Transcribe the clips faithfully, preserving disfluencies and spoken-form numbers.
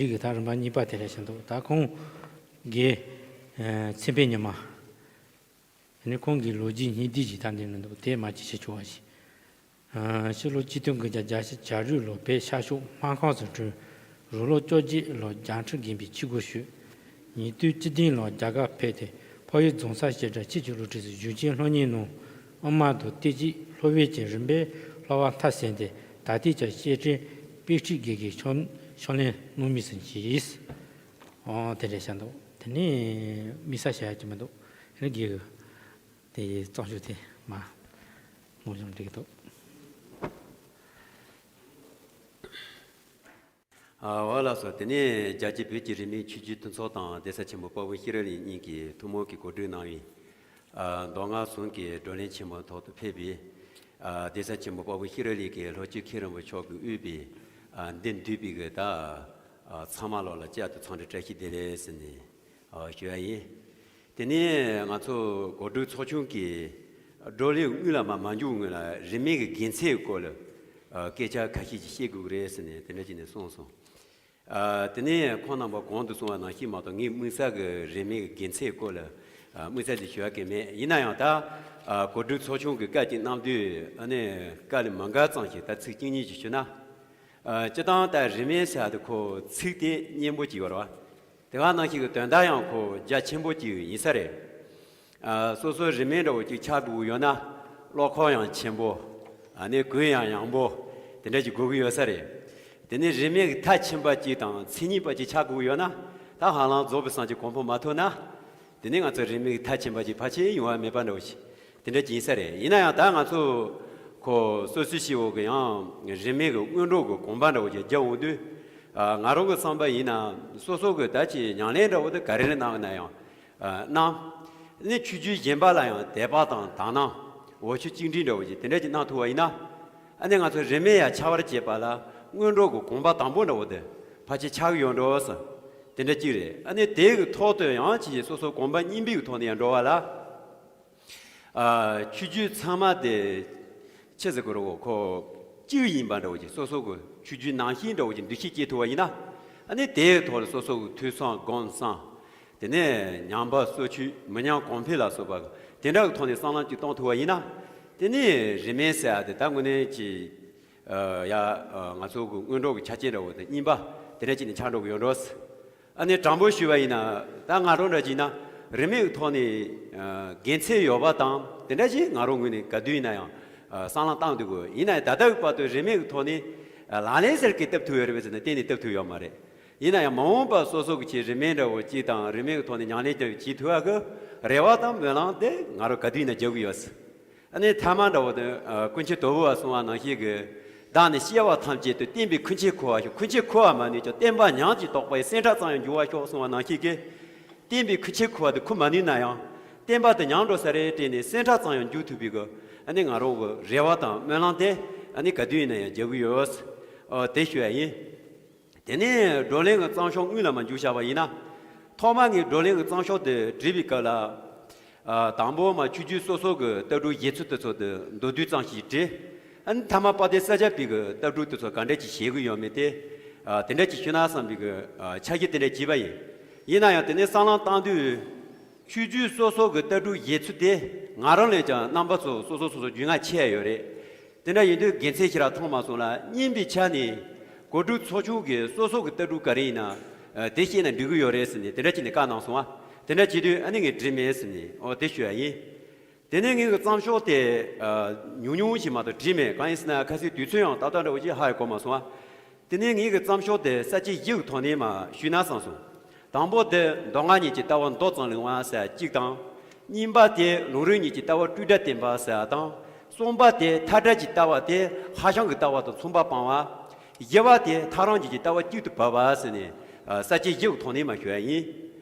རིགས་ཀྱི་ད་རིམ་པ་གཉིས་པ་དེ་རེད་བཞག་འདུག་ད་ཁོང་གི་ཨ་མཚན་དཔེ་ཉི་མ། དེ་ནས་ཁོང་གི་ལོ་རྒྱུས་སྙིང་བསྡུས་ཀྱི་ད་འདི་མི་འདུག་དེ་མ་ཅིག་བྱེད་ཆོག་པ་ཞིག་ཕྱི་ལོ་ཆིག་སྟོང་དགུ་བརྒྱ་བརྒྱད་ཅུ་གྱ་དྲུག་ལོར་བོད་ཤར་ཕྱོགས་སྨར་ཁམས་སུ་བྱོན། རུང་ལོ་བཅོ་བརྒྱད་ལོར་བརྒྱ་ཕྲག་དགོན་པའི་ཆོས་སྒོར་ཞུགས། ཉིས་སྟོང་བཅུ་བདུན་ལོར་རྒྱ་གར་ཕེབས་ཏེ་འཕགས་ཡུལ་རྫོང་སར་བཤད་གྲྭ་ཆོས་ཀྱི་བསླབ་ཁྲིད་སུ་གཞུང་ཆེན་སློབ་གཉེར་གནང་། དབུ་མ་དང་བསྟན་བཅོས་སློབ་དཔོན་བཅས་རིམ་པས་སློབ་པ་མཐར་ཕྱིན་ཏེ་ད་ལྟའི་ཆར་བཤད་གྲྭའི་དཔེ་ཁྲིད་དགེ་རྒན་ཕྱག་ཕྱག་ལེན་གནང་མུས་སུ་མཆིས། ཨོ་དེ་རེད་བཞག་འདུག་དེ་ནས་དམིགས་བསལ་བཤད་ཡ་ཅིག་མི་འདུག་དེ་ནས་དགེ་རྒན་དེ་ཡི་གཙང་ཤོས་དེ་མ་ནོར་བྱུང་འགྲིག་གི་འདུག་ཨ་ཝ་ལགས་སོ། དེ་ནས་རྒྱལ་སྤྱིའི་བོད་ཀྱི་རིས་མེད་ཆོས་བརྒྱུད་མཐུན་ཚོགས་དང་གདན་ས་ཆེན་པོ་དཔའ་བོ་ཤེས་རབ་གླིང་གཉིས་ཀྱིས་ཐུན་མོང་གི་གོ་སྒྲིག་གནང་བའི་ཨ་མདོ་སྔགས་ཟུང་གི་བགྲོ་གླེང་ཆེན་མོའི་ཐོག་ཏུ་ཕེབས་པའི་ཨ་གདན་ས་ཆེན་པོ་དཔའ་བོ་ཤེས་རབ་གླིང་གི་ལྷོ་སྤྱི་མཁན་རིན་པོ་མཆོག་གིས་དབུས་པའི་ཨ་འདིར་འདུས་པའི་གི་ད་ཨ་ཚང་མ་ལོག་ལ་བཅར་དུ་འཚམས་འདྲི་བཀྲ་ཤིས་བདེ་ལེགས་ཟེར་ནས་ཨ་ཞུ་ཡ་ཡིན། དེ་ནས་ང་ཚོ་གོ་སྒྲིག་ཚོགས་ཆུང་གིས་བགྲོ་གླེང་དངོས་ལ་མ་མ་འཇུག་སྔོན་ལ་རིས་མེད་ཀྱི་དགེ་མཚན་སྐོར་ལ་ཨ་སྐད་ཆ་ཁ་ཤས་ཅིག་བཤད་དགོས་ཀྱི་རེད་ཟེར་ནས་དེ་འདྲ་བྱས་ནས་གསུངས་སོང་། ཨ་དེ་ནས་ཁོང་རྣམ་པ་གོང་དུ་གསུངས་པ་ནང་བཞིན་མ་གཏོགས་ངས་དམིགས་བསལ་གྱི་རིས་མེད་ཀྱི་དགེ་མཚན་སྐོར་ལ་ཨ་དམིགས་བསལ་ཅིག་ཞུ་ཡ་གི་མེད། ཡིན་ན་ཡང་ད་ཨ་གོ་སྒྲིག་ཚོགས་ཆུང་གིས་བཀའ་ཅིག་གནང་དུས་ཨ་ནི་བཀའ་ལས་མ་འགལ་ཙམ་ཞིག་ད་ཚིག་གཅིག་གཉིས་ཅིག་ཞུ་ན། ཨ་སྤྱིར་བཏང་ད་རིས་མེད་ཟེར་ཡ་དེ་ཁོ་ཚིག་དེ་སྙན་པོ་ཅིག་ཡོད་རེད་བ། དེ་ག་ནང་བཞིན་གྱི་དོན་དག་ཡང་ཁོ་རྒྱ་ཆེན་པོ་ཅིག་ཡིན་ས་རེད། ཨ་སོ་སོའི་རིས་མེད་འདྲ་བོ་ཅིག་ཆགས་དགོས་ཡོད་ན་བློ་ཁོག་ཡང་ཆེན་པོ། ཨ་ནི་གུ་ཡངས་ཡངས་པོ་དེ་འདྲ་ཅིག་དགོས་ཀྱི་ཡོད་ས་རེད། དེ་ནས་རིས་མེད་ཀྱི་མཐར་ཕྱིན་པ་ཅིག་དང་མཚན་ཉིད་པ་ཅིག་ཆགས་དགོས་ཡོད་ན་ད་ཧ་ལམ་རྫོགས་པའི་སངས་རྒྱས་གོ་འཕང་མ་ཐོབ་ན། དེ་ནས་ང་ཚོ་རིས་མེད་ཀྱི་མཐར་ཕྱིན་པ་ཅིག་ཕལ་ཆེར་ཡོང་བ་མེད་པ་འདྲ་བོ་ཞིག་དེ་འདྲ་ཅིག་ཡིན་ས་རེད། ཡིན་ན་ཡང་ད་ང་ཚོ་ཁོ་སོ་སོའི་སྤྱི་བོ་གི་ཡང་རིས་མེད་ཀྱི་སྔོན་འགྲོ་གི་གོམ་པ་འདྲ་བོ་ཅིག་རྒྱག་འོང་དུས། ཨ་ང་རང་གི་བསམ་པ་ཡིན་ན་སོ་སོ་གི་ད་ཅིག་ཉམས་ལེན་འདྲ་བོ་དེ་ག་རེ་རེ་གནང་ན་ཡང་ཨ་གནང་། ནི་ཆོས་བརྒྱུད་གཞན་པ་ལ་ཡང་དད་པ་དང་དག་སྣང་འོ་ཆོས་གཅིག་འདྲིས་འདྲ་བོ་ཅིག་དེ་འདྲ་ཅིག་གནང་ཐུབ་པ་ཡིན་ན། ཨ་ནི་ང་ཚོ་རིས་མེད་ཡ་ཆགས་པར་བྱེད་པ་ལ་སྔོན་འགྲོ་གི་གོམ་པ་དང་པོ་འདྲ་བོ་དེ་ཕལ་ཆེར་ཆགས་ཀྱི་ཡོད་འགྲོ་ཟེར། དེ་འདྲ་གཅིག་རེད། ཨ་ནི་དེ་གི་ཐོག་ཏུ་ཡང་ཅིག་སོ་སོ་གོམ་པ་གཉིས་པའི་གི་ཐོག་ནས་ཡང་འགྲོ་བ་ལ། ཨ་ཆོས་བརྒྱུད་ཚང་མ་དེ་ཆི་ཟེར་དགོས་རེད་གོ་ཁོ་གཅིག་ཡིན་པ་འདྲ་བོ་ཅིག་སོ་སོ་གི་ཆོས་བརྒྱུད་ནང་བཞིན་འདྲ་བོ་ཅིག་འདུ་ཤེས་སྐྱེ་ཐུབ་པ་ཡིན་ན། ཨ་ནི་དེའི་ཐོག་ལ་སོ་སོ་གི་ཐོས་བསམ་སྒོམ་གསུམ། དེ་ནས་ཉམས་པ་གསོ་བཅོས་མི་ཉམས་གོང་འཕེལ་ལ་སོགས་པ་དེ་འདྲ་གི་ཐོག་ནས་བསམ་བློ་ཅིག་གཏོང་ཐུབ་པ་ཡིན་ན། དེ་ནས་རིས་མེད་ཟེར་ཡ་དེ་ད་དངོས་གནས་ཅིག་ཨ་ཡ་ཨ་ང་ཚོ་གི་སྔོན་འགྲོ་གི་ཆ་རྐྱེན་འདྲ་བོ་དང་གཉིས་པ་དེ་འདྲ་ཅིག་ནས་ཆགས་འགྲོ་གི་ཡོད་འགྲོ། ཨ་ནི་དྲང་པོ་ཞུས་པ་ཡིན་ན་ད་ང་རང་འདྲ་ཅིག་ཡིན་ན་རིས་མེད་ཀྱི་ཐོག་ནས་ཨ་དགེ་མཚན་ཡོད་པ་དང་དེ་འདྲ་ཅིག་ང་རང་ངོས་ནས་ག་དུས་ཡིན་ན་ཡང་ཨ་བསམ་བློ་བཏང་འདུག་གོ་ཡིན་ན་ད་ལྟ་གི་བར་དུ་རིས་མེད་ཀྱི་ཐོག་ནས་ཨ་ལག་ལེན་ཟེར་གི་བཏབ་ཐུབ་ཡོད་རེད་པས་ཟེར་ན་གཏན་ནས་བཏབ་ཐུབ་ཡོད་མ་རེད། ཡིན་ན་ཡང་མ་འོངས་པ་སོ་སོ་གི་ཆེད་རིས་མེད་འདྲ་བོ་ཅིག་དང་རིས་མེད་ཀྱི་ཐོག་ནས་ཉམས་ལེན་བྱེད་ཐུབ་ཡག་གི་རེ་བ་དང་སྨོན་ལམ་དེ་ང་རང་ག་དུས་ཡིན་ན་རྒྱག་གི་ཡོད། ཨ་ནི་ཐ་མ་འདྲ་བོ་དེ་ཨ་ཀུན་མཁྱེན་དོལ་པོ་བ་གསུང་བ་ནང་བཞིན་གྱི། བདག་ནི་སྐྱེ་བ་ཐམས་ཅད་དུ་བསྟན་པའི་ཁུར་ཆེན་འཁུར་བར་ཤོག་ཁུར་ཆེན་འཁུར་བར་མ་ནུས་ཀྱང་བསྟན་པ་ཉམས་ཀྱིས་རྟོགས་པའི་སེམས་ཁྲལ་ཙམ་ཡང་འགྱུར་བར་ཤོག་གསུང་བ་ནང་བཞིན་གྱི། བསྟན་པའི་ཁུར་ཆེན་འཁུར་བ་དེ་འཁུར་མ་ནུས་ན་ཡང་། བསྟན་པ་དེ་ཉམས་འགྲོ་ས་རེད་དྲན་ནས་སེམས་ཁྲལ་ཙམ་ཡང་འགྱུར་ཐུབ་པའི་གི། ཨ་ནི་ང་རང་གི་རེ་བ་དང་སྨོན་ལམ་དེ་ཨ་ནི་ག་དུས་ཡིན་ན་ཡང་རྒྱག་གི་ཡོད། ཨོ་དེ་ཞུ་ཡ་ཡིན། དེ་ནས་བགྲོ་གླེང་གི་བརྩམས་ཆོས་དངོས་ལ་མ་འཇུག་བཞག་པ་ཡིན་ན། ཐོག་མ་ངས་བགྲོ་གླེང་གི་བརྩམས་ཆོས་དེ་བྲིས་པའི་སྐབས་ལ། ཨ་དང་པོ་མ་ཆོས་བརྒྱུད་སོ་སོ་གི་ལྟ་གྲུབ་བཞེད་ཚུལ་དེ་ཚོ་དེ་མདོར་བསྡུས་ཙམ་ཞིག་བྲིས། ཨ་ནི་མཐའ་མ་དཔལ་ལྡན་ས་སྐྱ་པའི་གི་ལྟ་གྲུབ་དེ་ཚོ་ག་འདྲ་ཅིག་བཞེད་གི་ཡོད་མེད་དེ། ཨ་དེ་འདྲ་ཅིག་ཞུས་ན་བསམ་པའི་གི་ཨ་འཆར་གཞི་དེ་འདྲ་བྱས་པ་ཡིན། ཡིན་ན་ཡང་དེ་ནས་བསམ་བློ་བཏང་དུས། ཆོས་བརྒྱུད་སོ་སོ་གི་ལྟ་གྲུབ་བཞེད་ཚུལ་དེ་ང་རང་ལས་ཀྱང་རྣམ་པ་ཚོ་སོ་སོ་སོ་སོ་རྒྱུས་མངའ་ཆེ་ཡ་ཡོད་རེད། དེ་འདྲ་ཡིན་དུས་དགེ་མཚན་ཞེ་དྲག་མཐོང་མ་སོང་ལ་སྙིང་པའི་ཆ་ནས་གོ་སྒྲིག་ཚོགས་ཆུང་གིས་སོ་སོ་གི་ལྟ་གྲུབ་ག་རེ་ཡིན་ན་ཨ་དེ་བཤད་ན་འགྲིག་གི་ཡོད་རེད་ཟེར་ནས་དེ་འདྲ་བྱས་ནས་བཀའ་གནང་སོང་བ། དེ་འདྲ་བྱེད་དུས་ཨ་ནི་ངས་བྲིས་མེད་ཟེར་ནས་ཨོ་དེ་ཞུ་ཡ་ཡིན། དེ་ནས་ངའི་གི་བརྩམས་ཆོས་དེ་ཨ་ཉུང་ཉུང་ཞིག་མ་གཏོགས་བྲིས་མེད། གང་ཡིན་ཟེར་ན་ཁ་སང་དུས་ཚོད་ཡང་ཏག་ཏག་འདྲ་བོ་ཅིག་ཧ་ཡང་གོ་མ་སོང་བ། དེ་ནས་ངའི་གི་བརྩམས་ཆོས་དེ་ས་བཅད་བཞི་གི་ཐོག་ནས་མར་ཞུས་ན་བསམ་སོང་། དང་པོ་དེ་མདོ་སྔགས་གཉིས་ཀྱི་ལྟ་བ་མདོ་ཙམ་གླེང་བ་ཟེར་གཅིག་དང་། གཉིས་པ་དེ་ལུང་རིགས་གཉིས་ཀྱི་ལྟ་བ་སྤྲོས་བྲལ་བསྟན་པ་ཟེར་བ་དང་། གསུམ་པ་དེ་མཐའ་བྲལ་གྱི་ལྟ་བ་དེ་ཧྭ་ཤང་གི་ལྟ་བ་དང་མཚུངས་པ་སྤང་བ། བཞི་པ་དེ་ཐལ་རང་རྒྱུད་ཀྱི་ལྟ་བ་གཅིག་ཏུ་བབས་པ་ཟེར་ནས་ས་བཅད་བཞི་གི་ཐོག་ནས་མར་ཞུ་ཡ་ཡིན།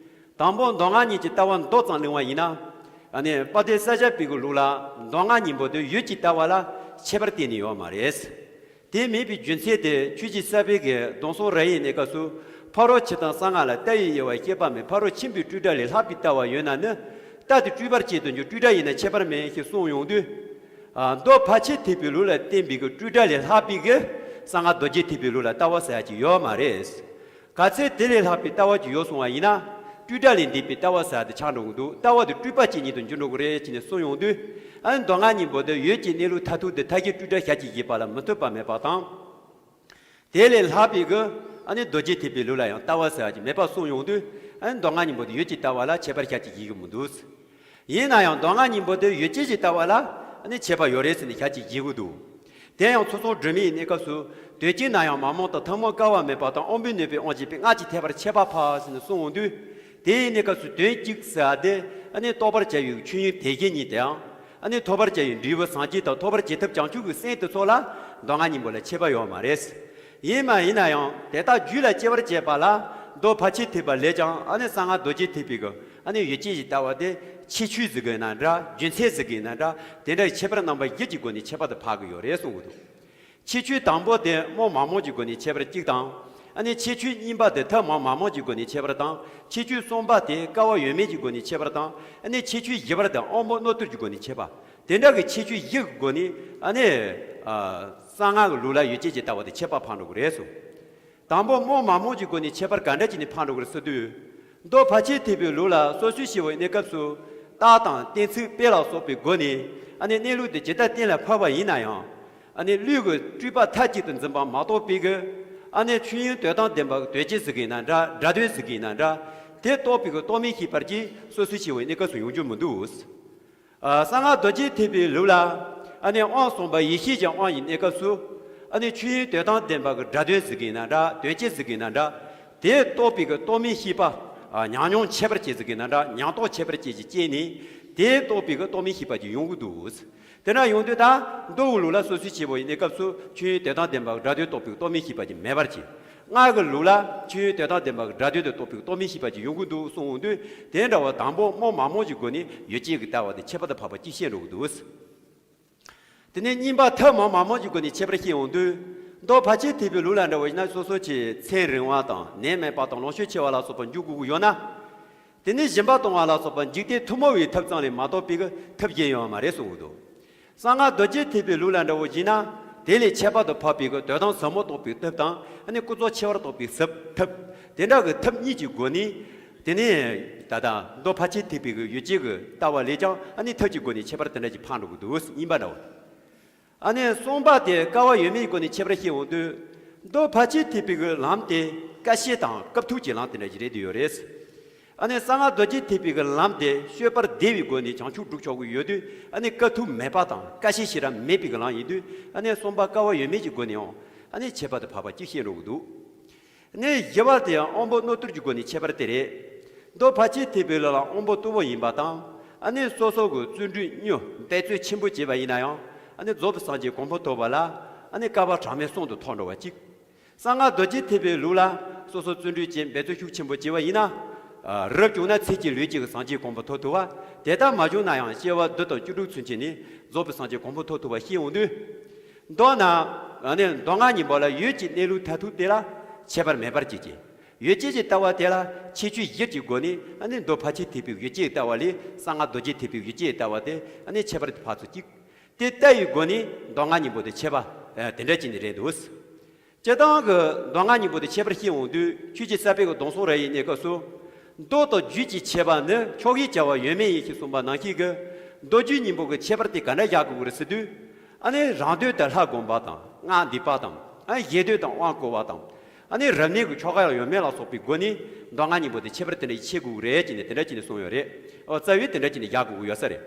དང་པོ་མདོ་སྔགས་གཉིས་ཀྱི་ལྟ་བ་མདོ་ཙམ་གླེང་བ་ཡིན་ན། ཨ་ནི་དཔལ་ལྡན་ས་སྐྱ་པའི་གི་ལུགས་ལ་མདོ་སྔགས་གཉིས་པོ་དེ་ཡུལ་གྱི་ལྟ་བ་ལ་ཁྱད་པར་གཏན་ནས་ཡོད་མ་རེད། དེ་མེད་པའི་རྒྱུ་མཚན་དེ་ཆོས་རྗེ་ས་པཎ་གྱིས་གདུང་སྲོང་ར་ཡི་གནས་སྐབས་སུ་ཕ་རོལ་ཕྱི་དང་གསང་སྔགས་ལ་ལྟ་བའི་དབྱེ་བ་ཤེས་པ་མེད། ཕ་རོལ་ཕྱིན་པའི་སྤྲོས་བྲལ་ལས་ལྷག་པའི་ལྟ་བ་ཡོད་ན་ནི་ལྟ་དེ་སྤྲོས་པར་བྱེད་དུ་འགྱུར། སྤྲོས་བྲལ་ཡིན་ན་ཁྱད་པར་མེད་ཅེས་གསུངས་ཡོང་དུས། ཨ་མདོ་ཕལ་ཆེར་ཐེག་པའི་ལུགས་ལ་བརྟེན་པའི་གི་སྤྲོས་བྲལ་ལས་ལྷག་པའི་གི་གསང་སྔགས་རྡོ་རྗེ་ཐེག་པའི་ལུགས་ལ་ལྟ་བ་ཟེར་ཡ་ཅིག་ཡོད་མ་རེད། གལ་སྲིད་དེ་ལས་ལྷག་པའི་ལྟ་བ་ཅིག་ཡོད་སོང་བ་ཡིན་ན། སྤྲོས་བྲལ་ལས་འདས་པའི་ལྟ་བ་ཟེར་བ་དེ་ཆགས་འགྲོ་གི་འདུག་ལྟ་བ་དེ་སྤྲོས་པ་ཅན་ཉིད་དུ་འགྱུར་འགྲོ་གི་རེད་ཅེས་ནས་གསུངས་ཡོང་དུས། ཨ་ནི་མདོ་སྔགས་སྙིང་པོ་དེ་ཡོད་ཀྱི་གནས་ལུགས་མཐར་ཐུག་དེ་མཐའ་བཞི་སྤྲོས་བྲལ་ཞལ་གྱིས་བཞེས་པ་ལ་མི་ལྟོས་པ་མེད་པ་དང་། དེ་ལས་ལྷག་པའི་གི་ཨ་ནི་རྡོ་རྗེ་ཐེག་པའི་ལུགས་ལ་ཡང་ལྟ་བ་ཟེར་བ་ཅིག་མེད་པ་གསུངས་ཡོང་དུས། ཨ་ནི་མདོ་སྔགས་སྙིང་པོ་དེ་ཡོད་ཀྱི་ལྟ་བ་ལ་ཁྱད་པར་ཞལ་གྱིས་བཞེས་ཀྱི་མི་འདུག་ཡིན་ན་ཡང་མདོ་སྔགས་སྙིང་པོ་དེ་ཡོད་ཀྱི་ཀྱི་ལྟ་བ་ལ་ཨ་ནི་ཁྱད་པར་ཡོད་རེད་ཟེར་ནས་ཞལ་གྱིས་བཞེས་ཀྱི་འདུག་དེ་ཡང་ཚུར་སོང་སྒྲོན་མེ་ཡི་གནས་སྐབས་སུ། དོན་གཅིག་ན་ཡང་མ་རྨོངས་དང་ཐུན་མོང་བསྐལ་བ་མེད་པ་དང་དབང་པོས་གནོད་པའི་དབང་བྱས་པའི་སྔགས་ཀྱི་ཐེག་པར་འཆད་པ་ཕར་ཟེར་ནས་གསུངས་འོང་དུས། དེ་ཡི་གནས་སྐབས་སུ་དོན་གཅིག་ཟེར་བ་དེ་ཨ་ནི་རྟོགས་པར་བྱ་བའི་ཆོས་དབྱིངས་དེ་བཞིན་ཉིད་དེའང་། ཨ་ནི་ཐོབ་པར་བྱ་བའི་འབྲས་བུ་སངས་རྒྱས་དང་ཐོབ་པར་བྱེད་ཐབས་བྱང་ཆུབ་ཀྱི་སེམས་དེ་ཚོ་ལ་མདོ་སྔགས་སྙིང་པོ་ལ་ཁྱད་པར་ཡོད་མ་རེད། ཡིན་མ་ཡིན་ན་ཡང་དེ་དག་རྒྱུད་ལ་སྐྱེ་བར་བྱེད་པ་ལ་མདོ་ཕལ་ཆེར་ཐེག་པ་ལས་ཀྱང་ཨ་ནི་གསང་སྔགས་རྡོ་རྗེ་ཐེག་པའི་གི་ཨ་ནི་ཡོད་ཀྱི་ཀྱི་ལྟ་བ་དེ་ཁྱད་ཆོས་ཟེར་གི་ཡིན་ན་འདྲ། རྒྱུ་མཚན་ཟེར་གི་ཡིན་ན་འདྲ། དེ་འདྲའི་ཁྱད་པར་རྣམ་པ་བཞི་གྱི་སྒོ་ནས་ཁྱད་པར་དུ་འཕགས་ཀྱི་ཡོད་རེད་གསུང་གི་འདུག་ཁྱད་ཆོས་དང་པོ་དེ་རྨོངས་མ་རྨོངས་ཀྱི་སྒོ་ནས་ཁྱད་པར་གཅིག་དང་། ཨ་ནི་ཁྱད་ཆོས་གཉིས་པ་དེ་ཐབས་རྨོངས་མ་རྨོངས་ཀྱི་སྒོ་ནས་ཁྱད་པར་དང་། ཁྱད་ཆོས་གསུམ་པ་དེ་སྐལ་བ་ཡོད་མེད་ཀྱི་སྒོ་ནས་ཁྱད་པར་དང་། ཨ་ནི་ཁྱད་ཆོས་བཞི་པ་དེ་དབང་པོ་རྣོ་རྟུལ་གྱི་སྒོ་ནས་ཁྱད་པར། དེ་འདྲ་གི་ཁྱད་ཆོས་བཞི་གི་སྒོ་ནས་ཨ་ནི་གསང་སྔགས་ཀྱི་ལུགས་ལ་ཡོད་ཀྱི་ཀྱི་ལྟ་བ་དེ་ཁྱད་པར་འཕགས་འགྲོ་གི་རེད་གསུངས། དང་པོ་རྨོངས་མ་རྨོངས་ཀྱི་སྒོ་ནས་ཁྱད་པར་ག་འདྲ་བྱས་ནས་འཕགས་འགྲོ་གི་རེད་ཟེར་དུས། མདོ་ཕལ་ཆེར་ཐེག་པའི་ལུགས་ལ་སོ་སོའི་ཤེས་པའི་གནས་སྐབས་སུ། རྟགས་དང་གཏན་ཚིགས་དཔེ་ལ་སོགས་པའི་སྒོ་ནས་ཨ་ནི་གནས་ལུགས་དེ་ཇི་ལྟར་གཏན་ལ་ཕབ་པ་ཡིན་ན་ཡང་། ཨ་ནི་ལུས་ཀྱི་སྤྲོས་པ་མཐའ་གཅིག་ཏུ་འཛིན་པ་མ་གཏོགས་པའི་གི་ཨ་ནི་ཆོས་དབྱིངས་དོན་དམ་བདེན་པ་གི་དོན་སྤྱི་ཟེར་གི་ཡིན་ན་འདྲ། སྒྲ་དོན་ཟེར་གི་ཡིན་ན་འདྲ། དེ་རྟོགས་པའི་གི་རྟོག་མེད་ཤེས་པ་ཅིག་སོ་སོའི་ཤེས་པའི་གནས་སྐབས་སུ་ཡོང་རྒྱུ་མི་འདུག་ཨ། གསང་སྔགས་རྡོ་རྗེ་ཐེག་པའི་ལུགས་ལ། ཨ་ནི་དབང་གསུམ་པ་ཡེ་ཤེས་ཀྱི་དབང་གི་གནས་སྐབས་སུ། ཨ་ནི་ཆོས་དབྱིངས་དོན་དམ་བདེན་པ་གི་སྒྲ་དོན་ཟེར་གི་ཡིན་ན་འདྲ། དོན་སྤྱི་ཟེར་གི་ཡིན་ན་འདྲ། དེ་རྟོགས་པའི་གི་རྟོག་མེད་ཤེས་པ། ཨ། ཉམས་མྱོང་ཁྱད་པར་ཅན་ཟེར་གི་ཡིན་ན་འདྲ། ཉམས་རྟོགས་ཁྱད་པར་ཅན་ཞིག་སྐྱེས་ནས། དེ་རྟོགས་པའི་གི་རྟོག་མེད་ཤེས་པ་ཅིག་ཡོང་གི་འདུག་དེ་འདྲ་ཡོང་དུས་ད་མདོ་གི་ལུགས་ལ་སོ་སོའི་ཤེས་པ་ཡི་གནས་སྐབས་སུ་ཆོས་དབྱིངས་དོན་དམ་བདེན་པ་གི་སྒྲ་དོན་རྟོགས་པའི་གི་རྟོག་མེད་ཤེས་པ་ཅིག་མེད་པར་བྱེད། སྔགས་ཀྱི་ལུགས་ལ་ཆོས་དབྱིངས་དོན་དམ་བདེན་པ་གི་སྒྲ་དོན་དུ་རྟོགས་པའི་གི་རྟོག་མེད་ཤེས་པ་ཅིག་ཡོང་གི་འདུག་གསུངས་འོང་དུས། དེ་འདྲ་བ་དང་པོ་རྨོངས་མ་རྨོངས་ཀྱི་སྒོ་ནས་ཡོད་ཅེས་ཀྱི་ལྟ་བ་དེ་ཁྱད་པར་དུ་འཕགས་པ་གཅིག་བཤད་འགྲོ་གི་འདུག་དེ་ནས་གཉིས་པ་ཐབས་རྨོངས་མ་རྨོངས་ཀྱི་སྒོ་ནས་ཁྱད་པར་བཤད་འོང་དུས། མདོ་ཕལ་ཆེར་ཐེག་པའི་ལུགས་ལ་འདྲ་བ་ཡིན་ན་སོ་སོ་ཆེ་ཚེ་རིང་བ་དང་ནད་མེད་པ་དང་ལོངས་སྤྱོད་ཆེ་བ་ལ་སོགས་པ་འཇུག་དགོས་ཀྱི་ཡོད་ན། དེ་ནས་སྦྱིན་པ་གཏོང་བ་ལ་སོགས་པ་འཇིག་རྟེན་ཐུན་མོང་བའི་ཐབས་ཙམ་ལས་མ་གཏོགས་པའི་གི་ཐབས་གཞན་ཡོད་མ་རེད་གསུངས་འདུག་གསང་སྔགས་རྡོ་རྗེ་ཐེག་པའི་ལུགས་ལ་འདྲ་བོ་ཡིན་ན། དེ་ལས་ཁྱད་པར་དུ་འཕགས་པའི་གི་དོན་དམ་ཟབ་མོ་རྟོགས་པའི་ཐབས་དང་། ཨ་ནི་ཀུན་རྫོབ་ཆེ་བར་རྟོགས་པའི་ཟབ་ཐབས། དེ་འདྲ་གི་ཐབས་གཉིས་ཀྱི་སྒོ་ནས། དེ་ནས་ད་ལྟ་མདོ་ཕལ་ཆེར་ཐེག་པའི་གི་ཡོད་ཅེས་གི་ལྟ་བ་ལས་ཀྱང་ཨ་ནི་ཐབས་ཀྱི་སྒོ་ནས་ཁྱད་པར་དེ་འདྲ་ཅིག་འཕགས་འགྲོ་གི་འདུག་གཉིས་པ་འདྲ་བོ། ཨ་ནི་གསུམ་པ་དེ་སྐལ་བ་ཡོད་མེད་ཀྱི་སྒོ་ནས་ཁྱད་པར་བཤད་འོང་དུས། མདོ་ཕལ་ཆེར་ཐེག་པའི་གི་ལམ་དེ་སྐད་ཤེས་དང་སྐབས་ཐུག་གི་ལམ་དེ་འདྲ་ཞིག་རེད་དུ་ཡོད་རེད། ཨ་ནི་གསང་སྔགས་རྡོ་རྗེ་ཐེག་པའི་གི་ལམ་དེ་སྤྱོད་པར་བདེ་བའི་སྒོ་ནས་བྱང་ཆུབ་སྒྲུབ་ཆོག་གི་ཡོད་དུས། ཨ་ནི་སྐབས་ཐུག་མེད་པ་དང་སྐད་ཤེས་ཤེས་རབ་མེད་པའི་གི་ལམ་ཡིན་དུས། ཨ་ནི་གསུམ་པ་སྐལ་བ་ཡོད་མེད་ཀྱི་སྒོ་ནས་ཡང་ཨ་ནི་ཁྱད་པར་དུ་འཕགས་པ་གཅིག་བཤད་འགྲོ་གི་འདུག་ཨ་ནི་བཞི་པ་དེ་ཡང་དབང་པོ་རྣོ་རྟུལ་གྱི་སྒོ་ནས་ཁྱད་པར་དེ་རེད། མདོ་ཕལ་ཆེར་ཐེག་པའི་ལུགས་ལ་དབང་པོ་རྟུལ་པོ་ཡིན་པ་དང་། ཨ་ནི་སོ་སོ་གི་བརྩོན་འགྲུས་སྨྱོ་འབད་རྩོལ་ཆེན་པོ་བྱས་པ་ཡིན་ན་ཡང་། ཨ་ནི་རྫོགས་པའི་སངས་རྒྱས་གོ་འཕང་ཐོབ་པ་ལ་ཨ་ནི་བསྐལ་པ་གྲངས་མེད་གསུམ་དུ་ཐོགས་འགྲོ་བ་གཅིག་གསང་སྔགས་རྡོ་རྗེ་ཐེག་པའི་ལུགས་ལ་སོ་སོ་བརྩོན་འགྲུས་ཅན་འབད་རྩོལ་ཤུགས་ཆེན་པོ་བྱས་པ་ཡིན་ན། ཨ། རབ་བྱུང་ན་ཚེ་གཅིག་ལུས་གཅིག་གི་སངས་རྒྱས་གོ་འཕང་ཐོབ་ཐུབ་པ། དེ་ལྟར་མ་བྱུང་ན་ཡང་སྐྱེ་བ་བདུན་དང་བཅུ་དྲུག་ཚུན་ཆད་ནས་རྫོགས་པའི་སངས་རྒྱས་གོ་འཕང་ཐོབ་ཐུབ་པ་ཤེས་འོང་དུས། མདོར་ན། ཨ་ནི་མདོ་སྔགས་གཉིས་པོ་ལ་ཡོད་ཀྱི་གནས་ལུགས་མཐར་ཐུག་དེ་ལ་ཁྱད་པར་མེད་པར་བྱེད་ཀྱི། ཡོད་ཅེས་ཀྱི་ལྟ་བ་དེ་ལ་ཁྱད་ཆོས་བཞི་གྱི་སྒོ་ནས། ཨ་ནི་མདོ་ཕལ་ཆེར་ཐེག་པའི་ཡོད་ཅེས་ཀྱི་ལྟ་བ་ལས་གསང་སྔགས་རྡོ་རྗེ་ཐེག་པའི་ཡོད་ཅེས་ཀྱི་ལྟ་བ་དེ་ཨ་ནི་ཁྱད་པར་དུ་འཕགས་ཚུལ་གཅིག་དེ་ལྟ་བའི་སྒོ་ནས་མདོ་སྔགས་གཉིས་པོ་དེ་ཁྱད་པར་དེ་འདྲ་བྱས་ནས་རེད་འདུག་སྤྱིར་བཏང་གི་མདོ་སྔགས་གཉིས་པོ་དེ་ཁྱད་པར་བཤད་འོང་དུས། ཆོས་རྗེ་ས་པཎ་གྱི་སྡོམ་གསུམ་རབ་དབྱེ་གནས་སྐབས་སུ། མདོ་དང་རྒྱུད་ཀྱི་ཁྱད་པར་ནི། ཕྱོགས་ཀྱི་བྱ་བ་ཡོད་མེད་ཡིན་ཞེས་གསུངས་པ་ནང་བཞིན་གྱི། མདོ་རྒྱུད་གཉིས་པོ་གི་ཁྱད་པར་དེ་ག་འདྲ་བཞག་དགོས་ཀྱི་རེད་ཟེར་དུས། ཨ་ནི་རང་དོན་དུ་ལྷ་བསྒོམ་པ་དང་སྔགས་བཟླས་པ་དང་། ཨ་ནི་གཞན་དོན་དུ་དབང་བསྐུར་བ་དང་། ཨ་ནི་རབ་གནས་ཀྱི་ཆོ་ག་ཡང་ཡོད་མེད་ལ་སོགས་པའི་སྒོ་ནས་མདོ་སྔགས་གཉིས་པོ་དེ་ཁྱད་པར་དེ་འདྲ་ཕྱེ་དགོས་ཀྱི་རེད་ཅེས་ནས་དེ་འདྲ་བྱས་ནས་གསུངས་ཡོད་རེད། ཨོ། རྩ་བའི་དེ་འདྲ་བྱས་ནས་བཞག་དགོས་ཀྱི་ཡོད་ས་རེད།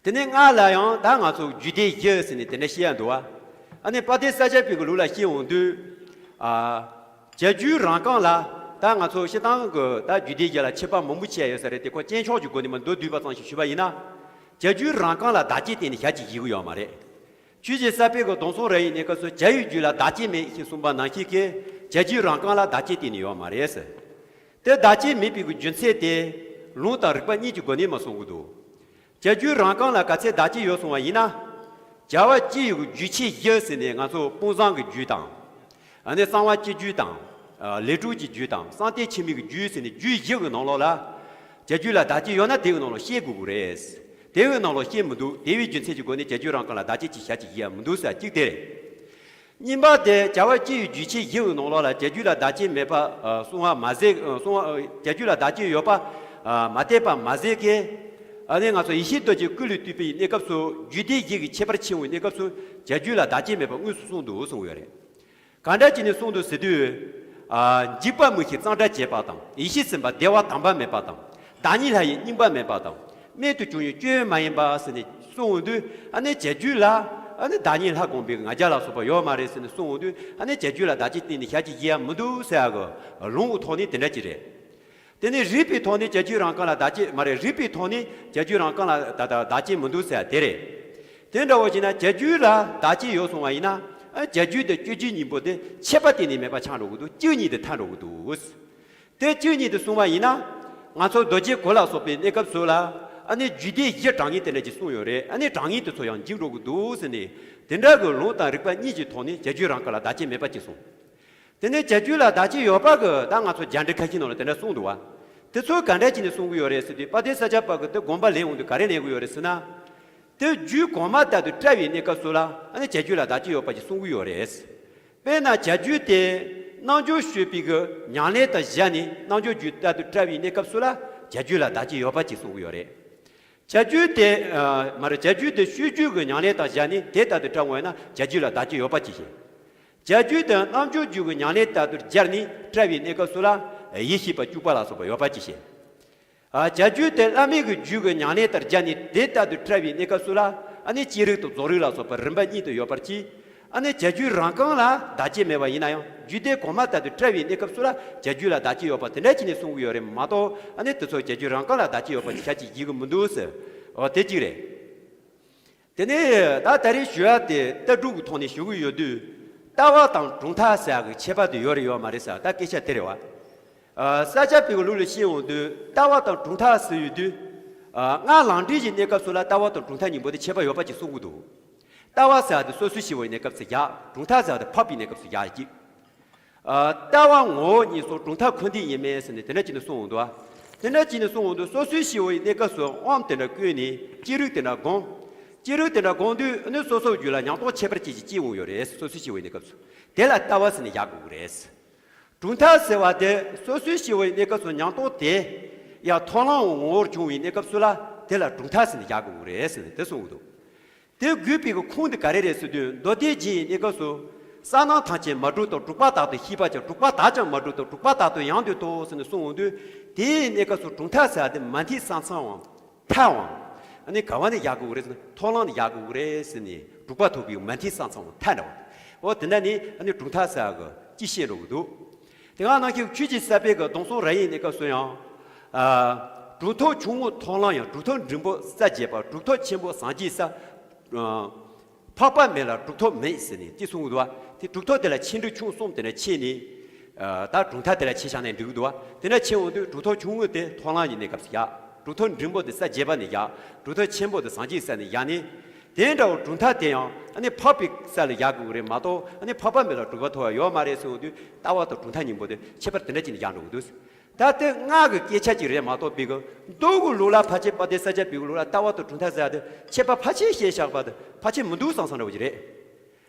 དེ་ནས་སྔགས་ལ་ཡང་ད་ང་ཚོ་རྒྱུད་སྡེ་བཞི་ཟེར་ནས་དེ་འདྲ་བཤད་ཡ་འདུག་བ། ཨ་ནི་དཔལ་ལྡན་ས་སྐྱ་པའི་གི་ལུགས་ལ་བཤད་འོང་དུས། ཨ། བྱ་རྒྱུད་རང་རྐང་ལ། ད་ང་ཚོ་སྤྱིར་བཏང་གི་ད་རྒྱུད་སྡེ་བཞི་ལ་ཁྱད་པར་མང་པོ་ཕྱེ་ཡ་ཡོད་ས་རེད་དེ། ཁོ་སྤྱན་ཆོག་གི་སྒོ་ནས་མར་མདོར་བསྡུས་པ་ཙམ་ཞིག་ཞུས་པ་ཡིན་ན། བྱ་རྒྱུད་རང་རྐང་ལ་བདག་རྐྱེན་བརྟེན་ནས་བྱ་ཅིག་བྱེད་ཀྱི་ཡོད་མ་རེད། ཆོས་རྗེ་ས་པཎ་གྱི་སྡོམ་གསུམ་རབ་དབྱེ་གནས་སྐབས་སུ་བྱ་བའི་རྒྱུད་ལ་བདག་རྐྱེན་མེད་ཅེས་གསུངས་པ་ནང་བཞིན་གྱི་བྱ་རྒྱུད་རང་རྐང་ལ་བདག་རྐྱེན་བརྟེན་ནས་ཡོད་མ་རེད་ཟེར། དེ་བདག་རྐྱེན་མེད་པའི་གི་རྒྱུ་མཚན་དེ་ལུང་དང་རིགས་པ་གཉིས་ཀྱི་སྒོ་ནས་མར་གསུང་གི་འདུག་བྱ་རྒྱུད་རང་རྐང་ལ་ག་ཚད་བདག་རྐྱེན་ཡོད་གསུངས་པ་ཡིན་ན། བྱ་བ་སྤྱི་ཡི་གི་རྒྱུད་ཆེ་བཞི་ཟེར་ནས་ང་ཚོ་དཔུང་བཟང་གི་རྒྱུད་དང་། ཨ་ནི་གསང་བ་སྤྱི་རྒྱུད་དང་། ཨ། ལས་གྲུབ་ཀྱི་རྒྱུད་དང་། གསང་རྟེན་ཆེན་མོའི་གི་རྒྱུད་ཟེར་ནས་རྒྱུད་བཞི་གི་ནང་ལོགས་ལ། བྱ་རྒྱུད་ལ་བདག་རྐྱེན་ཡོད་ན་དེ་གི་ནང་ལོགས་བཤད་དགོས་ཀྱི་རེད། དེ་གི་ནང་ལོགས་བཤད་མི་འདུག་དེ་བའི་རྒྱུ་མཚན་གྱི་སྒོ་ནས་བྱ་རྒྱུད་རང་རྐང་ལ་བདག་རྐྱེན་ཅིག་བྱ་ཅིག་བྱེད་ཡ་མི་འདུག་ཟེར་གཅིག་དེ་རེད། གཉིས་པ་དེ་བྱ་བ་སྤྱི་ཡི་རྒྱུད་ཆེན་བཞི་ཡི་ནང་ལོགས་ལ་བྱ་རྒྱུད་ལ་བདག་གཅིག་མེད་པ་ཨ་གསུང་བ་མ་ཟད་ཨ་གསུང་བ་ཨ་བྱ་རྒྱུད་ལ་བདག་གཅིག་ཡོད་པ་ཨ་མ་བསྟན་པ་མ་ཟད་ཀྱི། ཨ་ནི་ང་ཚོ་ཡེ་ཤེས་རྡོ་རྗེ་སྐུ་ལས་བཏུས་པའི་གནས་སྐབས་སུ་རྒྱུད་སྡེ་བཞི་གི་ཁྱད་པར་ཕྱེ་བའི་གནས་སྐབས་སུ་བྱ་རྒྱུད་ལ་བདག་གཅིག་མེད་པ་དངོས་སུ་གསུངས་འདུག་གསུངས་ཡོད་རེད། ག་འདྲ་བྱས་ནས་གསུངས་འདུག་ཟེར་དུས། ཨ་འཇིགས་པ་མི་ཤེས་གཙང་སྦྲ་བྱེད་པ་དང་ཡེ་ཤེས་ཟིན་པ་བདེ་བ་དམ་པ་མེད་པ་དང་བདག་ཉིད་ལྷ་ཡི་རྙིང་པ་མེད་པ་དང་རྨད་དུ་བྱུང་བའི་སྤྱོད་ཡུལ་མ་ཡིན་པ་ཟེར་ནས་གསུངས་འོང་དུས་ཨ་ནི་བྱ་རྒྱུད་ལ་ཨ་ནི་བདག་ཉིད་ལྷ་དགོངས་པའི་ང་རྒྱལ་ལ་སོགས་པ་ཡོད་མ་རེད་ཟེར་ནས་གསུངས་འོང་དུས་ཨ་ནི་བྱ་རྒྱུད་ལ་བདག་གཅིག་བསྟན་ནས་ཞལ་གྱིས་བཞེས་ཡ་མི་འདུག་ཟེར་ཡ་གི་ལུང་གི་ཐོག་ནས་དེ་འདྲ་ཅིག་རེད། དེ་ནས་རིགས་པའི་ཐོག་ནས་བྱ་རྒྱུད་རང་རྐང་ལ་བདག་གཅིག་མ་རེད། རིགས་པའི་ཐོག་ནས་བྱ་རྒྱུད་རང་རྐང་ལ་ད་ལྟ་བདག་གཅིག་མི་འདུག་ཟེར་ཡ་དེ་རེད། དེ་འདྲ་བོ་བྱས་ན་བྱ་རྒྱུད་ལ་བདག་གཅིག་ཡོད་སོང་བ་ཡིན་ན་ཨ་བྱ་རྒྱུད་དེ་སྤྱོད་བྱེད་གཉིས་པོ་དེ་ཁྱད་པར་གཏན་ནས་མེད་པ་ཆགས་འགྲོ་གི་འདུག་སྤྱོད་གཉིས་དེ་ཐལ་འགྲོ་གི་འདུག་དེ་སྤྱོད་གཉིས་དེ་གསུངས་པ་ཡིན་ན་ང་ཚོ་རྡོ་རྗེ་གོ་ལ་སོགས་པའི་གནས་སྐབས་སུ་ལ་ཨ་ནི་རྒྱུད་སྡེ་བཞི་གྲངས་ངེས་དེ་འདྲ་ཅིག་གསུངས་ཡོད་རེད། ཨ་ནི་གྲངས་ངེས་དེ་ཚོ་ཡང་འཇིག་འགྲོ་གི་འདུག་ཟེར་ནས་དེ་འདྲ་གི་ལུང་དང་རིགས་པ་གཉིས་ཀྱི་ཐོག་ནས་བྱ་རྒྱུད་རང་རྐང་ལ་བདག་གཅིག་མེད་པ་ཅིག་གསུངས། དེ་ནས་བྱ་རྒྱུད་ལ་བདག་གཅིག་ཡོད་པ་གི་ད་ང་ཚོ་རྒྱ་འགྲེལ་ཁ་ཤས་ནང་ལ་དེ་འདྲ་གསུངས་འདུག་བ། དེ་ཚོ་ག་འདྲ་བྱས་ནས་གསུང་གི་ཡོད་རེད་ཟེར་དུས་དཔལ་ལྡན་ས་སྐྱ་པ་གི་དེ་དགོངས་པ་ལེན་འོང་དུས་ག་རེ་ལེན་གི་ཡོད་རེད་ཟེར་ན། དེ་རྒྱུད་གོང་མ་ལྟར་དུ་བཀྲལ་བའི་གནས་སྐབས་སུ་ལ་ཨ་ནི་བྱ་རྒྱུད་ལ་བདག་གཅིག་ཡོད་པ་ཞིག་གསུང་གི་ཡོད་རེད། དཔེར་ན་བྱ་རྒྱུད་དེ་རྣལ་འབྱོར་སྤྱོད་པའི་གི་ཉམས་ལེན་དང་སྦྱར་ནས་རྣལ་འབྱོར་རྒྱུད་ལྟར་དུ་བཀྲལ་བའི་གནས་སྐབས་སུ་ལ་བྱ་རྒྱུད་ལ་བདག་གཅིག་ཡོད་པ་ཞིག་གསུང་གི་ཡོད་རེད། བྱ་རྒྱུད་དེ་ཨ་མ་རེད། བྱ་རྒྱུད་དེ་སྤྱོད་རྒྱུད་ཀྱི་ཉམས་ལེན་དང་སྦྱར་ནས་དེ་ལྟར་དུ་བཀྲལ་འོང་ན་བྱ་རྒྱུད་ལ་བདག་གཅིག་ཡོད་པ་ཅིག་བཞིན། བྱ་རྒྱུད་དེ་རྣལ་འབྱོར་རྒྱུད་ཀྱི་ཉམས་ལེན་ལྟར་དུ་སྦྱར་ནས་བཀྲལ་བའི་གནས་སྐབས་སུ་ལ་ཡེ་ཤེས་པ་བཅུ་པ་ལ་སོགས་པ་ཡོད་པ་ཅིག་བཞིན། ཨ་བྱ་རྒྱུད་དེ་བླ་མེད་ཀྱི་རྒྱུད་ཀྱི་ཉམས་ལེན་ལྟར་སྦྱར་ནས་དེ་ལྟར་དུ་བཀྲལ་བའི་གནས་སྐབས་སུ་ལ་ཨ་ནི་སྤྱི་རིགས་དང་རྫོགས་རིགས་ལ་སོགས་པ་རིམ་པ་གཉིས་དུ་ཡོད་པར་གྱིས། ཨ་ནི་བྱ་རྒྱུད་རང་རྐང་ལ་བདག་གཅིག་མེད་པ་ཡིན་ན་ཡང་རྒྱུད་སྡེ་གོང་མ་ལྟར་དུ་བཀྲལ་བའི་གནས་སྐབས་སུ་ལ་བྱ་རྒྱུད་ལ་བདག་གཅིག་ཡོད་པ་དེ་འདྲ་བྱས་ནས་གསུང་གི་ཡོད་རེད་མ་གཏོགས་ཨ་ནི་དེ་ཚོ་བྱ་རྒྱུད་རང་རྐང་ལ་བདག་གཅིག་ཡོད་པ་ཞིག་ཆ་གཅིག་བྱེད་ཀྱི་མི་འདུག་ཟེར། འོ་དེ་གཅིག་རེད། དེ་ནས་ད་ད་རེས་ཞུ་ཡ་དེ་ལྟ་གྲུབ་ཀྱི་ཐོག་ནས་ཞུ་གི་ཡོད་དུས་ལྟ་བ་དང་གྲུབ་མཐའ་ཟེར་ཡ་གི་ཁྱད་པར་དེ་ཡོད་རེད་ཡོད་མ་རེད་ཟེར་ད་སྐད་ཆ་དེ་རེད་བ། ཨ་ས་སྐྱ་པའི་གི་ལུགས་ལ་བཤད་འོང་དུས་ལྟ་བ་དང་གྲུབ་མཐའ་ཟེར་ཡོད་དུས། ཨ་སྔགས་ལམ་འབྲས་ཀྱི་གནས་སྐབས་སུ་ལ་ལྟ་བ་དང་གྲུབ་མཐའ་གཉིས་པོ་དེ་ཁྱད་པར་ཡོད་པ་ཅིག་གསུང་གི་འདུག་ལྟ་བ་ཟེར་ཡ་དེ་སོ་སོའི་སྐྱེ་བོའི་གནས་སྐབས་སུ་བཞག་གྲུབ་མཐའ་ཟེར་ཡ་དེ་འཕགས་པའི་གནས་སྐབས་སུ་བཞག་ཅིག་ཨ་ལྟ་བ་ངོ་བོ་ཉིད་སོགས་གྲུབ་མཐའ་འཁོར་འདས་ཡིན་མིན་ཟེར་ནས་དེ་འདྲ་བྱས་ནས་གསུངས་འོང་དུས། དེ་འདྲ་བྱས་ནས་གསུངས་འོང་དུས་སོ་སོའི་སྐྱེ་བོའི་གནས་སྐབས་སུ་དབང་དེ་འདྲ་བསྐུར་ནས་སྤྱི་རིགས་དེ་འདྲ་བསྒོམ། སྤྱི་རིགས་དེ་འདྲ་བསྒོམ་དུས་ནི་སོ་སོའི་རྒྱུད་ལ་ཉམས་རྟོགས་ཁྱད་པར་ཅན་ཞིག་སྐྱེ་འོང་ཡོད་རེད། སོ་སོའི་སྐྱེ་བོའི་གནས་སྐབས་སུ་དེ་ལ་ལྟ་བ་ཟེར་ནས་བཞག་དགོས་ཀྱི་རེད། གྲུབ་མཐའ་ཟེར་བ་དེ་སོ་སོའི་སྐྱེ་བོའི་གནས་སྐབས་སུ་ཉམས་རྟོགས་དེ་ཡང་མཐོང་ལམ་ངོ་བོར་བྱུང་བའི་གནས་སྐབས་སུ་ལ་དེ་ལ་གྲུབ་མཐའ་ཟེར་ནས་བཞག་དགོས་ཀྱི་རེད་ཟེར་ནས་དེ་གསུངས་འདུག་དེ་དགོས་པའི་གི་ཁུངས་དེ་ག་རེ་རེད་ཟེར་དུས་མདོ་སྡེ་རྗེ་ཡི་གནས་སྐབས་སུ། བསམ་རྣམ་ཐམས་ཅད་མ་གྲུབ་སྟེ་གྲུབ་པ་དག་ཏུ་ཤེས་པ་ཀྱང་གྲུབ་པ་དག་ཀྱང་མ་གྲུབ་སྟེ་གྲུབ་པ་དག་ཏུ་ཡང་འདོད་དོ་ཟེར་ནས་གསུངས་འོང་དུས་དེའི་གནས་སྐབས་སུ་གྲུབ་མཐའ་ཟེར་བ་དེ་མ་མཐའི་ས་མཚམས་དབང་མཐའ་དབང་། ཨ་ནི་ག་བ་ནས་བཞག་དགོས་རེད་ཟེར་ན་མཐོང་ལམ་ནས་བཞག་དགོས་རེད་ཟེར་ནས་གྲུབ་པ་ཐོབ་པའི་མ་མཐའི་ས་མཚམས་དབང་མཐའ་འདྲ་བ། འོ་དེ་འདྲ་ནི་ཨ་ནི་གྲུབ་མཐའ་ཟེར་བ་གི་ཅི་བཤད་འགྲོ་གི་འདུག་དེ་ག་ནང་བཞིན་ཆོས་ཀྱི་ས་པའི་གི་སྡོམ་གསུམ་རབ་དབྱེ་གནས་སྐབས་སུ་ཡང་། ཨ། གྲུབ་ཐོབ་ཆུང་ངུ་མཐོང་ལམ་ཡང་གྲུབ་ཐོབ་འབྲིང་པོ་ས་བརྒྱད་པ་གྲུབ་ཐོབ་ཆེན་པོ་སངས་རྒྱས་ས། ཨ། འཕགས་པ་མེད་ལ་གྲུབ་ཐོབ་མེད་ཟེར་ནས་དེ་གསུང་གི་འདུག་བ། དེ་གྲུབ་ཐོབ་དེ་ལ་ཆེ་འབྲིང་ཆུང་གསུམ་དེ་འདྲ་ཕྱེ་ནས། ཨ། ད་གྲུབ་མཐའ་དེ་ལ་ཕྱེ་བཞག་ན་འགྲིག་གི་འདུག་བ། དེ་འདྲ་ཕྱེ་འོང་དུས་གྲུབ་ཐོབ་ཆུང་ངུ་དེ་མཐོང་ལམ་གྱི་གནས་སྐབས་སུ་བཞག་གྲུབ་ཐོབ་འབྲིང་པོ་དེ་ས་བརྒྱད་པ་ནས་བཞག་གྲུབ་ཐོབ་ཆེན་པོ་དེ་སངས་རྒྱས་ས་ནས་བཞག་ནས། དེ་འདྲ་བོ་གྲུབ་མཐའ་དེ་ཡང་ཨ་ནི་འཕགས་པའི་ས་ལ་བཞག་དགོས་ཀྱི་རེད་མ་གཏོགས་ཨ་ནི་འཕགས་པ་མེད་ལ་གྲུབ་པ་ཐོབ་པ་ཡོད་མ་རེད་ཟེར་འོང་དུས་ལྟ་བ་དང་གྲུབ་མཐའ་གཉིས་པོ་དེ་ཁྱད་པར་དེ་འདྲ་ཅིག་ནས་བཞག་འགྲོ་གི་འདུག་ད་དེ་སྔགས་ཀྱི་སྐད་ཆ་ཅིག་རེད་མ་གཏོགས་པའི་གི་མདོ་གི་ལུགས་ལ་ཕལ་ཆེར་དཔལ་ལྡན་ས་སྐྱ་པའི་གི་ལུགས་ལ་ལྟ་བ་དང་གྲུབ་མཐའ་ཟེར་ཡ་དེ་ཁྱད་པར་ཕལ་ཆེར་བཤད་བཞག་པ་དེ་ཕལ་ཆེར་མི་འདུག་བསམ་བསམ་འདྲ་བོ་ཅིག་རེད།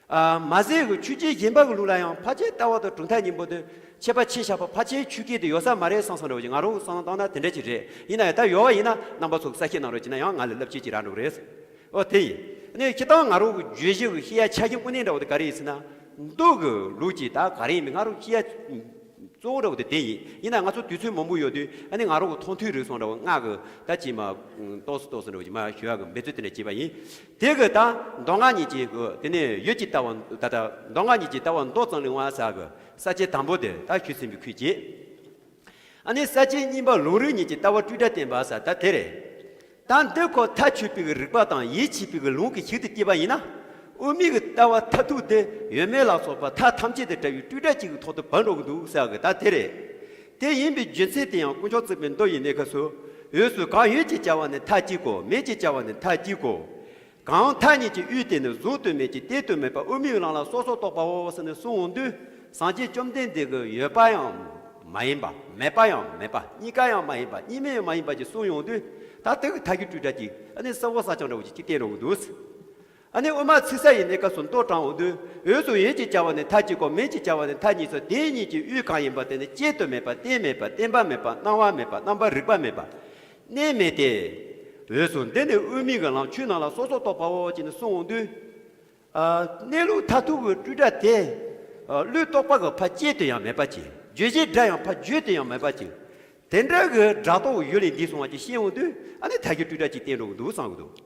ཨ། མ་ཟད་གི་ཆོས་བརྒྱུད་གཞན་པ་གི་ལུགས་ལ་ཡང་ཕལ་ཆེར་ལྟ་བ་དང་གྲུབ་མཐའ་གཉིས་པོ་དེ་ཁྱད་པར་ཕྱེ་བཞག་པ་ཕལ་ཆེར་ཆོས་སྐད་དེ་ཡོད་ས་མ་རེད་བསམ་བསམ་འདྲ་བོ་ཅིག་ང་རང་གི་བསམ་བློ་བཏང་ན་དེ་འདྲ་ཅིག་རེད། ཡིན་ན་ཡང་ད་ཡོད་པ་ཡིན་ན་རྣམ་པ་ཚོ་གི་གསལ་བཤད་གནང་རོགས་བྱས་ན་ཡང་ང་ལ་བསླབ་བྱ་ཅིག་རག་འགྲོ་གི་རེད། ཨོ་དེ་ཡིན། ཨ་ནི་སྤྱིར་བཏང་ང་རང་གི་བརྗོད་གཞི་གི་བཤད་ཡ་ཆ་ཤས་དངོས་གནས་འདྲ་བོ་དེ་ག་རེ་ཡིན་ཟེར་ན། མདོ་གི་ལུགས་ཀྱི་ད་ག་རེ་ཡིན་མིན་ང་རང་བཤད་ཡ་གཙོ་བོ་འདྲ་བོ་དེ་དེ་ཡིན། ཡིན་ན་ང་ཚོ་དུས་ཚོད་མང་པོ་ཡོད་དུས་ཨ་ནི་ང་རང་གི་མཐོང་ཐོས་རིག་གསུམ་འདྲ་བོ་སྔགས་གི་ད་ཅིག་མ་ཏོག་ཙམ་ཏོག་ཙམ་འདྲ་བོ་ཅིག་མ་ཞུ་ཡ་གི་འབད་རྩོལ་དེ་འདྲ་བྱས་པ་ཡིན། དེ་གི་ད་མདོ་སྔགས་གཉིས་ཀྱི་གི་དེ་ནས་ཡུལ་གྱི་ལྟ་བ་ད་ད་མདོ་སྔགས་གཉིས་ཀྱི་ལྟ་བ་མདོ་ཙམ་གླེང་བ་ཟེར་གི་ས་བཅད་དང་པོ་དེ་ད་ཞུས་ཟིན་པའི་ཁུལ་གྱིས། ཨ་ནི་ས་བཅད་གཉིས་པ་ལུང་རིགས་གཉིས་ཀྱི་ལྟ་བ་སྤྲོས་བྲལ་བསྟན་པ་ཟེར་ད་དེ་རེད། ད་འདི་ཁོ་མཐར་ཆུད་པའི་རིགས་པ་དང་ཡིད་ཆེས་པའི་ལུང་གི་ཤུགས་དེ་བསྐྱེད་པ་ཡིན་ན། དབུ་མའི་ལྟ་བ་མཐར་ཐུག་དེ་ཡོད་མེད་ལ་སོགས་པ་མཐའ་ཐམས་ཅད་དང་བྲལ་བའི་སྤྲོས་བྲལ་གཅིག་གི་ཐོག་ཏུ་བབས་འགྲོ་གི་འདུག་ཟེར་གི་ད་དེ་རེད། དེ་ཡིན་པའི་རྒྱུ་མཚན་དེ་ཡང་དཀོན་མཆོག་བརྩེགས་པའི་མདོ་ཡི་གནས་སྐབས་སུ། འོས་སུ་གང་ཡོད་ཅེས་བྱ་བ་ནི་མཐའ་གཅིག་གོ། མེད་ཅེས་བྱ་བ་ནི་མཐའ་གཅིག་གོ། གང་མཐའ་གཉིས་ཀྱི་དབུས་དེ་ནི་གཟུགས་དུ་མེད་ཅིང་གཏན་དུ་མེད་པ་དབུ་མའི་ལམ་ལ་སོ་སོར་རྟོག་པའོ་ཟེར་ནས་གསུངས་འོང་དུས་སངས་རྒྱས་བཅོམ་ལྡན་འདས་ཀྱི་ཡོད་པ་ཡང་མ་ཡིན་པ་མེད་པ་ཡང་མེད་པ་གཉིས་ཀ་ཡང་མ་ཡིན་པ་གཉིས་མེད་ཡང་མ་ཡིན་པ་ཅིག་གསུངས་ཡོང་དུས་ད་དེ་གི་མཐའ་གི་སྤྲོས་བྲལ་གྱི་ཨ་ནི་གསལ་བོ་གསལ་རྐྱང་འདྲ་བོ་ཅིག་ཅིག་བསྟན་འགྲོ་གི་འདུག་ཨ་ནི་དབུ་མ་ཚིག་གསལ་ཡི་གནས་སྐབས་སུ་མདོ་དྲངས་འོང་དུས། འོད་སྲུང་ཡོད་ཅེས་བྱ་བ་ནི་མཐའ་གཅིག་གོ། མེད་ཅེས་བྱ་བ་ནི་མཐའ་གཉིས་སོ། དེ་གཉིས་ཀྱི་དབུས་གང་ཡིན་པ་དེ་ནི་གཅད་དུ་མེད་པ། རྟེན་མེད་པ། བརྟེན་པ་མེད་པ། སྣང་བ་མེད་པ། རྣམ་པར་རིག་པ་མེད་པ། གནས་མེད་དེ། འོད་སྲུང་འདི་ནི་དབུ་མའི་གི་ལམ་ཆོས་རྣམས་ལ་སོ་སོར་རྟོག་པའོ་ཅེས་ནི་གསུངས་འོང་དུས། ཨ། གནས་ལུགས་མཐར་ཐུག་གི་སྤྲོས་བྲལ་དེ། ཨ། བློས་རྟོག་པ་གི་ཕར་གཅད་དུ་ཡང་མེད་པ་ཅིག། བརྗོད་བྱའི་སྒྲ་ཡང་ཕར་བརྗོད་དུ་ཡང་མེད་པ་ཅིག། དེ་འདྲ་གི་སྒྲ་རྟོག་ཡུལ་ལས་འདས་སོང་བ་ཅིག་ཤེས་འོང་དུས། ཨ་ནི་མཐའ་བཞི་སྤྲོས་བྲལ་ཅིག་བསྟན་འགྲོ་གི་འདུག་བསམ་གི་འདུག།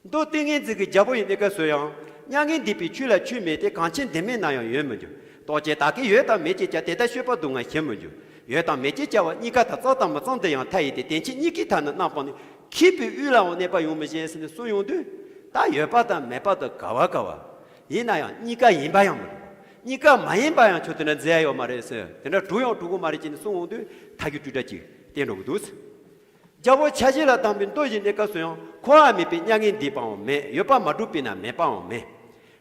མདོ་ཏིང་ངེ་འཛིན་གྱི་རྒྱལ་པོ་ཡི་གནས་སྐབས་སུ་ཡང་། མྱ་ངན་འདས་པའི་ཆོས་ལ་ཆོས་མེད་དེ། གང་ཕྱིར་འདི་མེད་ན་ཡང་ཡོད་མི་འགྱུར། རྟོག་བཅས་བདག་གིས་ཡོད་དང་མེད་ཅེས་བྱ། དེ་ལྟར་དཔྱོད་པ་སྡུག་བསྔལ་ཞི་མི་འགྱུར། ཡོད་དང་མེད་ཅེས་བྱ་བ་གཉིས་ཀ་དང་། གཙང་དང་མི་གཙང་དུ་ཡང་མཐའ་ཡས་ཏེ། དེ་ཕྱིར་གཉིས་ཀའི་མཐའ་ནི་རྣམ་སྤངས་ནས། མཁས་པའི་དབུས་ལའང་གནས་པ་ཡོང་མི་ཤེས་ཟེར་ནས་གསུངས་ཡོང་དུས། ད་ཡོད་པ་དང་མེད་པ་དང་ག་བ་ག་བ། ཡིན་ན་ཡང་གཉིས་ཀ་ཡིན་པ་ཡང་མི་འགྲུབ། གཉིས་ཀ་མ་ཡིན་པ་ཡང་ཁྱོད་དེ་འདྲ་མཛད་ཡོད་མ་རེད་ཟེར། དེ་འདྲ་གྲུབ་ཡང་གྲུབ་གི་མ་རེད་ཅེས་ནས་གསུངས་འོང་དུས། མཐའ་བཞི་སྤྲོས་བྲལ་ཅིག་བསྟན་འགྲོ་གི་འདུག། རྒྱལ་པོ་འཆར་གཞི་ལ་གདམས་པའི་མདོ་ཡི་གནས་སྐབས་སུ་ཡང་། འཁོར་བ་མེད་པའི་མྱ་ངན་འདས་པའང་མེད། ཡོད་པ་མ་གྲུབ་པས་ན་མེད་པའང་མེད།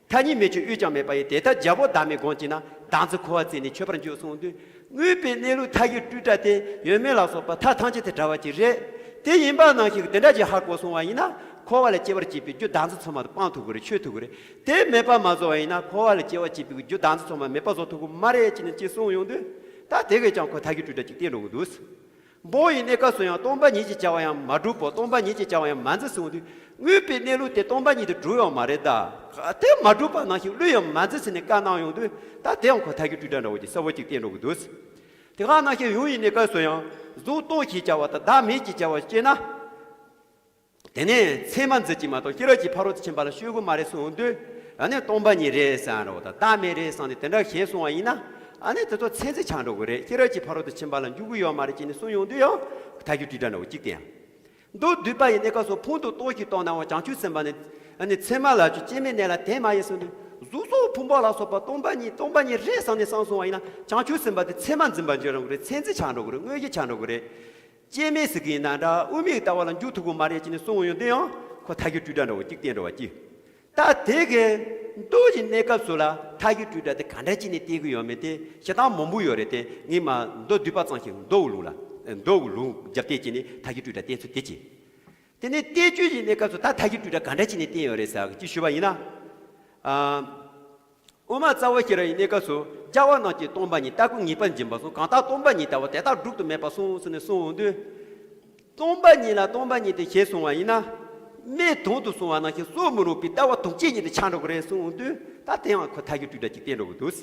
མཐའ་གཉིས་མེད་ཕྱིར་དབུས་ཀྱང་མེད་པ་ཡིན། དེ་ལྟར་རྒྱལ་པོ་བདག་མེད་བསྒོམ་བྱས་ན། བདག་འཛིན་འཁོར་བ་རྩད་ནས་ཆོད་པར་འགྱུར་གསུངས་དུས། དངོས་པོའི་གནས་ལུགས་མཐའ་བཞི་སྤྲོས་བྲལ་དེ་ཡོད་མེད་ལ་སོགས་པ་མཐའ་ཐམས་ཅད་དང་བྲལ་བ་ཅིག་རེད། དེ་ཡིན་པ་ནང་བཞིན་དེ་འདྲ་ཅིག་ཧ་གོ་སོང་བ་ཡིན་ན། འཁོར་བ་ལས་སྐྱེ་བར་བྱེད་པའི་རྒྱུ་བདག་འཛིན་ཚང་མ་དེ་སྤང་ཐུབ་ཀྱི་རེད། ཆོད་ཐུབ་ཀྱི་རེད། དེ་མེད་པ་མ་བཟོ་བ་ཡིན་ན། འཁོར་བ་ལས་སྐྱེ་བར་བྱེད་པའི་རྒྱུ་བདག་འཛིན་ཚང་མ་མེད་པ་བཟོ་ཐུབ་ཀྱི་མ་རེད་ཅེས་ནས་ཅེས་གསུངས་ཡོང་དུས། ད་དེ་གས་ཀྱང་ཁོ་མཐའ་བཞི་སྤྲོས་བྲལ་ཅིག་བསྟན་འགྲོ་གི་འདུག། འབོག་ཡི་གནས་སྐབས་སུ་ཡང་། སྟོང་པ་ཉིད་ཅེས་བྱ་བ་ཡང་མ་གྲུབ་བོ། སྟོང་པ་ཉིད་ཅེས་བྱ་བ་ཡང་མ་འཛིན་གསུངས་དུས། དངོས་པོའི་གནས་ལུགས་དེ་སྟོང་པ་ཉིད་དུ་གྲུབ་ཡང་མ་རེད་ད། དེ་མ་གྲུབ་པ་ནང་བཞིན་བློས་ཡང་མ་འཛིན་ཟེར་ནས་བཀའ་གནང་ཡོང་དུས། ད་དེ་ཡང་ཁོ་མཐའ་བཞི་སྤྲོས་བྲལ་འདྲ་བོ་ཅིག་གསལ་བོ་ཅིག་བསྟན་འགྲོ་གི་འདུག། དེ་ག་ནང་བཞིན་ཡུམ་ཡི་གནས་སྐབས་སུ་ཡང་། གཟུགས་སྟོང་ཞེས་བྱ་བ་དང་བདག་མེད་ཅེས་བྱ་བ་སྐྱེས་ན། དེ་ནས་མཚན་མ་འཛིན་གྱི་མ་གཏོགས་ཤེས་རབ་ཀྱི་ཕ་རོལ་ཏུ་ཕྱིན་པ་ལ་སྤྱོད་དགོས་མ་རེད་གསུངས་དུས། ཨ་ནི་སྟོང་པ་ཉིད་རེད་བསམ་རོགས་དང་། བདག་མེད་རེད་བསམ་ནས་དེ་འདྲ་ཞེས་གསུངས་པ་ཡིན་ན། ཨ་ནི་དེ་ཚོ་མཚན་རྩིས་ཆགས་འགྲོ་གི་རེད། ཤེས་རབ་ཀྱི་ཕ་རོལ་ཏུ་ཕྱིན་པ་ལ་འཇུག་གི་ཡོད་མ་རེད་ཅེས་ནས་གསུངས་ཡོང་དུས་ཡང་མཐའ་བཞི་སྤྲོས་བྲལ་འདྲ་བོ་གཅིག་སྟེ། མདོ་སྡུད་པ་ཡི་གནས་སྐབས་སུ། ཕུང་དང་སྟོང་ཞེས་བཏང་ནའང་། བྱང་ཆུབ་སེམས་དཔའ་ནི། ཨ་ནི་མཚན་མ་ལ་སྤྱོད། སྐྱེ་མེད་གནས་ལ་དེ་མ་ཡིན་གསུངས་དུས། གཟུགས་སོགས་ཕུང་པོ་ལ་སོགས་པ་སྟོང་པ་ཉིད་སྟོང་པ་ཉིད་རེད་བསམ་ནས་བསམ་སོང་བ་ཡིན་ན། བྱང་ཆུབ་སེམས་དཔའ་དེ་མཚན་མ་འཛིན་པ་འགྱུར་འགྲོ་གི་རེད། མཚན་རྩིས་ཆགས་འགྲོ་གི་རེད། དངོས་གཞི་ཆགས་འགྲོ་གི་རེད། སྐྱེ་མེད་ཟེར་གི་ཡིན་ན་འདྲ། དབུ་མའི་ལྟ་བ་ལ་འཇུག་ཐུབ་ཀྱི་མ་རེད་ཅེས་ནས་གསུངས་ཡོང་དུས་ཡང་ཁོ་མཐའ་བཞི་སྤྲོས་བྲལ་འདྲ་བོ་གཅིག་བསྟན་འགྲོ་བ་གཅིག། ད་དེ་གའི་མདོ་ཡི་གནས་སྐབས་སུ་ལ་མཐའ་བཞི་སྤྲོས་བྲལ་དེ་ག་འདྲ་ཅིག་ནས་བསྟན་གི་ཡོད་མེད་དེ་བཤད་སྟངས་མང་པོ་ཡོད་རེད་དེ། ངས་མ་མདོ་སྡུད་པ་ཙམ་ཞིག་མདོ་གི་ལུགས་ལ། མདོ་གི་ལུགས་རྒྱབ་བལྟས་ཀྱིས་ནས་མཐའ་བཞི་སྤྲོས་བྲལ་བསྟན་ཚུལ་དེ་གཅིག། དེ་ནས་བསྟན་བཅོས་ཀྱི་གནས་སྐབས་སུ་ད་མཐའ་བཞི་སྤྲོས་བྲལ་ག་འདྲ་ཅིག་ནས་བསྟན་ཡོད་རེད་ཟེར་གཅིག་ཞུས་པ་ཡིན་ན། ཨ། དབུ་མ་རྩ་བ་ཤེས་རབ་ཡི་གནས་སྐབས་སུ། རྒྱལ་བ་རྣམས་ཀྱིས་སྟོང་པ་ཉིད། ལྟ་ཀུན་ངེས་པར་འབྱིན་པར་གསུངས། གང་ལྟར་སྟོང་པ་ཉིད་ལྟ་བུ། དེ་ལྟར་བསྒྲུབ་ཏུ་མེད་པར་གསུངས་ཟེར་ནས་གསུངས་འོང་དུས། སྟོང་པ་ཉིད་ལ་སྟོང་པ་ཉིད་དུ་ཞེས་གསུངས་པ་ཡིན་ན། མེ་དོང་དུ་སོང་བ་ནང་བཞིན་གསོག་མི་རུང་བའི་ལྟ་བ་དོན་གཅིག་ཉིད་དུ་ཆགས་འགྲོ་གི་རེད་གསུངས་འོང་དུས། ད་དེ་ཡང་ཁོ་མཐའ་བཞི་སྤྲོས་བྲལ་ཅིག་བསྟན་འགྲོ་གི་འདུག།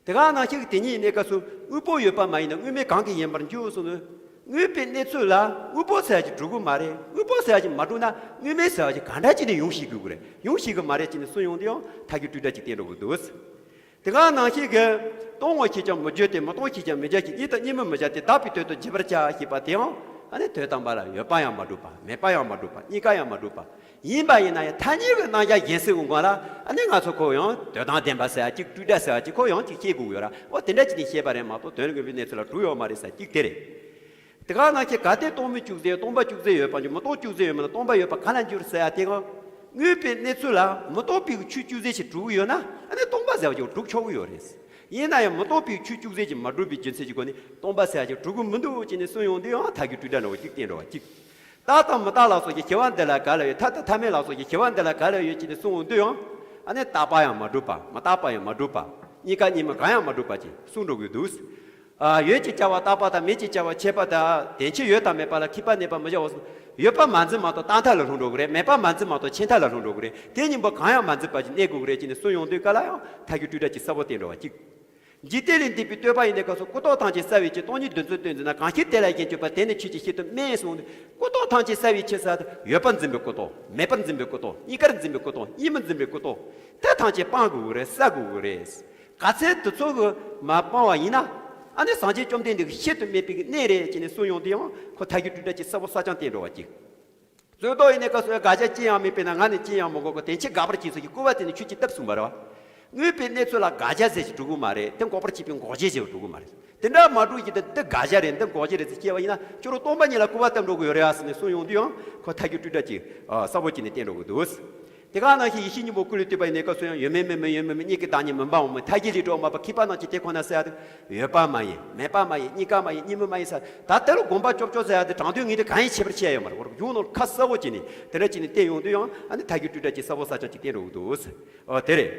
དེ་ག་ནང་བཞིན་དེ་ཉིད་ཀྱི་གནས་སྐབས་སུ། དངོས་པོ་ཡོད་པ་མ་ཡིན་ན། དངོས་མེད་གང་གིས་ཡིན་པར་འགྱུར་གསུངས་ནས། དངོས་པོའི་གནས་ཚུལ་ལ་དངོས་པོ་ཟེར་ཡ་ཅིག་གྲུབ་ཀྱི་མ་རེད། དངོས་པོ་ཟེར་ཡ་ཅིག་མ་གྲུབ་ན། དངོས་མེད་ཟེར་ཡ་ཅིག་ག་འདྲ་ཅིག་ནས་ཡོང་ཤེས་དགོས་ཀྱི་རེད། ཡོང་ཤེས་ཀྱི་མ་རེད་ཅེས་ནས་གསུངས་ཡོང་དུས་ཡང་མཐའ་བཞི་སྤྲོས་བྲལ་ཅིག་བསྟན་འགྲོ་གི་འདུག། དེ་ག་ནང་བཞིན་གྱི། སྟོང་ངོ་ཤེས་ཀྱང་མི་འགྱུར་ཏེ། མི་སྟོང་ཤེས་ཀྱང་མི་འགྱུར་ཞིང་། གཉིས་དང་གཉིས་མིན་མི་བྱ་སྟེ། བདག་པོས་དོན་དུ་བྱེད་པར་བྱ་ཞེས་པ་དེའང་། ཨ་ནི་དོན་དམ་པ་ལ་ཡོད་པ་ཡང་མ་གྲུབ་པ། མེད་པ་ཡང་མ་གྲུབ་པ། གཉིས་ཀ་ཡང་མ་གྲུབ་པ། ཡིན་པ་ཡིན་ན་ཡང་ཐ་སྙད་ཀྱི་རྣམ་གཞག་གཞན་སེལ་གྱི་སྒང་ལ། ཨ་ནི་ང་ཚོ་ཁོ་ཡང་དོན་དམ་བདེན་པ་ཟེར་ཡ་ཅིག། སྤྲོས་བྲལ་ཟེར་ཡ་ཅིག་ཁོ་ཡང་ཅིག་ཤེས་དགོས་ཡོད་ར། འོ་དེ་འདྲ་ཅིག་ནས་བཤད་པ་རེད་མ་གཏོགས། དོན་དངོས་པོའི་གནས་ཚུལ་ལ་གྲུབ་ཡོད་མ་རེད་ཟེར་ཡ་ཅིག་དེ་རེད། དེ་ག་ནང་བཞིན་གལ་ཏེ་སྟོང་མིན་བཅུག་ཟེར། སྟོང་པ་བཅུག་ཟེར་ཡོད་པ་འགྱུར། མི་སྟོང་བཅུག་ཟེར་ཡོད་མིན་ན། སྟོང་པ་ཡོད་པ་གང་ལ་འགྱུར་ཟེར་ཡ་དེ་གང་། དངོས་པོའི་གནས་ཚུལ་ལ་མི་རྟོག་པའི་ཆོས་བཅུག་ཟེར་ཞིག་གྲུབ་ཀྱི་ཡོད་ན། ཨ་ནི་སྟོང་པ་ཟེར་བ་ཅིག་གྲུབ་ཆོག་གི་ཡོད་རེད། ཡིན་ན་ཡང་མི་རྟོག་པའི་ཆོས་བཅུག་ཟེར་ཞིག་མ་གྲུབ་པའི་རྒྱུ་མཚན་གྱི་སྒོ་ནས་སྟོང་པ་ཟེར་ཡ་ཅིག་གྲུབ་ཀྱི་མི་འདུག་ཅེས་ནས་གསུངས་ཡོང་དུས་ཡང་མཐའ་བཞི་སྤྲོས་བྲལ་འདྲ་བོ་གཅིག་བསྟན་འགྲོ་བ་གཅིག། རྟག་དང་མི་རྟག་ལ་སོགས་ཀྱི་ཤེས་པ་འདི་ལ་ག་ལ་ཡོད། ཐ་དང་ཐ་མེད་ལ་སོགས་ཀྱི་ཤེས་པ་འདི་ལ་ག་ལ་ཡོད་ཅེས་ནས་གསུངས་ཡོང་དུས་ཡང་། ཨ་ནི་རྟག་པ་ཡང་མ་གྲུབ་པ། མི་རྟག་པ་ཡང་མ་གྲུབ་པ། གཉིས་ཀ་གཉིས་མིན་གང་ཡང་མ་གྲུབ་པ་ཅིག་གསུངས་འགྲོ་གི་འདུག། ཨ། ཡོད་ཅེས་བྱ་བ་རྟག་པ་དང་མེད་ཅེས་བྱ་བ་ཁྱད་པར་དང་། དེ་ཕྱིར་ཡོད་དང་མེད་པ་ལ་ཁྱད་པར་གནས་པར་མི་བྱའོ། ཡོད་པ་མ་འཛིན་མ་གཏོགས་རྟག་མཐའ་ལ་ལྷུང་འགྲོ་གི་རེད། མེད་པ་མ་འཛིན་མ་གཏོགས་ཆད་མཐའ་ལ་ལྷུང་འགྲོ་གི་རེད། དེ་གཉིས་པོ་གང་ཡང་མ་འཛིན་པ་ཞིག་གནས་དགོས་ཀྱི་རེད་ཅེས་ནས་གསུངས་ཡོང་དུས་སྐབས་ལ་ཡང་མཐའ་བཞི་སྤྲོས་བྲལ་གྱི་གསལ་པོ་བསྟན་འགྲོ་བ་གཅིག། འཇིག་རྟེན་ལས་འདས་པའི་བསྟོད་པ་ཡི་གནས་སྐབས་སུ། སྐུ་རྟོགས་ཐམས་ཅད་གསལ་བའི་ཕྱིར། སྟོང་ཉིད་བདུད་རྩི་སྟོན་མཛད་ན། གང་ཕྱིར་དེ་ལ་གཞན་དཔྱོད་པ། དེ་ནི་ཆོས་ཀྱི་ཤེས་རྟོགས་མིན་གསུངས་ཏེ། སྐུ་རྟོགས་ཐམས་ཅད་གསལ་བའི་ཕྱིར་ཟེར་ཏེ། ཡོད་པར་འཛིན་པའི་སྐུ་རྟོགས། མེད་པར་འཛིན་པའི་སྐུ་རྟོགས། གཉིས་ཀར་འཛིན་པའི་སྐུ་རྟོགས། གཉིས་མིན་འཛིན་པའི་སྐུ་རྟོགས། དེ་ཐམས་ཅད་སྤང་དགོས་ཀྱི་རེད། བསལ་དགོས་ཀྱི་རེད། ག་ཚད་དེ་ཚོ་གི་མ་སྤང་བ་ཡིན་ན། ཨ་ནི་སངས་རྒྱས་བཅོམ་ལྡན་འདས་ཀྱི་བཤད་དུ་མེད་པའི་གནས་རེད་ཅེས་ནས་གསུངས་ཡོང་དུས་ཡང་ཁོ་མཐའ་བཞི་སྤྲོས་བྲལ་གྱི་གསལ་པོ་གསལ་རྐྱང་བསྟན་འགྲོ་བ་གཅིག། རྩོད་ཟློག་ཡི་གནས་སྐབས་སུ། དགག་བྱ་ཅི་ཡང་མེད་པས་ན། ང་ནི་ཅི་ཡང་མི་དགོས་གོ། དེ་ཕྱིར་དགག་པར་བྱེད་ཚུལ་གྱི་སྐུར་བ་བཏབ་ནས་ཆོས་ཀྱི་སྟབས་གསུངས་པ་རེད་བ། དངོས་པོའི་གནས་ཚུལ་ལ་དགག་བྱ་ཟེར་ཞིག་གྲུབ་ཀྱི་མ་རེད། དེ་འགོག་པར་བྱེད་པའི་འགོག་བྱེད་ཟེར་བ་གྲུབ་ཀྱི་མ་རེད། དེ་འདྲ་མ་གྲུབ་ཀྱི་དེ་འདི་དགག་བྱ་རེད། འདི་འགོག་བྱེད་རེད་ཟེར་བཤད་པ་ཡིན་ན། ཁྱོད་རང་སྟོང་པ་ཉིད་ལ་སྐུར་བ་བཏབ་འགྲོ་གི་ཡོད་རེད་ཟེར་ནས་གསུངས་ཡོང་དུས་ཡང་ཁོ་མཐའ་བཞི་སྤྲོས་བྲལ་གྱི་གསལ་པོ་བྱས་ནས་བསྟན་འགྲོ་གི་འདུག། དེ་ག་ནང་བཞིན་ཡེ་ཤེས་སྙིང་པོ་ཀུན་ལས་བཏུས་པ་ཡི་གནས་སྐབས་སུ་ཡང་ཡོད་མིན་མེད་མིན་ཡོད་མིན་མིན་གཉིས་ཀྱི་བདག་ཉིད་མིན་པའང་མིན། མཐའ་བཞི་ལས་གྲོལ་མ་པ་མཁས་པ་རྣམས་ཀྱིས་དེ་ཁོ་ན་ཟེར་ཡ་དེ་ཡོད་པ་མ་ཡིན། མེད་པ་མ་ཡིན། གཉིས་ཀ་མ་ཡིན། གཉིས་མིན་མ་ཡིན་ཟེར། ད་དེ་ལ་དགོངས་པ་ཅོབ་ཅོབ་ཟེར་ཡ་དེ་དྲང་དོན་ངེས་དེ་གང་ཡིན་ཁྱད་པར་ཕྱེ་ཡ་ཡོད་མ་རེད། འོ་རེད། གཞུང་ནང་ཁ་གསལ་བོ་བྱས་ནས་དེ་འདྲ་བྱས་ནས་བསྟན་ཡོང་དུས་ཡང་ཨ་ནི་མཐའ་བཞི་སྤྲོས་བྲལ་གྱི་ས་བོན་ས་བཅད་ཅིག་བསྟན་འགྲོ་གི་འདུག་ཟེར། ཨོ་དེ་རེད།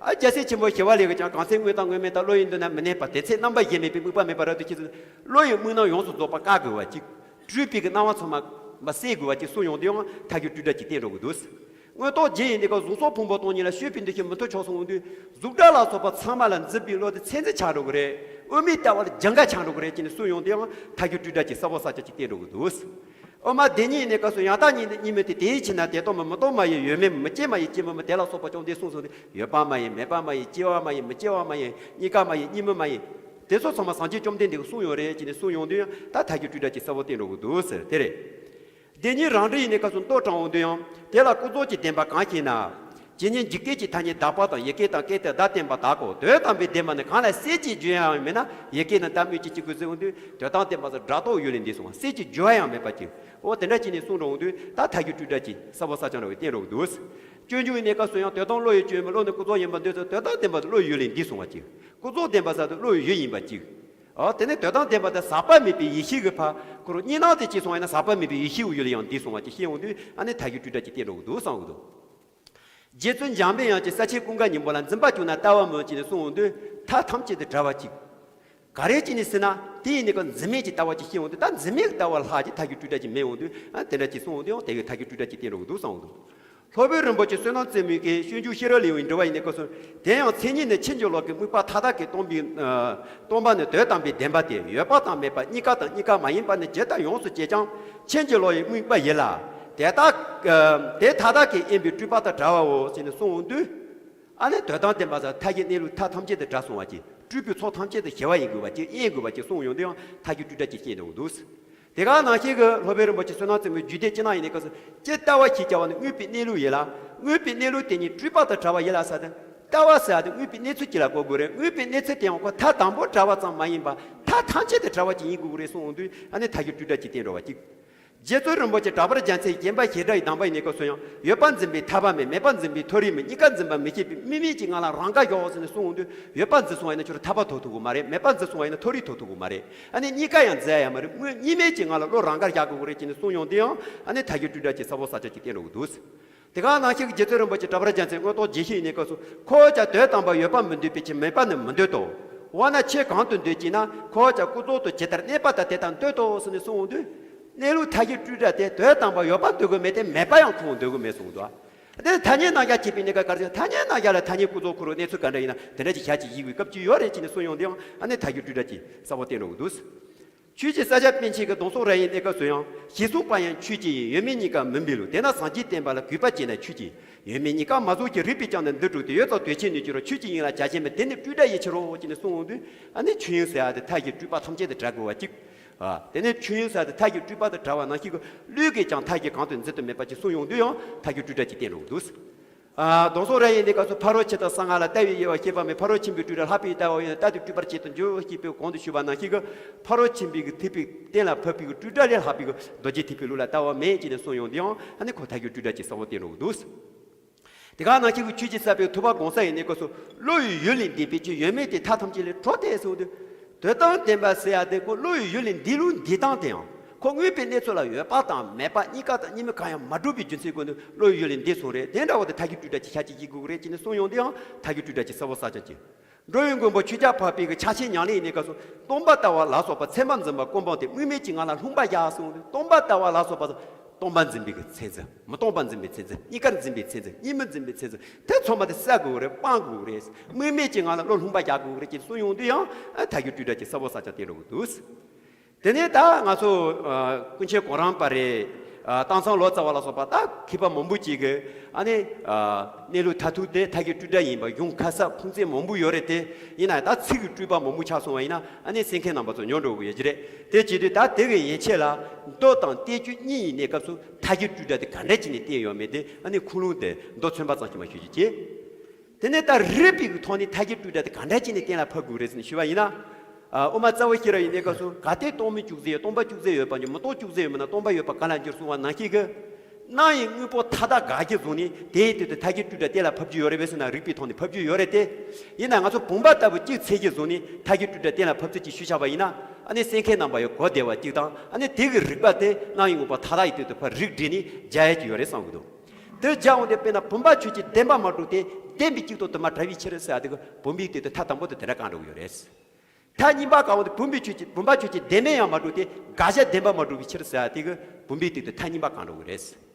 ཨ་རྒྱལ་སྲས་ཆེན་པོ་ཞི་བ་ལྷས་ཀྱིས་ཀྱང་གང་ཚེ་དངོས་དང་དངོས་མེད་དང་བློ་ཡི་འདུ་ན་མི་གནས་པ། དེ་ཚེ་རྣམ་པ་གཞན་མེད་པའི་དམིགས་པ་མེད་པ་རབ་ཏུ་ཤེས་ཚུལ། བློ་ཡི་དམིགས་རྣམ་ཡོངས་སུ་རྫོགས་པ་བཀག་དགོས་པ་གཅིག་སྤྲུལ་པའི་གི་སྣང་བ་ཚང་མ་མ་སེལ་དགོས་པ་གཅིག་གསུངས་ཡོང་དུས་ཡང་མཐའ་བཞི་སྤྲོས་བྲལ་གྱི་བསྟན་འགྲོ་གི་འདུག་མངོན་རྟོགས་རྒྱན་ཡིན་དེ་ཀ་གཟུགས་སོགས་ཕུང་པོ་སྟོང་ཉིད་ལ་སྤྱོད་པའི་འདུ་ཤེས་མི་མཐུན་ཕྱོགས་སུ་འོང་དུས་གཟུགས་སྒྲ་ལ་སོགས་པ་ཚང་མ་ལ་འཛིན་པའི་བློ་དེ་ཚད་འཛིན་ཆགས་འགྲོ་གི་རེད། དབུ་མའི་ལྟ་བ་ལ་རྒྱང་ག་ཆགས་འགྲོ་གི་རེད་ཅེས་ནས་གསུངས་ཡོང་དུས་ཡང་མཐའ་བཞི་སྤྲོས་བྲལ་གྱི་ས་བོན་ས་བཅད་ཅིག་བསྟན་འགྲོ་གི་འདུག་དབུ་མ་སྡེ་གཉིས་ཡིན་དེ་ཀ་གཟུགས་ཡང་དག་གཉིས་ནི་གཉིས་མིན་ཏེ། དེའི་ཕྱིར་ན་དེ་སྟོང་མིན་མི་སྟོང་མ་ཡིན། ཡོད་མིན་མི་སྐྱེ་མ་ཡིན། སྐྱེ་མིན་མིན། དེ་ལ་སོགས་པ་བཅོམ་ལྡན་གསུངས་སོ་ནས་ཡོད་པ་མ་ཡིན། མེད་པ་མ་ཡིན། སྐྱེ་བ་མ་ཡིན། མི་སྐྱེ་བ་མ་ཡིན། གཉིས་ཀ་མ་ཡིན། གཉིས་མིན་མ་ཡིན། དེ་ཚོ་ཚང་མ་སངས་རྒྱས་བཅོམ་ལྡན་འདས་ཀྱིས་གསུངས་ཡོད་རེད་ཅེས་ནས་གསུངས་ཡོང་དུས་ཡང་ད་མཐའ་བཞི་སྤྲོས་བྲལ་གྱི་ས་བོན་བསྟན་འགྲོ་གི་འདུག་ཟེར་དེ་རེད། སྡེ་གཉིས་རང་འགྲེལ་ཡིན་དེ་ཀ་གཟུགས་མདོ་དྲངས་འོང་དུས་ཡང་དེ་ལ་ཀུན་རྫོབ་ཀྱི་བདེན་པ་གང་ཞེ་ན། ཇི་སྙེད་འཇིག་རྟེན་གྱི་ཐ་སྙད་དག་པ་དང་། ཡི་གེ་དང་སྐད་དེ་བརྡ་བསྟན་པ་དག་གོ། དོན་དམ་པའི་བདེན་པ་ནི་གང་ལ་གསེར་གྱི་བརྗོད་ཡང་མེད་ན་ཡི་གེ་ནི་བརྡ་སྨོས་ཅི་བྱེད་དགོས་ཟེར་འོང་དུས། དོན་དམ་བདེན་པ་ཟེར་སྒྲ་རྟོག་ཡུལ་ལས་འདས་སོང་བ། གསེར་གྱི་བརྗོད་ཡང་མེད་པ་ཅིག་འོ་དེ་འདྲ་བྱས་ནས་གསུངས་འགྲོ་འོང་དུས་ད་མཐའ་བཞི་སྤྲོས་བྲལ་གྱི་ས་བོན་ས་བཅད་འདྲ་བའི་བསྟན་འགྲོ་གི་འདུག་སྤྱོད་འཇུག་ཡིན་དེ་ཀ་གཟུགས་ཡང་དོན་དམ་བློ་ཡི་སྤྱོད་ཡུལ། བློ་ནི་ཀུན་རྫོབ་ཡིན་པར་འདོད་ཚུལ། དོན་དམ་བདེན་པ་བློ་ཡི་ཡུལ་ལས་འདས་སོང་བ་ཅིག་ཀུན་རྫོབ་བདེན་པ་ཟེར་དུས་བློ་ཡི་ཡུལ་ཡིན་པ་ཅིག་འོ་དེ་ནས་དོན་དམ་བདེན་པ་དེ་ཟག་པ་མེད་པའི་ཡེ་ཤེས་ཀྱི་ཕར་ཁོ་རང་གཉིས་སྣང་དེ་སྐྱེས་སོང་བ་ཡིན་ན་ཟག་པ་མེད་པའི་ཡེ་ཤེས་ཀྱི་ཡུལ་ལ་ཡང་འདས་སོང་བ་ཅིག་ཤེས་འོང་དུས་ཨ་ནི་མཐའ་བཞི་སྤྲོས་བྲལ་གྱི་བསྟན་འགྲོ་གི་འདུག་བསམ་གི་འདུག་རྗེ་བཙུན་འཇམ་པའི་དབྱངས་ཀྱིས་ས་ཆེན་ཀུན་དགའ་སྙིང་པོ་ལ། འཛིན་པ་བཅུ་ན་ལྟ་བ་མིན་ཅེས་ནས་གསུངས་འོང་དུས་མཐའ་ཐམས་ཅད་དུ་བྲལ་བ་ཅིག་ག་རེ་བྱས་ནས་ཟེར་ན་དེ་ཡིན་ནི་ཀ་འཛིན་མེད་ཀྱི་ལྟ་བ་ཅིག་ཤེས་འོང་དུས། ད་འཛིན་མེད་ཀྱི་ལྟ་བ་ལྷག་ཅིག་མཐའ་བཞི་སྤྲོས་བྲལ་ཅིག་མེད་འོང་དུས་ཨ་དེ་འདྲ་ཅིག་གསུངས་འོང་དུས་ཡང་དེ་གའི་མཐའ་བཞི་སྤྲོས་བྲལ་ཅིག་བསྟན་འགྲོ་གི་འདུག་བསམ་འོང་དུས། སློབ་དཔོན་རིན་པོ་ཆེ་བསོད་ནམས་རྩེ་མོ་གིས་སྤྱོད་འཇུག་ཤེས་རབ་ལེའུ་ཡི་འགྲེལ་པ་ཡིན་ནི་ཀ་གཟུགས། དེ་ཡང་མཚན་ཉིད་ནི་ཕྱིན་ཅི་ལོག་གི་དམིགས་པ་མཐའ་དག་གིས་སྟོང་པའི་ཨ་སྟོང་པ་ནི་དོན་དམ་པའི་བདེན་པ་སྟེ། ཡོད་པ་དང་མེད་པ་གཉིས་ཀ་དང་གཉིས་ཀ་མ་ཡིན་པ་ནི་ཇི་ལྟར་ཡོངས་སུ་བཅད་ཀྱང་ཕྱིན་ཅི་ལོག་གི་དམིགས་པ་ཡིན་ལ། དེ་དག་ཨ་དེ་མཐའ་དག་གིས་དབེན་པའི་སྤྲོས་པ་དང་བྲལ་བའོ་ཟེར་ནས་གསུངས་འོང་དུས། ཨ་ནི་དོན་དམ་བདེན་པ་ཟེར་མཐའ་བཞི་གནས་ལུགས་མཐའ་ཐམས་ཅད་དུ་བྲལ་སོང་བ་ཅིག་སྤྲུལ་པའི་ཚོགས་ཐམས་ཅད་དུ་ཞི་བ་ཡིན་དགོས་པ་ཅིག་དབེན་དགོས་པ་ཅིག་གསུངས་ཡོང་དུས་ཡང་མཐའ་བཞི་སྤྲོས་བྲལ་ཅིག་བསྟན་འགྲོ་གི་འདུག་དེ་ག་ནང་བཞིན་གྱི་སློབ་དཔོན་རིན་པོ་ཆེ་བསོད་ནམས་རྩེ་མོའི་རྒྱུད་སྡེ་ཅི་ནང་ཡིན་ནའི་སྐབས་སུ་ཇི་ལྟ་བ་ཞེས་བྱ་བ་ནི་དངོས་པོའི་གནས་ལུགས་ཡིན་ལ། དངོས་པོའི་གནས་ལུགས་དེ་ཉིད་སྤྲོས་པ་དང་བྲལ་བ་ཡིན་ལ་ཟེར་ཏེ། ལྟ་བ་ཟེར་ཡ་དེ་དངོས་པོའི་གནས་ཚུལ་གཅིག་ལ་གོ་དགོས་རེད། དངོས་པོའི་གནས་ཚུལ་དེ་ཡང་ཁོ་མཐའ་དང་པོ་བྲལ་བ་ཙམ་མ་ཡིན་པར་མཐའ་ཐམས་ཅད་དུ་བྲལ་བ་ཅིག་ཡིན་དགོས་ཀྱི་རེད་གསུངས་འོང་དུས་ཨ་ནི་མཐའ་བཞི་སྤྲོས་བྲལ་ཅིག་བསྟན་འགྲོ་བ་ཅིག་རྗེ་བཙུན་རིན་པོ་ཆེ་གྲགས་པར་རྒྱལ་མཚན་བརྒྱན་པ་ཞེས་གྲགས་ཡི་གདམས་པ་ཡིན་ནའི་སྐབས་སུ་ཡང་ཡོད་པར་འཛིན་པའི་ཐར་པ་མེད། མེད་པར་འཛིན་པའི་མཐོ་རིས་མེད། གཉིས་ཀ་འཛིན་པ་མི་ཤེས་པས། དམིགས་མེད་ཀྱི་ངང་ལ་རང་དགར་བཞག་ཟེར་ནས་གསུངས་འོང་དུས་ཡོད་པར་འཛིན་སོང་བ་ཡིན་ན་ཁྱོད་ཐར་པ་ཐོབ་ཐུབ་ཀྱི་མ་རེད། མེད་པར་འཛིན་སོང་བ་ཡིན་ན་མཐོ་རིས་ཐོབ་ཐུབ་ཀྱི་མ་རེད། ཨ་ནི་གཉིས་ཀ་ཡང་འཛིན་ཡ་མ་རེད། དམིགས་དམིགས་མེད་ཀྱི་ངང་ལ་བློ་རང་དགར་བཞག་དགོས་ཀྱི་རེད་ཅེས་ནས་གསུངས་ཡོང་དུས་ཡང་ཨ་ནི་མཐའ་བཞི་སྤྲོས་བྲལ་གྱི་ས་བོན་ས་བཅད་ཅིག་བསྟན་འགྲོ་གི་འདུག་དེ་ག་ནང་བཞིན་གྱི་རྗེ་བཙུན་རིན་པོ་ཆེ་གྲགས་པར་རྒྱལ་མཚན་མངོན་རྟོགས་རྒྱས་བཤད་ཡིན་ནའི་སྐབས་སུ་ཁོ་བོ་ཀྱང་དོན་དམ་པར་ཡོད་པ་མི་འདོད་པའི་ཕྱིར་མེད་པ་ནི་མི་འདོད་དོ། འོ་ན་ཁྱེད་གང་དུ་འདོད་ཅེ་ན། ཁོ་བོ་ཀྱང་ཀུན་རྫོབ་ཏུ་ཇི་ལྟར་གནས་པ་ལྟར་དེ་ལྟར་འདོད་དོ་ཟེར་ནས་གསུངས་འོང་དུས། གནས་ལུགས་མཐའ་བཞི་སྤྲོས་བྲལ་དེ་དོན་དམ་པར་ཡོད་པ་འདོད་ཀྱི་མེད་དེ། མེད་པ་ཡང་ཁོ་བོ་འདོད་ཀྱི་མེད་གསུངས་འདུག་དེ་ཐ་སྙད་རྣམ་གཞག་བྱེད་པའི་གནས་སྐབས་ག་རེ་ཟེར། ཐ་སྙད་རྣམ་གཞག་ལ་ཐ་སྙད་ཀུན་རྫོབ་ཁོ་རང་གནས་ཚུལ་ག་འདྲ་ཡིན་ན་དེ་འདྲ་ཅིག་བྱ་ཅིག་ཡིན་དགོས་སྐབས་ཅིག་ཡོད་རེད་ཅེས་ནས་གསུངས་ཡོང་དུས་ཡང་ཨ་ནི་མཐའ་བཞི་སྤྲོས་བྲལ་གྱི་ས་བོན་བསྟན་འགྲོ་གི་འདུག་ཆོས་ཀྱི་ས་སྐྱ་པཎ་ཆེན་གྱི་སྡོང་གསུམ་རབ་དབྱེ་གནས་སྐབས་སུ་ཡང་ཞེས་གསུངས་པ་ཡང་ཆོས་ཅན་ཡིན། ཡོད་མེད་གཉིས་ཀ་མིན་པའི་ལུགས། དེས་ན་སངས་རྒྱས་བསྟན་པ་ལ་གུས་པ་བསྐྱེད་ན་ཆོས་ཅན། ཡོད་མེད་གཉིས་ཀ་མ་རྫོགས་ཀྱི་རིགས་པས་ཀྱང་ནི་འདི་སྒྲུབ་སྟེ། ཡོད་ཙང་དོན་ཆེན་ནོད་ཀྱི་རོ། ཆོས་ཅན་ཡིན་ལ་བྱ་བྱེད་མིན། དེ་ནི་སྤྲོས་བྲལ་ཡིན་ཕྱིར་རོ་ཅེས་ནས་གསུངས་ཡོང་དུས་ཨ་ནི་ཆོས་དབྱིངས་ཟེར་ཡ་དེ་མཐའ་བཞི་སྤྲོས་པ་ཐམས་ཅད་དུ་བྲལ་དགོས་པ་གཅིག་ཨ་དེ་ནས་ཆོས་དབྱིངས་ཟེར་ཡ་དེ་མཐའ་བཞི་སྤྲོས་པ་དང་བྲལ་བ་ནང་བཞིན་གྱི་ལུས་ཀྱིས་ཀྱང་མཐའ་བཞི་གང་དུ་འཛིན་དུ་མེད་པ་ཅིག་གསུངས་ཡོང་དུས་ཡང་མཐའ་བཞི་སྤྲོས་བྲལ་གྱི་བསྟན་འགྲོ་གི་འདུག་ཨ་སྡོང་གསུམ་རབ་དབྱེ་གནས་སྐབས་སུ་ཕ་རོལ་ཕྱིན་དང་གསང་སྔགས་ལ་ལྟ་བའི་དབྱེ་བ་བཤད་པ་མེད། ཕ་རོལ་ཕྱིན་པའི་སྤྲོས་བྲལ་ལྷག་པའི་ལྟ་བ་ཡིན་ན་རྟག་ཏུ་སྤྲོས་པར་བྱེད་དུ་འཇུག་ཅེས་པའི་གོང་དུ་ཞུས་པ་ནང་བཞིན་གྱི་ཕ་རོལ་ཕྱིན་པའི་གི་ཐེག་པའི་གཏན་ལ་ཕབ་པའི་གི་སྤྲོས་བྲལ་ལས་ལྷག་པའི་གི་རྡོ་རྗེ་ཐེག་པའི་ལུགས་ལ་ལྟ་བ་མེད་ཅེས་ནས་གསུངས་ཡོང་དུས་ཡང་ཨ་ནི་ཁོ་མཐའ་བཞི་སྤྲོས་བྲལ་གྱི་ས་བོན་བསྟན་འགྲོ་གི་འདུག་དེ་ག་ནང་བཞིན་གྱི་ཆོས་ཀྱི་ས་པའི་ཐུབ་པ་དགོངས་ས་ཡིན་ནའི་སྐབས་སུ་བློ་ཡི་ཡུལ་ལས་འདས་པའི་ཕྱིར། ཡོད་མེད་དེ་མཐའ་ཐམས་ཅད་ལས་གྲོལ་ཏེ་གསུངས་དུས། དོན་དམ་བདེན་པ་ཟེར་ཡ་དེ་ཁོ་བློ་ཡི་ཡུལ་ལས་འདས་ལུགས་འདས་སྟངས་དེའང་ཁོ་དངོས་པོའི་གནས་ཚུལ་ལ་ཡོད་པ་དང་མེད་པ་གཉིས་ཀ་དང་གཉིས་མེད་གང་ཡང་མ་གྲུབ་པའི་རྒྱུ་མཚན་ཀུན་ཏུ་བློ་ཡི་ཡུལ་ལས་འདས་སོང་རེད། དེ་འདྲ་བ་དེ་མཐའ་བཞི་སྤྲོས་བྲལ་གྱི་ཤ་གཅིག་ཡིན་དགོས་ཀྱི་རེད་ཅེས་ནས་གསུངས་ཡོང་དུས་ཡང་མཐའ་བཞི་སྤྲོས་བྲལ་གྱི་ས་བོན་ས་བཅད་ཅན། འགྲོ་བའི་མགོན་པོ་ཆོས་རྒྱལ་འཕགས་པའི་གི་ཕྱག་ཆེན་ཉམས་ལེན་ཡིན་ནའི་སྐབས་སུ་སྟོང་པ་ལྟ་བ་ལ་སོགས་པ་མཚན་མར་འཛིན་པ་ཀུན་སྤངས་ཏེ་དམིགས་མེད་ཀྱི་ངང་ལ་ལྷུང་པར་བཞག་གསུངས་ཏེ། སྟོང་པ་ལྟ་བ་ལ་སོགས་པ་སྟོང་པ་འཛིན་པའི་གི་ཚད་འཛིན། མི་སྟོང་པ་འཛིན་པའི་ཚད་འཛིན། གཉིས་ཀར་འཛིན་པའི་ཚད་འཛིན། གཉིས་མེད་འཛིན་པའི་ཚད་འཛིན། དེ་ཚང་མ་དེ་བསལ་དགོས་རེད། སྤང་དགོས་རེད། དམིགས་མེད་ཀྱི་ངང་ལ་བློ་ལྷུང་པར་བཞག་དགོས་རེད་ཅེས་གསུངས་ཡོང་དུས་ཡང་མཐའ་བཞི་སྤྲོས་བྲལ་གྱི་ས་བོན་ས་བཅད་བསྟན་འགྲོ་གི་འདུག་དེ་ནས་ད་ང་ཚོ་ཨ་ཀུན་མཁྱེན་གོ་རམས་པ་རེད། ཨ་སྟག་ཚང་ལོ་ཙཱ་བ་ལ་སོགས་པ་ད་མཁས་པ་མང་པོ་ཅིག་གིས་ཨ་ནི་ཨ་གནས་ལུགས་མཐར་ཐུག་དེ་མཐའ་བཞི་སྤྲོས་བྲལ་ཡིན་པ་གཞུང་ཁ་གསལ་ཕུང་གསལ་མང་པོ་ཡོད་རེད་དེ། ཡིན་ན་ད་ཚིག་གི་སྤྲོས་པ་མང་པོ་ཆགས་སོང་བ་ཡིན་ན་ཨ་ནི་གསན་མཁན་རྣམ་པ་ཚོ་ཉོན་འགྲོ་གི་ཡོད་ཀྱི་རེད། དེ་བྱེད་དུས་ད་དེ་གི་ཡན་ཆད་ལ་མདོ་དང་བསྟན་བཅོས་གཉིས་ཡིན་ནའི་སྐབས་སུ་མཐའ་བཞི་སྤྲོས་བྲལ་དེ་ག་འདྲ་བྱས་ནས་བསྟན་ཡོད་མེད་དེ་ཨ་ནི་ཁུངས་ལུང་དེ་མདོ་མཚོན་པ་ཙམ་ཞིག་མ་ཞུ་རྒྱུ་བྱེད། དེ་ནས་ད་རིགས་པའི་གི་ཐོག་ནས་མཐའ་བཞི་སྤྲོས་བྲལ་དེ་ག་འདྲ་བྱས་ནས་གཏན་ལ་ཕབ་དགོས་རེད་ཟེར་ནས་ཞུས་པ་ཡིན་ན། ཨ་དབུ་མ་རྩ་བ་ཤེས་རབ་ཡིན་ནའི་སྐབས་སུ་གལ་ཏེ་སྟོང་མིན་བཅུ་གཟིགས་ཡོད། སྟོང་པ་བཅུ་གཟིགས་ཡོད་པ་ཉིད་མི་སྟོང་བཅུ་གཟིགས་ཡོད་མིན་ན་སྟོང་པ་ཡོད་པ་ག་ལ་འགྱུར་གསུངས་པ་ནང་བཞིན་གྱི། སྣང་བའི་དངོས་པོ་མཐའ་དག་དགག་གི་བཟུང་ནས་དེའི་སྟེང་དུ་མཐའ་བརྒྱུད་སྤྲོས་བྲལ་གཏན་ལ་ཕབ་རྒྱུ་ཡོད་རེད་པས་ཟེར་ན། རིགས་པའི་ཐོག་ནས་ཕབ་རྒྱུ་ཡོད་རེད་དེ། ཡིན་ན་ང་ཚོ་བུམ་པ་ལྟ་བུ་གཅིག་འཚོལ་གྱི་བཟུང་ནས་མཐའ་བརྒྱུད་སྤྲོས་བྲལ་གཏན་ལ་ཕབ་ཚུལ་གྱི་ཤུལ་བཞག་པ་ཡིན་ན། ཨ་ནི་སེམས་ཁམས་རྣམ་པ་ཡི་གོ་བདེ་བ་གཅིག་དང་། ཨ་ནི་དེ་གི་རིགས་པ་དེ་སྣང་བའི་དངོས་པོ་མཐའ་དག་ཡི་སྟེང་དུ་ཕར་རིགས་བསྒྲེས་ནས་སྦྱར་ཡས་ཀྱི་ཡོད་རེད་བསམ་གྱི་འདུག་དེ་སྦྱར་འོང་དུས་དཔེར་ན་བུམ་པ་ཆོས་ཅན་བདེན་པ་མ་གྲུབ་སྟེ། བདེན་པའི་གཅིག་ཏུ་དུ་མ་བྲལ་བའི་ཕྱིར་ཟེར་ཡ་དེ་གི་བུམ་པའི་སྟེང་དུ་མཐའ་དང་པོ་དེ་དེ་འདྲ་བཀག་འགྲོ་གི་ཡོད་རེད། མཐའ་གཉིས་པ་གང་འོང་དུས་བུམ་པའི་ཆོས་ཅན། བུམ་པ་ཆོས་ཅན་བདེན་མེད་ཡང་མ་གྲུབ་སྟེ། དགག་བྱ་བདེན་པ་མ་གྲུབ་པའི་ཕྱིར་ཟེར་ཡ་དེ་གི་བུམ་པའི་སྟེང་དུ་མཐའ་གཉིས་པ་བཀག་འགྲོ་གི་རེད།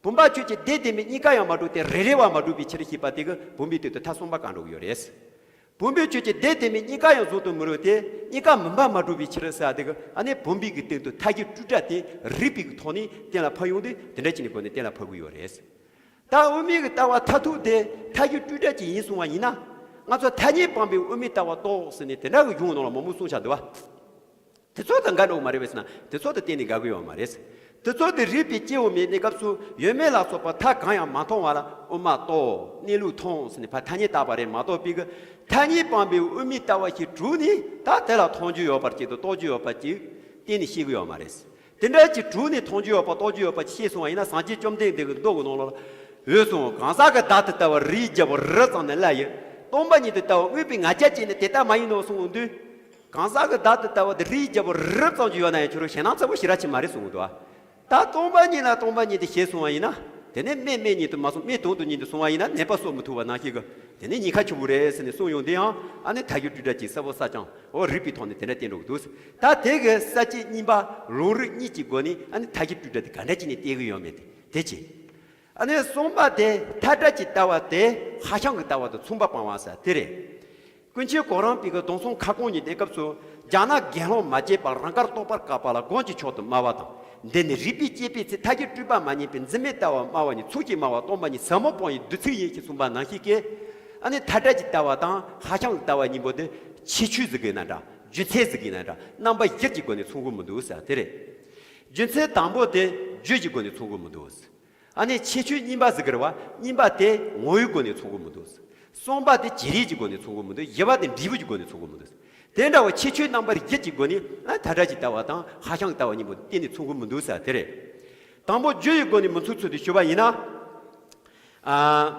བུམ་པ་ཆོས་ཅན་བདེན་བདེན་མེད་གཉིས་ཀ་ཡང་མ་གྲུབ་སྟེ། རེ་རེ་བ་མ་གྲུབ་པའི་ཕྱིར་ཞེས་པ་དེ་གི་བུམ་པའི་སྟེང་དུ་མཐའ་གསུམ་པ་བཀག་འགྲོ་གི་ཡོད་རེད། བུམ་པའི་ཆོས་ཅན་བདེན་བདེན་མེད་གཉིས་ཀ་ཡང་གཟུང་དུ་མི་རུང་སྟེ། གཉིས་ཀ་མིན་པ་མ་གྲུབ་པའི་ཕྱིར་ཟེར་ཡ་དེ་གི་ཨ་ནི་བུམ་པའི་གི་སྟེང་དུ་མཐའ་བརྒྱུད་སྤྲོས་བྲལ་དེ་རིགས་པའི་གི་ཐོག་ནས་གཏན་ལ་ཕབ་ཡོང་དུས་དེ་འདྲ་བྱས་ནས་སྒོ་ནས་གཏན་ལ་ཕབ་གི་ཡོད་རེད། ད་དབུ་མའི་གི་ལྟ་བ་མཐར་ཐུག་དེ་མཐའ་བརྒྱུད་སྤྲོས་བྲལ་ཅིག་ཡིན་གསུང་བ་ཡིན་ན། ང་ཚོ་ཐ་སྙད་སྤངས་པའི་དབུ་མའི་ལྟ་བ་རྟོགས་ཟེར་ནས་དེ་འདྲ་གི་གཞུང་ནང་ལ་མང་པོ་གསུངས་བཞག་འདུག་བ། དེ་ཚོ་དང་འགལ་འགྲོ་གི་མ་རེད་པས་ཟེར་ན། དེ་ཚོ་དང་གཏན་ནས་འགལ་གི་ཡོད་མ་རེད། དེ་ཚོ་དེ་རིགས་པས་དཔྱད་འོང་བའི་གནས་སྐབས་སུ། ཡོད་མེད་ལ་སོགས་པ་མཐའ་གང་ཡང་མ་མཐོང་བ་ལ་དབུ་མ་རྟོགས། གནས་ལུགས་མཐོང་ཟེར་ནས་ཕར་ཐ་སྙད་བཏགས་པ་རེད་མ་གཏོགས། པའི་གི་ཐ་སྙད་སྤངས་པའི་དབུ་མའི་ལྟ་བ་ཞིག་གྲུབ་ནས། ད་དེ་ལ་མཐོང་རྒྱུ་ཡོད་པར་བྱེད་དོ། རྟོགས་རྒྱུ་ཡོད་པ་ཅིག་གཏན་ནས་བཤད་གི་ཡོད་མ་རེད། དེ་འདྲ་ཅིག་གྲུབ་ནས་མཐོང་རྒྱུ་ཡོད་པ་རྟོགས་རྒྱུ་ཡོད་པ་ཅིག་བཤད་སོང་བ་ཡིན་ན། སངས་རྒྱས་བཅོམ་ལྡན་འདས་ཀྱི་མདོ་གི་ནང་ལོགས་ལ་འོད་སྲུང་། གང་ཟག་གི་བདག་ཏུ་ལྟ་བ་རིའི་རྒྱལ་པོ་རི་ཙམ་ནི་སླ་ཡི། སྟོང་པ་ཉིད་དུ་ལྟ་བ་དངོས་པོའི་ང་རྒྱལ་ཅན་ནི་དེ་ལྟ་མ་ཡིན་ནོ་གསུངས་འོང་དུས། གང་ཟག་གི་བདག་ཏུ་ལྟ་བ་དེ་རིའི་རྒྱལ་པོ་རི་ཙམ་ཅིག་ཡོད་ན་ཡང་ཁྱོད་རང་ཞེད་སྣང་ཚ་པོ་ཞེ་དྲག་ཅིག་མ་རེད་གསུངས་འདུག་ད་སྟོང་པ་ཉིད་ལ་སྟོང་པ་ཉིད་དུ་ཞེས་གསུངས་པ་ཡིན་ན། དེ་ནས་མེད་མེད་ཉིད་དུ་མ་སོང་། མེད་དོན་དུ་ཉིད་དུ་སོང་བ་ཡིན་ན། ནད་པ་གསོ་མི་ཐུབ་པ་ནང་བཞིན་གྱི་དེ་ནས་ཉེན་ཁ་ཆེ་བོ་རེད་ཟེར་ནས་གསུངས་ཡོང་དུས་ཡང་། ཨ་ནི་མཐའ་བརྒྱུད་སྤྲོས་བྲལ་གྱི་གསལ་པོ་གསལ་རྐྱང་འོ་རིགས་པའི་ཐོག་ནས་དེ་འདྲ་བསྟན་འགྲོ་གི་འདུག་ད་དེ་གི་ས་བཅད་གཉིས་པ་ལུང་རིགས་གཉིས་ཀྱི་སྒོ་ནས། ཨ་ནི་མཐའ་བརྒྱུད་སྤྲོས་བྲལ་དེ་ག་འདྲ་བྱས་ནས་བསྟན་གྱི་ཡོད་མེད་དེ་དེ་བྱས། ཨ་ནི་གསུམ་པ་དེ་མཐའ་བྲལ་གྱི་ལྟ་བ་དེ་ཧྭ་ཤང་གི་ལྟ་བ་དང་མཚུངས་པ་སྤང་བ་ཟེར་དེ་རེད། ཀུན་མཁྱེན་གོ་རམས་པའི་གི་སྡོམ་གསུམ་ཁ་སྐོང་གཉིས་གནས་སྐབས་སུ། རྒྱ་ནག་དགེ་སློང་མ་སྐྱེས་པ། རང་དགར་རྟོགས་པར་དཀའ་བ་ལ། སྒོམ་གྱི་མཆོག་ཏུ་སྨྲ་བ་དང་། འདི་ནི་རིགས་པས་དཔྱད་པའི་ཚེ། མཐའ་བརྒྱུད་སྤྲོས་པ་མ་རྙེད་པའི། འཛིན་མེད་ལྟ་བ་སྨྲ་བ་ཉིད། ཚོགས་ཀྱིས་སྨྲ་བ་སྟོང་པ་ཉིད། ཟབ་མོ་སྤོང་བའི་བདུད་ཚིག་ཡིན། ཞེས་གསུངས་པ་ནང་བཞིན་གྱི། ཨ་ནི་མཐའ་བྲལ་གྱི་ལྟ་བ་དང་ཧྭ་ཤང་གི་ལྟ་བ་གཉིས་པོ་དེ་ཁྱད་ཆོས་ཟེར་གི་ན་འདྲ། རྒྱུ་མཚན་ཟེར་གི་ན་འདྲ། རྣམ་པ་བཞི་གི་སྒོ་ནས་མཚུངས་གི་མི་འདུག་ཟེར་དེ་རེད། རྒྱུ་མཚན་དང་པོ་དེ་རྒྱུ་གི་སྒོ་ནས་མཚུངས་གི་མི་འདུག་ཨ་ནི་ཁྱད་ཆོས་གཉིས་པ་ཟེར་གི་རེད་བ། གཉིས་པ་དེ་ངོ་བོའི་སྒོ་ནས་མཚུངས་གི་མི་འདུག་གསུམ་པ་དེ་བྱེད་ལས་ཀྱི་སྒོ་ནས་མཚུངས་གི་མི་འདུག་བཞི་པ་དེ་འབྲས་བུ་གྱི་སྒོ་ནས་མཚུངས་གི་མི་འདུག་དེ་འདྲ་བ་ཁྱད་ཆོས་རྣམ་པ་བཞི་གི་སྒོ་ནས། ཨ། མཐའ་བྲལ་གྱི་ལྟ་བ་དང་ཧྭ་ཤང་གི་ལྟ་བ་གཉིས་པོ་གཏན་ནས་མཚུངས་གི་མི་འདུག་ཟེར་དེ་རེད། དང་པོ་རྒྱུ་ཡི་སྒོ་ནས་མི་མཚུངས་ཚུལ་དེ་ཞུ་བ་ཡིན་ན། ཨ།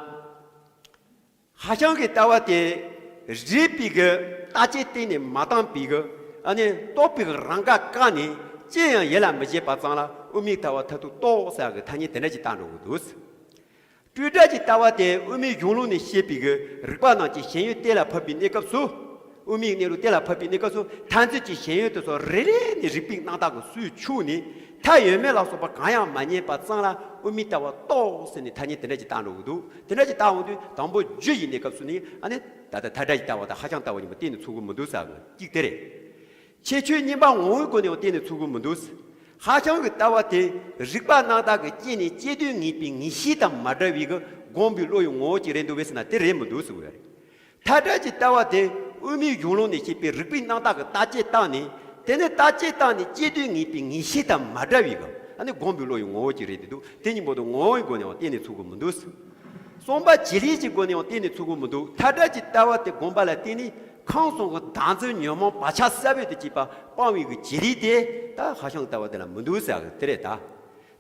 ཧྭ་ཤང་གི་ལྟ་བ་དེ་རིགས་པའི་གི་བརྟག་དཔྱད་གཏན་ནས་མ་བཏང་བའི་གི། ཨ་ནི་རྟོག་པའི་གི་རང་དགར་བཀག་ནས། ཅི་ཡང་ཡིད་ལ་མི་བྱེད་པ་ཙམ་ལ་དབུ་མའི་ལྟ་བ་མཐར་ཐུག་རྟོགས་ཟེར་གི་ཐ་སྙད་དེ་འདྲ་ཅིག་བཏགས་འགྲོ་གི་འདུག་སྤྲོས་བྲལ་གྱི་ལྟ་བ་དེ་དབུ་མའི་གཞུང་ལུགས་ནས་བཤད་པའི་གི་རིགས་པ་རྣམས་ཀྱི་ཞེན་ཡུལ་གཏན་ལ་ཕབ་པའི་གནས་སྐབས་སུ། དབུ་མའི་གནས་ལུགས་གཏན་ལ་ཕབ་པའི་གནས་སྐབས་སུ། མཐར་འཛིན་གྱི་ཞེན་ཡུལ་དེ་ཚོ་རེ་རེ་ནས་རིགས་པའི་རྣམ་དག་གི་སྲོལ་ཕྱུག་ནས། མཐའ་ཡོད་མེད་ལ་སོགས་པ་གང་ཡང་མ་རྙེད་པ་ཙམ་ལ་དབུ་མའི་ལྟ་བ་རྟོགས་ཟེར་ནས་ཐ་སྙད་དེ་འདྲ་ཅིག་བཏགས་འགྲོ་གི་འདུག་དེ་འདྲ་ཅིག་བཏགས་འོང་དུས་དང་པོ་རྒྱུ་ཡི་གནས་སྐབས་སུ་ནི། ཨ་ནི་ད་ལྟ་མཐའ་བྲལ་གྱི་ལྟ་བ་དང་ཧྭ་ཤང་ལྟ་བ་གཉིས་པོ་གཏན་ནས་མཚུངས་གི་མི་འདུག་ཟེར་གི་གཅིག་དེ་རེད། ཁྱད་ཆོས་གཉིས་པ་ངོ་བོའི་སྒོ་ནས་ཡང་གཏན་ནས་མཚུངས་གི་མི་འདུག་ཧྭ་ཤང་གི་ལྟ་བ་དེ་རིགས་པ་རྣམ་དག་གི་དཔྱད་ནས་དཔྱད་དུས་ངེས་པའི་ངེས་ཤེས་དང་མ་བྲལ་བའི་གི་སྒོམ་པའི་བློ་ཡི་ངོ་བོ་ཅིག་རེད་འདུག་པས་ཟེར་ན། དེ་རེད་མི་འདུག་ཟེར་དགོས་ཡ་རེད། མཐའ་བྲལ་གྱི་ལྟ་བ་དེ་དབུ་མའི་གཞུང་ལུགས་ནས་བཤད་པའི་རིགས་པའི་རྣམ་དག་གི་བརྟག་དཔྱད་བཏང་ནས། དེ་ནས་བརྟག་དཔྱད་བཏང་ནས་དཔྱད་དུས་ངེས་པའི་ངེས་ཤེས་དང་མ་བྲལ་བའི་གི། ཨ་ནི་སྒོམ་པའི་བློ་ཡི་ངོ་བོ་ཅིག་རེད་འདུག་དེ་གཉིས་པོ་དེ་ངོ་བོའི་སྒོ་ནས་ཡང་གཏན་ནས་མཚུངས་གི་མི་འདུག་གསུམ་པ་བྱེད་ལས་ཀྱི་སྒོ་ནས་ཡང་གཏན་ནས་མཚུངས་གི་མི་འདུག་མཐའ་བྲལ་གྱི་ལྟ་བ་དེ་སྒོམ་པ་ལ་བརྟེན་ནས། ཁམས་གསུམ་གྱི་བདག་འཛིན་ཉོན་མོངས་བག་ཆགས་གསལ་བོ་དང་བཅས་པ་སྤང་བའི་གི་བྱེད་ལས་དེ་ད་ཧྭ་ཤང་ལྟ་བ་དེ་ལ་མི་འདུག་ཟེར་གི་དེ་རེད་ད།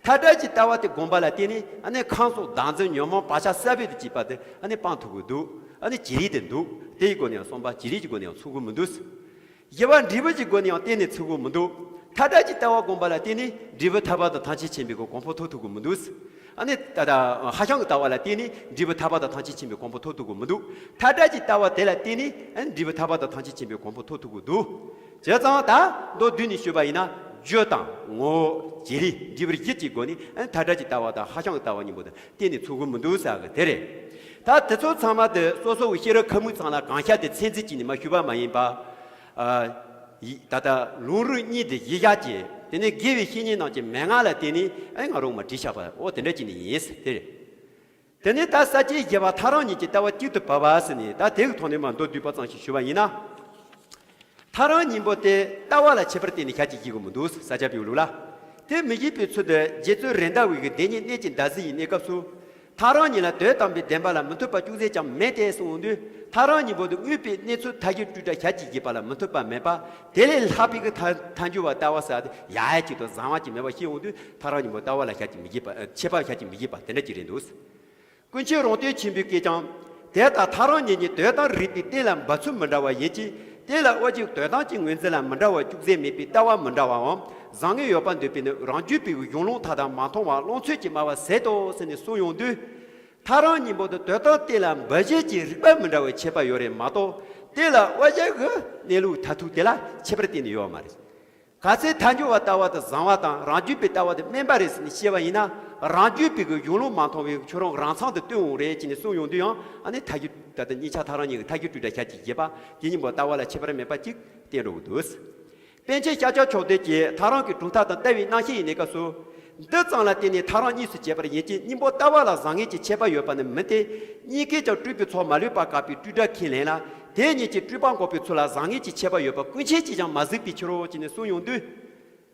མཐའ་བྲལ་གྱི་ལྟ་བ་དེ་སྒོམ་པ་ལ་བརྟེན་ནས། ཨ་ནི་ཁམས་གསུམ་བདག་འཛིན་ཉོན་མོངས་བག་ཆགས་གསལ་བོ་དང་བཅས་པ་དེ་ཨ་ནི་སྤང་ཐུབ་གི་འདུག་ཨ་ནི་བྱེད་ལས་དེ་འདུག་དེའི་སྒོ་ནས་ཡང་གསུམ་པ་བྱེད་ལས་ཀྱི་སྒོ་ནས་ཡང་མཚུངས་གི་མི་འདུག་བཞི་པ་འབྲས་བུ་གྱི་སྒོ་ནས་ཡང་གཏན་ནས་མཚུངས་གི་མི་འདུག་མཐའ་བྲལ་གྱི་ལྟ་བ་སྒོམ་པ་ལ་བརྟེན་ནས་འབྲས་བུ་ཐར་པ་དང་ཐམས་ཅད་མཁྱེན་པའི་གོ་འཕང་ཐོབ་ཐུབ་གི་མི་འདུག་ཨ་ནི་ད་ལྟ་ཧྭ་ཤང་གི་ལྟ་བ་ལ་བརྟེན་ནས་འབྲས་བུ་ཐར་པ་དང་ཐམས་ཅད་མཁྱེན་པའི་གོ་འཕང་ཐོབ་ཐུབ་གི་མི་འདུག་མཐའ་བྲལ་གྱི་ལྟ་བ་དེ་ལ་བརྟེན་ནས། ཨ་ནི་འབྲས་བུ་ཐར་པ་དང་ཐམས་ཅད་མཁྱེན་པའི་གོ་འཕང་ཐོབ་ཐུབ་གི་འདུག་བྱས་ཙང་ད་མདོར་བསྡུས་ནས་ཞུས་པ་ཡིན་ན། རྒྱུ་དང་ངོ་བོ་བྱེད་ལས་འབྲས་བུ་བཞི་གྱི་སྒོ་ནས། ཨ་ནི་མཐའ་བྲལ་གྱི་ལྟ་བ་དང་ཧྭ་ཤང་གི་ལྟ་བ་གཉིས་པོ་དང་གཏན་ནས་མཚུངས་གི་མི་འདུག་ཟེར་གི་དེ་རེད། ད་དེ་ཚོ་ཚང་མ་དེ་སོ་སོ་གི་ཤེས་རབ་ཁ་མིག་ཚང་ལ་གང་ཤར་དེ་ཚད་འཛིན་བྱས་ནས་མར་ཞུས་པ་མ་ཡིན་པ། ཨ། ཡི། ད་ལྟ་ལུང་རིགས་གཉིས་དེ་གཞི་བཞག་བྱས། དེ་ནས་དགེ་བའི་བཤེས་གཉེན་རྣམས་ཀྱི་མན་ངག་ལ་བརྟེན་ནས། ཨེ། ང་རང་མར་བྲིས་བཞག་པ། འོ་དེ་འདྲ་བྱས་ནས་ཡིན་ཟེར་དེ་རེད། དེ་ནས་ད་ས་བཅད་བཞི་པ་ཐལ་རང་གཉིས་ཀྱི་ལྟ་བ་གཅིག་ཏུ་བབ་པ་ཟེར་ནས། ད་དེ་གི་ཐོག་ནས་མར་མདོར་བསྡུས་པ་ཙམ་ཞིག་ཞུ་བ་ཡིན་ན། ཐལ་རང་གཉིས་པོ་དེ་ལྟ་བ་ལ་ཁྱད་པར་གཏན་ནས་ཤར་གྱི་བཞེད་གི་མི་འདུག་ས་སྐྱ་པའི་ལུགས་ལ། དེ་མི་བཞེད་པའི་ཚུལ་དུ་རྗེ་བཙུན་རེད་མདའ་བའི་གི་བདེན་གཉིས་གནད་ཀྱི་འདག་གཟིགས་ཡི་གནས་སྐབས་སུ། ཐག་རིང་གཉིས་ལ་དོན་དམ་པའི་བདེན་པ་ལ་མི་མཐུན་པ་ཅུང་ཟད་ཀྱང་མེད་དེ་གསུངས་འོང་དུས། ཐག་རིང་གཉིས་པོ་དེ་དངོས་པོའི་གནས་ཚུལ་ཐ་སྙད་སྤྲོས་བྲལ་ཞལ་གྱིས་བཞེས་པ་ལ་མི་མཐུན་པ་མེད་པ། དེ་ལས་ལྷག་པའི་གི་ཐལ་ཐལ་འགྱུར་བ་ལྟ་བ་ཟེར་ཏེ་ཡ་ཡ་གཅིག་ཏུ་བཟང་བ་གཅིག་མེད་པ་ཤེས་འོང་དུས། ཐག་རིང་གཉིས་པོ་ལྟ་བ་ལ་ཞལ་གྱིས་མི་བཞེས་པ། ཨ། ཁྱད་པར་ཞལ་གྱིས་མི་བཞེས་པ་དེ་འདྲ་ཅིག་རེད་འདུག། ཀུན་མཁྱེན་རོང་སྟོན་ཆེན་པོའི་སྐད་ཀྱང་། དེ་ལྟར་ཐག་རིང་གཉིས་ཀྱི་དོན་དམ་རིགས་པའི་རྟེན་ལ་འབབ་ཚུལ་མི་འདྲ་བ་ཡིན་གྱི། དེ་ལ་དབུ་འབྱེད་དོན་དམ་གྱི་ངོས་འཛིན་ལ་མི་འདྲ་བ་ཅུང་ཟད་མེད་པའི་ལྟ་བ་མི་འདྲ་བའམ་བཟང་ངན་ཡོད་པར་འདོད་པས་ནི། རང་རྒྱུད་པའི་གཞུང་ལུགས་མཐའ་དག་མ་མཐོང་བར་རློམ་ཚོད་ཀྱིས་སྨྲ་བ་ཟད་དོ་ཟེར་ནས་གསུངས་ཡོང་དུས། ཐག་རིང་གཉིས་པོ་དེ་དོན་དམ་རྟེན་ལ་འབབ་བྱེད་ཀྱི་རིགས་པ་མི་འདྲ་བའི་ཁྱད་པར་ཡོད་རེད་མ་གཏོགས། དེ་ལ་དབུ་འབྱེད་ཀྱི་གནས་ལུགས་མཐར་ཐུག་དེ་ལ་ཁྱད་པར་གཏན་ནས་ཡོད་པ་མ་རེད། གལ་སྲིད་ཐལ་འགྱུར་བ་ལྟ་བ་དེ་བཟང་བ་དང་། རང་རྒྱུད་པའི་ལྟ་བ་དེ་དམན་པ་རེད་ཟེར་ནས་བཤད་པ་ཡིན་ན། རང་རྒྱུད་པའི་གི་གཞུང་ལུགས་མ་མཐོང་བའི་ཁྱོད་རང་རང་མཚང་དེ་སྟོན་འོང་རེད་ཅེས་ནས་གསུངས་ཡོང་དུས་ཡང་། ཨ་ནི་ཐལ་འགྱུར་ད་ལྟ་གཉིས་ཆ་ཐག་རིང་གཉིས་ཀྱི་ཐལ་འགྱུར་སྤྲོས་བྲལ་ཞལ་གྱིས་བཞེས་པ་དེ་གཉིས་པོ་ལྟ་བ་ལ་ཁྱད་པར་མེད་པ་གཅིག་བསྟན་འགྲོ་གི་འདུག། པཎ་ཆེན་ཤཱཀྱ་མཆོག་ལྡན་གྱིས་ཐག་རིང་གི་གྲུབ་མཐའ་དང་ལྟ་བའི་རྣམ་གཞག་ཡི་གནས་སྐབས་སུ། འདི་ཙམ་ལ་བརྟེན་ནས་ཐག་རིང་གཉིས་སུ་བྱས་པར་ཡིན་གྱི། སྙིང་པོ་ལྟ་བ་ལ་བཟང་ངན་གྱི་ཁྱད་པར་ཡོད་པ་ནི་མིན་ཏེ། གཉིས་ཀས་ཀྱང་སྤྲོས་པའི་ཚོགས་མ་ལུས་པ་བཀག་པའི་སྤྲོས་བྲལ་ཁས་ལེན་ལ། དེ་གཉིས་ཀྱིས་སྤྲོས་པ་འགོག་པའི་ཚུལ་ལ་བཟང་ངན་གྱི་ཁྱད་པར་ཡོད་པ་ཀུན་མཁྱེན་གྱིས་ཀྱང་མ་གཟིགས་པའི་ཕྱིར་རོ་ཅེས་ནས་གསུངས་ཡོང་དུས།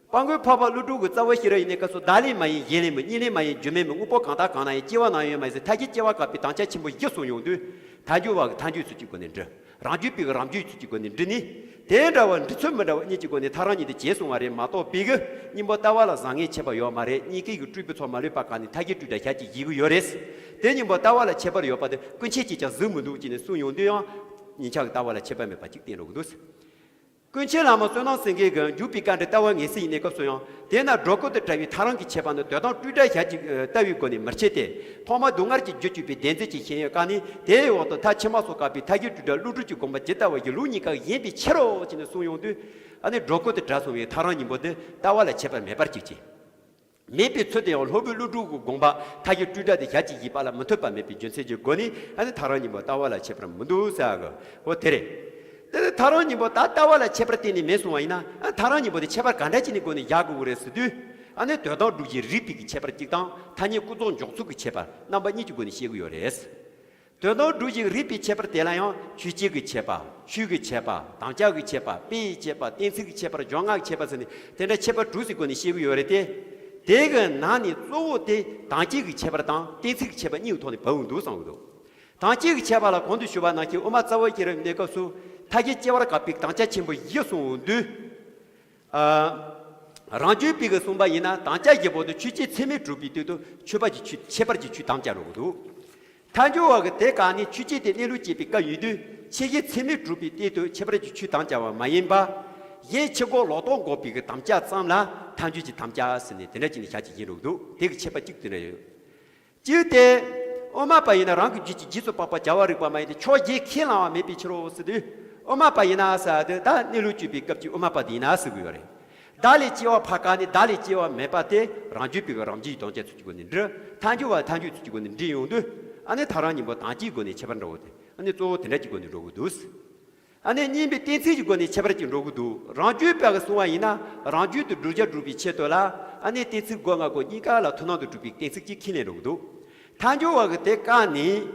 དཔལ་མགོན་འཕགས་པ་ཀླུ་སྒྲུབ་ཀྱི་རྩ་བ་ཤེས་རབ་ཡི་གནས་སྐབས་སུ། བདག་ལས་མ་ཡིན་གཞན་ལས་མིན། གཉིས་ལས་མ་ཡིན་རྒྱུ་མེད་མིན། དངོས་པོ་གང་དག་གང་ན་ཡང་། སྐྱེ་བ་ནམ་ཡང་མ་ཡིན་ཟེར། ཐལ་འགྱུར་སྐྱེ་བ་བཀག་པའི་དམ་བཅའ་ཆེན་པོ་བཞི་གསུངས་ཡོང་དུས། ཐལ་འགྱུར་བ་གི་ཐལ་འགྱུར་ཚུལ་གྱི་སྒོ་ནས་འགྲེལ། རང་རྒྱུད་པའི་གི་རང་རྒྱུད་ཚུལ་གྱི་སྒོ་ནས་འགྲེལ་ནི། དེ་འདྲ་བ་འགྲེལ་ཚུལ་མི་འདྲ་བ་གཉིས་ཀྱི་སྒོ་ནས་ཐག་རིང་གཉིས་དེ་བྱས་གསུངས་པ་རེད་མ་གཏོགས། པའི་གི་སྙིང་པོ་ལྟ་བ་ལ་བཟང་ངན་ཁྱད་པར་ཡོད་མ་རེད། གཉིས་ཀའི་གི་སྤྲོས་པའི་ཚོགས་མ་ལུས་པ་བཀག་ནས་ཐལ་འགྱུར་སྤྲོས་བྲལ་ཞལ་གྱིས་བཞེས་ཀྱི་ཡོད་རེད། དེ་སྙིང་པོ་ལྟ་བ་ལ་ཁྱད་པར་ཡོད་པ་དེ་ཀུན་མཁྱེན་གྱིས་ཀྱང་གཟིགས་མི་འདུག་ཅེས་ནས་གསུངས་ཡོང་དུས་ཡང་། གཉིས་ཆ་གི་ལྟ་བ་ལ་ཁྱད་པར་མེད་པ་གཅིག་བསྟན་འགྲོ་གི་འདུག། ཀུན་མཁྱེན་བླ་མ་བསོད་ནམས་སེང་གེ་གིས་འཇུག་པའི་དཀའ་འགྲེལ་ལྟ་བ་ངེས་གསལ་ཡི་གནས་སྐབས་སུ་ཡང་། དེས་ན་སྒྲོ་སྐུར་དུ་བཀྲལ་བའི་ཐག་རིང་གི་ཁྱད་པར་ནི་དོན་དམ་སྤྲོས་བྲལ་ཞལ་གྱིས་ལྟ་བའི་སྒོ་ནས་མི་འཆད་དེ། ཐོག་མར་སྡུག་བསྔལ་གྱི་རྒྱུར་གྱུར་པའི་བདེན་འཛིན་གྱི་ཤེས་ཡོན་བཀག་ནས། དེའི་འོག་ཏུ་མཐར་ཕྱི་མ་སོགས་བཀག་པའི་ཐལ་འགྱུར་སྤྲོས་བྲལ་བློ་གྲོས་ཀྱི་སྒོམ་པ་ཇི་ལྟ་བ་བཞིན་ལུགས་གཉིས་ཀ་ཡིན་པའི་ཕྱིར་རོ་ཅེས་ནས་གསུངས་ཡོང་དུས། ཨ་ནི་སྒྲོ་སྐུར་དུ་བཀྲལ་སོང་བའི་ཐག་རིང་གཉིས་པོ་དེ་ལྟ་བ་ལ་ཁྱད་པར་མེད་པར་གྱུར་ཅིང་། མེད་པའི་ཚུལ་དེ་ཡང་སློབ་དཔོན་ཀླུ་སྒྲུབ་ཀྱི་དགོངས་པ་ཐལ་འགྱུར་སྤྲོས་བྲལ་དེ་ཞལ་གྱིས་བཞེས་པ་ལ་མི་མཐུན་པ་མེད་པའི་རྒྱུ་མཚན་གྱི་སྒོ་ནས། ཨ་ནི་ཐག་རིང་གཉིས་པོ་ལྟ་བ་ལ་ཁྱད་པར་མི་འདུག་ཟེར་གི། འོ་དེ་རེད། དེ་ནི་ཐག་རིང་གཉིས་པོ་ད་ལྟ་བ་ལ་ཁྱད་པར་གཏན་ནས་མེད་གསུངས་པ་ཡིན་ན། ཨ། ཐག་རིང་གཉིས་པོ་དེ་ཁྱད་པར་ག་འདྲ་ཅིག་ནི་སྒོ་ནས་བཞག་དགོས་རེད་ཟེར་དུས། ཨ་ནི་དོན་དམ་སྒྲུབ་བྱེད་རིགས་པའི་གི་ཁྱད་པར་གཅིག་དང་། ཐ་སྙད་ཀུན་རྫོབ་འཇོག་ཚུལ་གྱི་ཁྱད་པར། རྣམ་པ་གཉིས་ཀྱི་སྒོ་ནས་བཤད་གི་ཡོད་རེད། དོན་དམ་སྒྲུབ་བྱེད་རིགས་པའི་ཁྱད་པར་དེ་ལ་ཡང་ཆོས་ཅན་གྱི་ཁྱད་པར། ཆོས་ཀྱི་ཁྱད་པར། དམ་བཅའ་གི་ཁྱད་པར། དཔེ་ཡི་ཁྱད་པར། གཏན་ཚིགས་ཀྱི་ཁྱད་པར། སྦྱོར་ངག་གི་ཁྱད་པར་ཟེར་ནས་དེ་འདྲ་ཁྱད་པར་དྲུག་ཟེར་སྒོ་ནས་བཤད་གི་ཡོད་རེད་དེ། དེ་གི་ནང་ནས་གཙོ་བོ་དེ་དམ་བཅའ་གི་ཁྱད་པར་དང་གཏན་ཚིགས་ཀྱི་ཁྱད་པར་གཉིས་ཀྱི་ཐོག་ནས་བབས་འོང་འདུག་བསམ་གི་འདུག། དམ་བཅའ་གི་ཁྱད་པར་ལ་གོང་དུ་ཞུས་པ་ནང་བཞིན་དབུ་མ་རྩ་བ་ཤེས་རབ་གནས་སྐབས་སུ་ཐལ་འགྱུར་སྐྱེ་བ་བཀག་པའི་དམ་བཅའ་ཆེན་པོ་བཞི་གསུངས་འོང་དུས། ཨ། རང་རྒྱུད་པའི་གི་གསུངས་པ་ཡིན་ན། དམ་བཅའ་བཞི་པོ་དེ་ཆོས་ཅན་ཚད་མས་གྲུབ་པའི་དུས་སུ་ཆོས་པ་གྱི་ཆོས། ཁྱད་པར་གྱི་ཆོས་དམ་བཅའ་འགྲོ་གི་འདུག། ཐལ་འགྱུར་བ་གི་དེ་བཀག་ནས་ཆོས་ཅན་དེ་གནས་ལུགས་བསྐྱེད་པའི་སྐབས་ཡིན་དུས། ཆོས་ཅན་ཚད་མས་གྲུབ་པའི་སྟེང་དུ་ཁྱད་པར་གྱི་ཆོས་དམ་བཅའ་བ་མ་ཡིན་པ། གཞན་ཕྱི་རྒོལ་ལོག་རྟོག་འགོག་པའི་གི་དམ་བཅའ་ཙམ་ལ་ཐལ་འགྱུར་གྱི་དམ་བཅའ་ཟེར་ནས་དེ་འདྲ་བྱས་ནས་ཞལ་གྱིས་བཞེས་འགྲོ་གི་འདུག། དེ་གི་ཁྱད་པར་གཅིག་དེ་འདྲ་ཡོད། གཅིག་དེ། དབུ་མ་པ་ཡིན་ན་རང་གི་རྒྱུད་ཀྱི་རྗེས་སུ་དཔག་པ་བྱ་བ་རིག་པ་མ་ཡིན་ཏེ། ཕྱོགས་གཞན་ཁས་བླང་བ་མེད་པའི་ཕྱིར་རོ་ཟེར་དུས། དབུ་མ་པ་ཡིན་ན་ཟེར་དུས། ད་གནས་ལུགས་དཔྱོད་པའི་སྐབས་ཀྱི་དབུ་མ་པ་དེ་ཡིན་ན་ཟེར་གི་ཡོད་རེད། བདག་ལས་སྐྱེ་བ་ཕར་བཀག་ནས་བདག་ལས་སྐྱེ་བ་མེད་པ་དེ་རང་རྒྱུད་པའི་རང་རྒྱུད་ཀྱི་དམ་བཅའ་ཚུལ་གྱི་སྒོ་ནས་འགྲེལ། ཐལ་འགྱུར་བ་ཐལ་འགྱུར་ཚུལ་གྱི་སྒོ་ནས་འགྲེལ་ཡོང་དུས། ཨ་ནི་ཐག་རིང་གཉིས་པོ་དམ་བཅའི་སྒོ་ནས་ཁྱད་པར་འདྲ་བོ་དེ། ཨ་ནི་གཙོ་བོ་དེ་འདྲ་གྱི་སྒོ་ནས་འགྲོ་གི་འདུག། ཨ་ནི་གཉིས་པའི་གཏན་ཚིགས་ཀྱི་སྒོ་ནས་ཁྱད་པར་གྱིས་འགྲོ་གི་འདུག། རང་རྒྱུད་པ་གིས་གསུངས་པ་ཡིན་ན། རང་རྒྱུད་དུ་བསྒྲུབ་བྱ་སྒྲུབ་པའི་ཆེད་དུ་ལ། ཨ་ནི་གཏན་ཚིགས་སྒོ་ལྔ་སྒོ་གཉིས་ཀ་ལ་ཐུན་མོང་དུ་གྲུབ་པའི་གཏན་ཚིགས་ཀྱིས་ཁས་ལེན་འགྲོ་གི་འདུག། ཐལ་འགྱུར་བ་གིས་དེ་བཀག་ནས།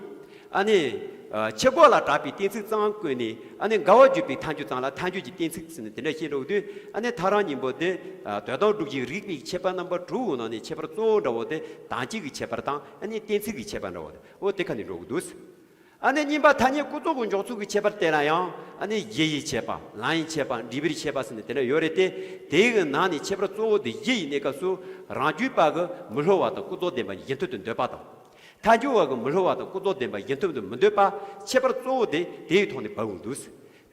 ཨ་ནི། ཨ། ཕྱི་རྒོལ་ལ་གྲགས་པའི་གཏན་ཚིགས་ཙམ་བཀོད་ནས། ཨ་ནི་འགལ་བ་བརྗོད་པའི་ཐལ་འགྱུར་ཙམ་ལ་ཐལ་འགྱུར་གྱི་གཏན་ཚིགས་ཟེར་ནས་དེ་འདྲ་བཤད་འགྲོ་གི་འདུག། ཨ་ནི་ཐག་རིང་གཉིས་པོ་དེ། ཨ། དོན་དམ་སྒྲུབ་བྱེད་རིགས་པའི་ཁྱད་པར་རྣམ་པ་དྲུག་གི་ནང་ནས་ཁྱད་པར་གཙོ་བོ་འདྲ་བོ་དེ་དམ་བཅའ་གི་ཁྱད་པར་དང་། ཨ་ནི་གཏན་ཚིགས་ཀྱི་ཁྱད་པར་འདྲ་བོ་དེ། འོ་དེ་ཁ་ནས་འགྲོ་གི་འདུག། ཨ་ནི་གཉིས་པ་ཐ་སྙད་ཀུན་རྫོབ་ཀྱི་འཇོག་ཚུལ་གྱི་ཁྱད་པར་དེ་ལ་ཡང་། ཨ་ནི་གཞི་ཡི་ཁྱད་པར། ལམ་ཡི་ཁྱད་པར། འབྲས་བུའི་ཁྱད་པར་ཟེར་ནས་དེ་འདྲ་ཡོད་རེད་དེ། དེའི་གི་ནང་ནས་ཁྱད་པར་གཙོ་བོ་དེ་གཞི་ཡི་གནས་སྐབས་སུ། རང་རྒྱུད་པ་གིས་མི་སླུ་བ་དང་ཀུན་རྫོབ་བདེན་པ་གཞི་མཐུན་དུ་འདོད་པ་དང་། ཐལ་འགྱུར་བ་གིས་མི་སླུ་བ་དང་ཀུན་རྫོབ་བདེན་པ་གཞི་མཐུན་དུ་མི་འདོད་པ། ཁྱད་པར་གཙོ་བོ་དེ་དེའི་ཐོག་ནས་འབབ་འོང་འདུག།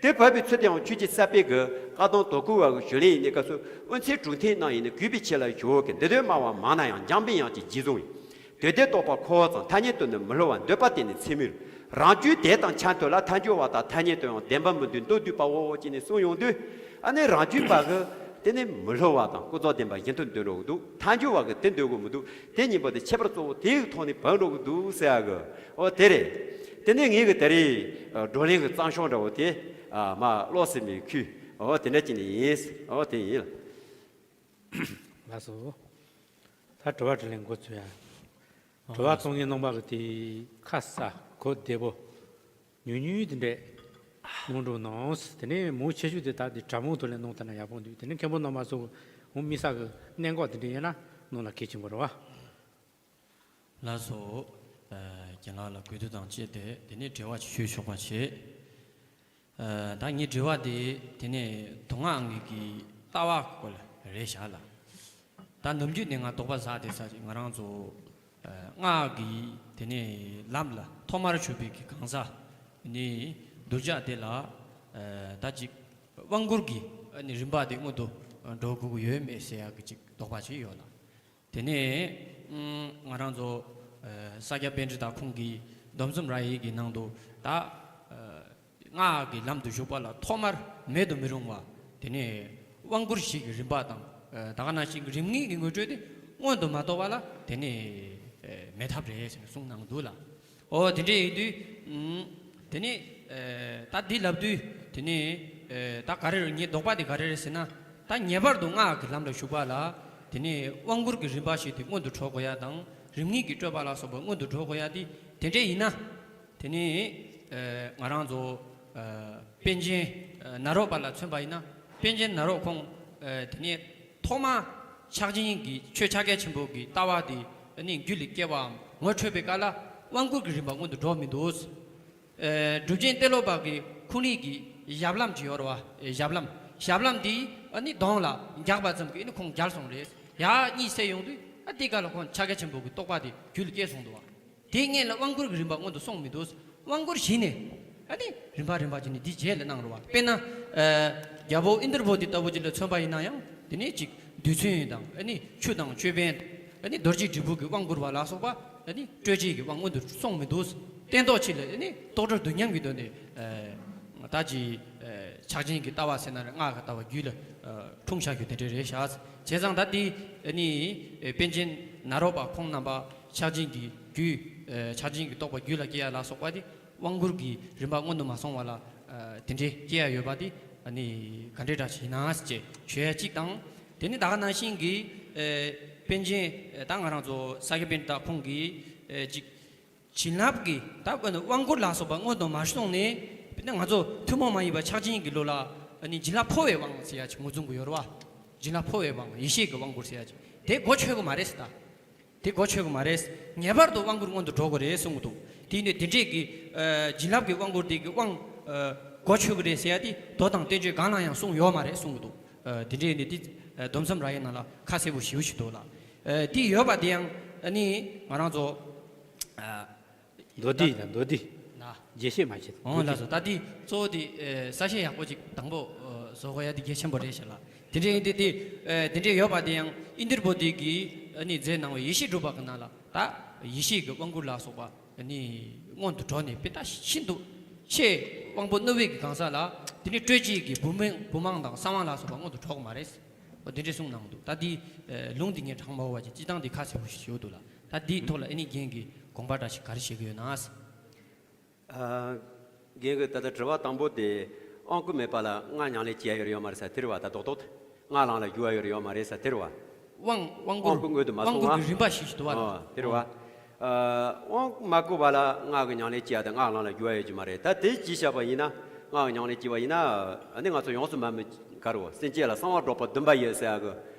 དེ་འབབ་པའི་ཚུལ་དེའང་ཆོས་རྗེ་ས་པཎ་གྱི་བཀའ་གདམས་དོལ་པོ་བ་གི་ཞུས་ལན་ཡི་གནས་སྐབས་སུ། དབུ་མཛད་གྲུབ་མཐའི་རྣམ་དབྱེ་ནི། གུས་པས་ཆེ་ལ་ཞུ་བ་གི། འདི་དོན་སྨྲ་བ་མང་ན་ཡང་། འཇམ་པའི་དབྱངས་ཀྱི་རྗེས་བཟུང་ཡིན། དོན་དེ་རྟོགས་པ་འཁོར་བ་ཙམ། ཐ་སྙད་དུ་ནི་མི་སླུ་བ། འདོད་པ་དེ་ནི་ཚད་མའི་རང་རྒྱུད་དེ་དང་ཆ་མཐུན་ལ། ཐལ་འགྱུར་བ་དང་ཐ་སྙད་དུ་ཡང་བདེན་པ་མི་འདོད་མདོར་བསྡུས་པའོ་ཅེས་ནས་གསུངས་ཡོང་དུས། ཨ་ནི་རང་རྒྱུད་པ་གིས་དེ་ནི་མི་སླུ་བ་དང་ཀུན་རྫོབ་བདེན་པ་གཞི་མཐུན་འདོད་འགྲོ་གི་འདུག། ཐལ་འགྱུར་བ་གིས་དེ་འདོད་གི་མི་འདུག། དེ་གཉིས་པོ་དེ་ཁྱད་པར་གཙོ་བོ་དེའི་ཐོག་ནས་འབབ་འགྲོ་གི་འདུག་ཟེར་ཡ་གི། འོ་དེ་རེད། དེ་ནས་ངས་གི་ད་རེས། ཨ། བགྲོ་གླེང་གི་རྩོམ་ཤོག་འདྲ་བོ་དེ། ཨ། མར་ཀློག་ཟིན་པའི་ཁུལ། འོ་དེ་འདྲ་ཅིག་ནས་ཡིན། འོ་དེ་ཡིན། ལགས་སོ། ད་དྲི་བ་དྲིས་ལན་འགོ་ཚུགས་ཡ། དྲི་བ་གཏོང་མཁན་རྣམ་པ་གི་དེ་ཁ་གསལ་གོ་བདེ་པོ། ཉུང་ཉུང་དེ་འདྲས་གནང་རོགས་གནང་། དེ་ནས་མང་ཆེ་ཤོས་དེ་ད་དེ་དྲ་མིག་ཐོག་ལས་གནང་ཐུབ་ན་ཡག་པོ་འདུག། དེ་ནས་མཁན་པོ་རྣམ་པ་ཚོ་འོང་མི་ས་གི་གནད་འགག་དེ་འདྲས་ཡིན་ན་གནང་ན་གལ་ཆེན་པོ་རེད་བ། ལགས་སོ། རྒན་ལགས་ལ་གུས་བཏུད་དང་བཅས་ཏེ་དེ་ནས་དྲི་བ་ཅིག་ཞུས་ཆོག་པ་བྱེད། ད་ངའི་དྲི་བ་དེ་དེ་ནས་མདོ་སྔགས་ངོས་ཀྱི་ལྟ་བ་སྐོར་རེད་བཞག་ལ། ད་ནམ་རྒྱུན་ནས་ང་དོགས་པ་ཟ་དེ་ས་ཅིག་ང་རང་ཚོ་སྔགས་ཀྱི་དེ་ནས་ལམ་ལ་ཐོག་མར་ཞུགས་པའི་གི་གང་ཟག་ནི་གདུལ་བྱ་དེ་ལ་ད་ཅིག་དབང་བསྐུར་གྱི་རིམ་པ་དེ་སྔོན་དུ་འགྲོ་དགོས་ཀྱི་ཡོད་མེད་ཟེར་ཡག་གི་ཅིག་དོགས་པ་ཅིག་ཡོད་ལ། དེ་ནས་ང་རང་ཚོ་ས་སྐྱ་པཎྜི་ཏ་ཁོང་གི་སྡོམ་གསུམ་ར་ཡིག་གི་ནང་དུ་ད་སྔགས་ཀྱི་ལམ་དུ་ཞུགས་པ་ལ་ཐོག་མར་མེད་དུ་མི་རུང་བ་དེ་ནས་དབང་བསྐུར་བཞི་གི་རིམ་པ་དང་ད་ག་ནང་བཞིན་གྱི་རིམ་ལྔའི་གི་ངོ་སྤྲོད་དེ་སྔོན་དུ་མ་རྟོགས་པ་ལ་དེ་ནས་མེད་ཐབས་རེད་ཟེར་ནས་གསུངས་གནང་འདུག་ལ། ཨོ་དེ་འདྲས་ཡིན་དུས་དེ་ནས་ད་འདི་ལབ་དུས་དེ་ནས་ད་ག་རེ་རེད། ངའི་དོགས་པ་དེ་ག་རེ་རེད་ཟེར་ན། ད་ངེས་པར་དུ་སྔགས་ཀྱི་ལམ་ལ་ཞུགས་པ་ལ་དེ་ནས་དབང་བསྐུར་གྱི་རིམ་པ་ཞིག་དེ་སྔོན་དུ་འགྲོ་དགོས་ཡ་དང་རིམ་ལྔའི་གི་སྤྲོས་པ་ལ་སོགས་པ་སྔོན་དུ་འགྲོ་དགོས་ཡ་དེ་དེ་འདྲས་ཡིན་ན། དེ་ནས་ང་རང་ཚོ་པཎ་ཆེན་ནཱ་རོ་པ་ལ་མཚོན་པ་ཡིན་ན་པཎ་ཆེན་ནཱ་རོ་ཁོང་དེ་ནས་ཐོག་མ་ཕྱག་ཆེན་གྱི་ཆོས་ཕྱག་རྒྱ་ཆེན་པོ་གི་ལྟ་བ་དེ་ནི་རྒྱུད་ལ་སྐྱེ་བའམ་ངོ་འཕྲོད་པའི་སྐབས་ལ་དབང་བསྐུར་གྱི་རིམ་པ་སྔོན་དུ་འགྲོ་མི་འདུག་སྒྲུབ་ཆེན་ཏེ་ལོ་པ་གི་ཁུངས་ལུང་གི་ཞབས་ལྷམ་ཅིག་ཡོད་རེད་བ། ཞབས་ལྷམ། ཞབས་ལྷམ་འདི་ཨ་ནི་གདོང་ལ་རྒྱག་པ་ཙམ་གྱིས་ཨ་ནི་ཁོང་མཇལ་སོང་རེད། ཡ་གཉིད་སད་ཡོང་དུས་ཨ་དེ་ག་ལ་ཁོང་ཕྱག་རྒྱ་ཆེན་པོ་གི་རྟོགས་པ་དེ་རྒྱུད་ལ་སྐྱེས་སོང་འདུག་བ། དེ་སྔོན་ལ་དབང་བསྐུར་གྱི་རིམ་པ་སྔོན་དུ་སོང་མི་འདུག་དབང་བསྐུར་བཞི་ནས་ཨ་ནི་རིམ་པ་རིམ་པ་བྱས་ནས་འདི་རྗེས་ལ་གནང་རེད་བ། དཔེར་ན། རྒྱལ་པོ་ཨིནྡྲ་བོ་དྷི་ལྟ་བུ་ཅིག་ལ་མཚོན་པ་ཡིན་ན་ཡང་དེ་ནས་ཅིག་རྡུལ་ཚོན་དང་ཨ་ནི་ཆུ་དང་ཅོད་པན་ཨ་ནི་རྡོ་རྗེ་དྲིལ་བུ་གི་དབང་བསྐུར་བ་ལ་སོགས་པ་ཨ་ནི་སྤྲོས་བཅས་ཀྱི་དབང་སྔོན་དུ་སོང་མི་འདུག་སྟན་ཐོག་ཅིག་ལ་ཨ་ནི་རྟོག་སྒྲ་རྡུལ་མཉམ་གྱི་སྒོ་ནས་ད་ཅི་ཕྱག་ཆེན་གྱི་ལྟ་བ་ཟེར་ན་རེད། སྔགས་ཀྱི་ལྟ་བ་རྒྱུད་ལ་འཁྲུངས་བཞག་རྒྱུ་དེ་འདྲ་རེད་བཞག་བྱས་ཙང་ད་འདི་ཨ་ནི་པཎ་ཆེན་ནཱ་རོ་པ་ཁོང་རྣམ་པ་ཕྱག་ཆེན་གྱི་རྒྱུད་ཕྱག་ཆེན་གྱི་རྟོགས་པ་རྒྱུད་ལ་སྐྱེ་ཡ་ལ་སོགས་པ་དེ། དབང་བསྐུར་གྱི་རིམ་པ་སྔོན་དུ་མ་སོང་བ་ལ་དེ་འདྲའི་སྐྱེ་ཡ་ཡོད་པ་དེ་ནི་ག་འདྲའི་འདྲ་ཞིག་ཡིན་ན་ཅེས་ཞུ་ཡ་གཅིག་དང་། དེ་ནི་ད་ག་ནང་བཞིན་གྱི་པཎ་ཆེན་ད་ང་རང་ཚོ་ས་སྐྱ་པཎྜི་ཏ་ཁོང་གིས་ཅིག་བྱིན་རླབས་ཀྱི་ད་དབང་བསྐུར་ལ་སོགས་པ་སྔོན་དུ་མ་སོང་ནས་ང་ཚོ་ཐུན་མོང་མ་ཡིན་པ་ཕྱག་ཆེན་གྱི་ལུགས་ལ་ནི་བྱིན་རླབས་འཕོ་བའི་དབང་ཟེར་ཡ་ཅིག་ངོས་འཛིན་གྱི་ཡོད་རེད་བ། བྱིན་རླབས་འཕོ་བའི་དབང་ཡེ་ཤེས་ཀྱི་དབང་བསྐུར་ཟེར་ཡ་ཅིག་དེ་གོ་ཆོད་ཀྱི་མ་རེད་ཟེར་ད། དེ་གོ་ཆོད་ཀྱི་མ་རེད། ངེས་པར་དུ་དབང་བསྐུར་སྔོན་དུ་འགྲོ་དགོས་རེད་གསུང་གི་འདུག་དེ་ནི་དེ་འདྲས་ཀྱི་བྱིན་རླབས་ཀྱི་དབང་བསྐུར་དེ་གི་དབང་གོ་ཆོད་ཀྱི་རེད་ཟེར་ཡ་དེ་མདོ་དང་བསྟན་བཅོས་གང་ལ་ཡང་གསུངས་ཡོད་མ་རེད་གསུང་གི་འདུག་དེ་འདྲས་ནི་དེ་སྡོམ་གསུམ་ར་ཡིག་ནང་ལ་ཁ་གསལ་པོ་ཞེ་པོ་ཞིག་འདུག་ལ། དེ་ཡོད་པ་དེ་ཡང་ནི་ང་རང་ཚོ་མདོ་སྡེ་ཡིན་ན་མདོ་སྡེ། ན། རྒྱས་བཤད་མ་བྱེད། འོང་ལགས་སོ། ད་འདི་གཙོ་བོ་དེ་ཨེ་ས་བཤད་ཡག་པོ་ཅིག་དང་པོ་ཨེ་བཟོ་དགོས་ཡ་དེ་གལ་ཆེན་པོ་རེད་ཤག་ལགས། དེ་འདྲ་ཡིན་དུས་དེ་ཨེ་དེ་འདྲ་ཡོད་པ་དེ་ཡང་ཨིནྡྲ་བོ་དྷི་གིས་ཨ་ནི་མཛད་གནང་བའི་ཡེ་ཤེས་སྒྲུབ་པ་གི་ནང་ལ་ད་ཡེ་ཤེས་ཀྱི་དབང་བསྐུར་ལ་སོགས་པ་ཨ་ནི་སྔོན་དུ་འགྲོ་ནས་དཔེ་ད་ཤིན་ཏུ་ཆེས་དབང་པོ་རྣོ་བའི་གི་གང་ཟག་ལ་དེ་ནི་སྤྲོས་བཅས་ཀྱི་བུམ་བུམ་དབང་དང་གསང་དབང་ལ་སོགས་པ་སྔོན་དུ་འགྲོ་གི་མ་རེད། འོ་དེ་འདྲ་གསུངས་གནང་འདུག་ད་འདི་ཨེ་ལུང་འདི་ངས་དྲང་མ་འོ་བ་ཅིག་སྤྱི་བཏང་འདི་ཁ་གསལ་པོ་ཞིག་ཞུ་འདུག་ལགས། ད་འདིའི་ཐོག་ལ་ཨ་ནི་རྒན་གྱིས་དགོངས་པ་འདྲ་ཞིག་ག་རེ་བཞེས་ཀྱི་ཡོད་ན། ཨ། རྒན་གྱིས་ད་ལྟ་དྲི་བ་དང་པོ་དེ་དབང་བསྐུར་མེད་པ་ལ་སྔགས་ཉམས་ལེན་བྱེད་ཡ་ཡོད་རེད་ཡོད་མ་རེད་ས་དེ་རེད་བ། ད་རྡོག་རྡོག་སྔགས་ལམ་ལ་རྒྱུ་བ་ཡོད་རེད་ཡོད་མ་རེད་ས་དེ་རེད་བ། དབང་དབང་བསྐུར་དབང་བསྐུར་སྔོན་དུ་མ་དབང་སོང་བསྐུར་བ། གྱི་རིམ་པ་ཞིག་ཞིག་འདུག་བ་ལ། ཨ་དེ་རེད་བ། ཨ་དབང་མ་བསྐུར་བ་ལ་སྔགས་ཀྱི་ཉམས་ལེན་བྱེད་ཡ་དང་སྔགས་ལམ་ལ་རྒྱུ་བ་ཡོད་ཀྱི་མ་རེད། ད་དེ་ཅིག་བཤད་པ་ཡིན་ན་སྔགས་ཀྱི་ཉམས་ལེན་བྱེད་པ་ཡིན་ན་ཨ་ནི་ང་ཚོ་ཡོངས་སུ་མ་མི་ག་རེ་བ་སེམས་ཅན་ལ་གསང་བ་སྒྲོག་པ་བདུན་པ་ཡོད་ཟེར་ཡ་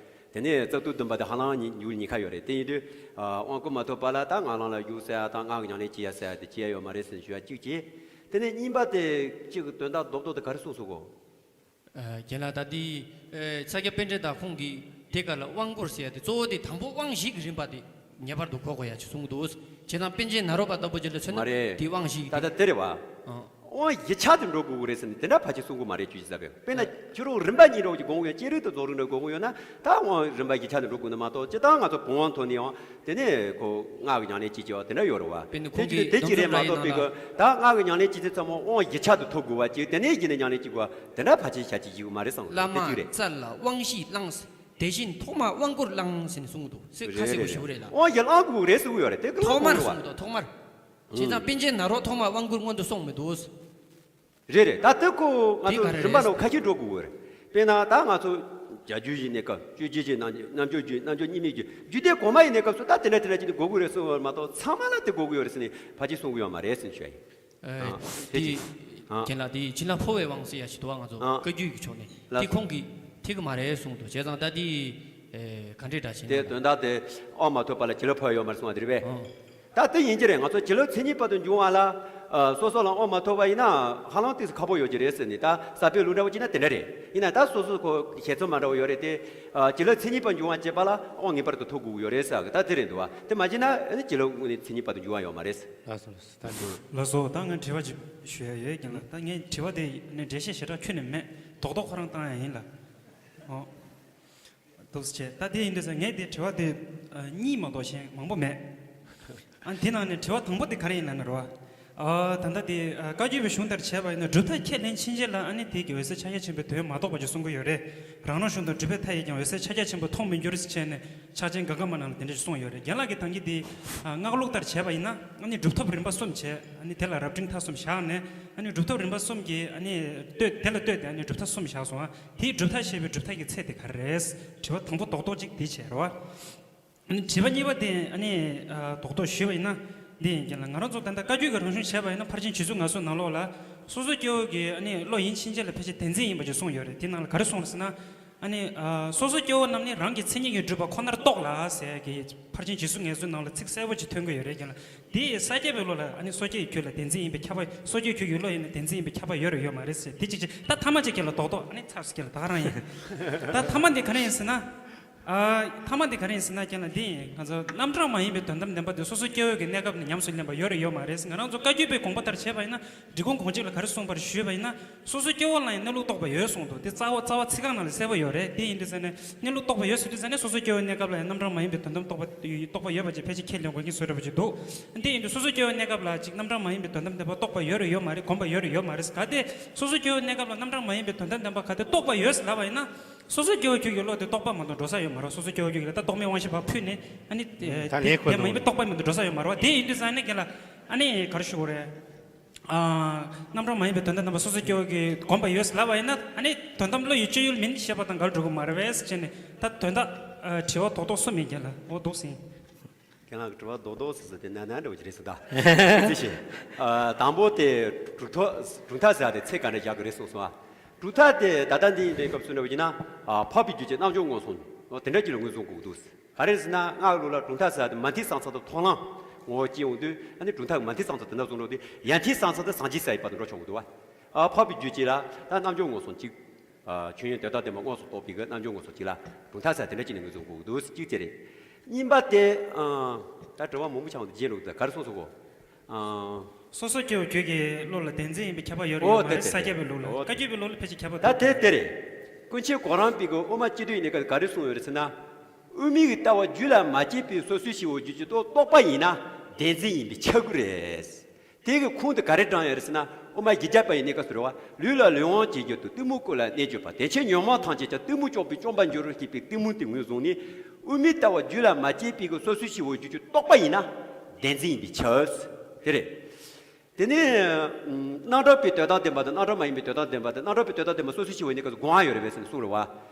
གི་དེ་ནས་བཙག་འཐུ་བདུན་པ་དེ་ཧ་ལམ་ཉིན་ཉུལ་ཉི་ཁ་ཡོད་རེད། དེ་ཡིན་དུས་ཨ་དབང་བསྐུར་མ་ཐོབ་པ་ལ་ད་སྔགས་ལམ་ལ་རྒྱུགས་ཟེར་ཡ་དང་སྔགས་ཀྱི་ཉམས་ལེན་བྱེད་ཡ་ཟེར་ཡ་དེ་བྱེད་ཡ་ཡོད་མ་རེད་ཟེར་ནས་ཞུ་ཡ་གཅིག་བྱས། དེ་ནས་གཉིས་པ་དེ་གཅིག་གི་དོན་དག་རྡོག་རྡོག་དེ་ག་རེ་གསུངས་སོང་གོ། ཨ་རྒན་ལགས་ད་འདི་ཨ་ས་སྐྱ་པཎྜི་ཏ་ཁོང་གིས་དེ་ག་ལ་དབང་བསྐུར་ཟེར་ཡ་དེ་གཙོ་བོ་དེ་དང་པོ་དབང་བཞི་གི་རིམ་པ་དེ་ངེས་པར་དུ་གོ་དགོས་ཡ་ཅིག་གསུངས་འདུག་བྱས་ཙང་པཎ་ཆེན་ནཱ་རོ་པ་ལྟ་བུ་ཅིག་ལ་མཚོན་ན་མ་རེད། དེ་དབང་བཞི་ད་ལྟ་དེ་རེད་བ། ཨ། དབང་བཞི་ཆ་དུ་འགྲོ་དགོས་ཀྱི་རེད་ཟེར་ནས་དེ་འདྲ་ཕལ་ཆེར་གསུང་གི་མ་རེད། ཅུ་ཅི་ཟེར་བས་དཔེར་ན་ཨ་ཕྱི་རོལ་རིམ་པ་གཉིས་འགྲོ་གི་དགོངས་ཡོད། ཅི་རིགས་དུ་རྫོགས་རིམ་འགྲོ་དགོངས་ཡོད་ན་ད་དབང་རིམ་པ་བཞི་ཆ་དུ་འགྲོ་དགོས་ནི་མ་གཏོགས་སྤྱིར་བཏང་ང་ཚོ་བུམ་དབང་ཐོབ་ནས་ཡང་དེ་ནས་ཁོ་སྔགས་ཀྱི་ཉམས་ལེན་བྱེད་ཀྱི་བ་དེ་འདྲ་ཡོད་རེད་བ། དཔེར་ན་དེ་ཁོང་གིས་ཅི་དེ་ཅི་རེད་མ་གཏོགས་པའི་གི་ད་སྔགས་ཀྱི་ཉམས་ལེན་བྱེད་དུས་ཚང་མ་དབང་བཞི་ཆ་དུ་ཐོབ་དགོས་བ་ཅིག་དེ་ནས་བཞི་ནས་ཉམས་ལེན་བྱེད་དགོས་བ་དེ་འདྲ་ཕལ་ཆེར་བྱ་བྱེད་ཀྱི་མ་རེད་བསམ། བླ་མ་དེ་ཅི་རེད། རྩ་ལ་དབང་བཞི་བླངས། དེ་བཞིན་ཐོག་མར་དབང་བསྐུར་བླངས་ཟེར་ནས་གསུངས་འདུག་ཟེར་ཁ་གསལ་པོ་ཞུ་རེད་ལ། དབང་བཞི་བླང་དགོས་རེད་གསུངས་ཡོད་རེད། དེ་ཀློག་ཐོག་མར་དགོས་རེད་བ། གསུངས་འདུག་ཐོག་མར། བྱས་ཙང་པཎ་ཆེན་ནཱ་རོ་ཐོག་མར་དབང་བསྐུར་སྔོན་དུ་སོང་མི་འདུག་རེད་རེད། ད་དེ་ཁོ་ང་ཚོ་དེ་ག་རེ་རིམ་པ་རེད། ནང་ཁ་ཤས་འགྲོ་དགོས་རེད། དཔེར་ན་ད་ང་ཚོ་བྱ་རྒྱུད་ཀྱི་གནས་སྐབས་སྤྱོད་བྱེད་ཀྱི་རྣམ་རྣམ་སྤྱོད་རྒྱུད་རྣམ་སྤྱོད་གཉིས་མེད་རྒྱུད་རྒྱུད་སྡེ་གོང་མ་ཡི་གནས་སྐབས་སུ་ད་དེ་འདྲ་དེ་འདྲ་ཅིག་ནི་དགོས་ཀྱི་རེད་གསུངས་པ་མ་གཏོགས་ཚང་མ་ལ་དེ་དགོས་ཀྱི་ཡོད་རེད་ཟེར་ནས་ཕལ་ཆེར་གསུང་གི་ཡོད་མ་རེད་ཟེར་ནས་ཞུ་ཡ་ཡིན། ཨ་དེ་ཅི། ཨ་རྒན་ལགས་དེ་བྱིན་རླབས་འཕོ་བའི་དབང་ཟེར་ཡ་ཅིག་འདུག་བ། ང་ཚོ་ཨ་བཀའ་བརྒྱུད་ཀྱི་ཕྱོགས་ནས་ལགས་དེ་ཁོང་གིས་ཐིག་གི་མ་རེད་གསུངས་འདུག་བྱས་ཙང་ད་དེ་ཨེ་ག་འདྲས་འདྲ་བྱས་དེ་ན་དོན་དག་དེ་དབང་མ་ཐོབ་པ་ལ་བྱིན་རླབས་འཕོ་ཡ་ཡོད་མ་རེད་གསུངས་པ་དེ་རེད་པས། ཨ། ད་དེ་ཡིན་གྱི་རེད། ང་ཚོ་བྱིན་རླབས་མཚན་ཉིད་པ་དུ་འབྱུང་བ་ལ། ཨ། སོ་སོ་ལ་དབང་མ་ཐོབ་པ་ཡིན་ན་ཧ་ལམ་ཏོག་ཙམ་ཁག་པོ་ཡོད་ཀྱི་རེད་ཟེར་ནས། ད་ས་པཎ་ལུགས་འདྲ་བོ་བྱས་ན་དེ་འདྲ་རེད། ཡིན་ན་ད་སོ་སོ་ཁོ་ཞལ་ཚོམ་མ་འདྲ་བོ་ཡོད་རེད་དེ། ཨ། བྱིན་རླབས་མཚན་ཉིད་པ་འབྱུང་བ་བྱེད་པ་ལ་དབང་ངེས་པར་དུ་ཐོབ་དགོས་ཀྱི་ཡོད་རེད་ཟེར་གི། ད་དེ་རེད་འདུག་བ། དེ་མ་བྱས་ན་ཨ་ནི་བྱིན་རླབས་དངོས་གནས་མཚན་ཉིད་པ་དུ་འབྱུང་བ་ཡོད་མ་རེད། ལགས་སོ། ལགས་སོ། ད་ངས་དྲི་བ་ཅིག་ཞུ་ཡ་ཡོད་ཀྱང་ལ། ད་ངས་དྲི་བ་དེ་ནི་འགྲེལ་བཤད་ཞེ་དྲག་ཁྱོན་ནས་མེད། རྡོག་རྡོག་ཁོ་རང་བཏང་ཡ་ཡིན་ལ། ཨོ། འདུག་སེ་བྱས། ད་དེ་ཡིན་དུས་ཙང་ངས་དེ་དྲི་བ་དེ་ཨ་གཉིས་མ་གཏོགས་གཞན་མང་པོ་མེད། ཨ། དེ་ནང་ནས་དྲི་བ་དང་པོ་དེ་ག་རེ་ཡིན་ལབ་ན་རེད་བ། ཨ། ད་ལྟ་དེ་ཨ་བཀའ་བརྒྱུད་པའི་གཞུང་ལྟར་བྱས་པ་ཡིན་ན་གྲུབ་མཐའ་ཁས་ལེན་ཕྱིན་ཆད་ལ་ཨ་ནི་དེ་གི་འོད་གསལ་ཕྱག་རྒྱ་ཆེན་པོའི་དོན་མ་རྟོགས་པ་ཅིག་གསུང་གི་ཡོད་རེད། རང་རང་གཞུང་དང་གྲུབ་པའི་མཐའ་ཡས་ཀྱང་འོད་གསལ་ཕྱག་རྒྱ་ཆེན་པོ་མཐོང་མི་འགྱུར་ཟེར་བྱས་ནས་ཕྱག་ཆེན་གངྒཱ་མ་ནང་ལ་དེ་འདྲ་ཞིག་གསུངས་ཡོད་རེད། རྒན་ལགས་ཀྱིས་ད་གིན་དེ་ཨ་སྔགས་ལུགས་ལྟར་བྱས་པ་ཡིན་ན་ཨ་ནི་གྲུབ་ཐོབ་རིམ་པ་གསུམ་བྱས། ཨ་ནི་དེ་ལ་རབ་འབྲིང་ཐ་གསུམ་བཞག་ནས། ཨ་ནི་གྲུབ་ཐོབ་རིམ་པ་གསུམ་གྱི་ཨ་ནི་ལྟོས། དེ་ལ་ལྟོས་ཏེ་ཨ་ནི་གྲུབ་མཐའ་གསུམ་བཞག་སོང་། ཨ། དེའི་གྲུབ་མཐའ་ཞེས་པའི་གྲུབ་མཐའ་གི་ཚད་དེ་ག་རེ་རེད། དྲི་བ་དང་པོ་རྡོག་རྡོག་ཅིག་དེ་བྱས་རེད་བ། ཨ་ནི་དྲི་བ་གཉིས་པ་དེ་ཨ་ནི་ཨ་རྡོག་རྡོག་ཞུས་པ་ཡིན་ན་འདི་ཡིན་གྱི་ལ། ང་རང་ཚོ་ད་ལྟ་བཀའ་བརྒྱུད་ཀྱི་རང་གཞུང་བྱས་པ་ཡིན་ན་ཕར་ཕྱིན་རྗེས་ཚོལ་ངེས་གསོལ་ནང་ལོགས་ལ་སོ་སོ་སྐྱེ་བོ་གི་ཨ་ནི་བློ་ཡིན་ཕྱིན་ཆད་ལ་ཕལ་ཆེར་བདེན་འཛིན་ཡིན་པ་ཅིག་གསུངས་ཡོད་རེད། དེ་ནང་ལ་ག་རེ་གསུངས་རེད་ཟེར་ན། ཨ་ནི་ཨ་སོ་སོ་སྐྱེ་བོ་རྣམས་ནི་རང་གི་མཚན་ཉིད་ཀྱིས་གྲུབ་པ་ཁོ་ནར་རྟོགས་ལ་ཟེར་གྱི་ཕར་ཕྱིན་རྗེས་ཚོལ་ངེས་གསོལ་ནང་ལ་ཚིག་གསལ་པོ་ཅིག་ཐོན་གྱི་ཡོད་རེད་ཀྱང་ལ། དེ་ཡི་ས་སྐྱ་པའི་ལུགས་ལ་ཨ་ནི་སོ་སྐྱེ་ཡི་རྒྱུད་ལ་བདེན་འཛིན་ཡིན་པའི་ཁྱབ་པ། སོ་སྐྱེ་ཡི་རྒྱུད་ཀྱི་བློ་ཡིན་ན་བདེན་འཛིན་ཡིན་པའི་ཁྱབ་པ་ཡོད་རེད་ཡོད་མ་རེད་ཟེར། དེ་གཅིག་བྱས། ད་ཐ་མ་གཅིག་ཁྱེད་ལ་རྡོག་རྡོག་ཨ་ནི་ཚར་སོང་ཁྱེད་ལ་ད་ག་རང་ཡིན། ད་ཐ་མ་འདི་ག་རེ་ཡིན་ཟེར་ན། ཨ། ཐ་མ་འདི་ག་རེ་ཡིན་ཟེར་ན་ཁྱེད་ལ་འདི་ཡིན། ང་ཚོ་རྣམ་གྲངས་མ་ཡིན་པའི་དོན་དམ་བདེན་པ་དེ་སོ་སོ་སྐྱེ་བོ་གི་གནས་སྐབས་ནས་ཉམས་སུ་ལེན་པ་ཡོད་རེད་ཡོད་མ་རེད་ཟེར། ང་རང་ཚོ་བཀའ་བརྒྱུད་པའི་དགོངས་པ་ལྟར་བྱས་པ་ཡིན་ན། འབྲི་གུང་གོང་བརྗོད་ལ་ག་རེ་གསུངས་པར་ཞུས་པ་ཡིན་ན། སོ་སོ་སྐྱེ་བོ་ལ་ཡང་གནས་ལུགས་རྟོགས་པ་ཡོད་གསུངས་འདུག། དེ་རྩ་བ་རྩ་བ་ཚིག་རྐང་ནང་ལ་གསལ་པོ་ཡོད་རེད། དེ་ཡིན་དུས་ཙང་ནས་གནས་ལུགས་རྟོགས་པ་ཡོད་ཟེར་དུས་ཙང་ནས་སོ་སོ་སྐྱེ་བོའི་གནས་སྐབས་ལ་ཡང་རྣམ་གྲངས་མ་ཡིན་པའི་དོན་དམ་རྟོགས་པ་རྟོགས་པ་ཡོད་པ་ཅིག་ཕལ་ཆེར་ཁས་ལེན་དགོས་ཀྱི་བཟོ་འདྲ་པོ་ཅིག་འདུག། དེ་ཡིན་དུས་སོ་སོ་སྐྱེ་བོའི་གནས་སྐབས་ལ་ཅིག་རྣམ་གྲངས་མ་ཡིན་པའི་དོན་དམ་བདེན་པ་རྟོགས་པ་ཡོད་རེད་ཡོད་མ་རེད། གོམས་པ་ཡོད་རེད་ཡོད་མ་རེད། གལ་ཏེ་སོ་སོ་སྐྱེ་བོའི་གནས་སྐབས་ལ་རྣམ་གྲངས་མ་ཡིན་པའི་དོན་དམ་བདེན་པ་གལ་ཏེ་རྟོགས་པ་ཡོད་ཟེར་ལབ་པ་ཡིན་ན། སོ་སོ་སྐྱེ་བོའི་རྒྱུད་ཀྱི་བློ་དེ་རྟོགས་པ་མ་གཏོགས་འགྲོ་ས་ཡོད་མ་རེད། སོ་སོ་སྐྱེ་བོའི་རྒྱུད་ལ་ད་རྟོག་མེད་དབང་ཤེས་ཕར་ཕུད་ནས་ཨ་ནི་དེ་ད་ལས་ཁོ་དེ་མ་ཡིན་པའི་རྟོགས་པ་མ་གཏོགས་འགྲོ་ས་ཡོད་མ་རེད་བ། དེ་ཡིན་དུས་ཙང་ནས་ཁྱེད་ལ་ཨ་ནི་ག་རེ་ཞུ་དགོས་རེད། ཨ། རྣམ་གྲངས་མ་ཡིན་པའི་དོན་དམ་བདེན་པ་སོ་སོ་སྐྱེ་བོ་གིས་གོམས་པ་ཡོད་ཟེར་ལབ་པ་ཡིན་ན། ཨ་ནི་དོན་དམ་བློ་ཡི་སྤྱོད་ཡུལ་མིན་ཞེས་པ་དང་འགལ་འགྲོ་གི་མ་རེད་པས་ཟེར་ནས། ད་དོན་དག་ཨ་དྲི་བ་རྡོག་རྡོག་གསུམ་ཡིན་རྒྱུ་ལ་འོ་འདུག་ཟིན། ཁྱེད་རང་གི་དྲི་བ་རྡོག་རྡོག་ཟེར་ཟེར་དེ་ནན་ནན་འདྲ་བོ་ཅིག་རེད་ཟེར་ད། ཅི་ཞིག་ཨ། དང་པོ་དེ་གྲུབ་མཐའ་གྲུབ་མཐའ་ཟེར་བ་དེ་ཚད་ག་འདྲ་བཞག་གི་རེད་གསུངས་སོང་ཨ། གྲུབ་མཐའ་དེ་ད་ལྟ་འདི་ཡིན་པའི་སྐབས་སུ་འདྲ་བོ་ཡིན་ན། ཨ། འཕགས་པའི་རྒྱུད་ཀྱི་རྣལ་འབྱོར་མངོན་སུམ་འོ་དེ་འདྲ་ཅིག་ལ་ངོས་བཟུང་དགོས་འདུག། ག་རེ་ཟེར་ན་སྔགས་ལུགས་ལ་གྲུབ་མཐའ་ཟེར་བ་དེ་མ་མཐུན་ས་མཚམས་དང་མཐོང་ལམ་ངོ་བོ་སྐྱེ་ཡོང་དུས། ཨ་ནི་གྲུབ་མཐའ་མ་མཐུན་ས་མཚམས་དེ་འདྲ་བཟུང་འགྲོ་དུས། ཡ་མཐུན་ས་མཚམས་དེ་སངས་རྒྱས་ས་ཡི་བར་དུ་འགྲོ་ཆོག་གི་འདུག་བ། ཨ། འཕགས་པའི་རྒྱུད་ཅིག་ལ་ད་རྣལ་འབྱོར་མངོན་སུམ་གཅིག། ཨ། ཆོས་དབྱིངས་དོན་དམ་བདེན་པ་མངོན་སུམ་རྟོགས་པའི་གི་རྣལ་འབྱོར་མངོན་སུམ་གཅིག་ལ་གྲུབ་མཐའ་ཟེར་དེ་འདྲ་ཅིག་ནས་ངོས་བཟུང་དགོས་འདུག། གཅིག་དེ་རེད། གཉིས་པ་དེ། ཨ། ད་དྲི་བ་མང་པོ་ཆགས་འདུག། རྗེས་ལུགས་དེ་ག་རེ་གསུངས་སོང་གོ། ཨ། སོ་སོ་སྐྱེ་བོ་རྒྱུད་ཀྱི་བློ་ལ་བདེན་འཛིན་ཡིན་པའི་ཁྱབ་པ་ཡོད་རེད་ཡོད་མ་རེད། ས་སྐྱ་པའི་ལུགས་ལ། བཀའ་བརྒྱུད་པའི་ལུགས་ལ་ཕལ་ཆེར་ཁྱབ་པ་ད་དེ་དེ་རེད། ཀུན་མཁྱེན་གོ་རམས་པའི་གི་དབུ་མ་སྤྱི་དོན་ཡིན་ནའི་ག་རེ་གསུངས་ཡོད་རེད་ཟེར་ན། དབུ་མའི་ལྟ་བ་རྒྱུད་ལ་མ་སྐྱེས་པའི་སོ་སོའི་སྐྱེ་བོ་རྒྱུད་ཀྱི་རྟོགས་རྟོགས་པ་ཡིན་ན་བདེན་འཛིན་ཡིན་པས་ཁྱབ་ཀྱི་རེད། དེ་གི་ཁུངས་དེ་ག་རེ་དྲངས་ཡོད་རེད་ཟེར་ན། དབུ་མ་བཞི་བརྒྱ་པ་ཡི་གནས་སྐབས་སུ་རེད་བ། ལུས་ལ་ལུས་དབང་བྱེད་རྒྱུ་དང་གཏི་མུག་ཀུན་ལ་གནས་གྱུར་པ། དེ་ཕྱིར་ཉོན་མོངས་ཐམས་ཅད་ཀྱང་གཏི་མུག་གཅོད་པའི་བཅོམ་པར་འགྱུར་རོ་ཞེས་པའི་གཏི་མུག་དེ་ངོས་བཟུང་ནས། དབུ་མའི་ལྟ་བ་རྒྱུད་ལ་མ་སྐྱེས་པའི་གི་སོ་སོའི་སྐྱེ་བོ་རྒྱུད་ཀྱི་རྟོགས་པ་ཡིན་ན་བདེན་འཛིན་ཡིན་པས་ཁྱབ། དེ་རེད། དེ་ནས་རྣམ་གྲངས་པའི་དོན་དམ་བདེན་པ་དང་རྣམ་གྲངས་མ་ཡིན་པའི་དོན་དམ་བདེན་པ་དེ། རྣམ་གྲངས་པའི་དོན་དམ་བདེན་པ་སོ་སོའི་སྐྱེ་བོའི་གནས་སྐབས་སུ་དགོངས་པ་ཡོད་རེད་པས་ཟེར་ནས་གསུངས་རེད་བ།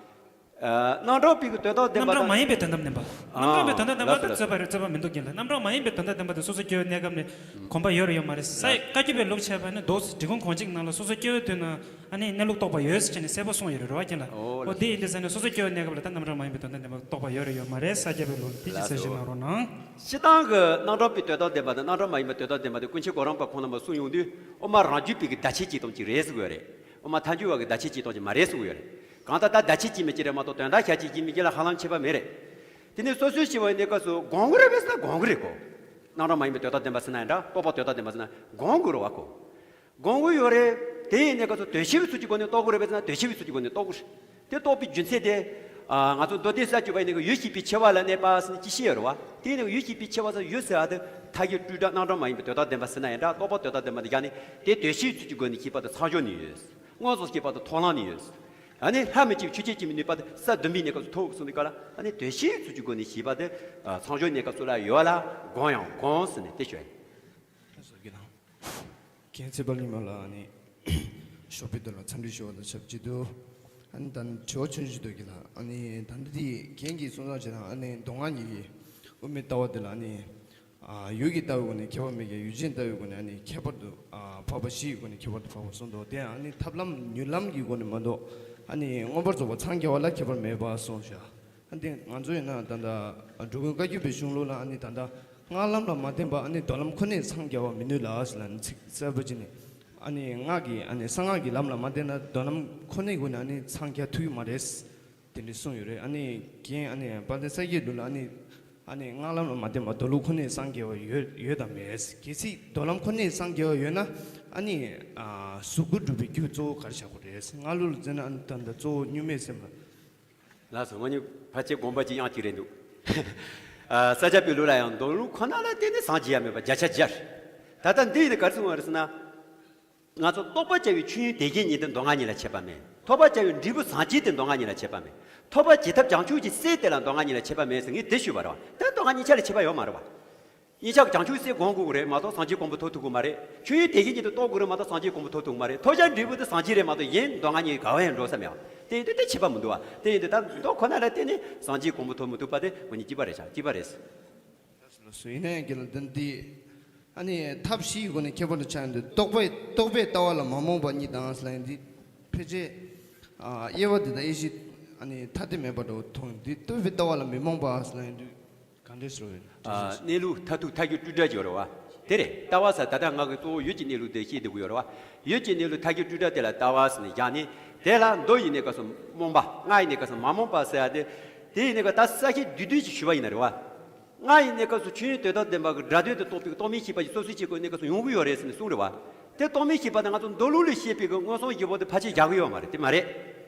ཨ། རྣམ་གྲངས་པའི་གི་དོན་དམ་བདེན་པ། རྣམ་གྲངས་མ་ཡིན་པའི་དོན་དམ་བདེན་པ། ཨ། རྣམ་གྲངས་པའི་དོན་དམ་བདེན་པ་དེ་རྩོད་པ་རེད། རྩོད་པ་མི་འདུག་རྒན་ལགས། རྣམ་གྲངས་མ་ཡིན་པའི་དོན་དམ་བདེན་པ་དེ་སོ་སོ་སྐྱེ་བོའི་གནས་སྐབས་ནས་གོམས་པ་ཡོད་རེད་ཡོད་མ་རེད། ས་བཀའ་བརྒྱུད་པའི་ལུགས་བྱས་པ་ནི་འདུག། འབྲི་གུང་གོང་བརྗོད་ནང་ལ་སོ་སོ་སྐྱེ་བོའི་དུས་ན་ཨ་ནི་གནས་ལུགས་རྟོགས་པ་ཡོད་ཟེར་བྱས་ནས་གསལ་པོ་གསུངས་ཡོད་རེད་རེད་བ་རྒན་ལགས། འོ་དེ་ཡིན་དུས་ས་ནས་སོ་སོ་སྐྱེ་བོའི་གནས་སྐབས་ལ་ད་རྣམ་གྲངས་མ་ཡིན་པའི་དོན་དམ་བདེན་པ་རྟོགས་པ་ཡོད་རེད་ཡོད་མ་རེད། ས་སྐྱ་པའི་ལུགས་ལ་དེ་ཅིག་གསལ་བཤད་གནང་རོགས་གནང་། སྤྱིར་བཏང་གི་རྣམ་གྲངས་པའི་དོན་དམ་བདེན་པ་དང་རྣམ་གྲངས་མ་ཡིན་པའི་དོན་དམ་བདེན་པ་དེ་ཀུན་མཁྱེན་གོ་རམས་པ་ཁོང་རྣམ་པ་གསུངས་ཡོང་དུས། དབུ་མ་རང་རྒྱུད་པའི་གི་བརྡ་ཆད་ཅིག་ཙམ་ཅིག་རེད་ཟེར་གི་ཡོད་རེད། དབུ་མ་ཐལ་འགྱུར་བ་གི་བརྡ་ཆད་ཅིག་ཙམ་ཅིག་མ་རེད་ཟེར་གི་ཡོད་རེད། གང་ལྟར་ད་བརྡ་ཆད་ཅིག་མིན་ཅིག་རེད་མ་གཏོགས་དོན་དག་ཁྱད་ཅིག་ཅིག་མིན་ཅིག་ལ་ཧ་ལམ་ཁྱད་པར་མེད་རེད། དེ་ནས་སོ་སོའི་སྐྱེ་བོའི་གནས་སྐབས་སུ་དགོངས་ཀྱི་རེད་པས་ཟེར་ན་དགོངས་ཀྱི་རེད་གོ། རྣམ་གྲངས་མ་ཡིན་པའི་དོན་དམ་བདེན་པ་ཟེར་ན་ཡང་འདྲ། རྟོགས་པ་དོན་དམ་བདེན་པ་ཟེར་ན་དགོངས་ཀྱི་རེད་བ་གོ། དགོངས་ཀྱི་ཡོད་རེད། དེ་ཡིན་གནས་སྐབས་སུ་དོན་ཤེས་པའི་ཚུལ་གྱི་སྒོ་ནས་རྟོགས་ཀྱི་རེད་པས་ཟེར་ན་དོན་ཤེས་པའི་ཚུལ་གྱི་སྒོ་ནས་རྟོགས་ཀྱི་རེད། དེ་རྟོགས་པའི་རྒྱུ་མཚན་དེ། ཨ། ང་ཚོ་མདོ་སྡེ་ས་བཅུ་པ་ཡི་ནང་གི་ཡུལ་ཤེས་པའི་ཕྱེ་བ་ལ་གནས་པ་ཟེར་ནས་ཅིག་བཤད་ཡོད་རེད་བ། དེ་ནང་གི་ཡུལ་ཤེས་པའི་ཕྱེ་བ་ཟེར་ཡུལ་ཟེར་བ་དེ་མཐའ་དག་སྤྲོས་བྲལ་རྣམ་གྲངས་མ་ཡིན་པའི་དོན་དམ་བདེན་པ་ཟེར་ན་ཡང་འདྲ། རྟོགས་པ་དོན་དམ་བདེན་པ་དེ་བཞག་ནས་དེ་དོན་ཤེས་ཚུལ་གྱི་སྒོ་ནས་ཤེས་པ་དེ་མཚམས་སྦྱོར་ནས་ཡོད། མངོན་སུམ་ཤེས་པ་དེ་མཐོང་ལམ་ནས་ཡོད། ཨ་ནི་ལྷ་མི་གཅིག་ཆོས་ཅན་གཅིག་མིན་ནུས་པ་དེ་ས་བདུན་པའི་གནས་སྐབས་སུ་ཐོབ་གསུངས་པའི་སྐབས་ལ། ཨ་ནི་དོན་ཤེས་ཚུལ་གྱི་སྒོ་ནས་ཤེས་པ་དེ་མཚམས་སྦྱོར་གནས་སྐབས་སུ་ལ་ཡོད་ལ་དགོངས་ཡང་དགོངས་ཟེར་ནས་དེ་ཞུ་ཡ་ཡིན། རྒན་ཚེ་དཔལ་ཉི་མ་ལགས་ཨ་ནི་ཞོགས་པའི་དུས་ལ་འཚམས་འདྲི་ཞུ་བ་དང་ཆབས་ཅིག་ཏུ། ཨ་ནི་ད་དྲི་བ་ཆུང་ཆུང་འདུག་གི་ལ། ཨ་ནི་ད་ལྟ་དེ་རྒན་གྱིས་གསུང་སྟངས་བྱས་ན་ཨ་ནི་མདོ་སྔགས་གཉིས་ཀྱི་དབུ་མའི་ལྟ་བ་དེ་ལ་ཨ་ནི་ཨ་ཡུལ་གྱི་ལྟ་བའི་སྒོ་ནས་ཁྱད་པར་མེད་ཀྱང་ཡུལ་ཅན་ལྟ་བའི་སྒོ་ནས་ཨ་ནི་ཁྱད་པར་དུ་ཨ་འཕགས་པ་བཞི་ཡི་སྒོ་ནས་ཁྱད་པར་དུ་འཕགས་པ་གསུངས་འདུག། དེ་ཨ་ནི་ཐབས་ལམ་མྱུར་ལམ་གྱི་སྒོ་ནས་མ་གཏོགས་ཨ་ནི་མངོན་པར་རྫོགས་པ་འཚང་རྒྱ་བ་ལ་ཁྱད་པར་མེད་པ་གསུངས་བཞག། ཨ་ནི་ང་ཚོ་ཡིན་ན་ད་ལྟ་འགྲོ་མགོན་བཀའ་བརྒྱུད་པའི་གཞུང་ལུགས་ལ་ཨ་ནི་ད་ལྟ་ སྔགས་ལམ་ལ་མ་བརྟེན་པ་ཨ་ནི་མདོ་ལམ་ཁོ་ནས་སངས་རྒྱ་བ་མི་ནུས་ལ་ཟེར་ལ་ནི་ཚིག་གསལ་པོ་ཅིག་ནས། ཨ་ནི་སྔགས་ཀྱི་ཨ་ནི་གསང་སྔགས་ཀྱི་ལམ་ལ་མ་བརྟེན་ན་མདོ་ལམ་ཁོ་ནའི་སྒོ་ནས་ཨ་ནི་སངས་རྒྱ་ཐུབ་ཀྱི་མ་རེད། དེ་འདྲ་གསུངས་ཡོད་རེད། ཨ་ནི་རྒན་ཨ་ནི་དཔལ་ལྡན་ས་སྐྱའི་ལུགས་ལ་ཨ་ནི་ཨ་ནི་སྔགས་ལམ་ལ་མ་བརྟེན་པར་མདོ་ལུགས་ཁོ་ནས་སངས་རྒྱ་བ་ཡོད་ཡོད་དམ་མེད། གལ་སྲིད་མདོ་ལམ་ཁོ་ནས་སངས་རྒྱ་བ་ཡོད་ན་ཨ་ནི་གཟུགས་སྐུ་སྒྲུབ་པའི་རྒྱུ་གཙོ་བོ་ག་རེ་བཞག་དགོས་རེད། སྔགས་ལུགས་ལ་བརྩིས་ན་ཨ་ནི་ད་ལྟ་གཙོ་བོ་གཉུག་མའི་སེམས་ལ། ལགས་སོ། ང་གཉིས་ཕལ་ཆེར་དགོངས་པ་གཅིག་དབྱངས་གཅིག་རེད་འདུག་ཨ། ས་སྐྱ་པའི་ལུགས་ལ་ཡང་མདོ་ལུགས་ཁོ་ན་ལ་བརྟེན་ནས་སངས་རྒྱས་ཡ་མེད་པ་བརྒྱ་ཆ་བརྒྱ་རེད། ད་ལྟ་འདི་ཡིན་ན་ག་རེ་གསུངས་པ་རེད་ཟེར་ན། ང་ཚོ་རྟོགས་པར་བྱ་བའི་ཆོས་དབྱིངས་དེ་བཞིན་ཉིད་དེ་མདོ་སྔགས་གཉིས་ལ་ཁྱད་པར་མེད། ཐོབ་པར་བྱ་བའི་འབྲས་བུ་ཟང་ཆེན་དེ་མདོ་སྔགས་གཉིས་ལ་ཁྱད་པར་མེད། ཐོབ་པར་བྱེད་ཐབས་བྱང་ཆུབ་ཀྱི་སེམས་དེ་ལ་མདོ་སྔགས་གཉིས་ལ་ཁྱད་པར་མེད་ཟེར་ངས་དེ་ཞུས་པ་རེད་བ། ད་མདོ་སྔགས་གཉིས་ཆ་ལ་ཁྱད་པར་ཡོད་མ་རེད་བ། གཉིས་ཆ་བྱང་ཆུབ་སེམས་སྒོམ་དགོས་ཀྱི་རེད་མ་གཏོགས་སངས་རྒྱས་གོ་འཕང་ཐོབ་ཐུབ་ཀྱི་མ་རེད། ཆོས་དབྱིངས་དེ་བཞིན་ཉིད་དུ་རྟོགས་དགོས་རེད་མ་གཏོགས་སངས་རྒྱས་གོ་འཕང་ཐོབ་ཐུབ་ཀྱི་མ་རེད། ཐོབ་བྱ་འབྲས་བུ་དེ་ཟང་ཆེན་རེད་མ་གཏོགས་གཞན་མདོ་སྔགས་གཉིས་ག་བ་ཡང་འགྲོ་ས་མེད་བ། དེ་ཡིན་དུས་དེ་ཁྱད་པར་མི་འདུག་བ། དེ་ཡིན་དུས་ད་མདོ་ཁོ་ན་ལ་བརྟེན་ནས་སངས་རྒྱས་གོ་འཕང་ཐོབ་མི་ཐུབ་པ་དེ་ཁོ་གཉིས་གཅིག་པ་རེད་ཤག་གཅིག་པ་རེད། ལགས་སོ། ཡིན་ན་ཡང་རྒན་ལགས་འདི་འདི་ཨ་ནི་ཐབས་བཞིའི་སྒོ་ནས་ཁྱད་པར་དུ་ཆགས་ཡོང་དུས་རྟོག་པས་རྟོག་པས་ལྟ་བ་ལ་མ་རྨོངས་པ་གཉིས་དང་ཟེར་ཡང་འདི་ཕལ་ཆེར་ཨ་དབྱེ་བ་འདི་དང་དབྱེ་གཞི་ཨ་ནི་ཐ་དད་མེད་པ་འདྲ་བོ་མཐོང་། འདི་རྟོག་པས་ལྟ་བ་ལ་མི་རྨོངས་པ་ཟེར་ཡང་འདི་ག་འདྲས་ཟེར་བ་ཡིན། ཨ། གནས་ལུགས་མཐར་ཐུག་ཐལ་འགྱུར་སྤྲོས་བྲལ་ཅིག་ཡོད་རེད་བ། དེ་རེད། ལྟ་བ་ཟེར་ད་ལྟ་ང་གི་གཙོ་བོ་ཡུལ་གྱི་གནས་ལུགས་དེ་བཤད་བསྡད་ཀྱི་ཡོད་རེད་བ། ཡུལ་གྱི་གནས་ལུགས་ཐལ་འགྱུར་སྤྲོས་བྲལ་དེ་ལ་ལྟ་བ་ཟེར་ནས་བཞག་ནས། དེ་ལ་མདོ་ཡིན་ནའི་སྐབས་སུ་རྨོངས་པ། སྔགས་ཡིན་ནའི་སྐབས་སུ་མ་རྨོངས་པ་ཟེར་ཡ་དེ། དེ་ཡིན་ནའི་སྐབས་ད་ས་བཤད་བསྡུས་བསྡུས་ཅིག་ཞུས་པ་ཡིན་ན་རེད་བ། སྔགས་ཡིན་ནའི་སྐབས་སུ་ཆོས་དབྱིངས་དོན་དམ་བདེན་པ་གི་སྒྲ་དོན་དུ་རྟོགས་པའི་རྟོག་མེད་ཤེས་པ་ཞིག་སོ་སོའི་ཆོས་སྐུ་ཡིན་ནའི་སྐབས་སུ་ཡོང་གི་ཡོད་རེད་ཟེར་ནས་གསུངས་རེད་བ། དེ་རྟོག་མེད་ཤེས་པ་དེ་ང་ཚོ་མདོ་ལུགས་ལ་བཤད་པའི་གི་མངོན་སུམ་བརྗོད་པོ་དེ་ཕལ་ཆེར་རྒྱག་གི་ཡོད་མ་རེད། དེ་མ་རེད།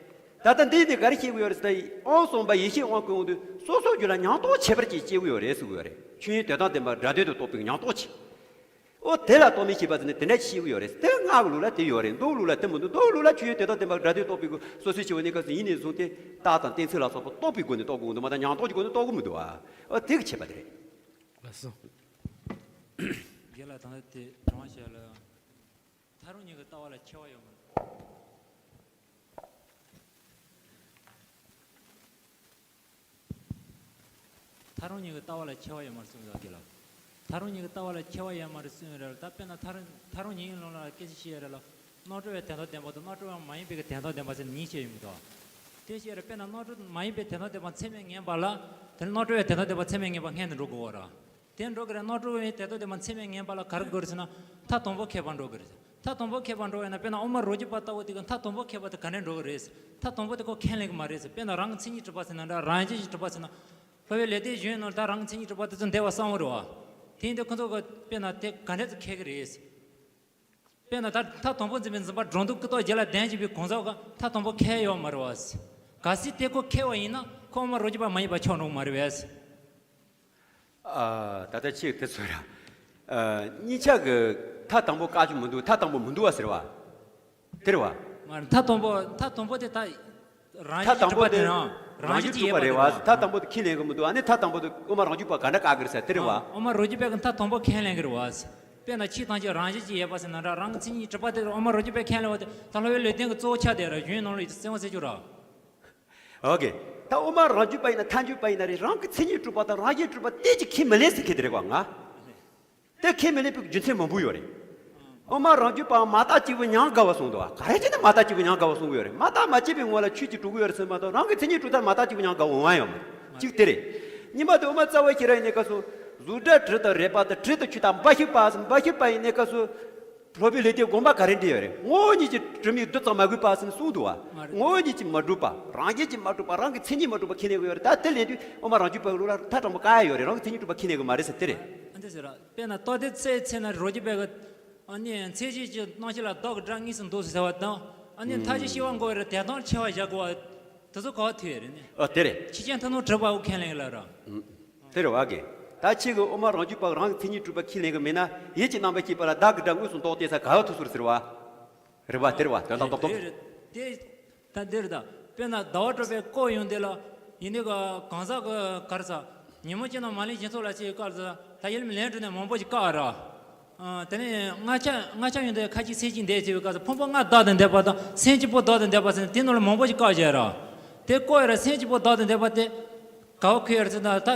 ད་ལྟ་འདི་ནི་ག་རེ་བཤད་ཀྱི་ཡོད་རེད་ཟེར་ན། དབང་གསུམ་པ་ཡེ་ཤེས་དབང་བསྐུར་འོང་དུས་སོ་སོའི་རྒྱུད་ལ་ཉམས་རྟོགས་ཁྱད་པར་ཅན་སྐྱེ་གི་ཡོད་རེད་ཟེར་གྱི་ཡོད་རེད། ཆོས་དབྱིངས་དོན་དམ་བདེན་པ་སྒྲ་དོན་དུ་རྟོགས་པའི་ཉམས་རྟོགས་ཅིག་འོ་དེ་ལ་རྟོག་མེད་ཤེས་པ་ཟེར་ནས་དེ་འདྲ་ཞིག་བཤད་ཀྱི་ཡོད་རེད། དེ་སྔགས་ཀྱི་ལུགས་ལ་དེ་ཡོད་རེད། མདོ་ལུགས་ལ་དེ་མི་འདུག་མདོ་ལུགས་ལ་ཆོས་དབྱིངས་དོན་དམ་བདེན་པ་སྒྲ་དོན་རྟོགས་པའི་སྐུ་སོ་སོའི་ཆོས་ཀྱི་གནས་སྐབས་སུ་ཡིན་ནས་བཟུང་སྟེ་རྟགས་དང་གཏན་ཚིགས་ལ་སོགས་པ་རྟོགས་པའི་སྒོ་ནས་རྟོགས་དགོས་འདུག་མ་གཏོགས་ཉམས་རྟོགས་ཀྱི་སྒོ་ནས་རྟོགས་ཀྱི་མི་འདུག་ཨ། འོ་དེ་གི་ཁྱད་པར་དེ་རེད། ལགས་སོ། རྒན་ལགས་ད་ལྟ་དེ་དྲི་བ་བཤད་ལ། ཐལ་རང་གཉིས་ཀྱི་ལྟ་བ་ལ་ཁྱད་པར་ཡོད་མ་རེད། ཐལ་རང་གཉིས་ཀྱི་ལྟ་བ་ལ་ཁྱད་པར་ཡོད་མ་རེད་གསུངས་ཡོད་དེ་ལ། ཐལ་རང་གཉིས་ཀྱི་ལྟ་བ་ལ་ཁྱད་པར་ཡོད་མ་རེད་གསུངས་ཡོད་རེད་ལ། ད་དཔེར་ན་ཐལ་རང་ཐལ་རང་གཉིས་ཀྱི་ལུང་ལ་སྐད་ཆ་བཤད་ཡོད་རེད་ལ། རྣམ་གྲོལ་བའི་དོན་དམ་བདེན་པ་དང་རྣམ་གྲོལ་བ་མ་ཡིན་པའི་གི་དོན་དམ་བདེན་པ་ཟེར་གཉིས་བཤད་ཡོད་མི་འདུག་དེ་བཤད་རེད། དཔེར་ན་རྣམ་གྲོལ་མ་ཡིན་པའི་དོན་དམ་བདེན་པ་ཚད་མས་ངེས་པ་ལ། དེ་ནི་རྣམ་གྲོལ་བའི་དོན་དམ་བདེན་པ་ཚད་མས་ངེས་པ་སྔོན་དུ་འགྲོ་དགོས་པ་རེད། དེ་འགྲོ་གི་རེད། རྣམ་གྲོལ་བའི་དོན་དམ་བདེན་པ་ཚད་མས་ངེས་པ་ལ་ག་རེ་དགོས་རེད་ཟེར་ན། མཐའ་དང་པོ་ཁེགས་པ་འགྲོ་གི་རེད། མཐའ་དང་པོ་ཁེགས་པ་འགྲོ་བས་ན། དཔེར་ན་དབུ་མ་རང་རྒྱུད་པ་ལྟ་བུ་དེ་གི་མཐའ་དང་པོ་ཁེགས་པ་དེ་ག་ནས་འགྲོ་གི་རེད། མཐའ་དང་པོ་དེ་ཁོ་ཁས་ལེན་གི་མ་རེད་ཟེར། དཔེར་ན་རང་གི་མཚན་ཉིད་གྲུབ་པ་ཟེར་ན་འདྲ། རང་བཞིན་གྱིས་གྲུབ་པ་ཟེར་ན། སློབ་དཔོན་ལེགས་ལྡན་གཞན་ནང་ད་རང་གི་མཚན་ཉིད་གྲུབ་པ་དེ་ཚོ་འདས་པ་གསང་བ་རེད་བ། དེ་ཡིན་དུས་ཁོ་ཚོ་གི་དཔེར་ན་དེ་ག་འདྲ་ཚོ་ཁེགས་གི་རེད། དཔེར་ན་ད་མཐའ་དང་པོ་འཛིན་པའི་འཛིན་པ་སྒྲོ་འདོགས་ཀུན་རྟོག་རྒྱུད་ལ་ལྡན་བཞིན་པའི་གང་ཟག་གི་མཐའ་དང་པོ་ཁེགས་ཡོད་མ་རེད་བ། གལ་སྲིད་དེ་ཁོ་ཁེགས་པ་ཡིན་ན་ཁོ་དབུ་མ་རང་རྒྱུད་པ་མ་ཡིན་པ་ཆགས་འགྲོ་གི་མ་རེད་བས། ཨ། ད་ལྟ་ཁྱེད་དེ་ཚོ་ར། ཨ། གཉིས་ཆ་གི་མཐའ་དང་པོ་བཀག་རྒྱུ་མི་འདུག་མཐའ་དང་པོ་མི་འདུག་བ་ཟེར་བ། དེ་རེད་བ། མ་རེད། མཐའ་དང་པོ་མཐའ་དང་པོ་དེ་ད་རང་མཐའ་བཞིན་དང་གྲུབ་པ་པོ་དེ་དེ་རང་རང་རང་བཞིན་བཞིན་གྱིས་ཡོད་པ་དེ་རེད་བ། མཐའ་དང་པོ་དེ་ཁས་ལེན་གི་མི་འདུག་ཨ་ནི་མཐའ་དང་པོ་དེ་དབུ་མ་རང་རྒྱུད་པ་ག་འདྲ་བཀག་གི་རེད་ཟེར་དེ་རེད་བ། དབུ་མ་རང་རྒྱུད་པས་གི་མཐའ་དང་པོ་ཁས་ལེན་གི་རེད་བ། དཔེར་ན་ཕྱི་དང་ཕྱི་རང་བཞིན་གྱིས་ཡོད་པ་ཟེར་ན་འདྲ། རང་གི་མཚན་ཉིད་གྲུབ་པ་དེ་དབུ་མ་རང་རྒྱུད་པས་ཁས་ལེན་པ་དེ་ད་སློབ་དཔོན་ལེགས་ལྡན་གྱི་གཙོ་བོ་ཆགས་བསྡད་ར། གཞན་ནང་ལ་ཡིད་ཆེས་བརྩེ་བ་ཟེར་རྒྱུ་ར། ཨོ་ཀེ། ད་དབུ་མ་རང་རྒྱུད་པ་ཡིན་ན་ཐལ་འགྱུར་པ་ཡིན་ན་རེད། རང་གི་མཚན་ཉིད་གྲུབ་པ་དང་རང་བཞིན་གྲུབ་པ་དེ་གཅིག་ཁས་མི་ལེན་ཟེར་མཁན་དེ་རེད་བ། ང་དེ་ཁས་མི་ལེན་པའི་རྒྱུ་མཚན་མང་པོ་ཡོད་རེད། དབུ་མ་རང་རྒྱུད་པ་མ་བརྟགས་གཅིག་པུ་ཉམས་དགའ་བ་གསུངས་འདུག་བ། ག་རེ་བྱས་ནས་མ་བརྟགས་གཅིག་པུ་ཉམས་དགའ་བ་གསུང་གི་ཡོད་རེད། མ་བརྟགས་མ་དཔྱད་པའི་ངོ་ལ་ཆོས་ཀྱི་གྲུབ་ཀྱི་ཡོད་རེད་ཟེར་མ་གཏོགས། རང་གི་མཚན་ཉིད་གྲུབ་མཐའ་མ་བརྟགས་གཅིག་པུ་ཉམས་དགའ་འོང་བ་ཡོད་མ་རེད། གཅིག་དེ་རེད། གཉིས་པ་དེ་དབུ་མ་རྩ་བ་ཤེས་རབ་ཡིན་ནའི་སྐབས་སུ་གཟུགས་སྒྲ་དྲི་དང་རེག་པ་དང་། དྲི་དང་ཆོས་དང་འབའ་ཞིག་པ་ཟེར། འབའ་ཞིག་པ་ཡིན་ནའི་སྐབས་སུ། སློབ་དཔོན་ལེགས་ལྡན་དགོངས་པ་ག་རེ་འགྲེལ་ཡོད་རེད། ངོ་བོ་ཉིད་ཀྱིས་གྲུབ་མིན་རྡུལ་ཙམ་མ་གོས་པ་ཟེར་ནས་གསུངས་འདུག་བ། མ་རེད། ངོ་བོ་ཉིད་ཀྱིས་མ་གྲུབ་པ། རང་རྒྱལ་གྱིས་མ་གྲུབ་པ། རང་གི་མཚན་ཉིད་མ་གྲུབ་པ་ཁས་ལེན་གྱི་ཡོད་རེད། ད་དེ་ལེན་དུས་དབུ་མ་རང་རྒྱུད་པ་ལུགས་ལ་མཐའ་དྲང་པོ་བཀག་ཡ་ཡོད་རེད། རང་གི་མཚན་ཉིད་གྲུབ་པ་ཁས་ལེན་གྱི་མ་རེད་ཟེར་དེ་རེད། ཨ་འདི་ཟེར་ར། དཔེར་ན་རྟོགས་ལྡན་ཚེ་ཚེ་ན་རང་རྒྱུད་པའི་གི་ཨ་ནི་མཚན་གཞི་གི་རྣམ་ཤེས་ལ་བདག་གི་སྒྲ་དངོས་སུ་འདོགས་སུ་ཟེར་བ་དང་། ཨ་ནི་མཐའ་བཞི་ཤེས་པ་འགོག་པའི་དེ་དང་ཆེ་བ་བཞག་དགོས་པ། དེ་ཚོ་ག་བ་ཐུག་ཡོད་རེད་ནི། ཨ་དེ་རེད། ཆོས་ཅན་ཐུན་མོང་གྲུབ་པ་བོ་ཁས་ལེན་གྱི་ལ་ར། དེ་རེད་བ་གི། ད་ཁྱེད་ཀྱིས་དབུ་མ་རང་རྒྱུད་པ་རང་གི་མཚན་ཉིད་གྲུབ་པ་ཁས་ལེན་གྱི་མེད་ན། ཡིད་ཀྱི་རྣམ་པར་ཤེས་པ་ལ་བདག་གི་སྒྲ་དངོས་སུ་འདོགས་ཏེ་ས་ག་བ་ཐུག་སོང་ཟེར་བ། རེད་བ། དེ་རེད་བ། དོན་དག་རྡོག་རྡོག་རེད། དེ་ད་འདིར་ད་དཔེར་ན་ཟླ་བ་གྲགས་པའི་སྐོར་ཡོང་དེ་ལ་ཡིན་དེ་ག་གང་ཟག་གི་ག་རེ་ཟ། ཉིན་མོ་གཅིག་ན་མ་ལེན་སྦྱིན་སོགས་ལ་ཅིག་སྐབས་སུ་ད་ཡིད་ལམ་ལེན་འགྲོ་ནས་མང་པོ་ཞིག་བཀག་ར། ཨ། དེ་ནས་ལྔ་ཆ་ལྔ་ཆ་ཡོང་དུས་ཁ་ཅིག་སེམས་གཅིག་འདས་ཅེས་པའི་སྐབས་སུ་ཕུང་པོ་ལྔ་བདག་ཏུ་འདོད་པ་དང་སེམས་གཅིག་པོ་བདག་ཏུ་འདོད་པ་ཟེར་ནས་དེ་ནང་ལ་མང་པོ་ཞིག་བཀག་བཞག་ར། དེ་བཀག་ཡོད་ར། སེམས་གཅིག་པོ་བདག་ཏུ་འདོད་པ་དེ་ག་བ་ཁེགས་ཡོད་རེད་ཟེར་ན། ད་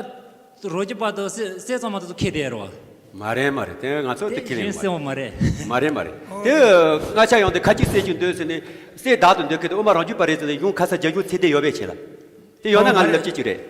རང་རྒྱུད་པ་དང་སེམས་སེམས་ཙམ་པ་དེ་ཚོ་ཁེགས་བསྡད་ཡོད་རེད་བ། མ་རེད་མ་རེད། དེ་ང་ཚོ་དེ་དེ་ཁས་ལེན་གཞན་གསལ་བོ་མ་རེད། མ་རེད་མ་རེད། དེ་ལྔ་ཆ་ཡོང་དུས་ཁ་ཅིག་སེམས་གཅིག་འདོད་ཟེར་ནས་སེམས་བདག་ཏུ་འདོད་མཁན་དེ་དབུ་མ་རང་རྒྱུད་པ་རེད་ཟེར་ནས་གཞུང་ཁ་ས་རྒྱ་གཞུང་ཚད་ལྡན་ཡོད་པའི་ཆེད་ལ། དེ་ཡོད་ན་ང་ལ་ལབ་ཀྱི་ཅིག་རེད།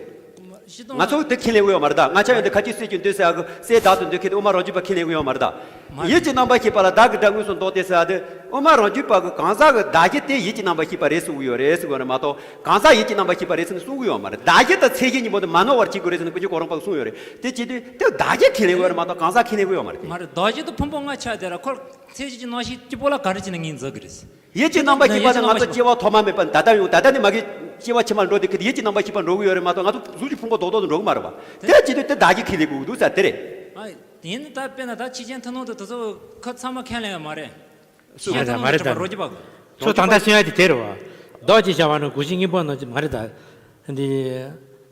ང་ཚོ་དེ་ཁས་ལེན་གི་ཡོད་མ་རེད་ད། ང་ཆ་ཡོད་དེ་ཁ་ཅིག་སྲིད་ཀྱི་འདོད་ཟེར་ཡག་གི་སྲས་བདག་ཏུ་འདོད་མཁན་དེ་དབུ་མ་རང་རྒྱུད་པ་ཁས་ལེན་གི་ཡོད་མ་རེད་ད། ཡིད་ཀྱི་རྣམ་པར་ཤེས་པ་ལ་བདག་གི་སྒྲ་དངོས་སུ་འདོགས་ཏེ་ཟེར་ཡག་དེ་དབུ་མ་རང་རྒྱུད་པ་གི་གང་ཟག་གི་བདག་གི་དེ་ཡིད་ཀྱི་རྣམ་པར་ཤེས་པ་རེད་གསུང་གི་ཡོད་རེད་ཟེར་གི་ཡོད་རེད་མ་གཏོགས། གང་ཟག་ཡིད་ཀྱི་རྣམ་པར་ཤེས་པ་རེད་ཟེར་ནས་གསུང་གི་ཡོད་མ་རེད། བདག་གི་དང་མཚན་གཞི་གཉིས་པོ་དེ་མ་ནོར་བར་བྱེད་དགོས་རེད་ཟེར་ནས་ཀུན་མཁྱེན་གོ་རམས་པ་གིས་གསུངས་ཡོད་རེད། དེ་བྱེད་དུས་དེ་བདག་གི་ཁས་ལེན་གི་ཡོད་རེད་མ་གཏོགས་གང་ཟག་ཁས་ལེན་གི་ཡོད་མ་རེད་དེ། མ་རེད། བདག་གི་དང་ཕུང་པོ་ལྔ་ཆགས་དེ་ར་ཁོ་མཚན་གཞི་གི་རྣམ་ཤེས་གཅིག་པོ་ལ་ག་རེ་བྱས་ནས་ངོས་འཛིན་གི་རེད། ཡིད་ཀྱི་རྣམ་པར་ཤེས་པ་དེ་ང་ཚོ་སྐྱེ་བ་ཐོག་མ་མེད་པ་ནས་ད་ལྟ་ཡོང་། ད་ལྟ་ནས་མ་གི་སྐྱེ་བ་ཕྱི་མ་འགྲོ་དེ་ཁི་ཡིད་ཀྱི་རྣམ་པར་ཤེས་པ་འགྲོ་གི་ཡོད་རེད་མ་གཏོགས། ང་ཚོ་གཟུགས་ཀྱི་ཕུང་པོ་རྡོག་རྡོག་ཏུ་འགྲོ་གི་མ་རེད་པ། དེ་བྱེད་དུས་དེ་བདག་གི་ཁས་ལེན་དགོས་ཀྱི་འདུག་ཟེར་དེ་རེད། ཨ། ཡིན་ད་དཔེར་ན་ད་ཕྱི་རྐྱེན་ཐུན་མོང་དུ་དེ་ཚོ་ཁོ་ཚང་མ་ཁས་ལེན་ཡོད་མ་རེད། ཕྱི་རྐྱེན་ཐུན་མོང་དུ་གྲུབ་པ་རོ་གཅིག་པ་གི། ཁྱོད་ད་ལྟ་གསུང་ཡ་དེ་དེ་རེད་བ། བདག་ཅེས་བྱ་བ་ནི་གུས་ཕྱིར་སྙིང་པོ་ནང་གི་མ་རེད་ད། འདི།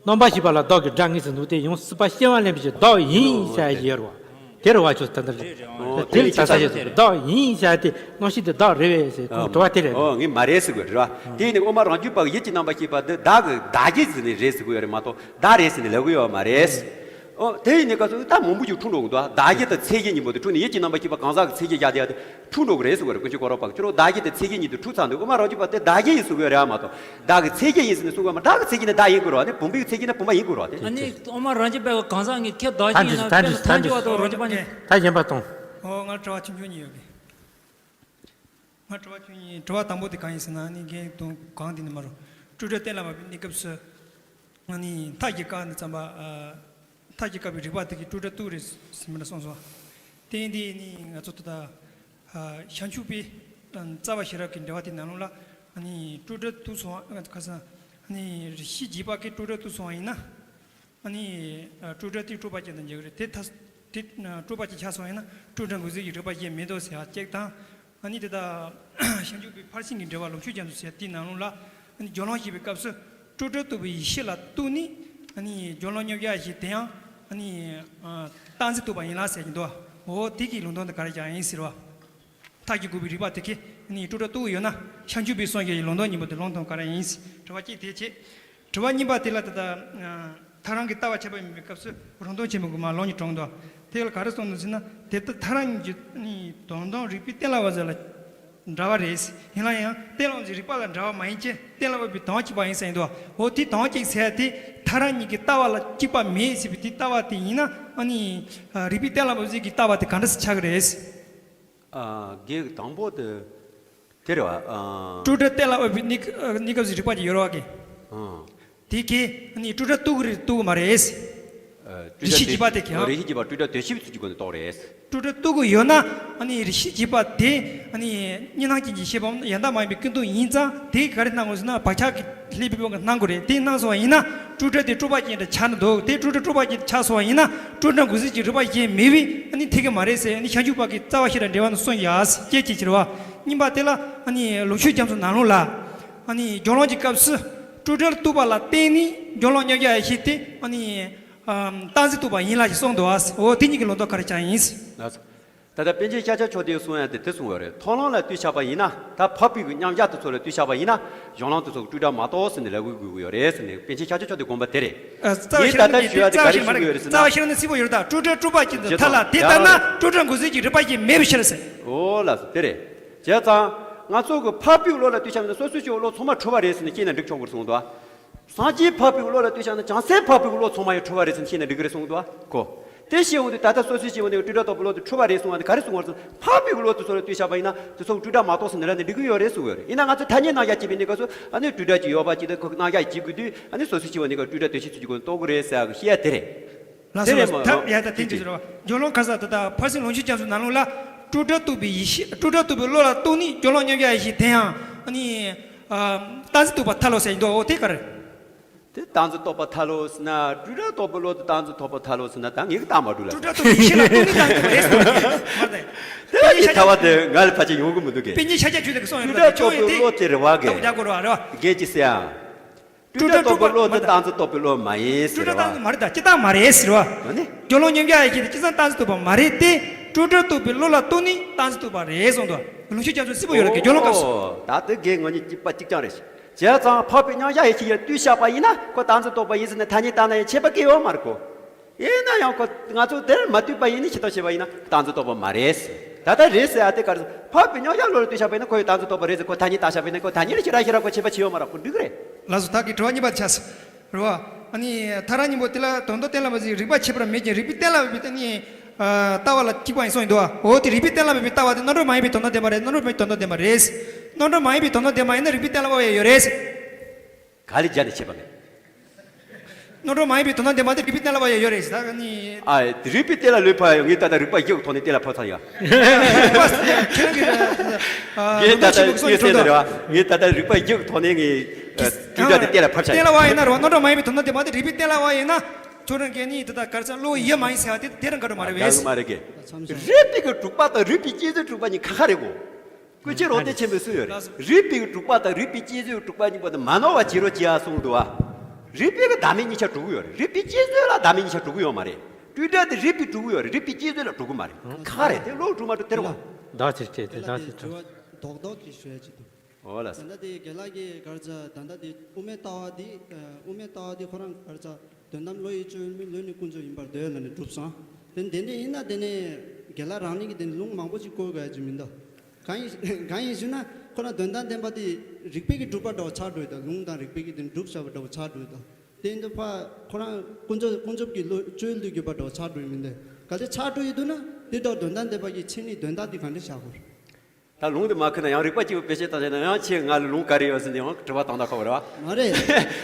རྣམ་པར་ཤེས་པ་ལ་བདག་གི་སྒྲ་དངོས་སུ་འདོགས་ཏེ་ཡང་སྲིད་པ་སྐྱེ་བ་ལེན་པའི་ཕྱིར་བདག་ཡིན་ཟེར་ཡ་ཡོད་རེད་བ། དེ་རེད་བ། ཁྱོད་ད་ལྟ་རེད། དེ་ལ་ཆ་ས་ཡོད་ཟེར། བདག་ཡིན་ཟེར་ཏེ་རྣམ་ཤེས་དེ་བདག་རེད་བས་ཟེར་ཁོང་དྲི་བ་དེ་རེད། ཨོ་ངས་མ་རེད་ཟེར་དགོས་རེད་བ། དེ་ནི་དབུ་མ་རང་རྒྱུད་པ་གི་ཡིད་ཀྱི་རྣམ་པར་ཤེས་པ་འདི་བདག་གི་བདག་གི་ཟེར་ནས་རེད་ཟེར་དགོས་ཡ་རེད་མ་གཏོགས་བདག་རེད་ཟེར་ནས་ལབ་གི་ཡོད་མ་རེད། ཨོ་དེ་ཡིན་ནི་སྐབས་སུ་ད་མང་པོ་ཞིག་འཁྲུག་འགྲོ་གི་འདུག། བདག་གི་དང་མཚན་གཞི་གཉིས་པོ་དེ་འཁྲུག་ནས་ཡིད་ཀྱི་རྣམ་པར་ཤེས་པ་གང་ཟག་གི་མཚན་གཞི་བཞག་དེ་ཡ་དེ། འཁྲུག་འགྲོ་གི་རེད་ཟེར་བ་རེད། ཀུན་མཁྱེན་གོ་རམས་པ་གིས། ཁྱོད་རང་བདག་གི་དང་མཚན་གཞི་གཉིས་དེ་འཁྲུག་ཚར་འདུག། དབུ་མ་རང་རྒྱུད་པ་དེ་བདག་གི་ཡིན་གསུང་གི་ཡོད་རེད་མ་གཏོགས་བདག་གི་མཚན་གཞི་ཡིན་ཟེར་ནས་གསུང་གི་ཡོད་མ་རེད། བདག་གི་མཚན་གཞི་ནི་བདག་ཡིན་དགོས་རེད་བ། དེ་བུམ་པའི་མཚན་གཞི་ནི་བུམ་པ་ཡིན་དགོས་རེད་བ། དེ་ཨ་ནི་དབུ་མ་རང་རྒྱུད་པའི་གང་ཟག་གཉིས་ཁྱེད་བདག་གཞན་ཡིན་ན་དཔེར་ན་ཐལ་འགྱུར་བ་དང་རང་རྒྱུད་པ་གཉིས། ད་གཞན་པ་གཏོང་། ཨོ་ང་དྲི་བ་ཆུང་ཆུང་གཉིས་ཡོད་གི། ང་དྲི་བ་ཆུང་གཉིས། དྲི་བ་དང་པོ་དེ་གང་ཡིན་ཟེར་ན་ཨ་ནི་རྒན་དང་གང་དེ་ནི་མ་རུ་སྤྲོས་བྲལ་གཏན་ལ་ཕབ་པའི་གནས་སྐབས་སུ། ཨ་ནི་མཐའ་ཡི་ཀ་ནི་ཙམ་པ། མཐའ་ཡི་ཀ་པའི་རིགས་པ་དེ་གི་སྤྲོས་བྲལ་རྟོགས་རེད་ཟེར་མི་འདྲ་གསུངས་སོང་། དེ་ཡིན་དུས་ནི་ང་ཚོ་ད་ལྟ་བྱང་ཆུབ་པའི་རྩ་བ་ཤེས་རབ་ཀྱི་འགྲེལ་པ་དེ་ནང་ལོགས་ལ་ཨ་ནི་སྤྲོས་བྲལ་རྟོགས་སོང་བ། ཁ་སང་ཨ་ནི་རིགས་ཤེས་རྒྱས་པ་གིས་སྤྲོས་བྲལ་རྟོགས་སོང་བ་ཡིན་ན། ཨ་ནི་སྤྲོས་བྲལ་དེ་སྤྲོས་པ་ཅན་དུ་འགྱུར་གི་རེད། དེ་ཐ་དེ་སྤྲོས་པ་ཅན་ཆགས་སོང་ཡིན་ན་སྤྲོས་བྲལ་འགོག་ཟོན་གྱི་རིགས་པ་ཅན་མེད་དོ་ཟེར་བ་གཅིག་དང་། ཨ་ནི་དེ་དག་བྱང་ཆུབ་པའི་ཕར་ཕྱིན་གྱི་འགྲེལ་པ་ལོངས་སྤྱོད་རྒྱ་མཚོ་ཟེར་དེའི་ནང་ལོགས་ལ་ཨ་ནི་སྦྱོར་ལམ་བཤད་པའི་སྐབས་སུ་སྤྲོས་བྲལ་རྟོགས་པའི་ཡེ་ཤེས་ལ་ལྟོས་ནས་ཨ་ནི་སྦྱོར་ལམ་མཉམ་གཞག་བྱེད་དེ་ཡང་ཨ་ནི་རྟག་འཛིན་རྟོགས་པ་ཡིན་ལ་ཟེར་གྱི་འདུག། འོ་དེ་གི་ལུང་དོན་དེ་ག་རེ་ཀྱང་ཡིན་ཟེར་བ། མཐའ་ཡི་ཀ་པའི་རིགས་པ་དེ་གས་ནི་སྤྲོས་བྲལ་རྟོགས་ཡོད་ན་བྱང་ཆུབ་པའི་སངས་རྒྱས་ཀྱི་ལུང་དོན་གཉིས་པོ་དེ་ལུང་དོན་ག་རེ་ཡིན། དྲི་བ་གཅིག་དེ་བྱས། དྲི་བ་གཉིས་པ་དེ་ལ་ད་ལྟ་ཐག་རིང་གི་ལྟ་བ་ཁྱད་པར་མེད་པའི་སྐབས་སུ་རང་དོན་ཆེན་པོ་གི་མ་ལོག་ཉིད་དྲངས་འདུག། དེ་ལ་ག་རེ་གསུངས་འདུག་ཟེར་ན་དེ་ལྟར་ཐག་རིང་གཉིས་ཀྱི་ནི་དོན་དམ་རིགས་པས་གཏན་ལ་ཕབ་ཟེར་ལ་འདྲ་བ་རེད། ཡིན་ལ་ཡང་གཏན་ལ་ཕབ་ཟེར་རིགས་པ་ལ་འདྲ་བ་མ་ཡིན་ཅེས་གཏན་ལ་ཕབ་པའི་དོན་གཅིག་པ་ཡིན་ཟེར་འདུག། འོ་དེ་དོན་གཅིག་ཟེར་དེ་ཐག་རིང་གཉིས་ཀྱི་ལྟ་བ་ལ་གཅིག་པ་མེད་ཟེར་བའི་དེ་ལྟ་བ་དེ་ཡིན་ན་ཨ་ནི་རིགས་པས་གཏན་ལ་ཕབ་ཟེར་གྱི་ལྟ་བ་དེ་ག་འདྲ་སེ་ཆགས་ཀྱི་རེད། ཨ། གེགས་དང་པོ་དེ་དེ་རེད་བ། ཨ། སྤྲོས་བྲལ་གཏན་ལ་ཕབ་པའི་གནས་གནས་སྐབས་སུ་རིགས་པ་ཅིག་ཡོད་རེད་བ་གི། ཨ། དེ་གས་ནི་སྤྲོས་བྲལ་རྟོགས་ཀྱི་རེད་རྟོགས་ཀྱི་མ་རེད། ཨ། རིགས་ཤེས་རྒྱས་པ་དེ་གས། ཨ། རིགས་ཤེས་རྒྱས་པ་སྤྲོས་བྲལ་དོན་ཤེས་པའི་ཚུལ་གྱི་སྒོ་ནས་རྟོགས་རེད། སྤྲོས་བྲལ་རྟོགས་ཀྱི་ཡོད་ན་ཨ་ནི་རིགས་ཤེས་རྒྱས་པ་དེ་ཨ་ནི་གཉིས་སྣང་ཅན་གྱི་ཤེས་པའམ་ཡང་དག་མ་ཡིན་པའི་ཀུན་རྟོག་ཡིན་ཙང་དེ་ག་རེ་སྣང་དགོས་ཟེར་ན་བག་ཆགས་ཀྱི་ལྷའི་བུ་དབང་གིས་སྣང་དགོས་རེད། དེ་སྣང་སོང་བ་ཡིན་ན་སྤྲོས་བྲལ་དེ་སྤྲོས་པ་ཅན་དུ་ཆགས་ནས་འདུག། དེ་སྤྲོས་བྲལ་སྤྲོས་པ་ཅན་དུ་ཆགས་སོང་བ་ཡིན་ན་སྤྲོས་བྲལ་འགོག་ཟོན་གྱི་རིགས་པ་ཅན་མེད་པས་ཨ་ནི་འཐད་ཀྱི་མ་རེད་ཟེར་ཨ་ནི་བྱང་ཆུབ་པ་གི་རྩ་བ་ཤེས་རབ་འགྲེལ་པ་ནང་གསུངས་ཡོད་ཟེར་སྐད་ཅིག་ཕྱིར་བ། གཉིས་པ་དེ་ལ་ཨ་ནི་ལོངས་སྤྱོད་རྒྱ་མཚོ་ནང་ལོགས་ལ་ཨ་ནི་སྦྱོར་ལམ་གྱི་སྐབས་སུ་སྤྲོས་བྲལ་རྟོགས་པ་ལ་བརྟེན་ནས་སྦྱོར་ལམ་མཉམ་གཞག་ཡེ་ཤེས་དེ་ཨ་ནི་རྟག་འཛིན་རྟོགས་པ་ཡིན་ལ་ཞེས་གསུངས་འདུག་ཨ། འོ་དེ་གཉིས་ཀྱི་ལུང་དོན་ག་རེ་ཀྱང་ཡིན། ད་ལྟ་པཎ་ཆེན་ཤཱཀྱ་མཆོག་དེས་གསུངས་ཡ་དེ་དེ་གསུངས་ཡོད་རེད། མཐོང་ལམ་ལ་ལྟོས་བྱས་པ་ཡིན་ན། ད་འཕགས་པའི་གི་མཉམ་གཞག་དེ་ཚོ་ལ་ལྟོས་བྱས་པ་ཡིན་ན་གཞན་ལམ་དེ་ཚོ་གི་སྤྲོས་བྲལ་མ་གཏོགས་ཟེར་ནས་ལབ་དགོས་དགོས་ཀྱི་ཡོད་རེད་ཟེར་ནས་པཎ་ཆེན་ཤཱཀྱ་མཆོག་དེ་དགོངས་པ་དེ་རེད། ཨ། རྩ་བ་ངས་ད་ལྟ་ཞུ་ཡ་དེ་ག་རེ་ཞུ་གི་ཡོད་རེད་ཟེར་ན། རྩ་བ་ཤེས་རབ་ནི་སིལ་བུར་ཡོད་རེད་ད། སྤྲོས་བྲལ་སྤྲོས་པ་ཅན་དུ་ཐལ་ལ་དེ་ལྟར་ན་སྤྲོས་བྲལ་འགོག་ཟོན་གྱི་རིགས་པ་ཅན་མེད་པའི་ཕྱིར་ཟེར། འོ་ལགས་སོ་དེ་རེད། བྱས་ཙང་ང་ཚོ་གི་འཕགས་པའི་བློ་ལ་ལྟོས་བྱས་ན་སོ་སོའི་སྤྱི་བོའི་བློ་ཚང་མ་འཁྲུལ་པ་རེད་ཟེར་ནས་ཤེས་ན་འགྲིག་ཆོག་གི་རེད་གསུངས་འདུག། སངས་རྒྱས་འཕགས་པའི་བློ་ལ་ལྟོས་བྱས་ན་བྱང་སེམས་འཕགས་པའི་བློ་ཚང་མ་ཡང་འཁྲུལ་པ་རེད་ཟེར་ནས་ཤེས་ན་འགྲིག་གི་རེད་གསུངས་འདུག་གོ། དེ་ཤེས་འོང་དུས་ད་ལྟ་སོ་སོའི་སྤྱི་བོ་ནས་སྤྲོས་བྲལ་རྟོགས་པའི་བློ་དེ་འཁྲུལ་པ་རེད་གསུངས་པ་དེ་ག་རེ་གསུངས་པ་རེད་ཟེར་ན། འཕགས་པའི་བློ་དེ་ཚོ་ལ་ལྟོས་བྱས་པ་ཡིན་ན་དེ་ཚོ་སྤྲོས་བྲལ་མ་གཏོགས་ཟེར་ནས་ལབ་ནས་འགྲིག་གི་ཡོད་རེད་གསུངས་ཡོད་རེད། ཡིན་ན་ང་ཚོ་ཐ་སྙད་རྣམ་གཞག་བྱས་པའི་གནས་སྐབས་སུ་ཨ་ནི་སྤྲོས་བྲལ་གྱི་ཡོད་པ་ཅིག་དང་ཁོ་རྣམ་གཞག་བྱེད་དགོས་དུས་ཨ་ནི་སོ་སོའི་སྤྱི་བོ་ནས་སྤྲོས་བྲལ་དོན་ཤེས་ཚུལ་གྱི་སྒོ་ནས་རྟོགས་ཀྱི་རེད་ཟེར་ཡག་གི་བཤད་ཡ་དེ་རེད། ལགས་སོ། དེ་རེད་མོ། ད་ཡ་ད་དེ་འདྲ་ཟེར་བ། སྦྱོར་ལམ་ཁ་ས་ད་ལྟ་ཕར་ཕྱིན་ལོངས་སྤྱོད་རྒྱ་མཚོའི་ནང་ལོགས་ལ་སྤྲོས་བྲལ་རྟོགས་པའི་ཡེ་ཤེས་སྤྲོས་བྲལ་རྟོགས་པའི་བློ་ལ་ལྟོས་ནས་སྦྱོར་ལམ་མཉམ་གཞག་ཡེ་ཤེས་དེ་ཡང་ཨ་ནི་རྟག་འཛིན་རྟོགས་པ་ཐལ་ལོ་ཟེར་གྱི་འདུག། འོ་དེ་ག་རེ། དེ་རྟག་འཛིན་རྟོགས་པ་ཐལ་ལོ་ཟེར་ན་སྤྲོས་བྲལ་རྟོགས་པའི་བློ་དེ་རྟག་འཛིན་རྟོགས་པ་ཐལ་ལོ་ཟེར་ན་ད་ངས་ཀྱི་རྟགས་མ་སྤྲོད་ལ། སྤྲོས་བྲལ་རྟོགས་པའི་ཡེ་ཤེས་ལ་ལྟོས་ནས་རྟག་འཛིན་རྟོགས་པ་རེད་ཟེར་བ་རེད། དེ་ལ་ཡི་ཐ་བ་དེ་ང་ལ་ཕལ་ཆེར་ཡོང་གི་མི་འདུག་གས། པཎ་ཉི་ཤཱཀྱ་མཆོག་དེ་གསུངས་ཡོད་ན་སྤྲོས་བྲལ་རྟོགས་པའི་བློ་དེ་རེད་བ་གས། རྒྱག་དགོས་རེད་བ་རེད་བ། རྒན་ཅི་ཟེར་ཡང་། སྤྲོས་བྲལ་རྟོགས་པའི་བློ་དེ་རྟག་འཛིན་རྟོགས་པའི་བློ་མ་ཡིན་ཟེར་བ། སྤྲོས་བྲལ་རྟག་འཛིན་མ་རེད་ད། སྤྱིར་བཏང་མ་རེད་ཟེར་བ། ཨ་ནི། སྦྱོར་ལམ་མཉམ་གཞག་ཡེ་ཤེས་དེ་སྤྱིར་བཏང་རྟག་འཛིན་རྟོགས་པ་མ་རེད་དེ། སྤྲོས་བྲལ་རྟོགས་པའི་བློ་ལ་ལྟོས་ནས་རྟག་འཛིན་རྟོགས་པ་རེད་གསུངས་འདུག། ལོངས་སྤྱོད་རྒྱ་མཚོ་སིལ་བུར་ཡོད་རེད་གི། སྦྱོར་ལམ་སྐབས་སུ། ད་དེ་རྒན་ང་གཉིས་གཅིག་པ་གཅིག་རྐྱང་རེད། བྱས་ཙང་འཕགས་པའི་མཉམ་གཞག་ཡེ་ཤེས་ལ་ལྟོས་བྱས་པ་ཡིན་ན་ཁོ་རྟག་འཛིན་རྟོགས་པ་ཡིན་ཟེར་ནས་ཐ་སྙད་བཏགས་ན་ཡང་ཁྱད་པར་གང་ཡང་ཡོད་མ་རེད་གོ། ཡིན་ན་ཡང་ཁོ་ང་ཚོ་དེར་མ་ལྟོས་པ་ཡིན་ནི་ཤེས་རྟོགས་བྱས་པ་ཡིན་ན་རྟག་འཛིན་རྟོགས་པ་མ་རེད། ད་ལྟ་རེད་ཟེར་ཡ་དེ་ག་རེ་ཟེར། འཕགས་པའི་མཉམ་གཞག་བློ་ལ་ལྟོས་བྱས་པ་ཡིན་ན་ཁོ་ཡང་རྟག་འཛིན་རྟོགས་པ་རེད་ཟེར། ཁོ་ཐ་སྙད་བཏགས་བྱས་པ་ཡིན་ན་ཁོ་ཐ་སྙད་ལ་ཤེས་རབ་ཤེས་རབ་ཁོ་ཁྱད་པར་ཅི་ཡོད་མ་རེད། ཁོ་འགྲིག་གི་རེད། ལགས་སོ། ད་གི་དྲི་བ་གཉིས་པ་ཆགས་སོང་རེད་བ། ཨ་ནི་ཐལ་རང་གཉིས་པོ་དེ་ལ་དོན་དམ་གཏན་ལ་ཕབ་ཅིང་རིགས་པ་ཁྱད་པར་མེད་ཅིང་རིགས་པའི་གཏན་ལ་ཕབ་པའི་ཨ་ནི་ལྟ་བ་ལ་གཅིག་པ་ཡིན་གསུངས་ཡོད་དོ། འོ་དེ་རིགས་པའི་གཏན་ལ་ཕབ་པའི་ལྟ་བ་དེ་རྣམ་གྲངས་མ་ཡིན་པའི་དོན་དམ་བདེན་པ་རེད། རྣམ་གྲངས་མེད་དོན་དམ་བདེན་པ་རེད། རྣམ་གྲངས་མ་ཡིན་པའི་དོན་དམ་བདེན་པ་ཡིན་ན་རིགས་པའི་གཏན་ལ་ཕབ་ཡ་ཡོད་རེད། ག་ལས་རྒྱ་ནས་ཆད་པ་མེད། རྣམ་གྲངས་མ་ཡིན་པའི་དོན་དམ་བདེན་པ་དེ་རིགས་པའི་གཏན་ལ་ཕབ་ཡ་ཡོད་རེད། ད་ནི། ཨ། རིགས་པའི་གཏན་ལ་ལོས་ཕབ་ཡ་ཡོད། ངས་ད་ལྟ་རིགས་པ་བརྒྱད་ཀྱི་ཐོག་ནས་གཏན་ལ་ཕབ་ཚར་ཡ། ཁྱེད་རང་གིས་ཨ། ངས་ད་ལྟ་ངས་ཟེར་ནི་རེད་བ། ངས་ད་ལྟ་རིགས་པ་བརྒྱད་ཀྱི་ཐོག་ནས་ངས་ཨ། དྲིལ་བསྒྲགས་དེ་གཏན་ལ་ཕབ་ཚར་ཡ། གཏན་ལ་ཕབ་ཡིན་ན་རེད་བ། རྣམ་གྲངས་མ་ཡིན་པའི་དོན་དམ་བདེན་པ་དེ་རིགས་པའི་གཏན་ལ་ཕབ་ཡིན་ན། ཁྱོད་རང་གིས་ནི་དེ་ལྟར་ག་རེ་ཟེར། བློ་ཡིད་མ་ཡིན་ཟེར་བ་དེ་དེ་རང་ག་རེ་མ་རེད་བས། མ་རེད་གི། རིགས་པའི་གི་དྲུག་པ་དང་རིགས་པའི་དཔྱད་བཟོད་དྲུག་པ་གཉིས་ཁ་ཁ་རེད་གོ། ཀུན་མཁྱེན་རོ་ཏི་ཆེན་པོས་གསུངས་ཡོད་རེད། རིགས་པའི་དྲུག་པ་དང་རིགས་པའི་དཔྱད་བཟོད་དྲུག་པ་གཉིས་པོ་དེ་མ་ནོར་བར་བྱེད་རོགས་བྱེད་ཨ་གསུངས་འདུག་ཨ། རིགས་པའི་གི་བདག་མེད་གཉིས་ཆ་དྲུག་ཡོད་རེད། རིགས་པའི་དཔྱད་བཟོད་ལ་བདག་མེད་གཉིས་ཆ་དྲུག་ཡོད་མ་རེད། སྤྲོས་བྲལ་དེ་རིགས་པའི་དྲུག་ཡོད་རེད། རིགས་པའི་དཔྱད་བཟོད་ལ་དྲུག་གི་མ་རེད། ཁ་རེད་དེ། བློ་དྲུག་མ་དྲུག་དེ་རེད་བ། བདག་ཕྱིར་བཅས་ཏེ་བདག་ཕྱིར་དྲུག་རྡོག་རྡོག་གི་ཞུ་ཡ་ཅིག་འདུག། འོ་ལགས་སོ། ད་ལྟ་དེ་རྒན་ལགས་ཀྱིས་ག་རེ་ཟེར། ད་ལྟ་དེ་དབུ་མའི་ལྟ་བ་འདི་ཨ། དབུ་མའི་ལྟ་བ་འདི་ཁོ་རང་ག་རེ་ཟེར། དོན་དམ་བློ་ཡི་སྤྱོད་ཡུལ་མིན། བློ་ནི་ཀུན་རྫོབ་ཡིན་པར་འདོད་ལབ་ནས་གྲུབ་སོང་། དེ་དེ་འདྲ་ཡིན་ན་དེ་ནས་རྒན་ལགས་རང་ཉིད་ཀྱིས་དེ་ནས་ལུང་མང་པོ་ཞིག་བཀོད་དགོས་ཡ་ཅིག་མི་འདུག། གང་ཡིན་གང་ཡིན་ཞུ་ན། ཁོ་རང་དོན་དམ་བདེན་པ་དེ་རིགས་པའི་གི་གྲུབ་པ་འདྲ་བོ་ཆགས་འགྲོ་ཡི་འདུག། ལུང་དང་རིགས་པའི་གི་དེ་གྲུབ་བཞག་པ་འདྲ་བོ་ཆགས་འགྲོ་ཡི་འདུག། དེ་ཡིན་དུས་ཕ་ཁོ་རང་ཀུན་རྫོབ་ཀུན་རྫོབ་ཀྱི་བློ་སྤྱོད་ཡུལ་དུ་གྱུར་པ་འདྲ་བོ་ཆགས་འགྲོ་ཡི་མི་འདུག། གལ་ཏེ་ཆགས་འགྲོ་ཡི་འདུག་ན། དེ་འདྲ་དོན་དམ་བདེན་པ་གི་མཚན་ཉིད་དོན་དག་དེ་ག་འདྲ་བཞག་དགོས། ད་ལུང་དེ་མ་ཁུར་ན་ཡང་རིགས་པ་གཅིག་པུ་བེད་སྤྱོད་བཏང་བྱས་ན་ཡང་ཁྱེད་ང་ལ་ལུང་ག་རེ་ཡོད་ཟེར་ནས་ཡང་དྲི་བ་བཏང་ན་ཁག་པོ་རེད་བ། མ་རེད།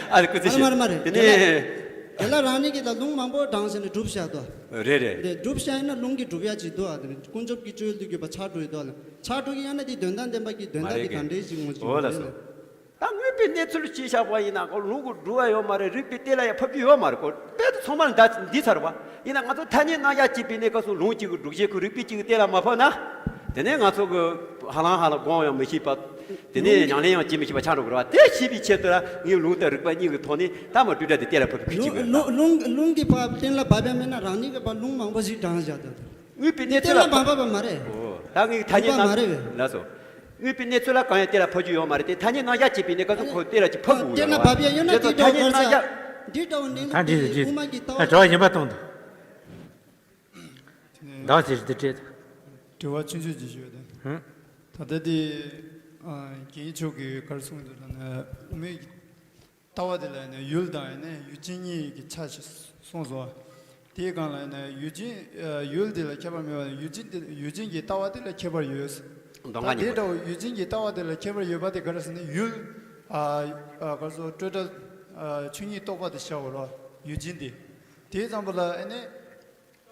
ཨ་ལེ་སྐུ་ཚེ་ཞིག། མ་རེད་མ་རེད། དེ་ནས། རྒན་ལགས་རང་ཉིད་ཀྱིས་ད་ལུང་མང་པོ་དྲངས་ཟིན་ནས་གྲུབ་བཞག་འདུག། རེད་རེད། དེ་གྲུབ་བཞག་ཡིན་ན་ལུང་གིས་གྲུབ་ཡ་ཅིག་འདུག་ཨ། དེ་ནི་ཀུན་རྫོབ་ཀྱི་སྤྱོད་ཡུལ་དུ་གྱུར་པ་ཆགས་འགྲོ་ཡི་འདུག་ཨ་ལ། ཆགས་འགྲོ་གི་ཡང་ན་དེ་དོན་དམ་བདེན་པ་གི་དོན་དག་དེ་ག་འདྲའི་ཞིག་ངོ་ཅིག་ཡོད་རེད། ད་དངོས་པོའི་གནས་ཚུལ་ཅིག་བཞག་པ་ཡིན་ན་ཁོ་ལུང་གིས་གྲུབ་པ་ཡོད་མ་རེད། རིགས་པའི་གཏན་ལ་ཡང་ཕབ་རྒྱུ་ཡོད་མ་རེད་ཁོ། དཔེ་དེ་ཚང་མ་ལ་འདི་ཚར་བ། ཡིན་ན་ང་ཚོ་ཐ་སྙད་རྣམ་གཞག་བྱེད་པའི་གནས་སྐབས་སུ་ལུང་གཅིག་གི་སྒྲུབ་བྱེད་ཀྱི་རིགས་པ་གཅིག་གི་གཏན་ལ་མ་ཕབ་ན། དེ་ནས་ང་ཚོ་གི་ཧ་ལམ་ཧ་ལམ་སྒོམ་ཡང་མི་ཤེས་པ། དེ་ནས་ཉམས་ལེན་ཡང་བྱེད་མི་ཤེས་པ་ཆགས་འགྲོ་གི་རེད་བ། དེ་ཤེས་པའི་ཆེད་དུ་ལ་ངས་ལུང་དང་རིགས་པ་གཉིས་ཀྱི་ཐོག་ནས་ད་མ་སྤྲོས་བྲལ་དེ་གཏན་ལ་ཕབ་ཀྱི་ཁུལ་གཅིག་གི་རེད། ལུང་ལུང་གི་ཕབ་གཏན་ལ་ཕབ་ཡ་མེད་ན་རང་ཉིད་ཀྱི་ཕབ་ལུང་མང་པོ་ཞིག་དྲངས་བཞག་ད། དངོས་པོའི་གནས་ཚུལ་ལ་གཏན་ལ་མ་ཕབ་པ་མ་རེད། ཨོ། ད་ངས་ཐ་སྙད་རྣམ། མ་རེད་བས། ལགས་སོ། དངོས་པོའི་གནས་ཚུལ་ལ་གང་ཡང་གཏན་ལ་ཕབ་རྒྱུ་ཡོད་མ་རེད་དེ། ཐ་སྙད་རྣམ་གཞག་བྱེད་པའི་གནས་སྐབས་སུ་ཁོ་གཏན་ལ་ཅིག་ཕབ་དགོས་ཡོད་རེད་བ། གཏན་ལ་ཕབ་ཡ་ཡོད་ན། དེ་ཚོ་ཐ་སྙད་རྣམ་གཞག། ད་འདྲི་ཟེར་གྱི། དབུ་མ་གི་ལྟ་བ་ད་དྲི་བ་གཞན་པ་གཏོང་དང་། བདག་ཟེར་དེ་སྤྲད། དྲི་བ་ཆུང་ཆུང་ཅིག་ཞུ་ཡ་དང་། ཧུམ། ད་ལྟ་དེ་ཨ་རྒན་མཆོག་གིས་ག་རེ་གསུངས་འདུག་ལབ་ན། དབུ་མའི་ལྟ་བ་དེ་ལ་ནི་ཡུལ་དང་ཡང་ན་ཡུལ་ཅན་གཉིས་ཀྱི་ཆ་ཞིག་གསུངས་སོ། དེའི་སྒང་ལ་ཡང་ན་ཡུལ་ཅན་ཨ་ཡུལ་དེ་ལ་ཁྱད་པར་མེད་པ་ནི་ཡུལ་ཅན་དེ་ཡུལ་ཅན་གྱི་ལྟ་བ་དེ་ལ་ཁྱད་པར་ཡོད། མདོ་ད་སྔགས་དེ་གཉིས་པོ། འདྲ་བོ་ཡུལ་ཅན་གྱི་ལྟ་བ་དེ་ལ་ཁྱད་པར་ཡོད་པ་དེ་ག་རེ་ཟེར་ན། ཡུལ་ཨ་ཨ་ག་རེ་ཟེར། སྤྲོས་བྲལ་ཨ་ཆོས་ཉིད་རྟོགས་པ་དེ་བྱ་བ་རོ། ཡུལ་ཅན་དེ། དེའི་ཙམ་པ་ལ་ཨ་ནི།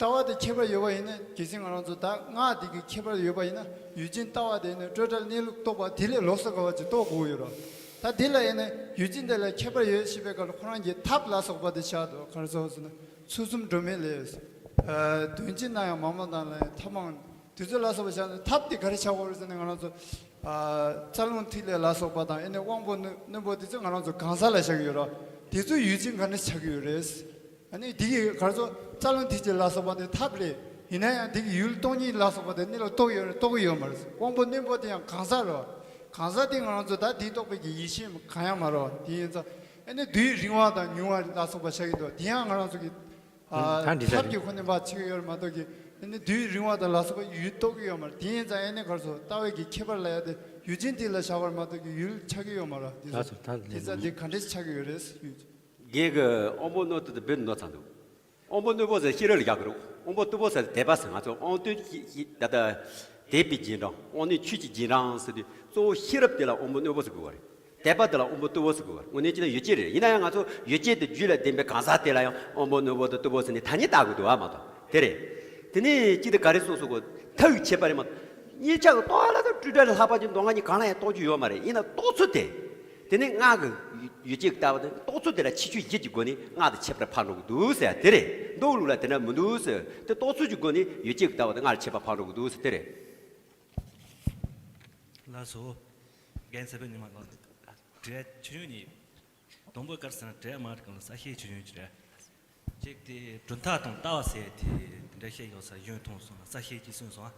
ལྟ་བ་དེ་ཁྱད་པར་ཡོད་པ་ཡིན་ན། གལ་སྲིད་ང་རང་ཚོ་ད་སྔགས་དེ་གི་ཁྱད་པར་ཡོད་པ་ཡིན་ན། ཡུལ་ཅན་ལྟ་བ་དེ་ནི་སྤྲོས་བྲལ་གནས་ལུགས་རྟོགས་པ་དེ་ལས་ལོགས་སུ་ག་བ་ཅིག་རྟོགས་དགོས་ཡོད་རོ། ད་དེ་ལ་ཡིན་ན་ཡུལ་ཅན་དེ་ལ་ཁྱད་པར་ཡོད་ཞེས་པའི་སྐབས་ལ་ཁོ་རང་གི་ཐབས་ལ་སོགས་པ་དེ་བཞག་འདུག། ག་རེ་ཟེར་ཟེར་ན། ཚུལ་གསུམ་སྒྲོན་མེ་ལས། ཨ་དོན་གཅིག་ན་ཡང་མ་སྨྲ་དང་ལ་ཡང་ཐབས་མང་། དེ་ཚོ་ལ་སོགས་པ་བཞག་ནས་ཐབས་དེ་ག་རེ་བྱ་དགོས་རེད་ཟེར་ན། ང་རང་ཚོ་ཨ་རྩ་རླུང་ཐིག་ལེ་ལ་སོགས་པ་དང་། ཨ་ནི་དབང་པོ་རྣོན་རྣོན་པོ་དེ་ཚོ་ང་རང་ཚོ་གང་ཟག་ལ་བཞག་གི་ཡོད་རོ། དེ་ཚོ་ཡུལ་ཅན་ག་འདྲ་ཆགས་ཀྱི་ཡོད་རེད། ཨ་ནི་དེ་གི་ག་རེ་ཟེར། རྩ་རླུང་ཐིག་ལེ་ལ་སོགས་པ་དེ་ཐབས་རེད། ཡིན་ན་ཡང་དེ་གི་ཡུལ་སྟོང་ཉིད་ལ་སོགས་པ་དེ་གནས་ལ་རྟོགས་ཡོད་རེད། རྟོགས་ཀྱི་ཡོད་མ་རེད། དབང་པོ་རྣོན་པོ་དེ་ཡང་གང་ཟག་རེད་བ། གང་ཟག་དེ་ང་རང་ཚོ་ད་དེ་རྟོགས་པའི་གི་ཡེ་ཤེས་གང་ཡང་མ་རེད་བ། དེ་ཡིན་ཙང་ཨ་ནི་དུས་རིང་བ་དང་ཉུང་བ་ལ་སོགས་པ་ཆགས་ཀྱི་འདུག། དེ་ཡང་ང་རང་ཚོ་གི་ཨ་ད་འདི་ད་ཐབས་ཀྱི་ཁོ་ནས་མ་ཆགས་ཀྱི་ཡོད་རེད་མ་གཏོགས་ཀྱི། ཨ་ནི་དུས་རིང་བ་དང་ལ་སོགས་པ་ཡུལ་རྟོགས་ཀྱི་ཡོད་མ་རེད། དེ་ཡིན་ཙང་ཨ་ནི་ག་རེ་ཟེར། ལྟ་བའི་གི་ཁྱད་པར་ལབ་ཡ་དེ་ཡུལ་ཅན་དེ་ལ་བཞག་པ་རེད་མ་གཏོགས་ཀྱི་ཡུལ་ཆགས་ཀྱི་ཡོད་མ་རེད། དེ་ད་ཚོ་ད་དེ་ལས་ཙང་འདི་ག་འདྲས་ཆགས་ཀྱི་ཡོད་རེད། ཡུལ། རྒན་གྱིས་དབང་པོ་རྣོན་པོ་དེ་འབུ་ནོར་ཚང་འདུག། དབང་པོ་རྣོན་པོ་ཟེར་ཤེས་རབ་ལ་བཞག་གི་རེད། དབང་པོ་རྟུལ་པོ་ཟེར་དད་པ་ཟེར། ང་ཚོ་དབང་རྟུལ་གྱི་གྱི་ད་ལྟ་དད་པའི་རྗེས་འབྲང་། དབང་རྣོན་ཆོས་ཀྱི་རྗེས་འབྲང་ཟེར་དུས་གཙོ་བོ་ཤེས་རབ་དེ་ལ་དབང་པོ་རྣོན་པོ་ཟེར་དགོས་པ་རེད། དད་པ་དེ་ལ་དབང་པོ་རྟུལ་པོ་ཟེར་དགོས་པ་རེད། དངོས་གནས་བྱས་ན་ཡོ་བྱད་རེད། ཡིན་ན་ཡང་ང་ཚོ་ཡོ་བྱད་དེ་རྒྱུད་ལ་ལྡན་པའི་གང་ཟག་དེ་ལ་ཡང་དབང་པོ་རྣོན་པོ་དང་རྟུལ་པོ་ཟེར་ནས་ཐ་སྙད་བཏགས་དགོས་འདུག་བ་མ་གཏོགས། དེ་རེད། དེ་ནས་གཅིག་དེ་ག་རེ་གསུངས་སོང་གོ། ཐབས་ཀྱི་ཁྱད་པར་རེད་མ་གཏོགས། གཉིས་ཆ་གི་རྟོགས་ལ་དང་སྤྲོས་བྲལ་ལྷག་པ་ཅན་མདོ་སྔགས་གཉིས་གང་ལ་ཡང་རྟོགས་རྒྱུ་ཡོད་མ་རེད། ཡིན་ན་རྟོགས་ཚུལ་དེ། དེ་ནི་སྔགས་ཀྱི་ཡོ་བྱད་ཀྱི་ལྟ་བ་དེ་རྟོགས་ཚུལ་དེ་ལ་ཁྱད་ཆོས་བཞི་གི་སྒོ་ནས་སྔགས་དང་ཁྱད་པར་འཕགས་འགྲོ་གི་འདུག་ཟེར་ཡ་དེ་རེད། མདོ་ལུགས་ལ་དེ་འདྲ་མི་འདུག་ཟེར། དེ་རྟོགས་ཚུལ་གྱི་སྒོ་ནས་ཡོ་བྱད་ཀྱི་ལྟ་བ་དེ་སྔགས་ལ་ཁྱད་པར་འཕགས་འགྲོ་གི་འདུག་ཟེར་དེ་རེད། ལགས་སོ། རྒན་ཚེ་དཔལ་ཉི་མ་ལགས། དྲི་བ་ཆུང་ཆུང་གཉིས། དང་པོ་ག་རེ་ཟེར་ན། དྲི་བ་མ་རེད་གང་ལ་གསལ་བཤད་ཆུང་ཆུང་ཅིག་རེད། གཅིག་དེ་གྲུབ་མཐའ་དང་ལྟ་བ་ཟེར་ཡ་དེ་དེ་འདྲ་བཤད་ཡོད་ས་གཞོན་མཐོང་སོང་། གསལ་བཤད་ཅིག་གསུངས་སོང་ཨ།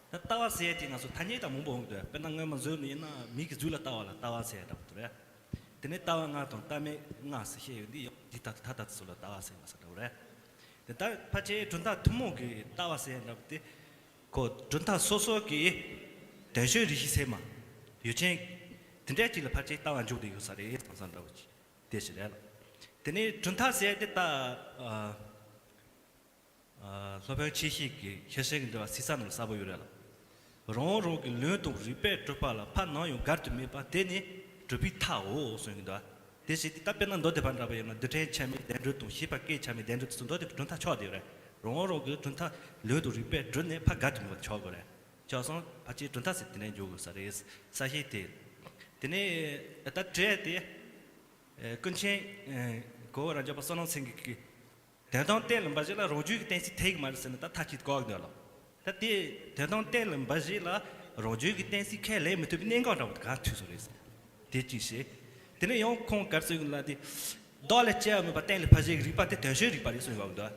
ད་ལྟ་བ་ཟེར་ཡ་དེ་ང་ཚོ་ཐ་སྙད་དང་མང་པོ་འོང་གི་འདུག། དཔེར་ན་སྔོན་མ་གཟུགས་ནས་ཡིན་ན་མིག་གི་གཟུགས་ལ་ལྟ་བ་ལ་ལྟ་བ་ཟེར་ཡ་འདྲ་པོ་དེ་རེད། དེ་ནས་ལྟ་བ་ལྔ་དང་ལྟ་མིན་ལྔ་ཟེར་བཤད་ཡོད་འདི་ཡང་འདི་ལྟ་ད་ལྟ་ཚོ་ལ་ལྟ་བ་ཟེར་མ་ཟེར་འདྲ་པོ་རེད། དེ་ལྟར་ཕལ་ཆེར་གྲུབ་མཐའ་ཐུན་མོང་གི་ལྟ་བ་ཟེར་ཡ་འདྲ་པོ་དེ། ཁོ་གྲུབ་མཐའ་སོ་སོ་གི་དོན་བྱེད་རིགས་ཤེས་ཚད་མ། ཡུལ་ཅན། དེ་འདྲ་ཅིག་ལ་ཕལ་ཆེར་ལྟ་བ་འཇོག་བསྡད་ཡོད་ས་རེད་བསམ་བསམ་འདྲ་བོ་ཅིག་དེ་ཞིག་རེད་ལ། དེ་ནས་གྲུབ་མཐའ་ཟེར་དེ་ད། ཨ། ཨ། སློབ་དཔོན་ཆོས་བཤེས་ཀྱིས་ཤེར་ཕྱིན་གྱི་འདུལ་བ་སི་ས་ནང་ལ་གསལ་པོ་ཡོད་རེད་ལ། རང་རང་གི་ལུང་དང་རིགས་པས་གྲུབ་པ་ལ་ཕར་ནམ་ཡང་འགལ་དུ་མེད་པ་དེ་ནི་གྲུབ་པའི་མཐའོ་གསུངས་ཀྱི་འདུག་དེ་བཞིན་དེ་ལྟ་བས་ན་མདོ་སྡེ་པ་འདྲ་པོ་ཡིན་ན་རྡུལ་ཕྲན་ཆ་མེད་བདེན་གྲུབ་དང་ཤེས་པ་སྐད་ཆ་མེད་བདེན་གྲུབ་དེ་ཚོ་མདོ་སྡེ་པའི་གྲུབ་མཐའ་ཆགས་བསྡད་ཡོད་རེད། རང་རང་གི་གྲུབ་མཐའ་ལུང་དང་རིགས་པས་གྲུབ་ནས་ཕར་འགལ་དུ་མེད་པ་ཆགས་དགོས་རེད། ཆགས་སོང་ཕལ་ཆེར་གྲུབ་མཐའ་ཟེར་དེ་ནས་འཇོག་དགོས་ས་རེད། ས་བཤད་དེ། དེ་ནས་ད་བྲིས་དེ། ཨེ། ཀུན་མཁྱེན། ཨེ། གོ་བོ་རབ་འབྱམས་པ་བསོད་ནམས་སེང་གེ་གིས། དོན་དམ་གཏན་ལ་འབེབས་བྱེད་ལ་རང་རྒྱུད་ཀྱི་གཏན་ཚིགས་འཐད་ཀྱི་མ་རེད་ཟེར་ནས་ད་མཐའ་གཅིག་ཏུ་བཀག་འདུག་ལ། ད་དེ་དོན་དམ་གཏན་ལ་འབེབས་བྱེད་ལ་རང་རྒྱུད་ཀྱི་གཏན་ཚིགས་ཁས་ལེན་མི་ཐུབ་པའི་གནད་འགག་འདྲ་པོ་ག་ཐུག་སོང་རེད་ཟེར། དེ་གཅིག་བྱས། དེ་ནས་ཡང་ཁོང་ག་རེ་གསུངས་ཡོད་ལབ་དུས། བདག་ལས་སྐྱེ་བ་མེད་པ་གཏན་ལ་ཕབ་བྱེད་ཀྱི་རིགས་པ་དེ་དོན་བྱེད་རིགས་པ་རེད་གསུངས་ཡོད་འདུག་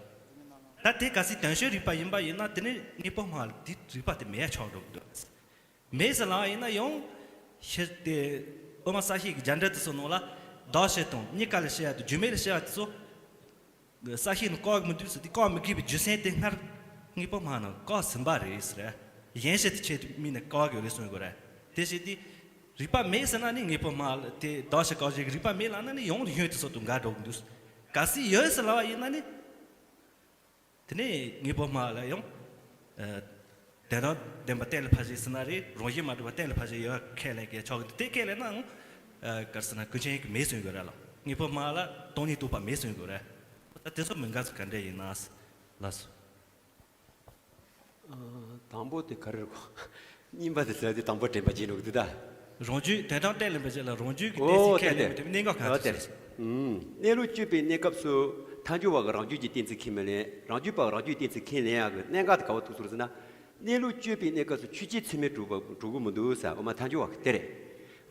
ད་དེ་གལ་སྲིད་དོན་བྱེད་རིགས་པ་ཡིན་པ་ཡིན་ན་དེ་ནི་དངོས་པོ་སྨྲ་བ་ལ་དེ་རིགས་པ་དེ་མེད་ཡ་ཆགས་འགྲོ་གི་འདུག་མེད་ཟེར་ལབ་ཡིན་ན་ཡང་། ཤེར་ཏེ། དབུ་མ་གསལ་བཤད་ཀྱི་རྒྱ་འགྲེལ་དེ་ཚོ་ནང་ལ། བདག་བྱེད་དང་གཉིས་ཀ་ལས་སྐྱེ་བ་དང་རྒྱུ་མེད་ལས་སྐྱེ་བ་དེ་ཚོ། གསལ་བཤད་ནང་བཀག་གི་མི་འདུག་ཟེར་ཏེ་བཀག་མི་དགོས་པའི་རྒྱུ་མཚན་དེ་སྔར་དངོས་པོ་སྨྲ་ནང་བཀག་ཟིན་པ་རེད་ཟེར། གཞན་བྱེད་དུ་ཆེད་དུ་དམིགས་ནས་བཀག་ཡོད་རེད་གསུངས་དགོས་རེད། དེ་བྱས་ཏེ། རིགས་པ་མེད་ཟེར་ན་ནི་དངོས་པོ་སྨྲ་དེ་བདག་བྱེད་བཀག་བྱེད་ཀྱི་རིགས་པ་མེད་ལབ་ན་ནི་ཡང་ཡོན་དེ་ཚོ་དང་འགལ་འགྲོ་གི་འདུག་གལ་སྲིད་ཡོད་ཟེར་ལབ་པ་ཡིན་ན་ནི། དེ་ནས་དངོས་པོ་སྨྲ་ལ་ཡང་། ཨ། དོན་དམ་བདེན་པ་གཏན་ལ་ཕབ་བྱེད་ཟེར་ན་རེད། རང་བཞིན་མ་གྲུབ་པ་གཏན་ལ་ཕབ་བྱེད་ཡོད་ཁས་ལེན་གྱི་ཆོག་གི་འདུག་དེ་ཁས་ལེན་ནའང་། ཨ། ག་རེ་ཟེར་ན་ཀུན་མཁྱེན་གྱིས་མེད་གསུངས་དགོས་རེད་ལ། དངོས་པོ་སྨྲ་ལ་སྟོང་ཉིད་རྟོགས་པ་མེད་གསུངས་དགོས་རེད། ད་དེ་ཚོ་མི་འགལ་ཚུལ་ག་འདྲ་ཡིན་ན། ལགས་སོ། ཨ། དང་པོ་དེ་ག་རེ་རེད་གོ། གཉིས་པ་དེ་ཟེར་དེ་དང་པོ་དྲན་པ་བརྗེད་འགྲོ་གི་འདུག་ད། རང་རྒྱུད་དོན་དམ་གཏན་ལ་འབེབས་བྱེད་ལ་རང་རྒྱུད་ཀྱི་གཏན་ཚིགས་ཁས་ལེན་མི་ཐུབ་པའི་གནད་འགག་གང་དེ་རེད། ཨུམ། གནས་ལུགས་དཔྱོད་པའི་གནས་སྐབས་སུ་ཐལ་འགྱུར་བ་གིས་རང་རྒྱུད་ཀྱི་གཏན་ཚིགས་ཁས་མི་ལེན། རང་རྒྱུད་པ་གིས་རང་རྒྱུད་གཏན་ཚིགས་ཁས་ལེན་ཡག་གི་གནད་འགག་དེ་ག་པར་ཐུག་སོང་ཟེར་ན། གནས་ལུགས་དཔྱོད་པའི་གནས་སྐབས་སུ་ཆོས་ཅན་ཚད་མས་གྲུབ་པ་གྲུབ་ཀྱི་མི་འདུག་ཟེར་དབུ་མ་ཐལ་འགྱུར་བ་གིས་དེ་རེད།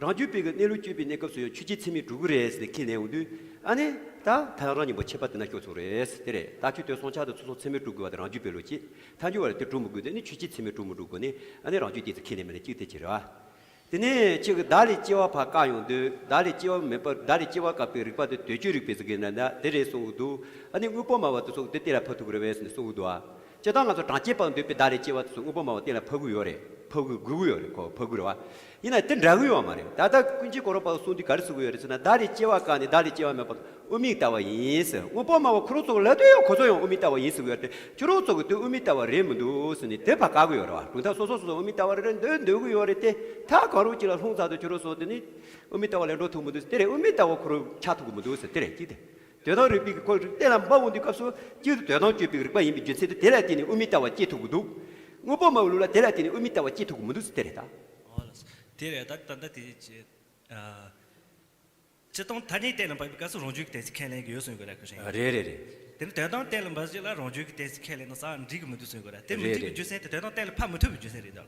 རང་རྒྱུད་པའི་གི་གནས་ལུགས་དཔྱོད་པའི་གནས་སྐབས་སུ་ཡང་ཆོས་ཅན་ཚད་མས་གྲུབ་ཀྱི་རེད་ཟེར་ཁས་ལེན་འོང་དུས། ཨ་ནི། ད་ཐལ་རང་གཉིས་པོ་ཁྱད་པར་དེ་ན་སྐྱོ་ཚོགས་རེད་ཟེར་དེ་རེད། ད་ཁྱོད་དོན་སོང་ཆ་དང་ཚུལ་སོང་ཚད་མས་གྲུབ་དགོས་པ་དེ་རང་རྒྱུད་པའི་ལུགས་ཀྱིས། ཐལ་འགྱུར་བ་ལ་དེ་གྲུབ་མི་དགོས་དེ་ནི་ཆོས་ཅན་ཚད་མས་གྲུབ་མི་འགྲོ་དགོས་ནི། ཨ་ནི་རང་རྒྱུད་གཏན་ཚིགས་ཁས་ལེན་མི་ལེན་གཅིག་དེ་བྱེད་རེད་བ། དེ་ནས་གཅིག་གིས་བདག་ལས་སྐྱེ་བ་ཕར་བཀག་ཡོང་དུས། བདག་ལས་སྐྱེ་བ་མེད་པར་བདག་ལས་སྐྱེ་བ་བཀག་པའི་རིགས་པ་དེ་དོན་བྱེད་རིགས་པས་ཟེར་གི་ན་ད་དེ་རེད་གསུང་གི་འདུག་ཨ་ནི་དངོས་པོ་སྨྲ་བ་དེ་ཚོ་གིས་དེ་གཏན་ལ་ཕབ་ཐུབ་ཀྱི་རེད་པས་ཟེར་ནས་གསུང་གི་འདུག་ཨ། སྤྱིར་བཏང་ང་ཚོ་གྲངས་ཅན་པར་འདོད་པའི་བདག་ལས་སྐྱེ་བ་དེ་ཚོ་དངོས་པོ་སྨྲ་བ་གཏན་ལ་ཕབ་ཀྱི་ཡོད་རེད། ཕབ་དགོས་དགོས་ཀྱི་ཡོད་རེད། ཁོ་ཕབ་དགོས་རེད་བ། ཡིན་ན་དེ་འདྲ་གི་ཡོད་མ་རེད། ད་ལྟ་ཀུན་མཁྱེན་གོ་རམས་པ་གསུང་དུས་ག་རེ་གསུང་གི་ཡོད་རེད་ཟེར་ན། བདག་ལས་སྐྱེ་བ་བཀག་ནས་བདག་ལས་སྐྱེ་བ་མེད་པར་དབུ་མའི་ལྟ་བ་ཡིན་ཟེར། དངོས་པོ་སྨྲ་བ་ཁོ་རང་ཚོ་ལབ་དུས་ཡང་ཁོ་ཚོ་ཡང་དབུ་མའི་ལྟ་བ་ཡིན་ཟེར་གི་ཡོད་རེད་དེ། ཁྱོད་རང་ཚོ་གི་དེ་དབུ་མའི་ལྟ་བ་རེད་མི་འདུག་ཟེར་ནས་དེ་ཕར་བཀག་གི་ཡོད་རེད་བ། གྲུབ་མཐའ་སོ་སོ་སོ་སོ་དབུ་མའི་ལྟ་བ་རེད་རེད་འདོད་འདོད་གི་ཡོད་རེད་དེ། ད་གང་རུང་གཅིག་ལ་ལྷུང་ཚར་དུས་ཁྱོད་རང་ཚོ་དེ་ནི་དབུ་མའི་ལྟ་བ་ལ་འགྲོ་ཐུབ་མི་འདུག་ཟེར་དེ་རེད། དབུ་མའི་ལྟ་བ་ཁོ་རང་ཆགས་ཐུབ་གི་མི་འདུག་ཟེར་དེ་རེད། གཅིག་དེ། དོན་དམ་རིགས་པའི་གི་ཁོ་རིགས་གཏན་ལ་འབེབས་འོང་དུས་སྐབས་སུ། གཅིག་ཏུ་དོན་དམ་དཔྱོད་པའི་རིགས་པ་ཡིན་པའི་རྒྱུ་མཚན་དེ་དེ་ལ་བརྟེན་ནས་དབུ་མའི་ལྟ་བ་སྐྱེ་ཐུབ་ཀྱི་འདུག་དངོས་པོ་སྨྲ་བའི་ལུགས་ལ་དེ་ལ་བརྟེན་ནས་དབུ་མའི་ལྟ་བ་སྐྱེ་ཐུབ་ཀྱི་མི་འདུག་ཟེར་དེ་རེད་ད། ཨོ་ལགས་སོ། དེ་རེད་ད། ད་ལྟ་དེ་ཅི། ཨ། སྤྱིར་བཏང་ཐ་སྙད་གཏན་ལ་འབེབས་པའི་སྐབས་སུ་རང་རྒྱུད་ཀྱི་གཏན་ཚིགས་ཁས་ལེན་གྱི་ཡོད་གསུངས་དགོས་རེད་ཁོ་ཤེས། རེད་རེད་རེད། དེ་ནི་དོན་དམ་གཏན་ལ་འབེབས་བྱེད་ལ་རང་རྒྱུད་ཀྱི་གཏན་ཚིགས་ཁས་ལེན་ན་ས་འགྲིག་གི་མི་འདུག་གསུངས་དགོས་རེད། དེ་མི་འགྲིག་པའི་རྒྱུ་མཚན་དེ་དོན་དམ་གཏན་ལ་ཕབ་མི་ཐུབ་པའི་རྒྱུ་མཚན་རེད་ད།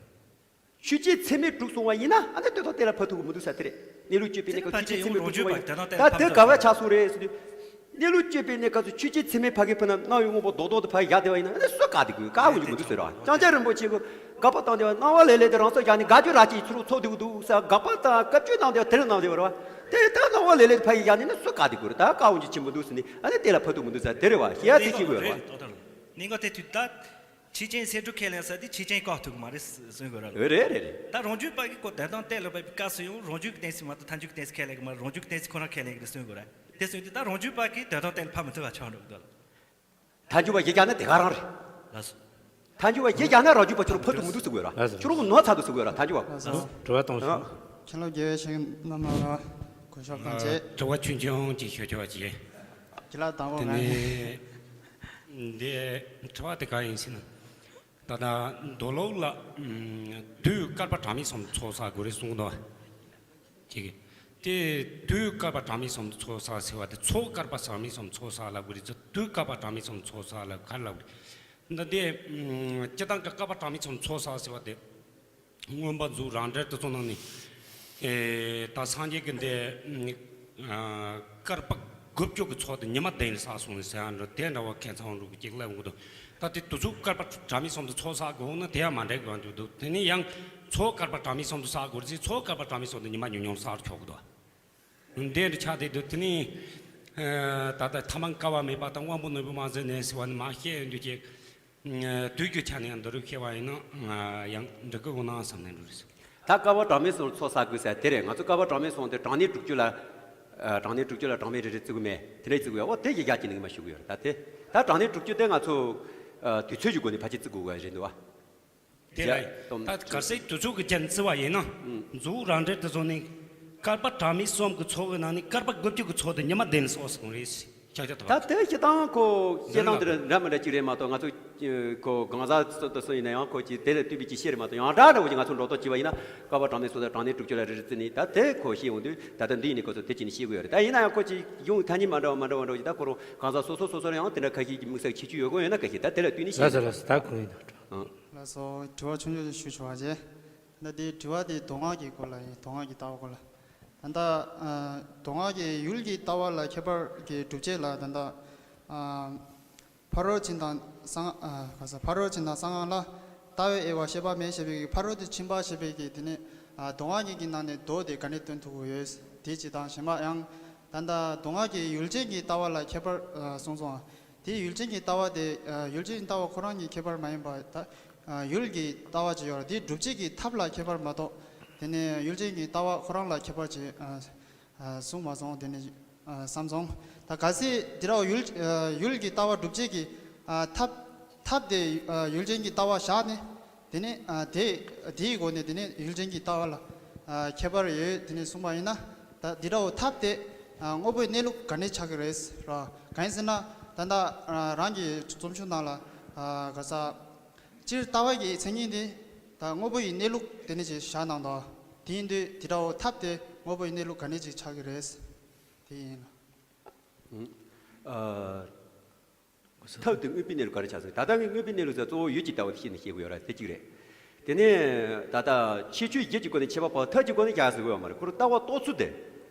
ཆོས་ཅན་ཚད་མས་གྲུབ་སོང་བ་ཡིན་ན་ཨ་ནི་དོན་དམ་གཏན་ལ་ཕབ་ཐུབ་ཀྱི་མི་འདུག་ས་དེ་རེད། གནས་ལུགས་དཔྱོད་པའི་གནས་སྐབས་ཆོས་ཅན་ཚད་མས་གྲུབ་སོང་བ་ཡིན་ད་དེ་ག་བ་ཆགས་སོང་རེད་ཟེར་དུས། གནས་ལུགས་དཔྱོད་པའི་གནས་སྐབས་སུ་ཆོས་ཅན་ཚད་མས་ཕབ་ཀྱི་ཕུ་ན་སྣང་བའི་དངོས་པོ་རྡོག་རྡོག་ཏུ་ཕར་བཞག་བསྡད་པ་ཡིན་ན་ཨ་ནི་སུ་བཀག་བསྡད་དགོས། བཀག་འོང་རྒྱུ་མི་འདུག་ཟེར་བ། ལྕང་སྐྱ་རིན་པོ་ཆེ་གིས་དགག་པ་བཏང་བསྡད་པ་སྣང་བ་ལེ་ལོ་དེ་རང་སོར་བཞག་ནས་དགག་རྒྱུ་ར་ཅིག་ཚུར་འཚོལ་བསྡད་ཀྱི་འདུག་ཟེར། དགག་པ་དང་བཀའ་བཀྱོན་གནང་བསྡད་པ་དེ་ལ་གནང་བསྡད་པ་རེད་བ། དེ་ད་སྣང་བ་ལེ་ལོ་དེ་ཕར་བཞག་ནས་ནི་སུ་བཀག་བསྡད་དགོས་རེད། ད་བཀག་འོང་རྒྱུ་ཅིག་མི་འདུག་ཟེར་ནས་ཨ་ནི་དེ་ལ་ཕབ་ཐུབ་མི་འདུག་ཟེར་དེ་རེད་བ། ཞེ་ཡ་དེ་ཤེས་དགོས་རེད་བ། གནད་འགག་དེ་དུས་ད། ཆོས་ཅན་ཚད་གྲུབ་ཁས་ལེན་ས་དེ་ཆོས་ཅན་བཀག་ཐུབ་ཀྱི་མ་རེད་གསུང་དགོས་ར་ལ། རེད་རེད་རེད་རེད། ད་རང་རྒྱུད་པ་གིས་ཁོ་དོན་དམ་གཏན་ལ་འབེབས་པའི་སྐབས་སུ་ཡང་རང་རྒྱུད་ཀྱི་གཏན་ཚིགས་མ་གཏོགས་ཐལ་འགྱུར་གྱི་གཏན་ཚིགས་ཁས་ལེན་གྱི་མ་རེད། རང་རྒྱུད་ཀྱི་གཏན་ཚིགས་ཁོ་རང་ཁས་ལེན་གྱི་རེད་གསུང་དགོས་ར། དེ་གསུངས་དུས་ད་རང་རྒྱུད་པ་གིས་དོན་དམ་གཏན་ལ་ཕབ་མི་ཐུབ་པ་ཆགས་འགྲོ་གི་འདུག་ལ། ཐལ་འགྱུར་བ་གཞི་རྒྱག་ན་དེ་ག་རང་རེད། ལགས་སོ། ཐལ་འགྱུར་བ་གཞི་རྒྱག་ན་རང་རྒྱུད་པ་ཁྱོད་རང་ཕབ་ཐུབ་མི་འདུག་ཟེར་དགོས་ར། ལགས་སོ། ཁྱོད་རང་གིས་ནོར་ཚར་འདུག་ཟེར་དགོས་ར་ཐལ་འགྱུར་བ། ལགས་སོ། དྲི་བ་གཏོང་ཤོག་ཨ། ཁྱེད་ལོ་དགེ་བའི་བཤེས་གཉེན་རྣམ་པ་ལ་གོ་ཤོག་གང་བྱེད། དྲི་བ་ཆུང་ཆུང་ཅིག་ཞུ་ཆོག་ཅིག་ཁྱེད་ལ་དང་པོ་དེ་ང་ནས་འདི་དྲི་བ་དེ་ག་ཡིན་ཟེར་ན། ད་ལྟ་མདོ་ལུགས་ལ། ཨམ། དུས་བསྐལ་པ་གྲངས་མེད་གསུམ་ཚོགས་བསགས་དགོས་རེད་གསུངས་འདུག་བ། ཅིག་དེ་དུས་བསྐལ་པ་གྲངས་མེད་གསུམ་ཚོགས་བསགས་ཟེར་བ་དེ་ཚོགས་བསྐལ་པ་གྲངས་མེད་གསུམ་ཚོགས་བསགས་ལབ་དགོས་རེད། དུས་བསྐལ་པ་གྲངས་མེད་གསུམ་ཚོགས་བསགས་ལབ་ག་རེ་ལབ་དགོས་རེད། ད་དེ། ཨམ། སྤྱིར་བཏང་གི་བསྐལ་པ་གྲངས་མེད་གསུམ་ཚོགས་བསགས་ཟེར་བ་དེ། མངོན་པ་མཛོད་རང་འགྲེལ་དེ་ཚོ་ནང་ནས། ཨེ། ད་སངས་རྒྱས་ཀྱི་འདི། ཨ། བསྐལ་པ་དགུ་བཅུ་གི་ཚོགས་དེ་ཉི་མ་བདུན་ལ་བསགས་སོང་ནས་ཟེར་ཡ་འདྲ་དེ་འདྲ་བ་ཁྱད་མཚར་འདྲ་གཅིག་སླེབས་འོང་གི་འདུག་ད་དེ་དུས་ཚོད་བསྐལ་པ་གྲངས་མེད་གསུམ་དུ་ཚོགས་བསགས་དགོས་ན་དེ་ཡང་མ་འགྲིག་པ་འདུག་དེ་ནས་ཡང་ཚོགས་བསྐལ་པ་གྲངས་མེད་གསུམ་དུ་བསགས་དགོས་རེད་ཟེར། ཚོགས་བསྐལ་པ་གྲངས་མེད་གསུམ་དུ་ཉི་མ་ཉུང་ཉུང་བསགས་ཆོག་གི་འདུག་འདི་འདྲ་ཆགས་བསྡད་འདུག་དེ་ནས། ཨ། ད་ལྟ་ཐ་མ་བསྐལ་པ་མེད་པ་དང་དབང་པོ་རྣོན་པོས་མ་ཟིན་ནས་ཟེར་བ་ནི་མ་བཤད་ཡོང་དུས་ཀྱི། ཨ། དུས་ཀྱི་ཆ་ནས་ཡང་འདི་རུ་བཤད་པ་ཡིན་ན་ཡང་འགྲིག་གི་འོང་ན་བསམ་ནས་འགྲོ་རེད། ད་བསྐལ་པ་གྲངས་མེད་གསུམ་ཚོགས་བསགས་དགོས་ཟེར་དེ་རེད། ང་ཚོ་བསྐལ་པ་གྲངས་མེད་གསུམ་དེ་གྲངས་གནས་དྲུག་ཅུ་ལ། ཨ། གྲངས་གནས་དྲུག་ཅུ་ལ་གྲངས་མེད་རེ་རེ་བརྩི་གི་མེད། དེ་འདྲ་བརྩི་གི་ཡོད། འོ་དེ་ཡི་རྒྱ་ཀྱི་ནི་ངས་མ་ཞུ་གི་ཡོད་རེད། ད་དེ་ད་གྲངས་གནས་དྲུག་ཅུ་དེ་ང་ཚོ་ཨ། དུས་ཚོད་ཀྱི་སྒོ་ནས་ཕལ་ཆེར་བརྩི་དགོས་ཀྱི་རེད་འདུག་བ། དེ་རེད། ད་གལ་སྲིད་དུས་ཚོད་ཀྱི་རྒྱན་བརྩི་བ་ཡིན་ན། ཨང་། མཛོད་རང་འགྲེལ་དེ་ཚོ་ནི་བསྐལ་པ་གྲངས་མེད་གསུམ་གྱི་ཚོགས་ཀྱི་ནང་ནས་བསྐལ་པ་དགུ་བཅུ་གི་ཚོགས་དེ་ཉི་མ་བདུན་ལ་གསུངས་སོང་རེད། ཤག་ཤག་ད་ད་དེ་སྤྱིར་བཏང་ཁོ་སྤྱིར་བཏང་དེ་འདྲ་མི་འདྲ་ཅིག་རེད་མ་གཏོགས། ང་ཚོ་ཁོ་གང་ཟག་སོ་སོ་ཡིན་ན་ཡང་ཁོ་ཅིག་དེ་ལ་ལྟོས་པའི་ཅིག་བཤད་རེད་མ་གཏོགས། ཡང་དག་འདྲ་བོ་ཅིག་ང་ཚོ་འགྲོ་ལྡོག་བྱས་པ་ཡིན་ན། བསྐལ་པ་གྲངས་མེད་གསུམ་དང་གྲངས་གནས་དྲུག་ཅུ་ལ་རེ་རེ་བརྩིས་ནས། ད་དེ་ཁོ་བཤད་ཡོང་དུས། ད་ལྟ་འདི་ཡིན་ནི་ཁོ་ཚོ་དེ་ཅིག་ནས་བཤད་དགོས་ཡོད་རེད། ད་ཡིན་ན་ཡང་ཁོ་ཅིག་ཡོང་ཐ་སྙད་མ་འདྲ་བ་མ་འདྲ་བ་འདྲ་བོ་ཅིག་ད་ཁོ་རང་གང་ཟག་སོ་སོ་སོ་སོ་ལ་ཡང་དེ་འདྲ་ཁ་ཤས་ཀྱི་དམིགས་བསལ་ཁྱད་ཆོས་ཡོད་དགོས་ཡོད་ན། ཁ་ཤས་ད་དེ་ལ་ལྟོས་ནས་བཤད་ཡིན། ལགས་སོ། ལགས་སོ། དྲི་བ་ཆུང་ཆུང་ཞིག་ཞུ་ཆོག་པ་བྱས། ད་འདི་དྲི་བ་དེ་མདོ་སྔགས་ཀྱི་སྐོར་ལ་ཡིན། མདོ་སྔགས་ཀྱི་ལྟ་བ་སྐོར་ལ། ད་ལྟ་ཨ། མདོ་སྔགས་ཀྱི་ཡུལ་གྱི་ལྟ་བ་ལ་ཁྱད་པར་གྱི་སྒྲུབ་བྱེད་ལ། ད་ལྟ་ཨ། ཕ་རོལ་ཕྱིན་དང་གསང་སྔགས། ཨ། ག་ས། ཕ་རོལ་ཕྱིན་དང་གསང་སྔགས་ལ། ལྟ་བའི་དབྱེ་བ་བཤད་པ་མེད་ཞེས་པའི་གི་ཕ་རོལ་ཏུ་ཕྱིན་པ་ཞེས་པའི་གི་དེ་ནི། ཨ། མདོ་སྔགས་ཀྱི་གི་ནང་ནས་མདོ་དེ་ག་ནས་སྟོན་ཐུབ་ཀྱི་ཡོད། དེ་གཅིག་དང་། གཞན་པ་ཡང་ད་ལྟ་མདོ་སྔགས་ཀྱི་ཡུལ་ཅན་གྱི་ལྟ་བ་ལ་ཁྱད་པར་ཨ། གསུངས་སོང་། དེའི་ཡུལ་ཅན་གྱི་ལྟ་བ་དེ། ཨ། ཡུལ་ཅན་གྱི་ལྟ་བ་ཁོ་རང་གི་ཁྱད་པར་མ་ཡིན་པ། ད་ཨ། ཡུལ་གྱི་ལྟ་བ་ཅིག་ཡོད་རེད། དེའི་སྒྲུབ་བྱེད་ཀྱི་ཐབས་ལ་ཁྱད་པར་མ་གཏོགས། དེ་ནས་ཡུལ་ཅན་གྱི་ལྟ་བ་ཁོ་རང་ལ་ཁྱད་པར་ཅིག་ཨ། ཨ། གསུངས་མ་སོང་། དེ་ནས་ཨ། བསམ་སོང་། ད་གལ་སྲིད་འདི་འདྲ་བ་ཡུལ། ཨ། ཡུལ་གྱི་ལྟ་བ་སྒྲུབ་བྱེད་ཀྱི་ཨ། ཐབས། ཐབས་དེ་ཨ། ཡུལ་ཅན་གྱི་ལྟ་བ་བཞག་ནས། དེ་ནས་ཨ། དེ་དེའི་སྒོ་ནས་དེ་ནས་ཡུལ་ཅན་གྱི་ལྟ་བ་ལ་ཨ། ཁྱད་པར་ཡོད་དེ་ནས་གསུངས་པ་ཡིན་ན། ད་འདི་འདྲ་བོ་ཐབས་དེ་ཨ། དངོས་པོའི་གནས་ལུགས་ག་ནས་ཆགས་ཀྱི་རེད་ར། གང་ཡིན་ཟེར་ན། ད་ལྟ་ཨ། རང་གི་རྩོམ་ཆུང་ནང་ལ་ཨ། ག་ས། སྤྱིར་ལྟ་བ་གི་མཚན་ཉིད་དེ་ད་དངོས་པོ་ཡི་གནས་ལུགས་དེ་ནས་ཅིག་བཞག་གནང་དོ། དེ་ཡིན་དུས་དེ་འདྲ་བོ་ཐབས་དེ་དངོས་པོ་ཡི་གནས་ལུགས་ག་ནས་ཅིག་ཆགས་ཀྱི་རེད། དེ་ཡིན་ལ། ཨ། ཐབས་དེ་དངོས་པོའི་གནས་ལུགས་ག་རེ་ཆགས་སོང་། ད་ལྟ་ངས་དངོས་པོའི་གནས་ལུགས་ཟེར་གཙོ་བོ་ཡུལ་གྱི་ལྟ་བ་དེ་བཤད་ནས་བཤད་དགོས་ཡོད་ར། དེ་གཅིག་རེད། དེ་ནས་ད་ལྟ་ཁྱད་ཆོས་བརྒྱད་ཀྱི་སྒོ་ནས་ཁྱད་པར་ཕབ། ཐབས་ཀྱི་སྒོ་ནས་ཁྱད་པར་ཟེར་དགོས་ཡོད་མ་རེད། ཁོ་རང་ལྟ་བ་རྟོགས་ཚུལ་དེ།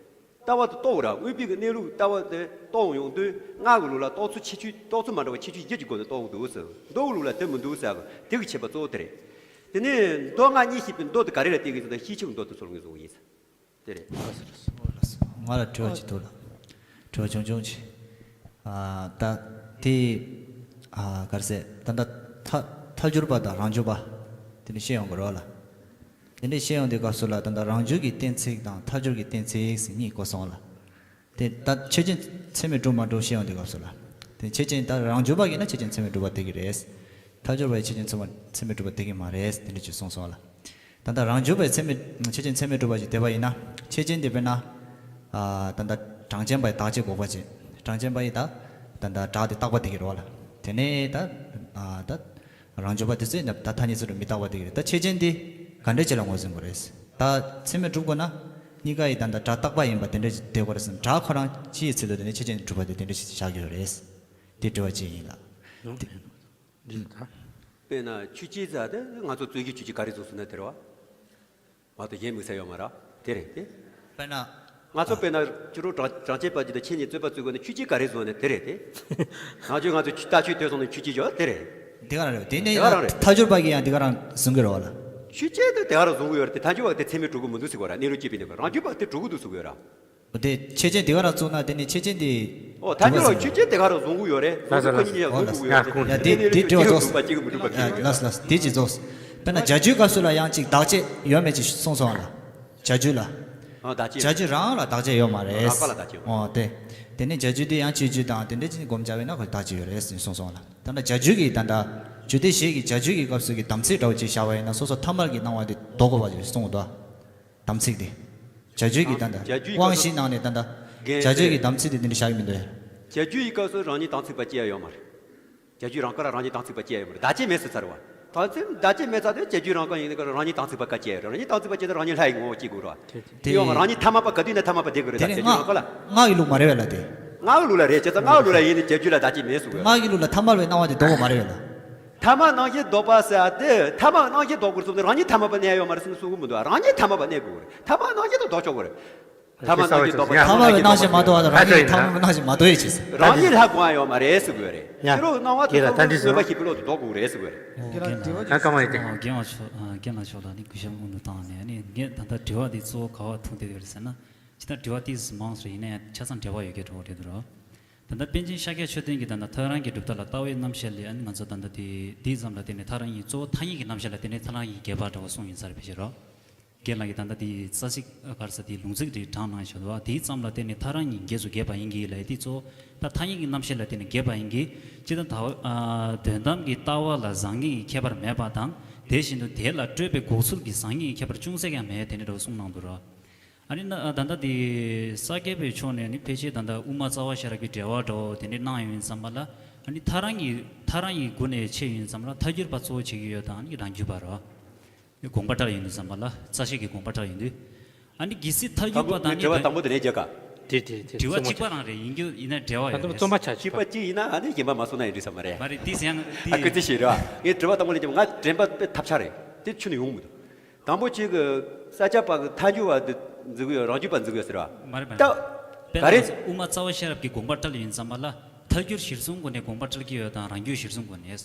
ལྟ་བ་དེ་རྟོགས་ར། དངོས་པོའི་གི་གནས་ལུགས་ལྟ་བ་དེ་རྟོགས་ཡོང་དུས། སྔགས་ཀྱི་ལུགས་ལ་རྟོགས་ཚུལ་ཁྱད་ཆོས། རྟོགས་ཚུལ་མ་འདྲ་བ་ཁྱད་ཆོས་བརྒྱད་ཀྱི་སྒོ་ནས་རྟོགས་འདུག་ཟེར། མདོ་གི་ལུགས་ལ་དེ་མི་འདུག་ཟེར་གི། དེ་གི་ཁྱད་པར་གཙོ་བོ་དེ་རེད། དེ་ནས་མདོ་སྔགས་གཉིས་ཤེས་པའི་མདོ་དེ་ག་རེ་ལ་བརྟེན་གི་ཟེར་ན། ཤེས་བྱའི་མདོ་དེ་ཚོར་ངོས་བཟུང་གི་ཡིན་ཟེར། དེ་རེད། ང་ལ་དྲི་བ་ཅིག་འདུག་ལ། དྲི་བ་ཆུང་ཆུང་ཅིག་ཨ། ད་དེ་ཨ། ག་རེ་ཟེར། ད་ལྟ་ཐ་ཐལ་འགྱུར་བ་དང་རང་འགྱུར་བ་དེ་འདྲ་བཤད་ཡོང་གི་རེད་བ་ལ། དེ་འདྲ་བཤད་ཡོང་དུས་སྐབས་སུ་ལ། ད་ལྟ་རང་འགྱུར་གྱི་གཏན་ཚིགས་དང་ཐལ་འགྱུར་གྱི་གཏན་ཚིགས་ཟེར་གཉིས་བཀོད་སོང་ལ། དེ་ད་ཆོས་ཅན་ཚད་མས་གྲུབ་མ་གྲུབ་བཤད་ཡོང་དུས་སྐབས་སུ་ལ། དེ་ཆོས་ཅན། ད་རང་འགྱུར་བ་ཡིན་ན་ཆོས་ཅན་ཚད་མས་གྲུབ་པ་དེ་གི་རེད། ཐལ་འགྱུར་བ་ཡིན་ན་ཆོས་ཅན་ཚད་མས་ཚད་མས་གྲུབ་པ་དེ་གི་མ་རེད། དེ་འདྲ་ཅིག་གསུངས་སོང་ལ། ད་ལྟ་རང་འགྱུར་བའི་ཚད་མས། ཆོས་ཅན་ཚད་མས་གྲུབ་པ་ཅིག་བསྡད་པ་ཡིན་ན། ཆོས་ཅན་དེ་དཔེར་ན། ཨ། ད་ལྟ་གྲངས་ཅན་པ་ཡི་དག་བྱེད་འགོག་པ་ཅིག་གྲངས་ཅན་པ་ཡི་ད་ད་ལྟ་སྒྲ་དེ་རྟག་པ་དེ་གི་རེད་བ་ལ། དེ་ནས་ད་ཨ། ད་རང་འགྱུར་བ་དེ་ཚོས་ད་ཐ་སྙད་ཚུལ་དུ་མི་རྟག་པ་དེ་གི་རེད། ད་ཆོས་ཅན་དེ་ག་འདྲ་ཅིག་ལ་ངོས་འཛིན་དགོས་རེད། ད་ཚད་མས་གྲུབ་དགོས་ན། གཉིས་ཀ་ཡི་ད་ལྟ་སྒྲ་རྟག་པ་ཡིན་པ་དེ་འདྲ་ཅིག་བསྡད་དགོས་རེད་ཟེར་ན། སྒྲ་ཁོ་རང་ཕྱིའི་ཚུལ་དུ་དེ་ནས་ཆོས་ཅན་གྲུབ་པ་དེ་དེ་འདྲ་ཞིག་བཞག་རྒྱུ་རེད། དེ་དྲི་བ་གཅིག་ཡིན་ལ། འདི་ད། དཔེར་ན་ཆོས་ཅན་ཟེར་དེ་ང་ཚོ་རྩོད་གཞི་ཆོས་ཅན་ག་རེ་བཟུང་ཟེར་ན་དེ་རེད་བ། མ་གཏོགས་གཞན་དམིགས་བསལ་ཡོད་མ་རེད། དེ་རེད་དེ། དཔེར་ན། ང་ཚོ་དཔེར་ན་ཕྱི་རོལ་གྲངས་གྲངས་ཅན་པ་ཅིག་དང་ཁྱེད་གཉིས་རྩོད་པ་རྩོད་དགོས་ན་ཆོས་ཅན་ག་རེ་བཟུང་ནས་དེ་རེད་དེ། ནང་ཆོས་ང་ཚོ་ལྟ་ཆོས་དེ་སོང་ནས་ཆོས་ཅན་བརྗོད་དེ་རེད། དེ་ག་རང་རེད། དེ་ནས་དེ་ག་རང་རེད། ཐལ་འགྱུར་པ་གིས་ཡང་དེ་ག་རང་བཟུང་གི་རེད་བ་ལ། ཆོས་ཅན་དེ་དེ་ག་རང་བཟུང་གི་ཡོད་རེད་དེ། ཐལ་འགྱུར་བ་དེ་ཚད་མས་གྲུབ་ཀྱི་མི་འདུག་ཟེར་གོ་ར། གནས་ལུགས་དཔྱད་པའི་གནས་སྐབས་རང་རྒྱུད་པ་དེ་གྲུབ་ཀྱི་འདུག་ཟེར་གོ་ར། དེ་ཆོས་ཅན་དེ་ག་རང་བཙུགས་ན་དེ་ནི་ཆོས་ཅན་དེ། ཨོ། ཐལ་འགྱུར་བ་ཆོས་ཅན་དེ་ག་རང་བཟུང་གི་ཡོད་རེད། བཟུང་གི་ཁོ་གཉིས་ཡང་བཟུང་དགོས་ཀྱི་ཡོད་རེད། ཡ་དེ་དེ་དྲི་བ་རྫོགས། ལགས་ལགས། དེ་ཅིག་རྫོགས། དཔེར་ན་བྱ་རྒྱུའི་སྐབས་སུ་ལ་ཡང་ཅིག་བདག་བྱེད་ཡོད་མེད་ཅིག་གསུངས་སོང་བ་ལ། བྱ་རྒྱུ་ལ། ཨ། བདག་བྱེད། བྱ་རྒྱུ་རང་ལ་བདག་བྱེད་ཡོད་མ་རེད། རང་དཔའ་ལ་བདག་བྱེད་ཡོད་མ་རེད། ཨོ་དེ། དེ་ནས་བྱ་རྒྱུ་དེ་ཡང་སྤྱོད་རྒྱུ་དང་དེ་འདྲ་ཅིག་སྒོམ་བྱ་བས་ན་ཁོ་བདག་བྱེད་ཡོད་རེད་ཟེར་གསུངས་སོང་བ་ལ། ད་ལྟ་བྱ་རྒྱུ་གི་ད་ལྟ་རྒྱུ་དེ་བྱེད་ཀྱི་བྱ་རྒྱུ་གི་སྐབས་སུ་གི་དམ་ཚིག་འདྲ་བོ་ཅིག་བཞག་པ་ཡིན་ན། སོ་སོ་ཐ་མལ་གྱི་སྣང་བ་དེ་ལྡོག་དགོས་པ་ཅིག་གསུངས་འདུག་དམ་ཚིག་དེ། བྱ་རྒྱུད་ཀྱི་ད་ལྟ་བྱ་རྒྱུད་ཀྱི་དབང་བཞིའི་ནང་ནས་ད་ལྟ་རྒན་བྱ་རྒྱུད་ཀྱི་དམ་ཚིག་དེ་འདི་འདྲ་བཞག་གི་མི་འདུག་བྱ་རྒྱུད་ཀྱི་སྐབས་སུ་རང་ཉིད་དམ་ཚིག་པ་ཅི་ཡང་ཡོད་མ་རེད། བྱ་རྒྱུད་རང་ཁ་ལ་རང་ཉིད་དམ་ཚིག་པ་ཅི་ཡང་ཡོད་མ་རེད། བདག་བྱེད་མེད་ཟེར་ཚར་བ། ད་ཚེ་བདག་བྱེད་མེད་ཚར་དུས་བྱ་རྒྱུད་རང་ཁ་ཡིན་ནི་ཁ་རང་ཉིད་དམ་ཚིག་པ་ག་ཅི་ཡང་ཡོད་རེད། རང་ཉིད་དམ་ཚིག་པ་ཅི་ཡང་རང་ཉིད་ལྷ་ཡི་ངོ་བོ་སྐྱེ་དགོས་རེད་བ། དེ་ཡོད་མ་རང་ཉིད་ཐ་མལ་པ་ག་དུས་ན་ཐ་མལ་པ་བསྡད་དགོས་རེད། ད་དེ་ནི་བྱ་རྒྱུད་རང་ཁ་ལ། སྔགས་ཀྱི་ལུགས་མ་རེད་བ་ལ་དེ། སྔགས་ཀྱི་ལུགས་ལ་རེད། བྱས་ཙང་སྔགས་ཀྱི་ལུགས་ལ་ཡིན་ནི་བྱ་རྒྱུད་ལ་བདག་བྱེད་མེད་གསུངས་ཡོད་རེད། སྔགས་ཀྱི་ལུགས་ལ་ཐ་མལ་པའི་སྣང་བ་དེ་ལྡོག་པ་མ་རེད་བ་ལ། ཐ་མལ་སྣང་ཞེན་ལྡོག་པ་ཟེར་ཡ་དེ། ཐ་མལ་སྣང་ཞེན་ལྡོག་དགོས་རེད་གསུངས་ཏེ་རང་ཉིད་ཐ་མལ་པ་གནས་ཡོད་མ་རེད་ཟེར་ནས་གསུང་གི་མི་འདུག་རང་ཉིད་ཐ་མལ་པ་གནས་དགོས་རེད། ཐ་མལ་སྣང་ཞེན་དེ་ལྡོག་ཆོག་གི་རེད། ཐ་མལ་སྣང་ཞེན་ལྡོག་པ། ཐ་མལ་པའི་སྣང་ཞེན་མ་ལྡོག་པ་དང་རང་ཉིད་ཐ་མལ་པའི་སྣང་ཞེན་མ་ལྡོག་ཡས་བྱས་ཟེར། རང་ཉིད་ལྷ་དགོངས་ཡ་ཡོད་མ་རེད་ཟེར་གི་ཡོད་རེད། ཕྱི་རོལ་སྣང་བ་དེ་ཚོ་མངོན་པ་ཞེས་པའི་བློ་དེ་ལྡོག་དགོས་རེད་ཟེར་གི་ཡོད་རེད། རྒན་ལགས་དྲི་བ་ཅིག་ཨ། རྒན་ལགས་མཆོག་ཨ། རྒན་ལགས་མཆོག་ལ་ནི་གུས་ཞབས་སྔོན་དུ་བཏང་ནས། ཨ་ནི་ངས་ད་ལྟ་དྲི་བ་དེ་གཙོ་བོ་ག་བ་ཐུག་བསྡད་ཡོད་རེད་ཟེར་ན། ཇི་ལྟར་དྲི་བ་དེ་མང་སོང་ཡིན་ན་ཡང་ཆ་ཚང་འབྲེལ་བ་ཡོད་མཁན་འདྲ་བོ་རེད་འདུག་རོ། ད་ལྟ་པཎ་ཆེན་ཤཱཀྱ་མཆོད་རྟེན་གྱི་ད་ལྟ་ཐག་རིང་གི་གྲུབ་མཐའ་ལ་ལྟ་བའི་རྣམ་བཤད་ལས། ཨ་ནི་ང་ཚོ་ད་ལྟ་དེ་དེ་ཙམ་ལ་བརྟེན་ནས་ཐག་རིང་གི་གཙོ་བོ་ཐ་སྙད་ཀྱི་རྣམ་བཤད་ལ་བརྟེན་ནས་ཐག་རིང་གི་རྒྱས་པ་འདྲ་བོ་གསུངས་ཡིན་ས་རེད། ཕལ་ཆེར་རོ། རྒན་ལགས་ཀྱིས་ད་ལྟ་དེ་རྩ་ཚིག་ག་རེ་ཟེར་དེ་ལུང་ཚིག་རེ་དྲངས་གནང་བཞག་འདུག་བ། དེའི་མཚམས་ལ་བརྟེན་ནས་ཐག་རང་གཉིས་འགལ་སོ་འགལ་བ་ཡིན་གྱི་ལབ་དེ་གཙོ་བོ་ད་ཐ་སྙད་ཀྱི་རྣམ་བཤད་ལ་བརྟེན་ནས་འགལ་བ་ཡིན་གྱི། སྤྱིར་བཏང་ད་ཨ་དོན་དམ་གྱི་ལྟ་བ་ལ་བཟང་ངན་གྱི་ཁྱད་པར་མེད་པ་དང་། དེ་བཞིན་དུ་དེ་ལ་སྤྲོས་པའི་འགོག་ཚུལ་གྱི་བཟང་ངན་གྱི་ཁྱད་པར་ཅུང་ཟད་ཀྱང་མེད་དེ་འདྲ་འདྲ་བོ་གསུངས་གནང་འདུག་ར། ཨ་ནི་ན་ད་ལྟ་དེ་ས་སྐྱ་པའི་ཕྱོགས་ནས་ནི་ཕལ་ཆེར་ད་ལྟ་དབུ་མ་རྩ་བ་ཤེས་རབ་ཀྱི་འགྲེལ་པ་འདྲ་བོ་དེ་འདྲ་གནང་ཡོང་ཙམ་པ་ལ། ཨ་ནི་ཐག་རང་གི་ཐག་རང་གི་སྒོ་ནས་ཕྱེ་ཡོང་ཙམ་ལ་ཐལ་འགྱུར་བ་གཙོ་བོ་བྱེད་ཀྱི་ཡོད་དང་། ཨ་ནི་རང་རྒྱུད་པ་རོ། དགོངས་པ་འགྲེལ་ཡོང་དུས་ཙམ་པ་ལ། རྩ་ཤེས་ཀྱི་དགོངས་པ་འགྲེལ་ཡོང་དུས། ཨ་ནི་གལ་སྲིད་ཐལ་འགྱུར་བ་དང་ནི་དྲི་བ་དང་པོ་དེ་ནས་རྒྱག་ག་དེ་དེ་དེ་དྲི་བ་གཅིག་པ་རང་རེད། ཡིན་རྒྱུ་ཡིན་ན་འགྲེལ་བ་ད་ཡོད་དུ་རེད། རྩོམ་པ་ཆ་གཅིག་གཅིག་པ་པ་གཅིག་ཡིན་ན་ཨ་ནི་གཞན་པ་མ་གསུང་ན་ཡིན་འགྲིག་ས་མ་རེད། མ་རེད། དེ་ཡང་དེ་ཨ་ཀི་ཙི་ཞིག་རེད་བ། ངས་དྲི་བ་དང་པོ་ལ་རྒྱབ། ང་དྲན་པ་དཔེ་ཐབས་ཆག་རེད། དེ་ཁྱོན་ནས་ཡོང་མི་འདུག་དང་པོ་གཅིག་གི་ས་སྐྱ་པ་གི་ཐལ་འགྱུར་བ་འདི་འཛིན་གི་ཡོད། རང་རྒྱུད་པ་འཛིན་གི་ཡོད་ཟེར་བ། མ་རེད་མ་ད་རེད། དཔེར་ག་ན་རེད། དབུ་མ་རྩ་བ་ཤེས་རབ་ཀྱི་དགོངས་པ་འགྲེལ་ཡོང་ཙམ་པ་ལ་ཐལ་འགྱུར་གཞིར་བཟུང་སྒོ་ནས་དགོངས་པ་འགྲེལ་གྱི་ཡོད་དང་རང་རྒྱུད་གཞིར་བཟུང་སྒོ་ནས།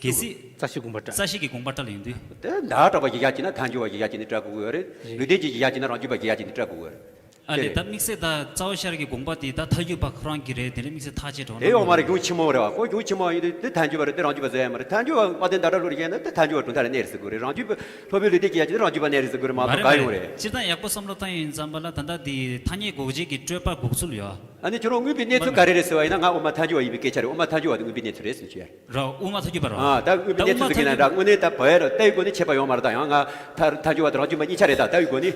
གལ་སྲིད། རྩ་ཤེས་དགོངས་པ་འགྲེལ། རྩ་ཤེས་ཀྱི་དགོངས་པ་འགྲེལ་ཡོང་དུས། དེ་ད་གྲགས་པ་ཞིག་རྒྱག་གྱི་ན་ཐལ་འགྱུར་བ་ཞིག་རྒྱག་གྱི་ནི་འགྲེལ་དགོས་ཀྱི་རེད། རེད། ལུས་རྟེན་གྱི་ཞིག་རྒྱག་གྱི་ན་རང་རྒྱུད་པ་ཞིག་རྒྱག་གྱི་ནི་འགྲེལ་དགོས་ཀྱི་རེད། ཨ་ལས། ད་དམིགས་བསལ་ད་རྩ་བ་ཤེས་རབ་ཀྱི་དགོངས་པ་དེ་ད་ཐལ་འགྱུར་བ་ཁོ་རང་གི་རེད། དེ་ནས་དམིགས་བསལ་ཐག་བཅད་འགྲོ་དེ་ཡོད་མ་རེད། གཞུང་ཆེན་མོ་རེད་བ། ཁོ་གཞུང་ཆེན་མོ་ཡིན་དུས་དེ་ཐལ་འགྱུར་བ་རེད། དེ་རང་རྒྱུད་པ་ཟེར་ཡ་མ་རེད། ཐལ་འགྱུར་བ་དཔལ་ལྡན་ཟླ་གྲགས་ལུགས་རེད་ན་དེ་ཐལ་འགྱུར་བ་གྲུབ་མཐའ་ལ་གནས་རེད་ཟེར་དགོས་རེད། རང་རྒྱུད་པ་སློབ་དཔོན་ལུས་རྟེན་གྱི་ཡ་གྱི་རང་རྒྱུད་པ་གནས་རེད་ཟེར་དགོས་རེད་མ་གཏོགས་ག་ཡོང་རེད། སྤྱིར་བཏང་ཡག་པོ་བསམ་བློ་བཏང་ཡོང་ཙམ་པ་ལ་ད་ལྟ་དེ་ཐ་སྙད་འགོག་བྱེད་ཀྱི་སྤྲོས་པ་འགོག་ཚུལ་ཡོད། ཨ་ནི་ཁྱོད་རང་དངོས་པོའི་གནས་ཚུལ་ག་རེ་རེད་ཟེར་བ་ཡིན་ན། ང་དབུ་མ་ཐལ་འགྱུར་བ་ཡིན་པའི་སྐད་ཆ་རེད། དབུ་མ་ཐལ་འགྱུར་བ་དེ་དངོས་པོའི་གནས་ཚུལ་རེད་ཟེར་ནས་བཤད། ར་དབུ་མ་ཐལ་འགྱུར་བ་ར། ཨ་ད་དངོས་པོའི་གནས་ཚུལ་ཟེར་གྱི་ན་འདྲ། དངོས་གནས་ད་བོད་ཡ་ར་ལྟ་བའི་སྒོ་ནས་ཁྱད་པར་ཡོད་མ་རེད། ད་ཡང་ང་ཐལ་ཐལ་འགྱུར་བ་དང་རང་རྒྱུད་པ་གཉིས་ཆ་རེད། ད་ལྟ་བའི་སྒོ་ནས་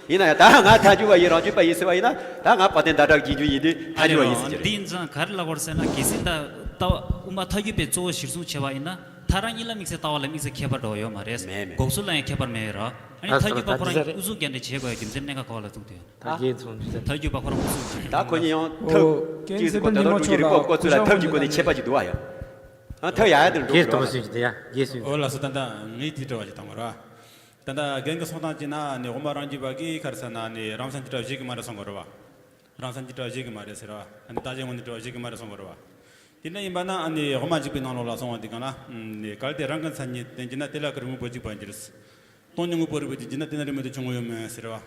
ཡིན་ན་ཡང་ད་ང་ཐལ་འགྱུར་བ་ཡིན་རང་རྒྱུད་པ་ཡིན་ཟེར་བ་ཡིན་ན། ད་ང་དཔལ་ལྡན་ཟླ་གྲགས་རྗེས་འཇུག་ཡིན་དུས་ཐལ་འགྱུར་བ་ཡིན་ཟེར་གྱི་རེད། འདི་ཡིན་ཙང་ག་རེ་ལབ་དགོས་རེད་ཟེར་ན། གལ་སྲིད་ད་ལྟ་དབུ་མ་ཐལ་འགྱུར་བའི་གཙོ་བོ་གཞིར་བཟུང་བྱས་པ་ཡིན་ན་ཐག་རང་གཉིས་ལ་དམིགས་བསལ་ལྟ་བ་ལ་དམིགས་བསལ་ཁྱད་པར་འགྲོ་ཡོད་མ་རེད། མེད་མེད། འགོག་ཚུལ་ལ་ཡང་ཁྱད་པར་མེད་ར། ཨ་ནི་ཐལ་འགྱུར་བ་ཁོ་རང་ཨུ་ཚུགས་རྒྱག་འདྲ་བྱེད་དགོས་ཡ་རྒྱུ་མཚན་གནད་འགག་ག་བ་ལ་ཐུག་དུས། ད་རྒྱས་མཚུངས་ཆུ་ཚད། ཐལ་འགྱུར་བ་ཁོ་རང་ཨུ་ཚུགས་བྱེད། ད་ཁོ་གཉིས་ཡང་ཐབས་ཨོ་ཀན་གཅིག་སེ་གོ་ད་ལྟ་ལོ་ཀུན་གྱི་རིག་པ་བཀོད་ཚུལ་ལ་ཐབས་ཀྱི་སྒོ་ནས་ཁྱད་པར་ཅིག་འདུག་བ་ཡ། ཨ་ཐབས་ཡ་ཡ་དེ་འགྲོ་རྒྱས་གཏོང་ཟིན་གྱི་དེ་ཡ་རྒྱས་སུ་ཡོད། ཨོ་ལགས་སོ། ད་ལྟ་ངས་དེ་དྲི་བ་ཞིག་བཏང་བ་ར། ད་ལྟ་རྒན་གྱི་གསུང་སྟངས་ཀྱི་ན་ནི་དབུ་མ་རང་རྒྱུད་པ་གིས་ག་རེ་ཟེར་ན་ནི་རང་མཚན་གྱི་དྲི་བ་བཞེས་ཀྱི་མ་རེད་གསུང་གི་རེད་བ། རང་མཚན་གྱི་དྲི་བ་བཞེས་ཀྱི་མ་རེད་ཟེར་བ། ཨ་ནི་རྟགས་ཅན་ངོས་ནས་དྲི་བ་བཞེས་ཀྱི་མ་རེད་གསུང་གི་རེད་བ། དེ་འདྲ་ཡིན་པ་ན་ཨ་ནི་དབུ་མ་འཇུག་པའི་ནང་ལོགས་ལ་གསུངས་པ་འདི་གང་ལ། ཨ་ནི་གལ་ཏེ་རང་གི་མཚན་ཉིད་བསྟན་གྱི་ན། དེ་ལ་ག་རེ་དངོས་པོ་འཇུག་པར་འགྱུར། སྟོང་ཉིད་དངོས་པོ་རིགས་པས་བསྡུས་ཀྱི་ན། དེ་ན་རིགས་མེད་དུ་བྱུང་ངོ་ཡོད་མིན་ཟེར་བ།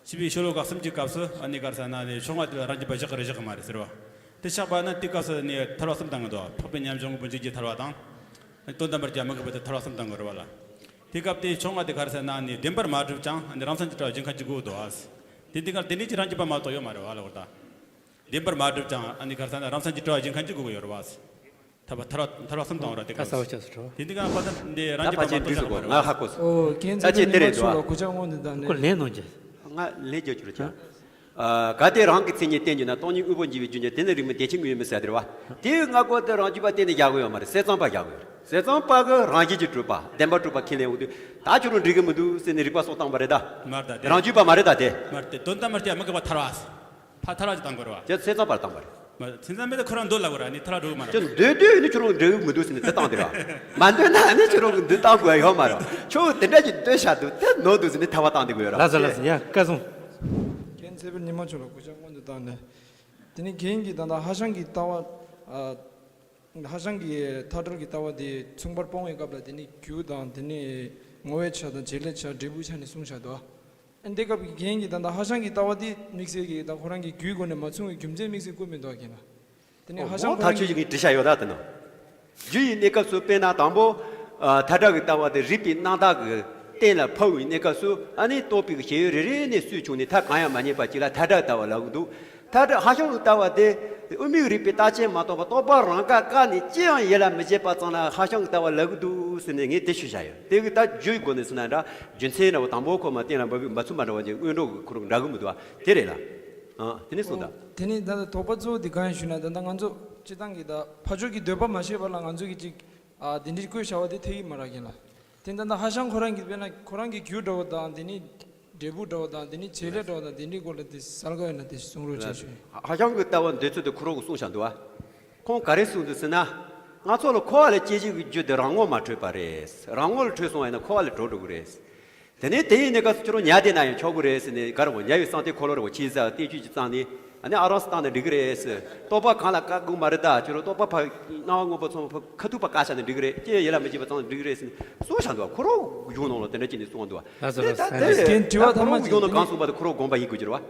ཞེས་པའི་ཤོ་ལོ་ཀ་གསུམ་གྱི་སྐབས་སུ་ཨ་ནི་ག་རེ་ཟེར་ན་ནི་ཕྱོགས་སྔ་དེ་ལ་རང་རྒྱུད་པ་བཞག་གི་རེད་བཞག་གི་མ་རེད་ཟེར་བ། དེ་བཞག་པ་ན་དེའི་སྐབས་སུ་ནི་ཐལ་བ་གསུམ་བཏང་གི་འདུག་འཕགས་པའི་མཉམ་བཞག་དངོས་པོ་འཇུག་རྒྱུའི་ཐལ་བ་དང་། དོན་དམ་པར་ཁྱབ་མི་དགོས་པའི་ཐལ་བ་གསུམ་བཏང་གི་རེད་བ་ལ། དེའི་སྐབས་དེའི་ཕྱོགས་སྔ་དེ་ག་རེ་ཟེར་ན་ནི་བདེན་པར་མ་གྲུབ་ཀྱང་ཨ་ནི་རང་མཚན་གྱི་དྲི་བ་བཞེས་མཁན་གཅིག་དགོས་འདུག་ཨ། དེ་འདི་གར་དེ་འདྲའི་ཅིག་རང་རྒྱུད་པ་མ་གཏོགས་ཡོད་མ་རེད་བ་ལ། འོ་ད་བདེན་པར་མ་གྲུབ་ཀྱང་ཨ་ནི་ག་རེ་ཟེར་ན་རང་མཚན་གྱི་དྲི་བ་བཞེས་མཁན་གཅིག་དགོས་ཀྱི་ཡོད་རེད་བ། ཐལ་བ་ཐལ་བ་ཐལ་བ་གསུམ་བཏང་བ་ར། དེ་ད་ག་ས་བ་ཆགས་སུ་འགྲོ། དེ་འདི་ག་པ་ད་འདི་རང་ད་རྒྱུད་པ་མ་ཕལ་ཆེར་གཏོགས་འགྲིག་སོང་གོ། ཡོད་མ་རེད་བ། ང་ཧ་གོ་སོང་། ཨོ་རྒན་ད་ཚེ་ཆེ་ནི་དེ་རེད་འདུག་ང་ལོ་ཁུ་ཆ་སྔོན་དུ་ད་ནི་ཁོ་ལན་ནོ་རྒྱུ། ང་ལན་རྒྱག་རྒྱུ་རེད་ཅག་ཨ། གལ་ཏེ་རང་གི་མཚན་ཉིད་བསྟན་གྱི་ན། སྟོང་ཉིད་དངོས་པོ་འཇུག་པའི་རྒྱུ་ཉིད་དེ་ནི་རིགས་མེད་བདེན་ཆེན་དངོས་ཡོད་མིན་ཟེར་དེ་རེད་བ། དེའི་སྔ་རྒོལ་དེ་རང་རྒྱུད་པ་གཏན་ནས་རྒྱག་གི་ཡོད་མ་རེད། ཟས་གཙང་པ་རྒྱག་གི་ཡོད་རེད། ཟས་གཙང་པ་གི་རང་བཞིན་གྱིས་གྲུབ་པ་བདེན་པར་གྲུབ་པ་ཁས་ལེན་འོང་དུས་ད་ཁྱོད་རང་འགྲིག་གི་མི་འདུག་ཟེར་ནས་རིགས་པ་སོགས་བཏང་བ་རེད་ད། མ་རེད་ད་དེ། རང་རྒྱུད་པ་མ་རེད་ད་དེ། མ་རེད་དེ། དོན་དམ་མ་སྟེ་མི་དགོས་པ་ཐལ་བ། ཕ་ཐལ་བ་ཅིག་བཏང་དགོས་རེད་བ། ཁྱོད་ཟས་གཙང་པར་བཏང་བ་རེད། མ་ཚན་ཚན་མེད་དུ་ཁོ་རང་འདོད་ལ་གོ་ར་ནི་ཐལ་བ་འགྲོ་གི་མ་རེད། ཁྱོད་འདོད་འདོད་ནི་ཁྱོད་རང་འགྲིག་གི་མི་འདུག་ཟེར་ནས་དེ་བཏང་དེ་རེད་བ། མ་འདོད་ན་ནི་ཁྱོད་རང་གི་འདི་བཏང་དགོས་ཡ་ཡོད་མ་རེད། ཁྱོད་དེ་འདྲ་ཅིག་འདོད་བཞག་འདུག་དེ་ནོར་འདུག་ཟེར་ནས་ཐལ་བ་བཏང་དེ་དགོས་ར། ལགས་སོ་ལགས་སོ། ཡ་བཀའ་གསུང་། རྒན་ཚེ་འཕེལ་ཉི་མ་མཆོག་ལ་གུས་ཕྱག་སྔོན་དུ་བཏང་ནས། དེ་ནས་རྒན་གྱིས་ད་ལྟ་ཧྭ་ཤང་གི་ལྟ་བ། ཨ། ཧྭ་ཤང་གི་མཐའ་གྲོལ་གྱི་ལྟ་བ་དེ་མཚུངས་པར་སྤོང་བའི་སྐབས་ལ་དེ་ནི་རྒྱུ་དང་དེ་ནི་ངོ་བོའི་ཆ་དང་བྱེད་ལས་ཆ་འབྲས་བུའི་ཆ་ནས་གསུངས་བཞག་འདུག་ཨ་འདི་སྐབས་ཀྱི་རྒན་གྱིས་ད་ལྟ་ཧྭ་ཤང་གི་ལྟ་བ་དེ་དམིགས་བསལ་གྱི་ད་ཁོ་རང་གི་རྒྱུའི་སྒོ་ནས་མ་མཚུངས་པའི་རྒྱུ་མཚན་དམིགས་བསལ་བཀོད་མི་འདུག་ཨ་རྒན་ལགས། དེ་ནི་ཧྭ་ཤང་ཁོ་རང་གི་ཐག་ཆོད་ཅིག་གི་འགྲེལ་བཤད་ཡོད་ད་དེ་ནོ། རྒྱུ་ཡི་གནས་སྐབས་སུ་དཔེར་ན་དང་པོ། ཨ། མཐའ་གྲོལ་གྱི་ལྟ་བ་དེ་རིགས་པའི་རྣམ་དག་གི་གཏན་ལ་ཕབ་པའི་གནས་སྐབས་སུ་ཨ་ནི་རྟོག་པའི་གི་ཞེན་ཡུལ་རེ་རེ་ནས་སུས་བྱུང་ནས་མཐའ་གང་ཡང་མ་རྙེད་པ་ཅིག་ལ་མཐའ་གྲོལ་ལྟ་བ་ལབ་ཀྱི་འདུག་མཐའ་གྲོལ་ཧྭ་ཤང་གི་ལྟ་བ་དེ་དབུ་མའི་རིགས་པའི་རྟགས་ཅན་མ་གཏོགས་པ་རྟོག་པ་རང་དགར་བཀག་ནས་ཅི་ཡང་ཡིད་ལ་མི་བྱེད་པ་ཙམ་ལ་ཧྭ་ཤང་གི་ལྟ་བ་ལབ་ཀྱི་འདུག་ཟེར་ནས་ངས་དེ་ཞུས་བཞག་ཡོད། དེ་གི་ད་རྒྱུའི་སྒོ་ནས་ཟེར་ན་འདྲ་རྒྱུ་མཚན་འདྲ་བོ་དང་པོ་ཁོ་མ་གཏན་ལ་འབེབས་པའི་མ་མཚུངས་པ་འདྲ་བོ་ཅིག་སྔོན་འགྲོ་གི་ཁོ་རང་འདྲ་གི་མི་འདུག་བ། དེ་རེད་ལ། ཨ། དེ་ནས་གསུངས་དང་། དེ་ནས་ད་ལྟ་དོགས་པ་གཙོ་བོ་དེ་གང་ཡིན་ཞུས་ན། ད་ལྟ་ང་ཚོ་སྤྱིར་བཏང་གི་ད་ཕར་ཕྱོགས་ཀྱི་འདོད་པ་མ་ཤེས་པ་ལ་ང་ཚོ་གི་ཅིག་ཨ། དེ་འདྲའི་བཀོད་བཞག་པ་དེ་འཐད་ཀྱི་མ་རེད་རྒན་ལགས། དེ་ད་ལྟ་ཧྭ་ཤང་ཁོ་རང་གི་དཔེར་ན་ཁོ་རང་གི་རྒྱུ་འདྲ་བོ་དང་དེ་ནི་འབྲས་བུ་འདྲ་བོ་དང་དེ་ནི་བྱེད་ལས་འདྲ་བོ་དང་དེ་འདྲའི་སྐོར་ལ་དེ་གསལ་ཁ་ཡོད་ན་དེ་གསུང་རོགས་བྱས་ཞུ། ཧྭ་ཤང་གི་ལྟ་བ་འདོད་ཚུལ་དེ་ཁོ་རང་གིས་གསུངས་བཞག་འདུག་བ། ཁོང་ག་རེ་གསུངས་འདུག་ཟེར་ན། ང་ཚོ་ལ་འཁོར་བ་ལ་སྐྱེ་བྱེད་ཀྱི་རྒྱུ་དེ་རང་ངོ་མ་འཕྲོད་པ་རེད། རང་ངོ་ལ་འཕྲོད་སོང་བ་ཡིན་ན་འཁོར་བ་ལས་གྲོལ་འགྲོ་གི་རེད། དེ་ནས་དེ་ཡིན་ནས་སྐབས་སུ་ཁྱོད་རང་ཉལ་བསྡད་ན་ཡང་ཆོག་གི་རེད་ཟེར་ནས། ག་རེ་བ། ཉལ་བའི་གསང་སྟེ་འཁོར་ལོ་རེ་བ་ཆེ་ས་བསྟན་བཅོས་ཀྱི་གཙང་ནས་ཨ་ནི་ཨ་རང་སུ་བཏང་ན་འགྲིག་གི་རེད་ཟེར། རྟོག་པ་གང་ལ་བཀག་དགོས་མ་རེད། ད་ཁྱོད་རང་རྟོག་པ་ཕར་སྣང་བ་སྔོན་པོ་མཚོན་པ་ཁ་ཐུག་པ་བཀག་བཞག་ན་འགྲིག་གི་རེད། ཅི་ཡང་ཡིད་ལ་མི་བྱེད་པ་ཙམ་འགྲིག་གི་རེད་ཟེར་ནས་གསུངས་བཞག་འདུག་ཁོ་རང་གཞུང་ནང་ལ་དེ་འདྲ་བྱས་ནས་གསུངས་འདུག་ལགས་སོ་ལགས་སོ། ད་ལྟ་རྒན་དྲི་བ་ཐ་མ་ཅིག་ཁོ་རང་གཞུང་ནང་གང་གསུངས་པ་དེ་ཁོ་རང་དགོངས་པ་ཡིན་དགོས་ཀྱི་རེད་བ།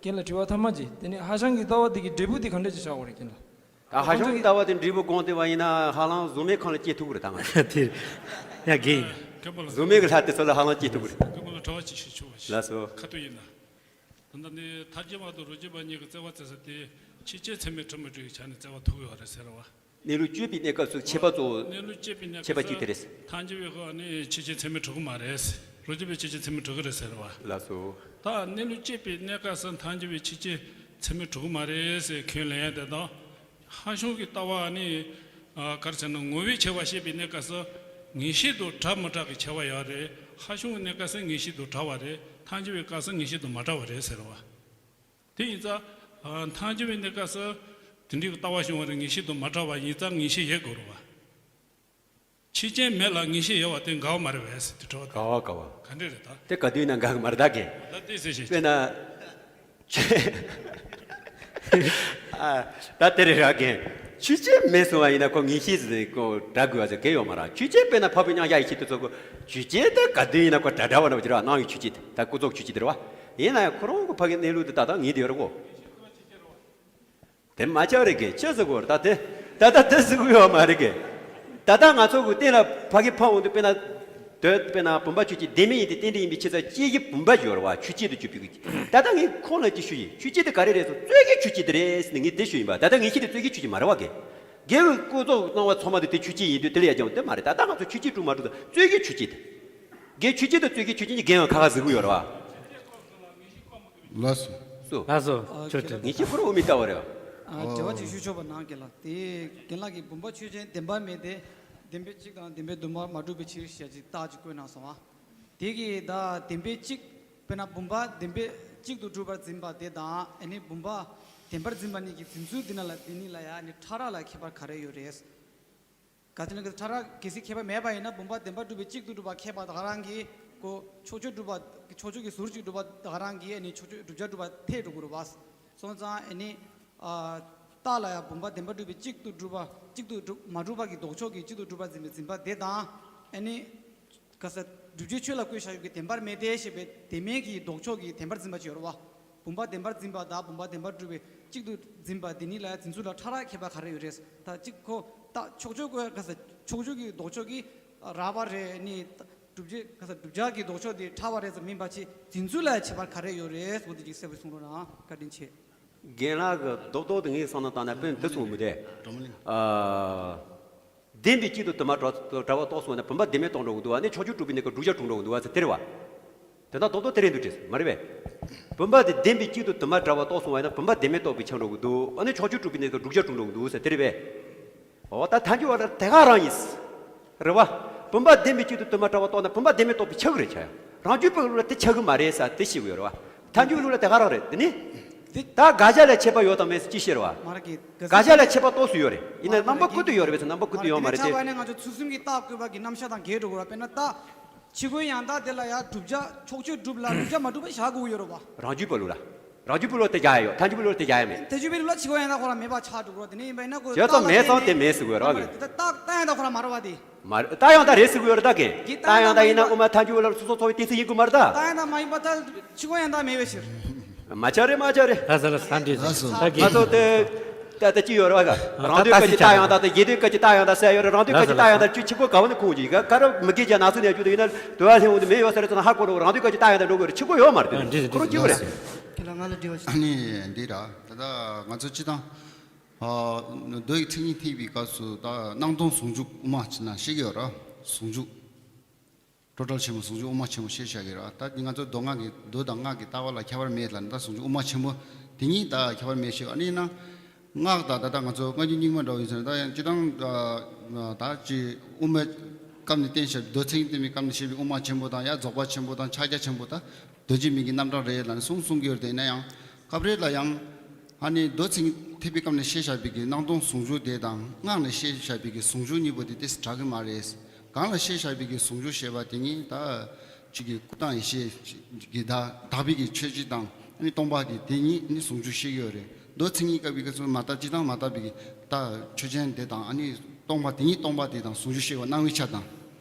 རྒན་ལ་དྲི་བ་ཐ་མ་ཅིག་དེ་ནི་ཧྭ་ཤང་གི་ལྟ་བ་དེ་གི་འབྲས་བུ་དེ་ག་འདྲ་ཅིག་ཆགས་དགོས་རེད་རྒན་ལགས། ད་ཧྭ་ཤང་གི་ལྟ་བ་དེ་འབྲས་བུ་དགོངས་ཏེ་བ་ཡིན་ན་ཧ་ལམ་གཟུགས་མེད་ཁམས་ལ་སྐྱེ་ཐུབ་ཀྱི་རེད་ད་ང་། དེ་ཡ་རྒན་ཡིན། གཟུགས་མེད་ཀྱི་ལྷ་དེ་ཚོ་ལ་ཧ་ལམ་སྐྱེ་ཐུབ་ཀྱི་རེད། བྱ་བ་ཅིག་བྱེད་ཆོག་པ་ཞིག་ལགས་སོ། ཁ་ཐུག་ཡིན་ན། ད་ལྟ་ནི་ཐར་རྒྱན་པ་དང་རོ་རྒྱན་པ་གཉིས་ཀྱིས་བརྩེ་བ་བརྩེ་ས་དེ་ཆོས་ཅན་ཚད་མས་གྲུབ་མི་གྲུབ་ཀྱི་ཆ་ནས་བརྩེ་བ་ཐུག་ཡོད་རེད་ཟེར་བ། གནས་ལུགས་དཔྱོད་པའི་གནས་སྐབས་སུ་ཁྱད་པར་གཙོ་བོ། གནས་ལུགས་དཔྱོད་པའི་གནས་ཁྱད་པར་སྐབས་གཅིག་དེ་རེད། སུ་ཐར་རྒྱན་པའི་ཁོ་ནི་ཆོས་ཅན་ཚད་མས་གྲུབ་ཀྱི་མ་རེད། རོ་རྒྱན་པས་ཆོས་ཅན་ཚད་མས་གྲུབ་ཀྱི་རེད་ཟེར་བ། ལགས་སོ། ད་གནས་ལུགས་དཔྱོད་པའི་གནས་སྐབས་སུ་ཐར་རྒྱན་པས་ཆོས་ཅན་ཚད་མས་གྲུབ་ཀྱི་མ་རེད་ཟེར་ཁས་ལེན་ཡ་དེ་དང་། ཧ་བྱུང་གི་ལྟ་བ་ནི། ཨ། ག་རེ་ཟེར་ན་ངོ་བོའི་ཁྱད་པར་བཤད་པའི་གནས་སྐབས་སུ་ངེས་ཤེས་དང་འདྲ་མི་འདྲ་གི་ཁྱད་པར་ཡོད་རེད། ཧ་བྱུང་གི་གནས་སྐབས་སུ་ངེས་ཤེས་དང་འདྲ་བ་རེད། ཐར་རྒྱན་པའི་སྐབས་སུ་ངེས་ཤེས་དང་མ་འདྲ་བ་རེད་ཟེར་བ། དེ་ཡིན་ཙང་། ཨ། ཐར་རྒྱན་པའི་གནས་སྐབས་སུ་དེ་འདྲའི་ལྟ་བ་བྱུང་བ་རེད། ངེས་ཤེས་དང་མ་འདྲ་བ་ཡིན་ཙང་ངེས་ཤེས་ཡོད་དགོས་རེད་བ། ཆོས་ཅན་མེད་ལ་ངེས་ཤེས་ཡོད་པ་དེ་འགལ་བ་མ་རེད་པས་ཟེར་དུས་འགྲོ་བ་དང་། འགལ་བ་འགལ་བ། ག་འདྲས་རེད་ད། དེ་ག་དུས་ཡིན་ན་འགལ་གི་མ་རེད་ད་གས། ད་དེ་ཟེར་ཞིག་དཔེར་ན། ཨ། ད་དེ་རེད་ར་གས། ཆོས་ཅན་མེད་སོང་བ་ཡིན་ན་ཁོ་ངེས་ཤེས་ཟེར་ཁོ་འདྲ་དགོས་པ་ཟེར་གས་ཡོད་མ་རེད། ཆོས་ཅན་དཔེར་ན་འཕགས་པའི་མཉམ་གཞག་ཡེ་ཤེས་དེ་ཚོ་ཁོ། ཆོས་ཅན་དེ་ག་དུས་ཡིན་ན་ཁོ་འདྲ་འདྲ་བ་འདྲ་བ་ཅིག་རེད་བ། སྣང་བའི་ཆོས་ཅན་དེ་ད་ཀུན་རྫོབ་ཆོས་ཅན་དེ་རེད་བ། ཡིན་ན་ཡང་ཁོ་རང་གི་ཕ་གི་གནས་ལུགས་དེ་ད་ལྟ་ངེས་དེ་ཡོད་རེད་གོ། དེ་མ་ཆགས་རེད་གས། ཆགས་ཟེར་གོ་རེད་ད། དེ་ད་ལྟ་དེ་ཟེར་གི་ཡོད་མ་རེད་གས། ད་ལྟ་ང་ཚོ་གི་སྟེང་ལ་ཕ་གི་ཕ་འོང་དུས་དཔེར་ན། དོན་དཔེར་ན་བུམ་པ་ཆོས་ཅན། བདེན་མེད་ཡིན་ཏེ་རྟེན་འབྲེལ་ཡིན་པའི་ཕྱིར་ཟེར། སྐྱེས་ཀྱི་བུམ་པ་ཡོད་རེད་བ། ཆོས་ཅན་དུ་གྱུར་པའི་གི། ད་ལྟ་ངས་ཁོང་ལ་ཅིག་ཞུ་ཡིན། ཆོས་ཅན་དེ་ག་རེ་རེད་ཟེར། རྩོད་གཞི་ཆོས་ཅན་དེ་རེད་ཟེར་ནས་ངས་དེ་ཞུ་ཡིན་པ། ད་ལྟ་ངེས་ཤེས་དེ་རྩོད་གཞི་ཆོས་ཅན་མ་རེད་བ་གས། རྒྱལ་བའི་ཀུན་རྫོབ་སྣང་བ་ཚང་མ་དེ་དེ་ཆོས་ཅན་ཡིན་དུས་དེ་ལ་ཡ་སྦྱང་དེ་མ་རེད། ད་ལྟ་ང་ཚོ་ཆོས་ཅན་གྲུབ་མ་གྲུབ་དང་རྩོད་གཞི་ཆོས་ཅན་དེ། རྒྱལ་ཆོས་ཅན་དང་རྩོད་གཞི་ཆོས་ཅན་གྱི་འགལ་བའི་ཁ་ཁ་ཟེར་གི་ཡོད་རེད་བ། ལགས་སོ། སོ། ལགས་སོ། ཨ། ཆོས་ཁྱེད་ཅན། ངེས་ཤེས་ཁོ་རང་དབུ་མའི་ལྟ་བ་རེད། ཨ། འགྲེལ་པ་ཅིག་ཞུ་ཆོག་པ་གནང་རྒན་ལགས། དེ་རྒན་ལགས་ཀྱིས་བུམ་པ་ཆོས་ཅན་བདེན་པ་མེད་དེ། བདེན་པའི་གཅིག་དང་བདེན་པའི་དུ་མ་མ་གྲུབ་པའི་ཕྱིར་ཞེས་ཅིག་རྟགས་ཅིག་བཀོད་གནང་སོང་ཨ། དེ་གིས་ད་བདེན་པའི་གཅིག་དཔེར་ན་བུམ་པ་བདེན་པའི་གཅིག་ཏུ་གྲུབ་པར་འཛིན་པ་དེ་དང་། ཨ་ནི་བུམ་པ་བདེན་པར་འཛིན་པ་གཉིས་ཀྱི་འཛིན་ཚུལ་འདི་ན་ལ་འདི་གཉིས་ལ་ཡང་ཨ་ནི་ཕྲ་རགས་ལ་ཁྱད་པར་ག་རེ་ཡོད་རེད། ག་ཅི་ན་ག་ཕྲ་རགས་གལ་སྲིད་ཁྱད་པར་མེད་པ་ཡིན་ན། བུམ་པ་བདེན་པར་གྲུབ་པའི་གཅིག་ཏུ་གྲུབ་པ་ཁྱད་པར་དེ་ག་རང་གི་གོ། ཕྱོགས་ཆོས་གྲུབ་པ། ཕྱོགས་ཆོས་ཀྱི་ཟུར་གཅིག་གྲུབ་པ་དེ་ག་རང་གི་ཨ་ནི་ཕྱོགས་ཆོས་བསྒྲུབ་བྱ་གྲུབ་པ་ཐལ་འགྲོ་གི་རེད་བ། སོང་ཙང་ཨ་ནི། ཨ། རྟགས་ལ་ཡང་བུམ་པ་བདེན་པར་གྲུབ་པའི་གཅིག་ཏུ་གྲུབ་པ། གཅིག་ཏུ་གྲུབ་མ་གྲུབ་པ་གི་ལྡོག་ཕྱོགས་ཀྱི་གཅིག་ཏུ་གྲུབ་པར་འཛིན་པའི་འཛིན་པ་དེ་དང་། ཨ་ནི། ག་ས། བསྒྲུབ་བྱའི་ཆོས་ལ་བཀོད་བཞག་ཡོད་ཀྱི་བདེན་པར་མེད་དེ་ཞེས་པའི་བདེན་མེད་ཀྱི་ལྡོག་ཕྱོགས་ཀྱི་བདེན་པར་འཛིན་པ་ཅིག་ཡོད་རེད་བ། བུམ་པ་བདེན་པར་འཛིན་པ་དང་བུམ་པ་བདེན་པར་གྲུབ་པའི་གཅིག་ཏུ་འཛིན་པ་འདི་གཉིས་ལ་འཛིན་ཚུལ་ལ་ཕྲ་རགས་ཁྱད་པར་ག་རེ་ཡོད་རེད། ད་གཅིག་ཁོ་ད་ཕྱོགས་ཆོས་ཀྱི་ག་ས། ཕྱོགས་ཆོས་ཀྱི་ལྡོག་ཕྱོགས་ཀྱི་རགས་པ་རེད། ནི་བསྒྲུབ་བྱའི་ག་ས། བསྒྲུབ་བྱ་གི་ལྡོག་ཕྱོགས་དེ་ཕྲ་བ་རེད་ཙམ་མིན་པ་ཅིག་འཛིན་ཚུལ་ལ་ཁྱད་པར་ག་རེ་ཡོད་རེད་ཟེར་བ་དེ་ཅིག་གསལ་པོ་གསུང་རོགས་གནང་། བཀའ་དྲིན་ཆེ། རྒན་ལགས་ཀྱི་རྡོག་རྡོག་དེ་ངས་བསམ་བློ་བཏང་ན་དཔེ་འདི་ཚོ་མི་འདུག་ཨ། བདེན་པའི་གཅིག་ཏུ་དུ་མ་བྲལ་བ་རྟོགས་སོང་བ་ན་བུམ་པ་བདེན་མེད་རྟོགས་འགྲོ་གི་འདུག་བ། ནི་ཕྱོགས་ཆོས་གྲུབ་པའི་གནས་སྐབས་བསྒྲུབ་བྱ་གྲུབ་འགྲོ་གི་འདུག་བ་ཟེར་དེ་རེད་བ། དེ་ན་རྡོག་རྡོག་དེ་རེད་འདུག་བྲིས་མ་རེད་པས། བུམ་པ་དེ་བདེན་པའི་གཅིག་ཏུ་དུ་མ་བྲལ་བ་རྟོགས་སོང་བ་ཡིན་ན་བུམ་པ་བདེན་མེད་རྟོགས་པའི་ཆ་འགྲོ་གི་འདུག་ཨ་ནི་ཕྱོགས་ཆོས་གྲུབ་པའི་གནས་སྐབས་བསྒྲུབ་བྱ་གྲུབ་འགྲོ་གི་འདུག་ཟེར་དེ་རེད་པས། འོ་ད་ཐལ་འགྱུར་བ་ལ་དེ་ག་རང་ཡིན། རེད་བ། བུམ་པ་བདེན་པའི་གཅིག་ཏུ་དུ་མ་བྲལ་བ་རྟོགས་ན་བུམ་པ་བདེན་མེད་རྟོགས་པའི་ཆ་གི་རེད་ཆ་ཡ། རང་རྒྱུད་པའི་ལུགས་ལ་དེ་ཆ་གི་མ་རེད་ཟེར་དེ་ཤེས་དགོས་རེད་བ། ཐལ་འགྱུར་ལུགས་ལ་དེ་ག་རང་རེད་དེ་ནི། དེ་ད་དགག་བྱ་ལ་ཁྱད་པར་ཡོད་དང་མེད་ཟེར་ཅི་ཤེས་རེད་བ། མ་རེད་གི། དགག་བྱ་ལ་ཁྱད་པར་རྟོགས་སུ་ཡོད་རེད། ཡིན་ན་རྣམ་པ་ཀུན་ཏུ་ཡོད་རེད་པས་ཟེར་རྣམ་པ་ཀུན་ཏུ་ཡོད་མ་རེད་དེ། ཆ་བ་ནས་ང་ཚོ་ཚུལ་གསུམ་གྱི་རྟགས་བཀོད་པ་གི་རྣམ་གཞག་དང་འགལ་འགྲོ་གི་རེད་བ། དཔེར་ན་ད། ཕྱི་རྒོལ་ཡང་དག་དེ་ལ་ཡང་བསྒྲུབ་བྱ་ཕྱོགས་ཆོས་སྒྲུབ་ལ་བསྒྲུབ་བྱ་མ་གྲུབ་པ་བཞག་དགོས་ཀྱི་ཡོད་རེད་བ། རང་རྒྱུད་པ་ལུགས་ལ། རང་རྒྱུད་པ་ལུགས་ལ་དེ་བཞག་ཡ་ཡོད། ཐལ་འགྱུར་པ་ལུགས་ལ་དེ་བཞག་ཡ་མེད། ཐལ་འགྱུར་པའི་ལུགས་ལ་ཕྱི་རྒོལ་ཡང་དག་ཁོ་རང་མེད་པ་ཆགས་འགྲོ་གི་རེད་བ། དེ་ནས་ཡིན་པ་ཡིན་ན་ཁོ་བྱས་ཙང་རྟགས་ལ་མེད་ཙང་བརྟེན་དེ་མེད་ཟེར་དགོས་རེད་བ། མ་རེད་གི། དེ་རྟགས་རྟགས་ཡང་དག་རེད་ཟེར་དགོས་རེད་ད་གི། དེ་རྟགས་ཡང་དག་ཡིན་ན་དབུ་མ་ཐལ་འགྱུར་པ་ལུགས་སོ་སོ་ཚོགས་པའི་གཏན་ཚིགས་ཡིན་དགོས་མ་རེད་ད། རྟགས་ཡང་དག་མ་ཡིན་པ་ད་ཕྱི་རྒོལ་ཡང་དག་མེད་པའི་ཕྱིར། མ་ཆགས་རེད་མ་ཆགས་རེད། ལགས་སོ་ལགས་སོ། ད་འགྲིག་ལགས་སོ། ད་ང་ཚོ་དེ་ད་ལྟ་ཅི་ཡོད་རེད་བ། རང་དོན་སྐབས་ཀྱི་རྟགས་ཡང་དག་དང་། རྗེས་དོན་སྐབས་ཀྱི་རྟགས་ཡང་དག་ཟེར་ཡོད་རེད། རང་དོན་སྐབས་ཀྱི་རྟགས་ཡང་དག་ཅི་ཕྱི་རྒོལ་ག་བ་ནས་ཁུངས་ཀྱི་ག་རེ་མི་དགེ་བྱས་ན་ཚུལ་ནས་རྒྱུ་དེ་ཡིན་ན་དུ་བ་ལྷན་འོང་དུ་མེད་ཡོད་ས་རེད་ཙང་ཧ་གོ་རོགས། རང་དོན་སྐབས་ཀྱི་རྟགས་ཡང་དག་འགྲོ་དགོས་རེད། ཕྱི་རྒོལ་ཡོད་མ་རེད་དེ། ཁོ་རང་སྐྱིད་པོ་རེད། ཨ་ནི་འདི་ར་ད་ལྟ་ང་ཚོ་སྤྱི་བཏང་མདོ་ཡི་མཚན་ཉིད་ཐེག་པའི་སྐབས་སུ་ད་སྣང་སྟོང་ཟུང་འཇུག་དབུ་མ་ཕྱི་ན་བཤད་ཀྱི་ཡོད་ར། ཟུང་འཇུག་ཊོ་ཊལ་ཆེན་མོ་ཟུང་འཇུག་དབུ་མ་ཆེན་མོ་བཤད་བཞག་གི་ར། ད་ང་ཚོ་མདོ་སྔགས་ཀྱི་མདོ་དང་སྔགས་ཀྱི་ལྟ་བ་ལ་ཁྱད་པར་མེད་ལ་ནི། ད་ཟུང་འཇུག་དབུ་མ་ཆེན་མོ་དེ་ཉིད་ད་ཁྱད་པར་མེད་བཤད། ཨ་ནི་ཡིན་ན་སྔགས་དང་ད་ལྟ་ང་ཚོ་སྔགས་རྒྱུད་རྙིང་མ་འདྲ་བོ་ཡིན་ཟེར་ན། ད་ཡང་སྤྱི་བཏང་ད་ཅི་དབུ་མའི་སྐབས་ནས་བསྟན་བཞག་མདོ་མཚན་ཉིད་ཐེག་པའི་སྐབས་ནས་བཤད་པའི་དབུ་མ་ཆེན་མོ་དང་། ཡང་རྫོགས་པ་ཆེན་པོ་དང་ཕྱག་རྒྱ་ཆེན་པོ་དང་། དོན་གཅིག་མིང་གི་རྣམ་གྲངས་རེད་ལ་ནི་གསུང་གསུང་གི་ཡོད་རེད། ཡིན་ན་ཡང་སྐབས་རེ་ལ་ཡང་ཨ་ནི་མདོ་མཚན་ཉིད་ཐེག་པའི་སྐབས་ནས་བཤད་བཞག་པའི་གི་སྣང་སྟོང་ཟུང་འཇུག་དེ་དང་སྔགས་ནས་བཤད་བཞག་པའི་གི་ཟུང་འཇུག་གཉིས་པོ་དེ་ཏོག་ཙམ་འདྲ་གི་མ་རེད། གང་ལ་བཤད་བཞག་པའི་གི་ཟུང་འཇུག་ཞེས་པ་དེ་ཉིད་ད་གཅིག་གི་སྐུ་དང་ཡེ་ཤེས་ཀྱི་ད་དག་པའི་གི་ཆོས་སྤྱི་དང་ཨ་ནི་སྟོང་པ་གི་དེ་ཉིད་ནི་ཟུང་འཇུག་བཤད་ཀྱི་ཡོད་རེད། མདོ་མཚན་ཉིད་སྐབས་ཀྱི་ག་ཚོད་མ་དག་སྤྱི་དང་མ་དག་པའི་གི་ད་ཆོས་ཅན་དེ་དང་ཨ་ནི་སྟོང་པ་དེ་ཉིད་སྟོང་པ་དེ་དང་ཟུང་འཇུག་བཤད་པ་སྣང་བའི་ཆ་དང་།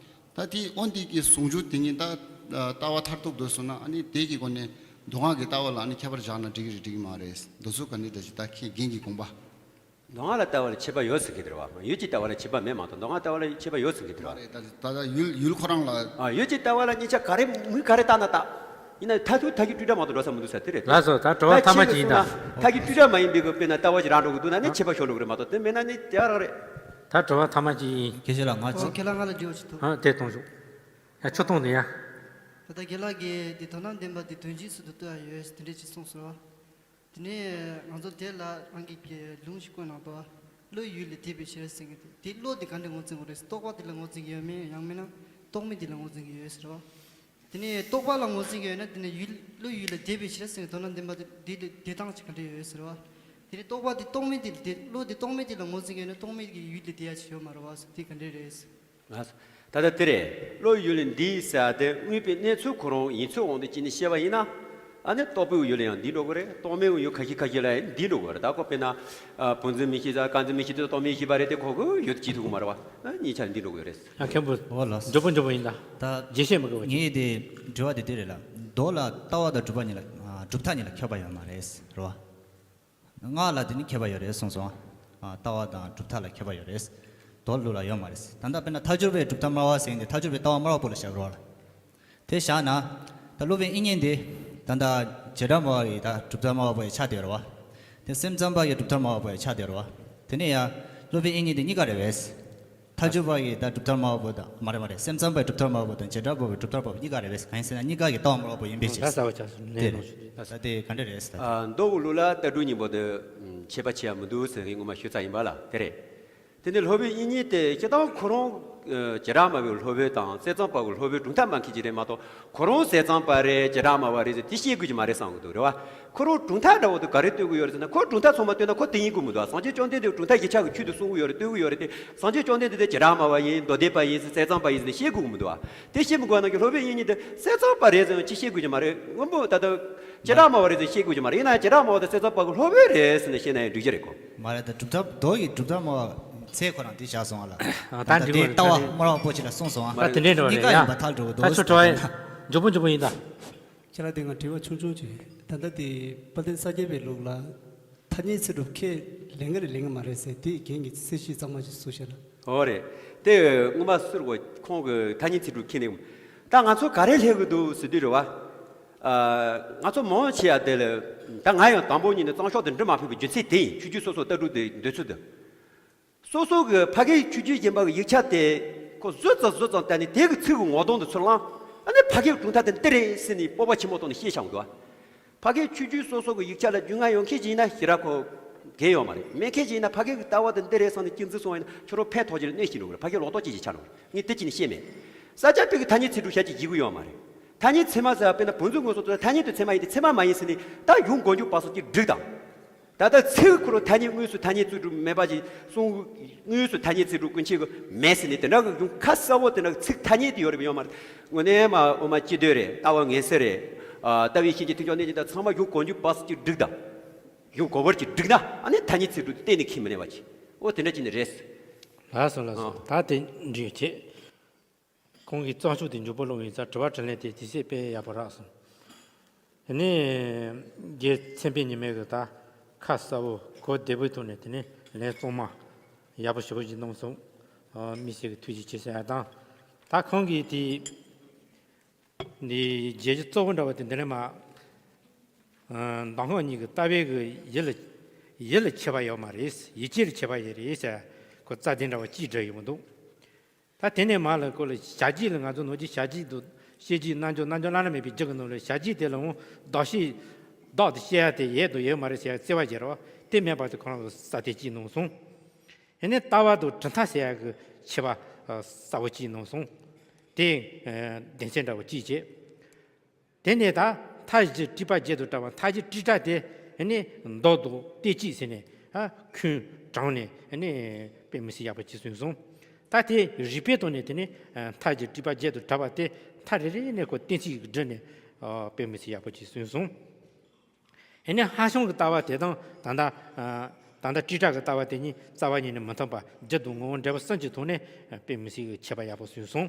ད་དེ་འོན་ཏེ་གི་ཟུང་འཇུག་དེ་ཉིད་ད་ལྟ་བ་མཐར་ཐུག་འདོད་སོང་ན་ཨ་ནི་དེ་གི་སྒོ་ནས་མདོ་སྔགས་ཀྱི་ལྟ་བ་ལ་ཨ་ནི་ཁྱད་པར་བཞག་ན་འགྲིག་གི་རེད་འགྲིག་གི་མ་རེད། འདི་ཚོ་ག་ནས་འདྲ་ཞིག་ད་ཁྱེད་རྒན་གྱི་དགོངས་པ། མདོ་སྔགས་ལ་ལྟ་བ་ལ་ཁྱད་པར་ཡོད་ཟེར་གྱི་འདུག་རེད་བ། ཡུལ་གྱི་ལྟ་བ་ལ་ཁྱད་པར་མེད་མ་གཏོགས་མདོ་སྔགས་ལྟ་བ་ལ་ཁྱད་པར་ཡོད་ཟེར་གྱི་འདུག་རེད་བ། ད་ད་ཡུལ་ཡུལ་ཁོ་རང་ལ། ཨ། ཡུལ་གྱི་ལྟ་བ་ལ་གཉིས་ཆ་ག་རེ་མུ་ག་རེ་བཏགས་ན་བཏགས། ཡིན་ན་མཐར་ཐུག་མཐའ་གི་སྤྲོས་བྲལ་མ་གཏོགས་འགྲོ་ས་མི་འདུག་ས་དེ་རེད། ལགས་སོ། ད་དྲི་བ་ད་ཐ་མ་ཁྱེད་ཀྱིས་གཅིག་ཡིན་ད། གསུངས་ན་མཐའ་གི་སྤྲོས་བྲལ་མ་ཡིན་པའི་གི་དཔེར་ན་ལྟ་བ་ཞིག་རང་འགྲོ་གི་འདུག་ན་ནི་ཁྱད་པར་ཤོར་འགྲོ་གི་རེད་མ་གཏོགས་དེ་མེད་ན་ནི་དེ་ག་རང་རེད། ད་དྲི་བ་ཐ་མ་གཅིག་ཡིན། དགེ་བཤེས་ལགས་ང་ཨོ། ཚོ་ཁྱེད་ལ་ང་ལ་འདྲི་བ་ཅིག་འདུག་ཨ། དེ་གཏོང་ཤོག་ཡ། ཁྱོད་གཏོང་དེ་ཡ། ད་ལྟ་དགེ་ལགས་ཀྱིས་འདི་དོན་དམ་བདེན་པ་འདི་དོན་སྤྱིའི་ཚུལ་དུ་ལྟོས་ཡ་ཡོད་དེ་འདྲས་ཅིག་གསུངས་སོང་བ། དེ་ནས་ང་ཚོ་དེ་ལ་རང་གི་གི་ལུང་ཞིག་བཀོད་གནང་འདུག་བ། བློ་ཡུལ་ལས་འདས་པའི་ཕྱིར་ཟེར་གྱི་འདུག་དེ་བློ་དེ་ག་འདྲས་ངོས་འཛིན་དགོས་རེད། རྟོག་པ་དེ་ལ་ངོས་འཛིན་གྱི་ཡོད་མེད། ཡང་མིན་ན་རྟོག་མེད་དེ་ལ་ངོས་འཛིན་གྱི་ཡོད་ཟེར་བ། དེ་ནས་རྟོག་པ་ལ་ངོས་འཛིན་གྱི་ཡོད་ན་དེ་ནས་ཡུལ་བློ་ཡུལ་ལས་འདས་པའི་ཕྱིར་ཟེར་གྱི་དོན་དམ་བདེན་པ་དེ་དེ་ལས་འདས་སྟངས་ཅིག་ག་འདྲས་ཡོད་ཟེར་བ། དེ་ནས་རྟོག་པ་དེ་རྟོག་མེད་དེ་ལ་དེ་བློ་དེ་རྟོག་མེད་དེ་ལ་ངོས་འཛིན་གྱི་ཡོད་ན་རྟོག་མེད་ཀྱི་ཡུལ་ལས་འདས་ཡ་ཅིག་ཡོད་མ་རེད་བ་ཟེར་དེ་ག་འདྲས་རེད་ཟེར། ལགས་སོ། ད་ལྟ་དེ་རེད། བློ་ཡུལ་ལས་འདས་ཟེར་དེ་དངོས་པོའི་གནས་ཚུལ་ཁོ་རང་ཡིན་ཚུལ་དབང་དུ་བྱས་ནས་བཤད་པ་ཡིན་ན། ཨ་ནི་རྟོག་པའི་ཡུལ་ལ་ཡང་འདས་འགྲོ་གི་རེད། རྟོག་མེད་ཀྱི་ཡུལ་ཁ་ཤས་ཁ་ཤས་ལ་ཡང་འདས་འགྲོ་གི་རེད། ད་ཁོ་དཔེར་ན། ཨ། བུ་འཛིན་མིག་ཤེས་ཟེར་རྐང་འཛིན་མིག་ཤེས་དེ་རྟོག་མེད་ཤེས་པ་རེད་དེ་ཁོ་གི་ཡུལ་དུ་བྱེད་ཐུབ་ཀྱི་མ་རེད་བ། ཨ། གཉིས་ཆ་འདས་འགྲོ་གི་རེད། ཨ། མཁན་པོ། འོ་ལགས། མགྱོགས་པོ་མགྱོགས་པོ་ཡིན་ད། ད། རྒྱས་བཤད་མི་དགོས་པ་བྱས། ངའི་དེ་དྲི་བ་དེ་དེ་རེད་ལ། མདོ་ལ་ལྟ་བ་དང་གྲུབ་པ་གཉིས་ལ། ཨ། གྲུབ་མཐའ་གཉིས་ལ་ཁྱད་པར་ཡོད་མ་རེད་རེད་བ། སྔགས་ལ་དེ་ནི་ཁྱད་པར་ཡོད་རེད་གསུངས་སོང་། ཨ། ལྟ་བ་དང་གྲུབ་མཐའ་ལ་ཁྱད་པར་ཡོད་རེད། མདོ་ལུགས་ལ་ཡོད་མ་རེད། ད་ལྟ་དཔེར་ན་ཐལ་འགྱུར་བའི་གྲུབ་མཐར་སྨྲ་བ་ཟེར་ཡིན་ཏེ་ཐལ་འགྱུར་བའི་ལྟ་བ་སྨྲ་བ་པོ་ལ་བཞག་རོགས་ལ། དེ་བཞག་ན། ད་སློབ་དཔོན་དབྱིག་གཉེན་དེ། ད་ལྟ་བྱེ་བྲག་སྨྲ་བ་ཡི་ད་གྲུབ་མཐར་སྨྲ་བ་པོ་ཡི་ཆ་དེ་རེད་བ། དེ་སེམས་ཙམ་པ་ཡི་གྲུབ་མཐར་སྨྲ་བ་པོ་ཡི་ཆ་དེ་རེད་བ། དེ་ནས་ཡང་། སློབ་དཔོན་དབྱིག་གཉེན་དེ་གཉིས་ཀ་རེད་བས། ཐལ་འགྱུར་བ་ཡི་ད་གྲུབ་མཐར་སྨྲ་བ་པོ་དང་མ་རེད་མ་རེད། སེམས་ཙམ་པ་ཡི་གྲུབ་མཐར་སྨྲ་བ་པོ་དང་བྱེ་བྲག་པ་པོའི་གྲུབ་མཐར་སྨྲ་བ་པོ་གཉིས་ཀ་རེད་བས། གང་ཡིན་ཟེར་ན་གཉིས་ཀ་གི་ལྟ་བ་སྨྲ་བ་པོ་ཡིན་པའི་ཕྱིར། ད་ཟ་བ་ཆགས་སོང་ནས། དེ་རེད། ད་ད་དེ་ག་འདྲ་རེད་ཟེར་ད། ཨ། མདོ་གི་ལུགས་ལ་ལྟ་གྲུབ་གཉིས་པོ་དེ། ཨ། ཁྱད་པར་ཆེ་ཡ་མི་འདུག་ཟེར་ངས་སྔོན་མ་ཞུས་ཚར་ཡིན་པ་ལ་དེ་རེད། དེ་ནས་སློབ་དཔོན་དབྱིག་གཉེན་དེ་སྤྱིར་བཏང་ཁོ་རང་། ཨ། བྱེ་བྲག་སྨྲ་བའི་སློབ་དཔོན་དང་སེམས་ཙམ་པ་གི་སློབ་དཔོན་གྲུབ་མཐའ་སྨྲ་མཁན་ཅིག་རེད་མ་གཏོགས་ཁོ་རང་སེམས་ཙམ་པ་རེད་བྱེ་བྲག་སྨྲ་བ་རེད་ཟེར་དེ་བཤད་དགོས་ཀྱི་མ་རེད་བསམ་གི་འདུག་རེད་བ། ཁོ་རང་གྲུབ་མཐའ་འདྲ་བོ་དེ་ག་རེ་སྟོན་གི་ཡོད་རེད་ཟེར་ན་ཁོ་གྲུབ་མཐའ་ཚང་མ་སྟོན་ན་ཁོ་དེ་ཡིན་དགོས་མི་འདུག་སངས་རྒྱས་བཅོམ་ལྡན་འདས་གྲུབ་མཐའ་གཞིར་བཞག་གི་ཆོས་དེ་གསུང་གི་ཡོད་རེད་སྟོན་གི་ཡོད་རེད་དེ་སངས་རྒྱས་བཅོམ་ལྡན་འདས་དེ་བྱེ་བྲག་སྨྲ་བ་ཡིན་མདོ་སྡེ་པ་ཡིན་ཟེར་སེམས་ཙམ་པ་ཡིན་ཟེར་ནས་བཤད་དགོས་ཀྱི་མི་འདུག་བ། དེ་བཤད་མི་དགོས་ན་གི་སློབ་དཔོན་དབྱིག་གཉེན་དེ་སེམས་ཙམ་པ་རེད་ཟེར་ན་ཅི་བཤད་དགོས་ཀྱི་མ་རེད། སྔོན་པོ་ད་ལྟ་བྱེ་བྲག་སྨྲ་བ་རེད་ཟེར་བཤད་དགོས་ཀྱི་མ་རེད། ཡིན་ན་བྱེ་བྲག་སྨྲ་བ་དང་སེམས་ཙམ་པ་གི་སློབ་དཔོན་རེད་ཟེར་ནས་བཤད་ན་ཡང་འགྲིག་གི་རེད་གོ། མ་རེད། ད་གྲུབ་མཐའ་མདོ་ཡི་གྲུབ་མཐའ་སྨྲ་བ་ཚེ་ཁོ་རང་དེ་བཞག་སོང་བ་ལ། ཨ། ད་ད་འགྲིག་དེ་ལྟ་བ་སྨྲ་བ་པོ་ཅིག་ལ་གསུངས་སོང་བ། མ་རེད། དེ་འདྲས་འགྲོ་བ་རེད་ཡ། གཉིས་ཀ་ཡིན་པ་ཐག་འགྲོ་གི་འདུག་ད་ཁྱོད་དྲི་བ་མགྱོགས་པོ་མགྱོགས་པོ་ཡིན་ད། ཁྱེད་ལ་དེ་ང་དྲི་བ་ཆུང་ཆུང་ཅིག་ད་ལྟ་དེ་དཔལ་ལྡན་ས་སྐྱ་པའི་ལུགས་ལ་ཐ་སྙད་ཚིག་གྲུབ་ཁས་ལེན་གི་རེད་ལེན་གི་མ་རེད་ཟེར་དེ་རྒན་གྱིས་གསལ་བཤད་གཙང་མ་ཅིག་གསུངས་ཤག་ལ། འོ་རེད། དེ་སྔོན་མ་ཟུར་གོ་ཁོང་གི་ཐ་སྙད་ཚིག་གྲུབ་ཁས་ལེན། ད་ང་ཚོ་ག་རེ་ལེན་གི་འདུག་ཟེར་དུས་རེད་བ། ཨ། ང་ཚོ་མང་ཆེ་བ་དེ་ལ། ད་ང་ཡང་དང་པོ་ཉིད་ནས་གཙང་ཕྱོགས་དུ་འགྲོ་མ་ཕོད་པའི་རྒྱུ་མཚན་དེ་ཡིན། ཆོས་བརྒྱུད་སོ་སོ་ལྟ་གྲུབ་དེ་འདོད་ཚུལ་དུ། སོ་སོ་གི་ཕ་གིའི་ཆོས་བརྒྱུད་གཞན་པ་གི་ཡིག་ཆ་དེ་ཁོ་བཟོད་ཙམ་བཟོད་ཙམ་བལྟས་ནས་དེ་གི་ཚིག་གི་ངོ་གདོང་དུ་ཚུར་བླངས། ཨ་ནི་ཕ་གིའི་གྲུབ་མཐའ་དེ་འདི་རེད་ཟེར་ནས་སྤོབས་པ་ཆེན་པོ་བཏོན་ནས་བཤད་བཞག་འདུག་ཕ་གིའི་ཆོས་བརྒྱུད་སོ་སོ་གི་ཡིག་ཆ་ལ་རྒྱུས་མངའ་ཡོད་མཁན་ཞིག་ཡིན་ན་ཞེ་དྲག་ཁོ་འགན་ཡོད་མ་རེད། མེད་མཁན་ཞིག་ཡིན་ན་ཕ་གི་གི་ལྟ་བ་དེ་འདི་རེད་བསམ་ནས་གཅིག་འཛིན་སོང་བ་ཡིན་ན་ཁྱོད་རང་ཕན་ཐོགས་ཀྱི་རེད། གནོད་ཀྱི་རེད། ཕ་གི་ལོག་རྟོག་ཅིག་ཅིག་ཆགས་འགྲོ་གི་རེད། ངས་དེ་གཅིག་ནས་བཤད་མེད། ས་སྐྱ་པའི་གི་ཐ་སྙད་ཚིག་གྲུབ་བྱ་ཅིག་བྱེད་གི་ཡོད་མ་རེད། ཐ་སྙད་ཚད་མ་ཟེར་བ་དཔེར་ན་བོད་འཛིན་ངོ་སོ་ཐ་སྙད་དེ་ཚད་མ་ཡིན་ཏེ་ཚད་མ་མ་ཡིན་ཟེར་ནས་ད་ཡོང་དགོས་རྒྱུ་པ་སོགས་ཀྱི་སྒྲིག་དང་། ད་ལྟ་ཚིག་ཁོ་རང་ཐ་སྙད་དངོས་སུ་ཐ་སྙད་ཚིག་གྲུབ་མེད་པ་ཞིག་གསུང་། དངོས་སུ་ཐ་སྙད་ཚིག་གྲུབ་ཀུན་ཆེ་གི་མེད་ཟེར་ནས་དེ་འདྲ་གི་ཡོང་ཁ་གསལ་བོ་དེ་འདྲ་གི་ཚིག་ཐ་སྙད་དེ་ཡོད་རེད་ཡོད་མ་རེད། དངོས་གནས་མ་འོ་མ་སྤྱི་འདོད་རེད། ལྟ་བ་ངེས་གསལ་རེད། ཨ། ལྟ་བའི་ཤེས་བྱའི་ཐེག་མཆོག་གནད་ཀྱི་ད་ཚང་མ་ཡོང་དགོས་རྒྱུ་པ་སོགས་ཀྱི་སྒྲིག་དང་། ཡོང་དགོས་པར་ཀྱི་སྒྲིག་ན་ཨ་ནི་ཐ་སྙད་ཚིག་གྲུབ་དེ་གཏན་ནས་ཁས་མི་ལེན་པ་ཅིག་འོ་དེ་འདྲ་ཅིག་ནི་རེད། ལགས་སོ་ལགས་སོ། ཨ། ད་དེ་འགྲིག་ཡོད་ཆེ། ཁོང་གིས་གཙང་ཕྱོགས་དེ་མགྱོགས་པོ་སློང་བའི་རྩ་དྲི་བ་དྲིས་ལན་དེ་དུས་ཚོད་དཔེ་ཡག་པོ་རག་སོང་། དེ་ནས་རྒན་མཚན་དཔལ་ཉི་མའི་གི་ད་ཁ་གསལ་བོ་གོ་བདེ་པོའི་ཐོག་ནས་དེ་ནས་ལན་གཙང་མ་ཡག་པོ་ཞེ་པོ་ཞིག་གནང་སོང་། ཨ། དམིགས་བསལ་གྱི་ཐུགས་རྗེ་ཆེ་ཟེར་ཡ་དང་། ད་ཁོང་གིས་དེ་འདི་བརྗོད་གཞི་གཙོ་བོ་འདྲ་བ་དེ་འདི་ནས་མ། ཨ། མདོ་སྔགས་གཉིས་ཀྱི་ལྟ་བའི་གི་ཡུལ་ལ་ཡུལ་ལ་ཁྱད་པར་ཡོད་མ་རེད། ཡུལ་ཅན་ལ་ཁྱད་པར་ཡོད་རེད་ཟེར་ཁོ་རྩ་དོན་འདྲ་བ་གཅིག་འགྲིག་ཡོང་གི་འདུག་ད་དེ་ནས་མར་ལ་ཁོ་ལ་བྱ་བྱེད་ལ་ང་ཚོ་ནོར་གྱི་བྱ་བྱེད་དུ་ཤེས་བྱའི་རྣལ་འབྱོར་རྣལ་འབྱོར་བླ་ན་མེད་པའི་རྒྱུ་གི་ནང་ལ་བྱ་བྱེད་དེ་ལའང་བདག་བྱེད་བདག་ཏུ་བཤད་ཡ་དེ་ཡོད་དང་ཡོད་མ་རེད་ཟེར་ཡ་བརྩི་བ་བྱེད་རོགས་དེ་མེད་པ་དེ་ཁོ་རང་ལ་ས་དེ་གཅིག་གནང་སོང་། ཡིན་ནའི་ལྟ་བ་དང་གྲུབ་མཐའ་ཟེར་ཡ་གི་ཁྱད་པར་གསལ་བོ་གཅིག་གནང་སོང་། དེ་སྡེ་ཚན་འདྲ་བོ་གཅིག་བྱས། དེ་ནས་ད་མཐའ་བཞི་སྤྲོས་པ་བརྒྱད་དུ་བཀྲལ་བ། མཐའ་བཞི་སྤྲོས་བྲལ་དེ་ནི་མདོ་དང་དོན་གཅིག་ཟེར་ནས་ཨ་ཁྱོན་དྲངས་ནས་ནི་དཔེ་མི་སྲིད་ཡག་པོ་ཅིག་གསུངས་སོང་། ད་དེ་རིགས་པའི་ཐོག་ནས་དེ་ནི་མཐའ་བཞི་སྤྲོས་པ་བརྒྱད་དུ་བཀྲལ་བ་དེ་མཐའ་རེ་རེ་ནས་ཁོ་གཏན་ཚིགས་བསྒྲིལ་ནས་དཔེ་མི་སྲིད་ཡག་པོ་ཅིག་གསུངས་སོང་། ཡིན་ནའི་ཧ་ཤང་གི་ལྟ་བ་དེ་དང་ད་ལྟ་ད་ལྟ་སྤྲོས་བྲལ་གྱི་ལྟ་བ་དེ་གཉིས་རྩ་བ་ཉིད་ནས་མི་མཐུན་པ་རྒྱུ་དང་ངོ་བོ་འབྲས་བུ་གསུམ་གྱི་ཐོག་ནས་དཔེ་མི་སྲིད་ཀྱི་ཁྱད་པར་ཡག་པོ་གསུངས་སོང་།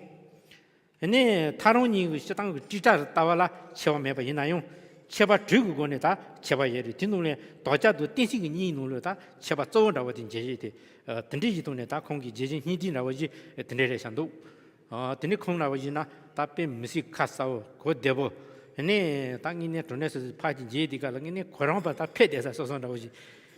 ཡིན་ནའི་ཐག་རིང་གཉིས་ཀྱི་སྤྱིར་བཏང་གི་སྤྲོས་བྲལ་ལྟ་བ་ལ་ཁྱད་པར་མེད་པ་ཡིན་ན་ཡང་ ཁྱད་པར་དྲུག་གི་སྒོ་ནས་ད་ཁྱད་པར་ཡོད་རེད། དེ་ནང་ནས་དོགས་ཅན་དང་གཏན་ཚིགས་ཀྱི་གཉིས་ནང་ལ་ད་ཁྱད་པར་གཙོ་བོ་འདྲ་བོ་དེ་འཇལ་ཡས་དེ། ཨ། དེ་འདྲའི་ཞིག་ཐོག་ནས་ད་ཁོང་གི་རྒྱས་འབྱེད་སྙིང་བསྡུས་འདྲ་བོ་ཞིག་དེ་འདྲ་རེད་བཞག་འདུག། ཨ། དེ་ནས་ཁོང་འདྲ་བོ་ཞིག་ན་ད་དཔེ་མི་སྲིད་ཁ་གསལ་བོ་གོ་བདེ་བོ། ཨ་ནི་ད་དངོས་གནས་དྲང་གནས་སུ་ཕར་གྱི་འཇལ་དེ་ག་ལ་དངོས་གནས་ཁོ་རང་པ་ད་ཕེབས་བསྡད་ས་སོ་སོ་འདྲ་བོ་ཞིག།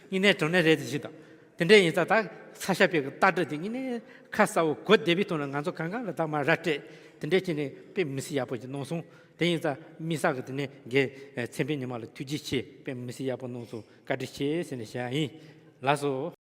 དངོས་གནས་དྲང་གནས་རེད་དེ་ཞིག་དང་། དེ་འདྲ་ཡིན་ཙང་ད་ས་སྐྱ་པའི་གི་ལྟ་གྲུབ་དེ་དངོས་གནས་ཁ་གསལ་བོ་གོ་བདེ་བའི་ཐོག་ནས་ང་ཚོ་གང་ག་ལ་ད་མར་ར་སྤྲད། དེ་འདྲ་བྱས་ནས་དཔེ་མི་སྲིད་ཡག་པོ་ཞིག་གནང་སོང་། དེ་ཡིན་ཙང་དམིགས་བསལ་གྱི་དེ་ནས་རྒན་མཚན་དཔེ་ཉི་མ་ལ་ཐུགས་རྗེ་ཆེ། དཔེ་མི་སྲིད་ཡག་པོ་གནང་སོང་། བཀའ་དྲིན་ཆེ་ཟེར་ནས་བཤད་ཡ་ཡིན། ལགས་སོ།